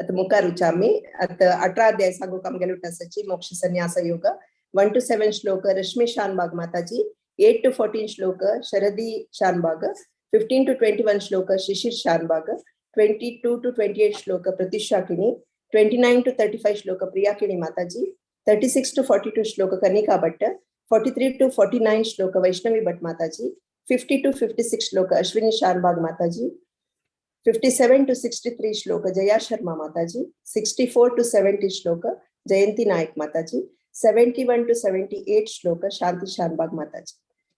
आता मुखार वचया आमी आता 18 अध्याय सांगूंक आमगेले उठासाची मोक्ष संन्यास योग 1 to 7 श्लोक रश्मी शानबाग माताजी, 8 to 14 श्लोक शरदी शानबाग, 15 to 21 श्लोक शिशिर शानबाग, 22 to 28 श्लोक प्रतीक्षा किणी, 29 to 35 श्लोक प्रिया किणी माताजी, 36 to 42 श्लोक कनिका भट्ट, 43 to 49 श्लोक वैष्णवी भट्ट माताजी, 50 to 56 श्लोक अश्विनी शानबाग माताजी, 57 to 63 श्लोक जया शर्मा माताजी, 64 to 70 श्लोक जयंती नायक माताजी, 71 to 78 श्लोक शांती शानबाग माताजी।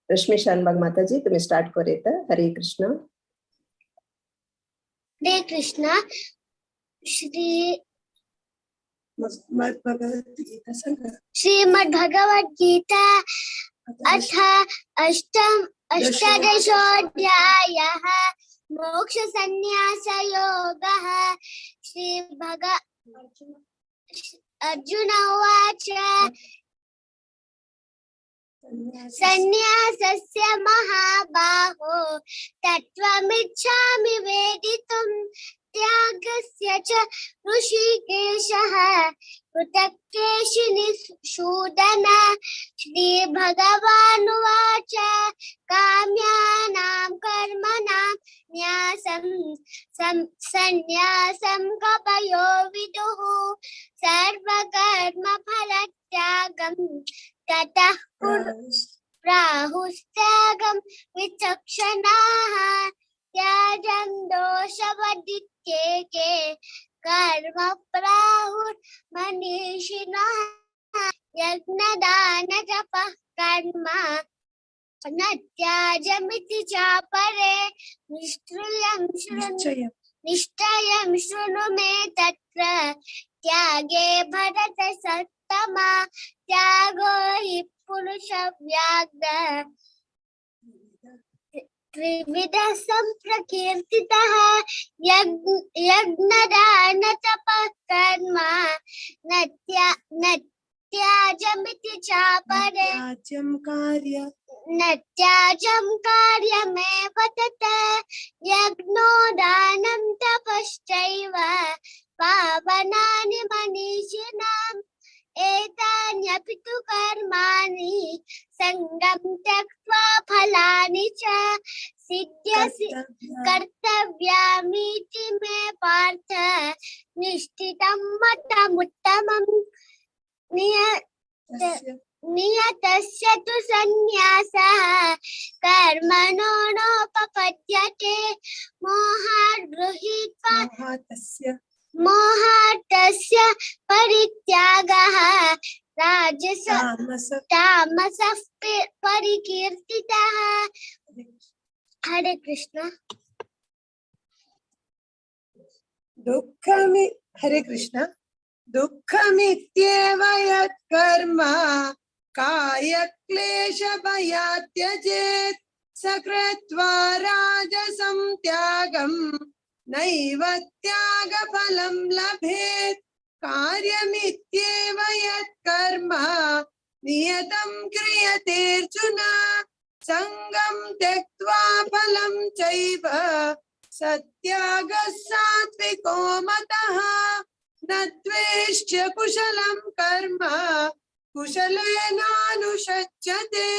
रश्मी शानबाग माताजी तुम्ही स्टार्ट करूया। हरे कृष्ण हरे कृष्ण। श्रीमद् भगवद गीता अथ अष्टादशोऽध्यायः मोक्ष संन्यास योगः। श्री अर्जुन उवाच संन्यासस्य महाबाहो तत्त्वमिच्छामि वेदितुं त्यागस्य च ऋषिकेशः पृथक् केशिनिषूदन। श्री भगवानुवाच काम्यानां कर्मणां न्यासं संन्यासं कपयो विदुः सर्वकर्मफलत्यागं ततः प्राहुस्त्यागं विचक्षणाः त्याजं दोषवदित्येके कर्म प्राहुर्मनीषिणः यज्ञदानजपः कर्म न त्याजमिति चापरे निश्चयं शृणु मे तत्र त्यागे भरत सत्तमा त्यागो हि पुरुषव्याघ्र त्रिविधः सम्प्रकीर्तितः यज्ञदानतपः कर्म न त्याजमिति चापरे न त्याजं कार्यमेव तत् यज्ञो दानं तपश्चैव पावनानि मनीषिणाम्। एतान्यपि तु कर्माणि सङ्गं त्यक्त्वा फलानि च सिद्ध्यसि कर्तव्यामीति मे पार्थ निश्चितं मतमुत्तमम्। नियतस्य तु सन्न्यासः कर्मणो नोपपद्यते। मोहात् गृहीत्वा मोहात् परित्यागः राजस तामसः परिकीर्तितः। हरे कृष्ण। दुःखमि हरे कृष्ण। दुःखमित्येव यत् कर्म कायक्लेशभयात् त्यजेत् स कृत्वा राजसं त्यागं नैव त्यागफलं लभेत्। कार्यमित्येव यत् कर्म नियतं क्रियतेऽर्जुन सङ्गं त्यक्त्वा फलं चैव सत्यागः सात्विको मतः। न द्वेष्ट्य कुशलं कर्म कुशलेनानुषज्यते।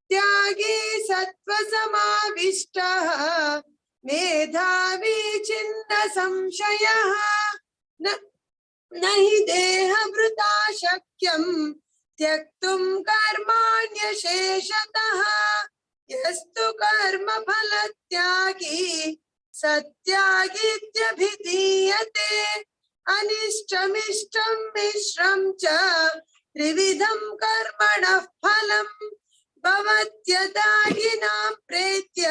त्यागी सत्त्वसमाविष्टः मेधावी छिन्न संशयः। न हि देहभृता शक्यं त्यक्तुं कर्माण्यशेषतः। यस्तु कर्मफलत्यागी सत्यागीत्यभिधीयते। अनिष्टमिष्टं मिश्रं च त्रिविधं कर्मणः फलं भवत्यदागिनां प्रेत्य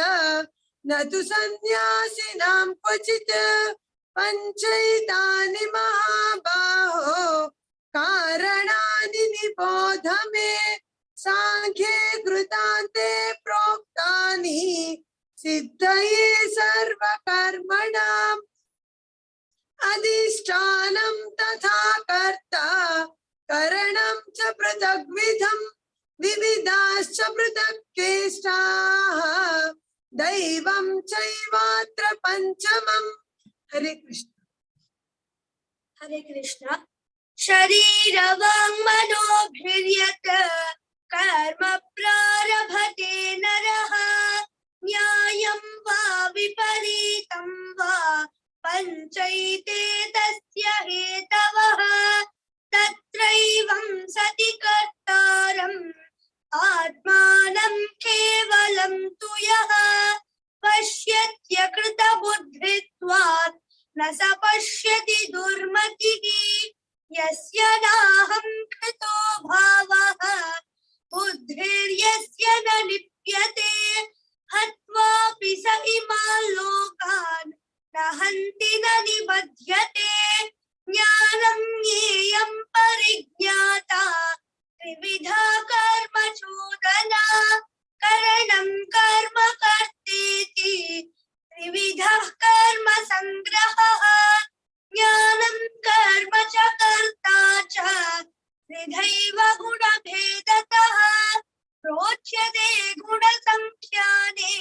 न तु सन्न्यासिनां क्वचित्। पञ्चैतानि महाबाहो कारणानि निबोध मे। सांख्ये कृतान्ते प्रोक्तानि सिद्धये सर्वकर्मणाम्। अधिष्ठानं तथा कर्ता करणं च पृथग्विधं विविधाश्च पृथक् चेष्टाः दैवं चैवात्र पञ्चमम्। हरे कृष्ण। हरे कृष्ण। शरीरवाङ्मनोभिर्यत् कर्म प्रारभते नरः न्यायं वा विपरीतं वा पञ्चैते तस्य हेतवः। तत्रैवं सति कर्तारम् आत्मानं केवलं तु यः पश्यत्यकृतबुद्धित्वात् न स पश्यति दुर्मतिः। यस्य नाहं कृतो भावः बुद्धिर्यस्य न लिप्यते। हत्वापि स इमान् लोकान् न हन्ति न निबध्यते। ज्ञानं ज्ञेयं परिज्ञाता त्रिविधा कर्म चोदना। करणं कर्म कर्तेति त्रिविधः कर्म संग्रहः। ज्ञानं कर्म च कर्ता च त्रिधैव गुणभेदतः। प्रोच्यते गुणसंख्याने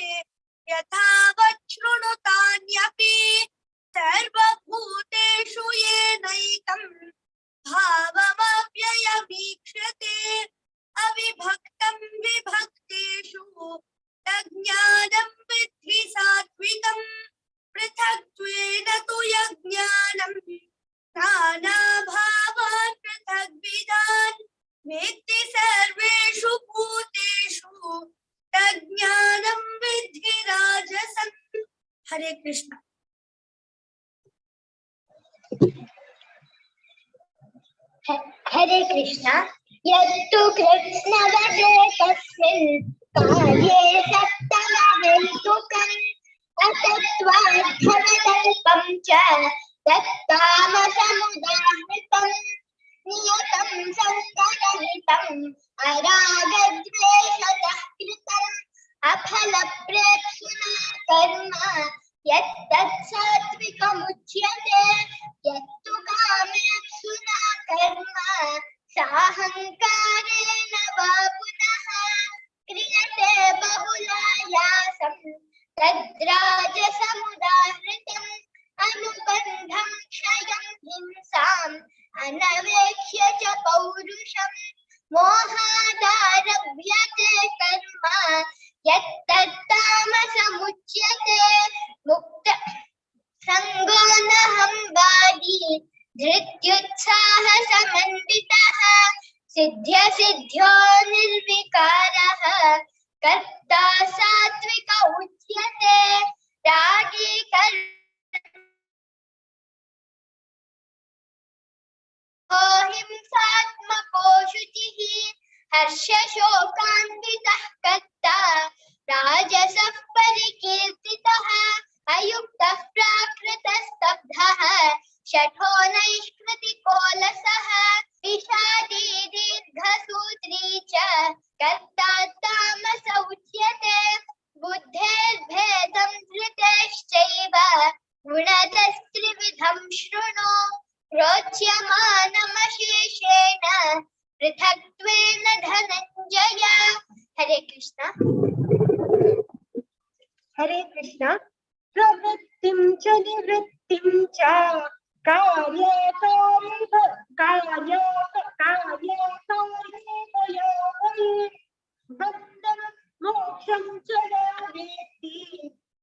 यथावत् शृणुतान्यपि। सर्वभूतेषु येनैकं भावमव्ययमीक्षते। अविभक्तं विभक्तेषु तज्ज्ञानं विद्धि सात्विकं। पृथक्त्वेन तु यज्ञानं नानाभावान् पृथग्विधान् वेत्ति सर्वेषु भूतेषु तज्ज्ञानं विद्धि राजसं। हरे कृष्ण। हरे कृष्ण। यत्तु कृत्स्नवदे तस्मिन् कार्ये सप्तमहेतुकम् असत्त्वार्थविकल्पं च तत्तामसमुदाहृतम्। नियतं सङ्गरहितम् अरागद्वेषतः कृतम् अफलप्रेप्सुना कर्म यत्तत् सात्विकमुच्यते। यत्तु कामेप्सुना कर्म साहङ्कारेण वा पुनः क्रियते बहुलायासं तद्राजसमुदाहृतम्। अनुबन्धं क्षयं हिंसाम् अनवेक्ष्य च पौरुषम् धृत्युत्साहसमन्वितः सिद्ध्यसिद्ध्यो निर्विकारः कर्ता सात्विक उच्यते। रागी कर्म हिंसात्मको शुचिः हर्षशोकान्वितः कर्ता राजसः परिकीर्तितः अयुक्तः प्राकृतस्तब्धः शठो नैष्कृतिकोलसः विषादी दीर्घसूत्री च कर्ता तामस उच्यते। बुद्धेर्भेदं धृतेश्चैव गुणतस्त्रिविधं शृणु प्रोच्यमानमशेषेण पृथक्त्वेन धनञ्जय। हरे कृष्ण। हरे कृष्ण। प्रवृत्तिं च निवृत्तिं च कार्याकार्ये बन्धं मोक्षं च या वेत्ति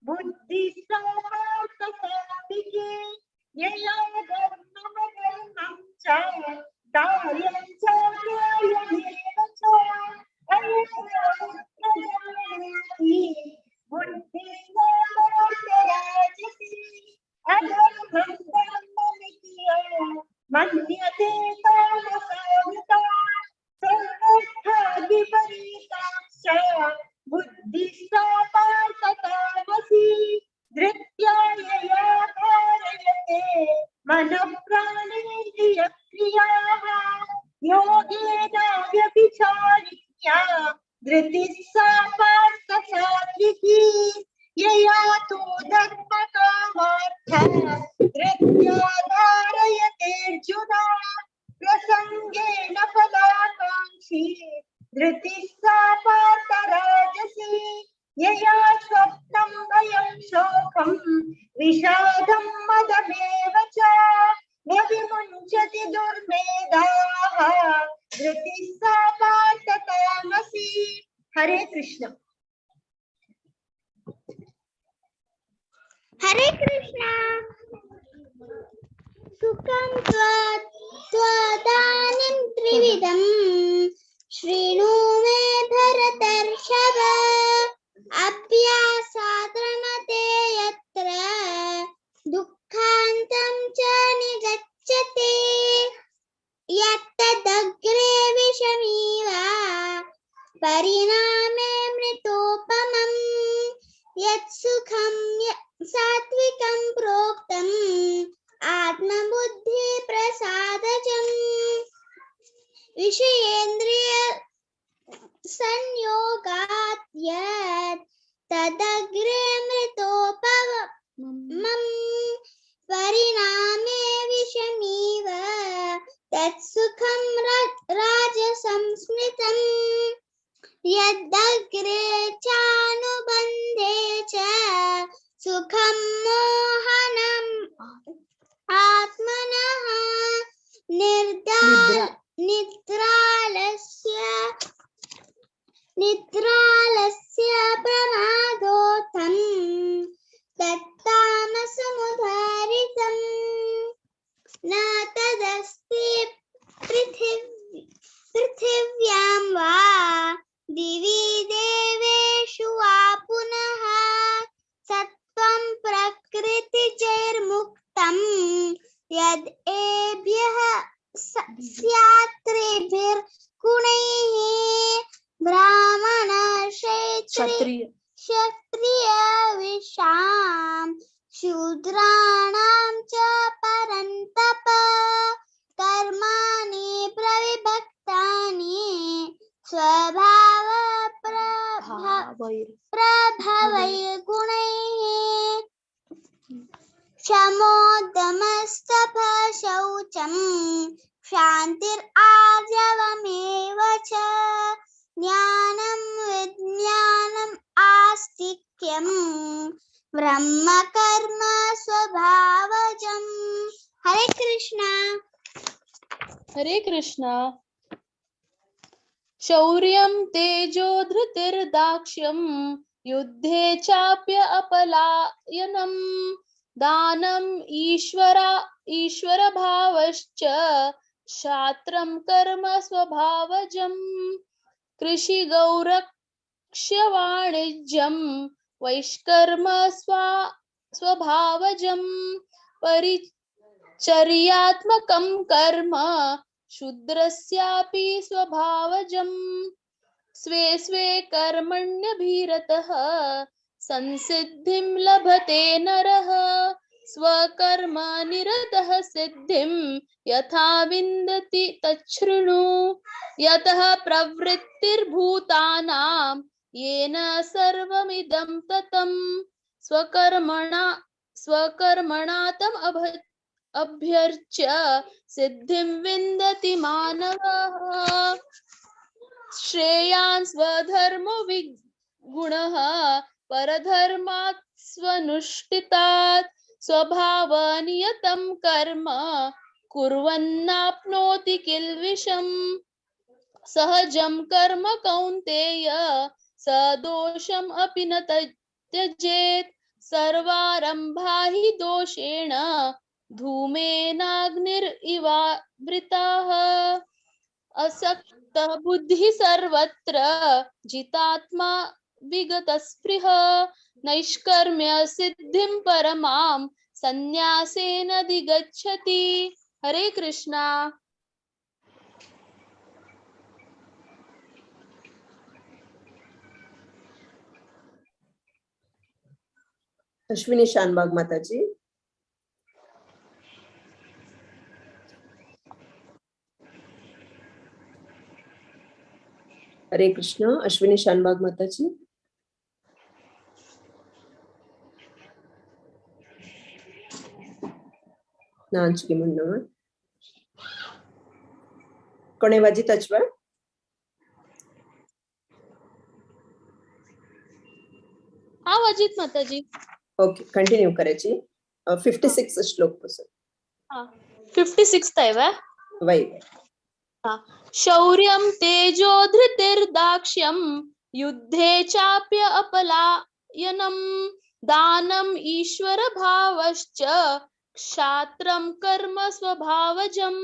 बुद्धिः सा पार्थ सात्विकी। यया धर्ममधर्मं च कार्यं च कार्यमेव च प्रजानाति बुद्धिः सा पार्थ राजसी। अधर्मं धर्ममिति या मन्यते तामसावृता सर्वस्था विपरीताश्च बुद्धिः सा पार्थ तामसी। धृत्या यया धारयते मनः प्राणेन्द्रियक्रियाः योगेन व्यभिचारिण्या धृतिः सा पार्थ सात्विकी। यया तु धर्मकामार्थ धृत्या धारयतेऽर्जुन प्रसङ्गेन फलाकाङ्क्षी धृतिः सा पार्थ राजसी। यया स्वप्नं भयं शोकं विषादं मदमेव च न विमुञ्चति दुर्मेधाः धृतिः सा पार्थ तामसी। हरे कृष्ण। हरे कृष्ण। सुखं त्वदानीं त्रिविधं शृणु मे भरतर्षभ। अभ्यासात् रमते यत्र दुःखान्तं च निगच्छति। यत्तदग्रे विषमीव परिणामे मृतोपमम्। यत्सुखं सात्विकं प्रोक्तम् आत्मबुद्धिप्रसादजम्। विषयेन्द्रिय संयोगात् यत् तदग्रे मृतोपमम् परिणामे विषमीव तत्सुखं राजसंस्मृतम्। यदग्रे चानुबन्धे च सुखं मोहनम् आत्मनः निद्रालस्य प्रमादोत्थं तत्तामसमुदारितम्। न तदस्ति पृथिव्यां वा दिवि देवेषु वा पुनः सत्त्वं प्रकृतिजैर्मुक्तं यद् एभ्यः स्यात्रिभिर्गुणैः ब्राह्मण क्षत्रिय विशां शूद्राणां च परन्तप। कर्माणि प्रविभक्तानि स्वभाव प्रभवैर्गुणैः। शमोदमस्तपः शौचं शान्तिर्आर्जवमेव च ज्ञानं विज्ञानम् आस्तिक्यं ब्रह्म कर्म स्वभावजम्। हरे कृष्णा। हरे कृष्णा। शौर्यं तेजो धृतिर्दाक्ष्यं युद्धे चाप्य अपलायनम् दानम् ईश्वरभावश्च क्षात्रं कर्म स्वभावजम् कृषिगौरक्ष्यवाणिज्यं वैष्कर्म स्वभावजं परिचर्यात्मकं कर्म शूद्रस्यापि स्वभावजम् स्वे स्वे कर्मण्यभिरतः संसिद्धिं लभते नरः स्वकर्म निरतः सिद्धिं यथा विन्दति तच्छृणु यतः प्रवृत्तिर्भूतानां येन सर्वमिदं ततं स्वकर्मणा तम् अभ्यर्च्य सिद्धिं विन्दति मानवः। श्रेयान् स्वधर्मो विगुणः परधर्मात् स्वनुष्ठितात् स्वभावनियतं कर्म कुर्वन्नाप्नोति किल्बिषम्। सहजं कर्म कौन्तेय सदोषम् अपि न त्यजेत् सर्वारंभा हि दोषेण धूमेनाग्निरिवावृताः। असक्तः बुद्धिः सर्वत्र जितात्मा विगतस्पृह नैष्कर्म्य सिद्धिं परमां संन्यासेन अधिगच्छति। हरे कृष्णा। अश्विनी शानबाग माताजी। हरे कृष्ण। अश्विनी शानबाग माताजी। नांचकी म्हणणं कोणे वाजित अचवा हाँ वाजित माताजी। ओके कंटिन्यू करायची 56 श्लोक पासून। हाँ 56 आहे वा वै। हाँ शौर्यं तेजो धृतिर्दाक्ष्यं युद्धे चाप्य अपलायनं दानम् ईश्वर भावश्च क्षात्रं कर्म स्वभावजं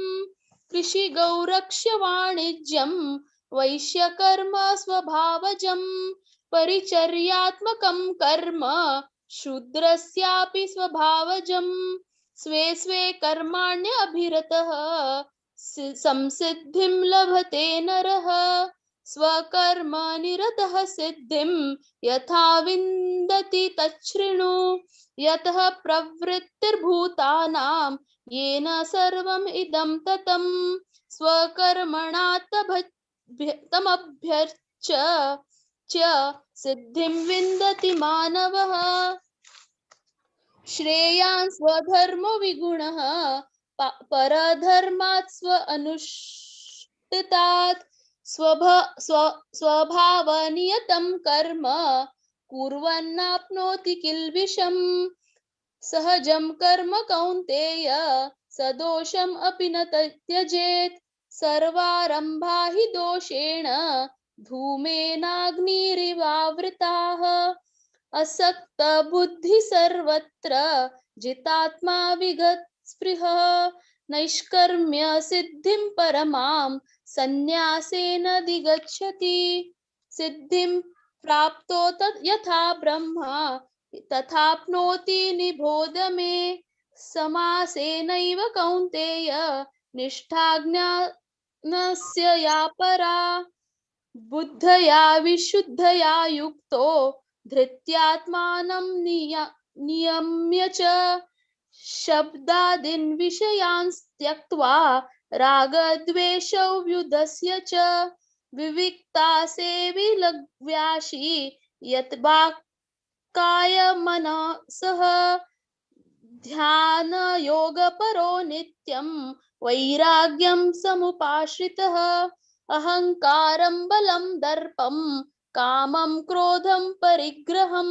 कृषि गौरक्ष्य वाणिज्यं वैश्यकर्म स्वभावजं परिचर्यात्मकं कर्म शूद्रस्यापि स्वभावजं स्वे स्वे कर्माण्यभिरतः संसिद्धिं लभते नरः स्वकर्म निरतः सिद्धिं यथा विन्दति तच्छृणु यतः प्रवृत्तिर्भूतानां येन सर्वम् इदं ततं स्वकर्मणा तमभ्यर्च्य च सिद्धिं विन्दति मानवः। श्रेयान् स्वधर्मो विगुणः परधर्मात् स्व अनुष्ठितात् स्वभावनियतं कर्म कुर्वन्नाप्नोति किल्बिषम्। सहजं कर्म कौन्तेय सदोषम् अपि न त्यजेत् सर्वारंभा हि दोषेण धूमेनाग्निरिवावृताः। असक्त बुद्धि सर्वत्र जितात्मा विगतस्पृहः नैष्कर्म्य सिद्धिं परमां संन्यासेन अधिगच्छति। सिद्धिं प्राप्तो तत् यथा ब्रह्मा तथाप्नोति निबोध मे। समासेनैव कौन्तेय निष्ठा ज्ञानस्य या परा। बुद्धया विशुद्धया युक्तो धृत्यात्मानं नियम्य च शब्दादीन् विषयान् त्यक्त्वा रागद्वेषौ व्युदस्य च विविक्ता सेविलव्याशी यत् वाक्काय मनसः। ध्यान योगपरो नित्यं वैराग्यं समुपाश्रितः। अहंकारं बलं दर्पं कामं क्रोधं परिग्रहं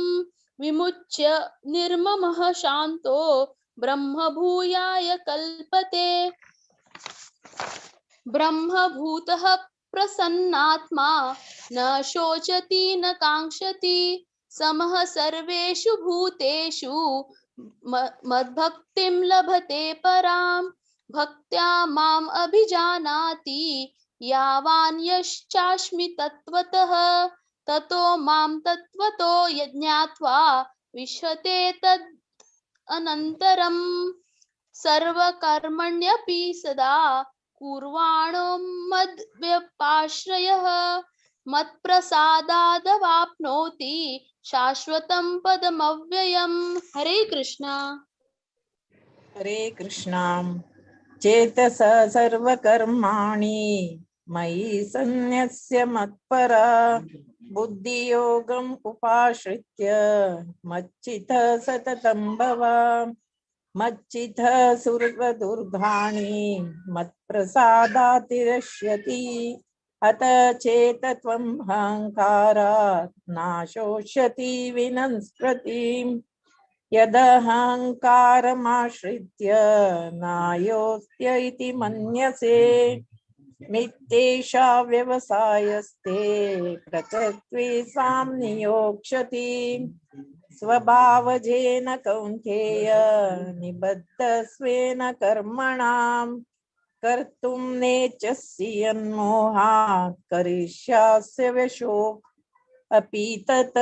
विमुच्य निर्ममः शान्तो ब्रह्मभूयाय कल्पते। ब्रह्मभूतः प्रसन्नात्मा न शोचति न काङ्क्षति समः सर्वेषु भूतेषु मद्भक्तिं लभते परां भक्त्या माम् अभिजानाति यावान् यश्चास्मि तत्त्वतः ततो मां तत्त्वतो यज्ञात्वा विशते तद् अनन्तरं सर्वकर्मण्यपि सदा कुर्वाणो मद्व्यपाश्रयः मत्प्रसादादवाप्नोति शाश्वतं पदमव्ययम्। हरे कृष्णा। हरे कृष्णा। चेतसा सर्वकर्माणि मयि सन्न्यस्य मत्परा बुद्धियोगम् उपाश्रित्य मच्चितः सततं भव मच्चितः सर्वदुर्गाणि मत्प्रसादातिरश्यति अत चेत त्वं अहङ्कारात् नाशोष्यति विनंस्प्रति यदहङ्कारमाश्रित्य नायोस्त्य इति मन्यसे मिथ्येषा व्यवसायस्ते प्रकृत्वे सां नियोक्ष्यति स्वभावजेन कौन्तेय निबद्धस्वेन कर्मणां कर्तुं नेच्छसि यन्मोहात् करिष्यास्य वशो अपि तत्।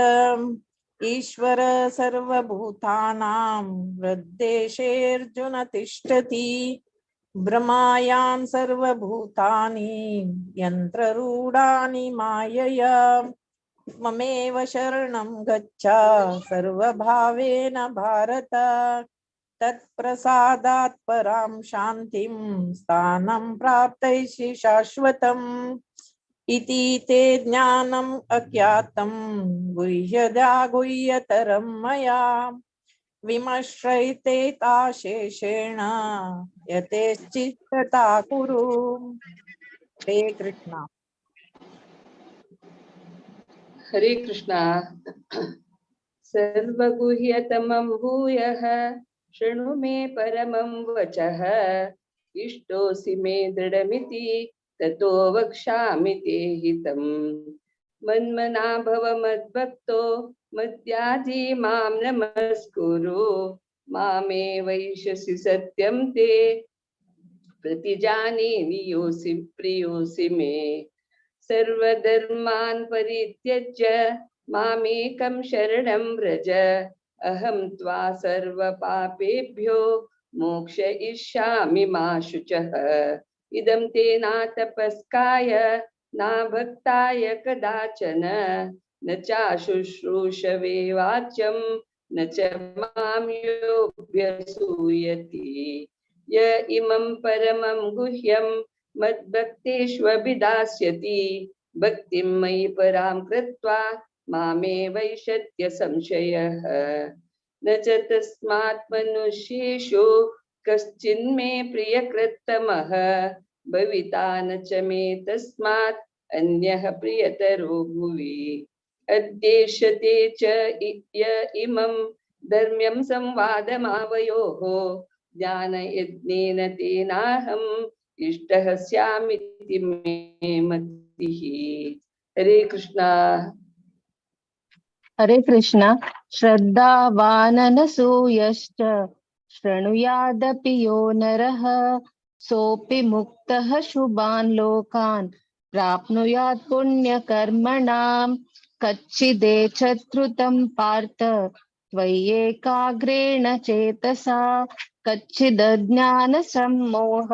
ईश्वर सर्वभूतानां हृद्देशेऽर्जुन तिष्ठति भ्रमायां सर्वभूतानि यन्त्ररूढानि मायया ममेव शरणं गच्छ सर्वभावेन भारत तत्प्रसादात् परां शान्तिं स्थानं प्राप्तैषि शाश्वतम् इति ते ज्ञानम् अज्ञातं गुह्यदा गुह्यतरं मया विमश्रैतेताशेषेण यतेश्चित्तता कुरु। हरे कृष्णा। हरे कृष्णा। सर्वगुह्यतमं भूयः शृणु मे परमं वचः इष्टोऽसि मे दृढमिति ततो वक्ष्यामि ते हितम्। मन्मना भव मद्भक्तो मद्याजी मां नमस्कुरु मामे वैश्यसि सत्यं ते प्रतिजाने नियोसि प्रियोसि मे। सर्वधर्मान् परित्यज्य मामेकं शरणं व्रज अहं त्वा सर्वपापेभ्यो मोक्षयिष्यामि मा शुचः। इदं ते नातपस्काय न भक्ताय कदाचन न चाशुश्रूषवे वाच्यं न च मां योऽभ्यसूयति। य इमं परमं गुह्यं मद्भक्तेष्वभिदास्यति भक्तिं मयि परां कृत्वा मामे वैशत्य संशयः। न च तस्मात् मनुष्येषु कश्चिन्मे प्रियकृत्तमः भविता न च मे तस्मात् अन्यः प्रियतरो भुवि। अद्येष्यते च य इमं धर्म्यं संवादमावयोः ज्ञानयज्ञेन तेनाहम् इष्टः स्यामिति मे मतिः। हरे कृष्णा। हरे कृष्णा। श्रद्धावाननसूयश्च शृणुयादपि यो नरः सोऽपि मुक्तः शुभान् लोकान् प्राप्नुयात् पुण्यकर्मणां। कच्चिदेच्छत्रुतं पार्थ त्वय्येकाग्रेण चेतसा कच्चिदज्ञानसम्मोह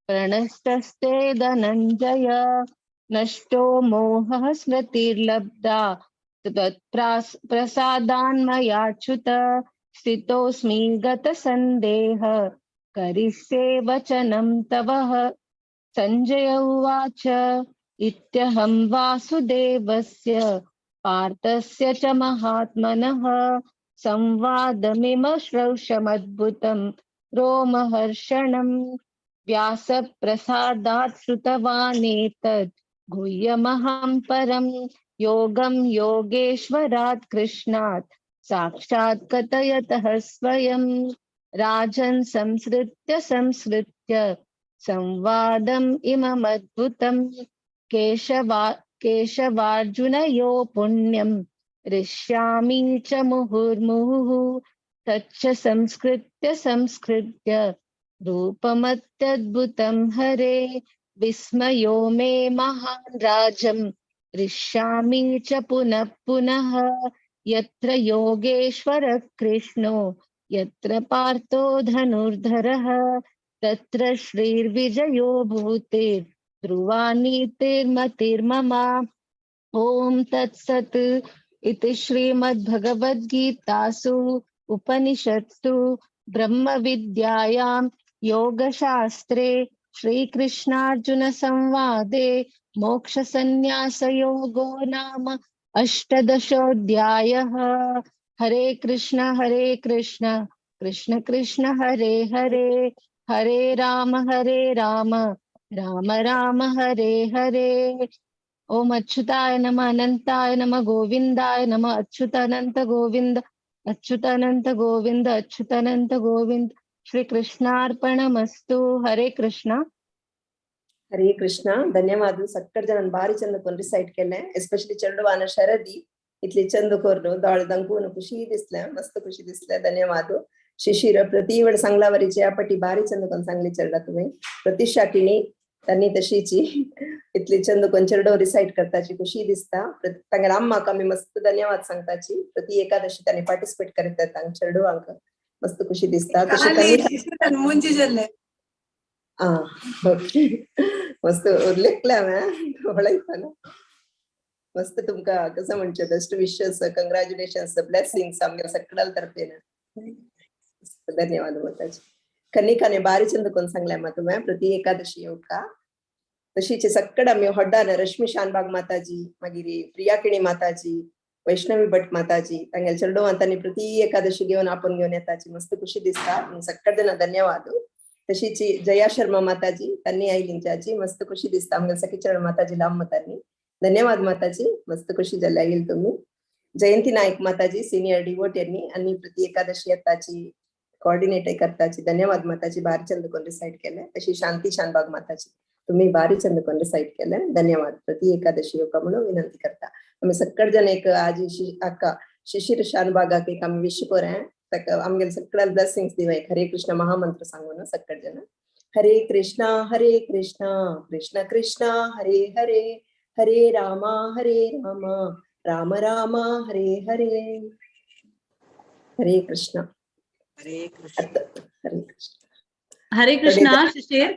प्रणष्टस्ते धनञ्जय। नष्टो मोहः स्मृतिर्लब्धा त्वत्प्रसादान्मयाच्युत स्थितोऽस्मि गतसन्देह करिष्ये वचनं तव। सञ्जय उवाच इत्यहं वासुदेवस्य पार्थस्य च महात्मनः संवादमिम श्रौषमद्भुतं रोमहर्षणं। व्यासप्रसादात् श्रुतवानेतद् गुह्यमहं परं योगं योगेश्वरात् कृष्णात् साक्षात् कथयतः स्वयं। राजन् संसृत्य संसृत्य संवादम् इममद्भुतं केशवार्जुनयो पुण्यं हृष्यामि च मुहुर्मुहुः। तच्च संस्कृत्य संस्कृत्य रूपमत्यद्भुतं हरे। विस्मयो मे महान् राजं हृष्यामि च पुनः पुनः। यत्र योगेश्वरः कृष्णो यत्र पार्थो धनुर्धरः तत्र श्रीर्विजयो भूतिर्ध्रुवा नीतिर्मतिर्मम। ॐ तत्सत् इति श्रीमद्भगवद्गीतासु उपनिषत्सु ब्रह्मविद्यायां योगशास्त्रे श्रीकृष्णार्जुन संवादे मोक्षसंन्यासयोगो नाम अष्टादशोऽध्यायः। हरे कृष्ण कृष्ण कृष्ण हरे हरे, हरे राम राम राम हरे हरे। ओम अच्युताय नमः, अनंताय नमः, गोविंदाय नमः, अच्युत अनंत गोविंद, अच्युत अनंत गोविंद, अच्युत अनंत गोविंद। श्री कृष्णार्पणमस्तु। हरे कृष्ण। हरे कृष्ण। धन्यवाद सक्कड जणांनी भारी चंद कोण रिसाइट केले, एस्पेशली चेडवान शरदी इतली चंद कोरून दोळे दंकून खुशी दिसले, मस्त खुशी दिसले। धन्यवाद शिशिर प्रति वेळ सांगलावरीचे आपटी भारी चंद कोण सांगली चेडा तुम्ही प्रतिशा किणी त्यांनी तशीची इतली चंद कोण चेडो रिसाइट करताची खुशी दिसता। तांगेल्या अम्माक आमी मस्त धन्यवाद सांगताची। प्रति एकादशी त्यांनी पार्टिसिपेट करतात तांग चेडवांक मस्त खुशी दिसता। तशी मुंजी जाल्ले ओके मस्त उल्लेखला पळयतना मस्त तुमका कसं म्हणचे बेस्ट विशेस, कंग्रॅच्युलेशन्स, ब्लेसिंग्स आमगे सगळ्या तर्फेन धन्यवाद माताजी। कनिकाने बारी चंद कोण सांगल्या मा तुम्ही प्रति एकादशी येवका तशीचे सक्कड आमी हड्डान रश्मी शानबाग माताजी, मागीर प्रिया किणी माताजी, वैष्णवी भट माताजी तांगेले चेडवांतांनी प्रति एकादशी घेवन आपोवन घेवन येताची मस्त खुशी दिसता। सक्कड जण धन्यवाद। तशीची जया शर्मा माताजी त्यांनी आयलींच्याची मस्त खुशी दिसता। आमगे सखीचरण माताजी लांब मतांनी धन्यवाद माताजी, मस्त खुशी जाल्या येईल तुम्ही। जयंती नाईक माताजी सिनियर डिवोट यांनी आणि प्रति एकादशी येताची कोऑर्डिनेट करताची धन्यवाद माताजी, भारी चंद कोण रिसाइट केले। तशी शांती शानबाग माताजी तुम्ही भारी चंद कोण रिसाइट केले, धन्यवाद। प्रति एकादशी योगा म्हणून विनंती करता आम्ही सक्कड जण एक आजी अक्का शिशिर शानबागाक एक आम्ही विश कोर ताका आमगे सगळ्या ब्लेसिंग्स दिवा एक हरे कृष्ण महामंत्र सांगून सक्कड जण। हरे कृष्णा कृष्ण कृष्ण हरे हरे, हरे रामा राम राम हरे हरे। हरे कृष्ण हरे कृष्ण हरे कृष्ण हरे कृष्ण। शिशिर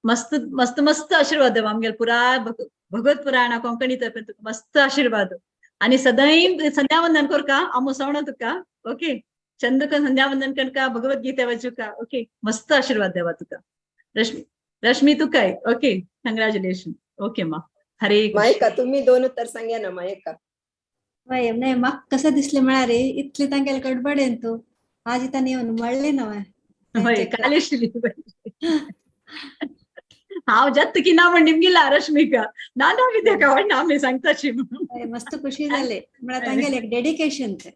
मस्त मस्त मस्त आशीर्वाद आमगेले पुराय भगवत पुराणा कोंकणी तर्फे तुका मस्त आशीर्वाद आणि सदैव संध्यावंदन करका आमो तुका ओके चंदक संध्यावंदन करका भगवद्गीता वाचुका ओके मस्त आशीर्वाद देवा तुका। रश्मी रश्मी तुकाय ओके कंग्रॅच्युलेशन ओके मा। हरे मायका तुम्ही दोन उत्तर सांगा ना मायका। नाही म्हाका कसं दिसले म्हळ्यार इतले तांगेले गडबडेन तूं आज तांणी येवन मळ्ळे ना हय काल आशिल्ली हांव जात की ना म्हण निमगिला रश्मिका ना ना कित्याक आवडना आमी सांगताची मस्त खुशी जाले म्हळ्यार तांगेले एक डेडिकेशन ते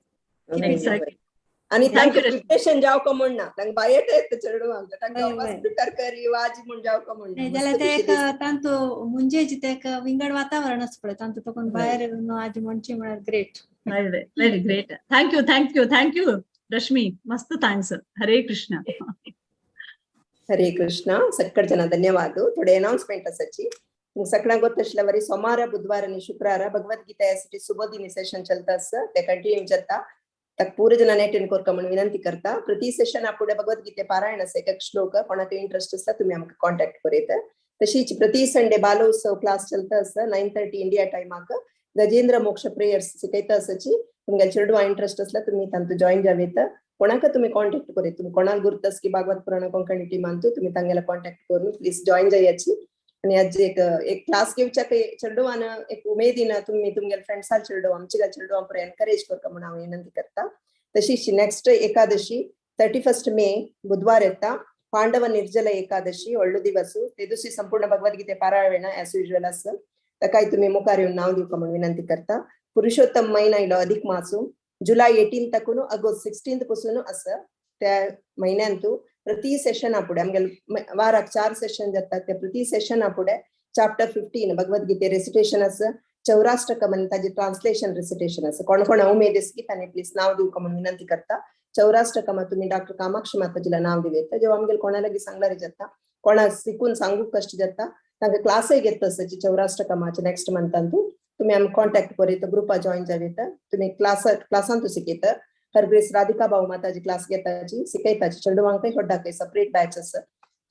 आणि तांकां प्रिपरेशन जावका म्हण ना तांकां बायट येता चेडवांक तांकां प्रिपेर करी वाज म्हण जावका म्हण ना जाल्यार ते एक तांतू मुंजेची ते एक विंगड वातावरण आसा पळय तांतू तो कोण भायर येवन आज म्हणचे म्हळ्यार great. Very great. Thank you thank you thank you Rashmi, मस्त thanks. Hare Krishna Hare Krishna. सक्कड जन धन्यवाद। थोडे अनाउन्समेंट आसाची सगळ्यांक गोत आशिल्ल्या सोमार बुधवार आणि शुक्रार भगवद्गीता यासाठी सुबोधिनी सेशन चलता आसा ते कंटिन्यू जाता ताका पूरा जणांनी अटेंड करका म्हणून विनंती करता। प्रति सेशन आपुडे भगवद्गीते पारायण आसा एक श्लोक कोणाक इंट्रस्ट आसा तुम्ही आमकां कॉन्टॅक्ट करूं येता। तशीच प्रति संडे बालोत्सव क्लास चलता आसा 9:30 इंडिया टायमाक गजेंद्र मोक्ष प्रेयर्स शिकयता आसाची तुमगे चेडवा इंट्रस्ट आसल्यार तुमी तांतू जॉईन जावं येता। कोणाक तुम्ही कॉन्टॅक्ट करूं तुम्ही कोणाक गुरतस की भागवत पुराण कोंकणी टीमान तुम्ही तांगेला कॉन्टॅक्ट करून प्लीज जॉईन जायाची। आणि आज एक एक क्लास घेवच्याक चेडवान एक उमेदीन तुम्ही तुमगेले फ्रेंड्सां चेडव आमच्या चेडवां पुरो एनकरेज करका म्हणून हांव विनंती करता। तशीच नेक्स्ट एकादशी 31 मे बुधवार येता पांडव निर्जल एकादशी व्हडलो दिवस ते दिवशी संपूर्ण भगवद्गीते पारायण एज युज्युअल आसा ताकाय तुमी मुखार येवन नांव दिवका म्हणून विनंती करता। पुरुषोत्तम म्हयनो आयलो अधिक मासू जुलै 18 ताकून ऑगस्ट 16 पासून आसा त्या म्हयन्यांतू प्रति सेशना फुडें आमगेले वाराक 4 सेशन जाता त्या प्रति सेशना फुडें चॅप्टर 15 भगवद्गीते रेसिटेशन आसा, चौराष्टकम आनी ताजे ट्रान्सलेशन रिसिटेशन आसा. कोण कोण उमेद आसा की तांणी प्लीज नाव दिवका म्हणून विनंती करता. चौराष्टकमा तुम्ही डॉक्टर कामाक्षी माताजीला नाव दिव येता. जेव्हा आमगेले कोणा लागीं सांगल्यार जाता, कोणा शिकून सांगूक कश्ट जाता, तांकां क्लासय घेता आसाची चौराष्टकमाचे नेक्स्ट मंथान तुम्ही आमी कॉन्टॅक्ट करीत ग्रुपा जॉईन जाव येता. तुम्ही क्लासांतू शिकयता. हरग्रेस राधिका भाऊ माताजी क्लास घेताची शिकयताची चेडवांकय व्हड्डाकय सेपरेट बॅच आसा.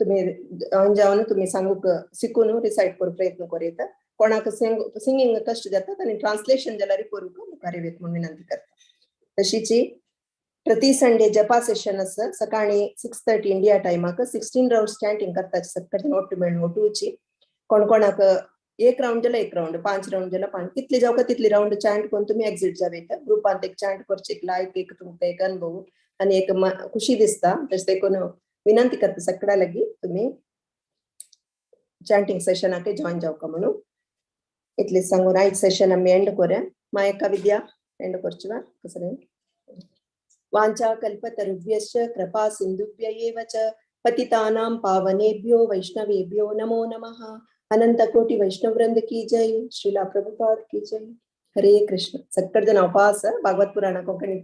तुम्ही जॉईन जावन तुम्ही सांगूक शिकून रिसायट करूंक प्रयत्न करीत. कोणाक सिंगींग कश्ट जाता तांणी ट्रान्सलेशन जाल्यार करूंक मुखार येत म्हणून विनंती करता. तशीची प्रति संडे जपा सेशन आसा सकाळी 6:30 इंडिया टायमाक 16 राउंड चॅन्टिंग करता. सकाळी ಒಟ್ಟು मेळून ಒಟ್ಟುची कोण कोणाक एक राउंड जाल्यार एक राउंड, 5 राउंड जाल्यार 5, कितले जावका तितली राउंड चॅन्ट करून तुम्ही एक्झिट जाव येता. ग्रुपांत एक चॅन्ट करचे एक लायक एक तुमकां एक अनुभव आनी एक खुशी दिसता. तशें देखून विनंती करता सगळ्या लागीं तुम्ही चॅन्टिंग सेशनाक जॉईन जावका म्हणून. इतले सांगून आयज सेशन आमी एंड करूया. मायका विद्या एंड करची वा कसं वांछा कल्पतरुभ्यश्च कृपा सिंधुभ्य एव च पतितानां पावनेभ्यो वैष्णवेभ्यो नमो नमः. अनंत कोटि वैष्णव वृंद की जय. श्रीला प्रभुपाद की जय. हरे कृष्ण. सगळे जण उपास भागवत पुराणा कोंकणी.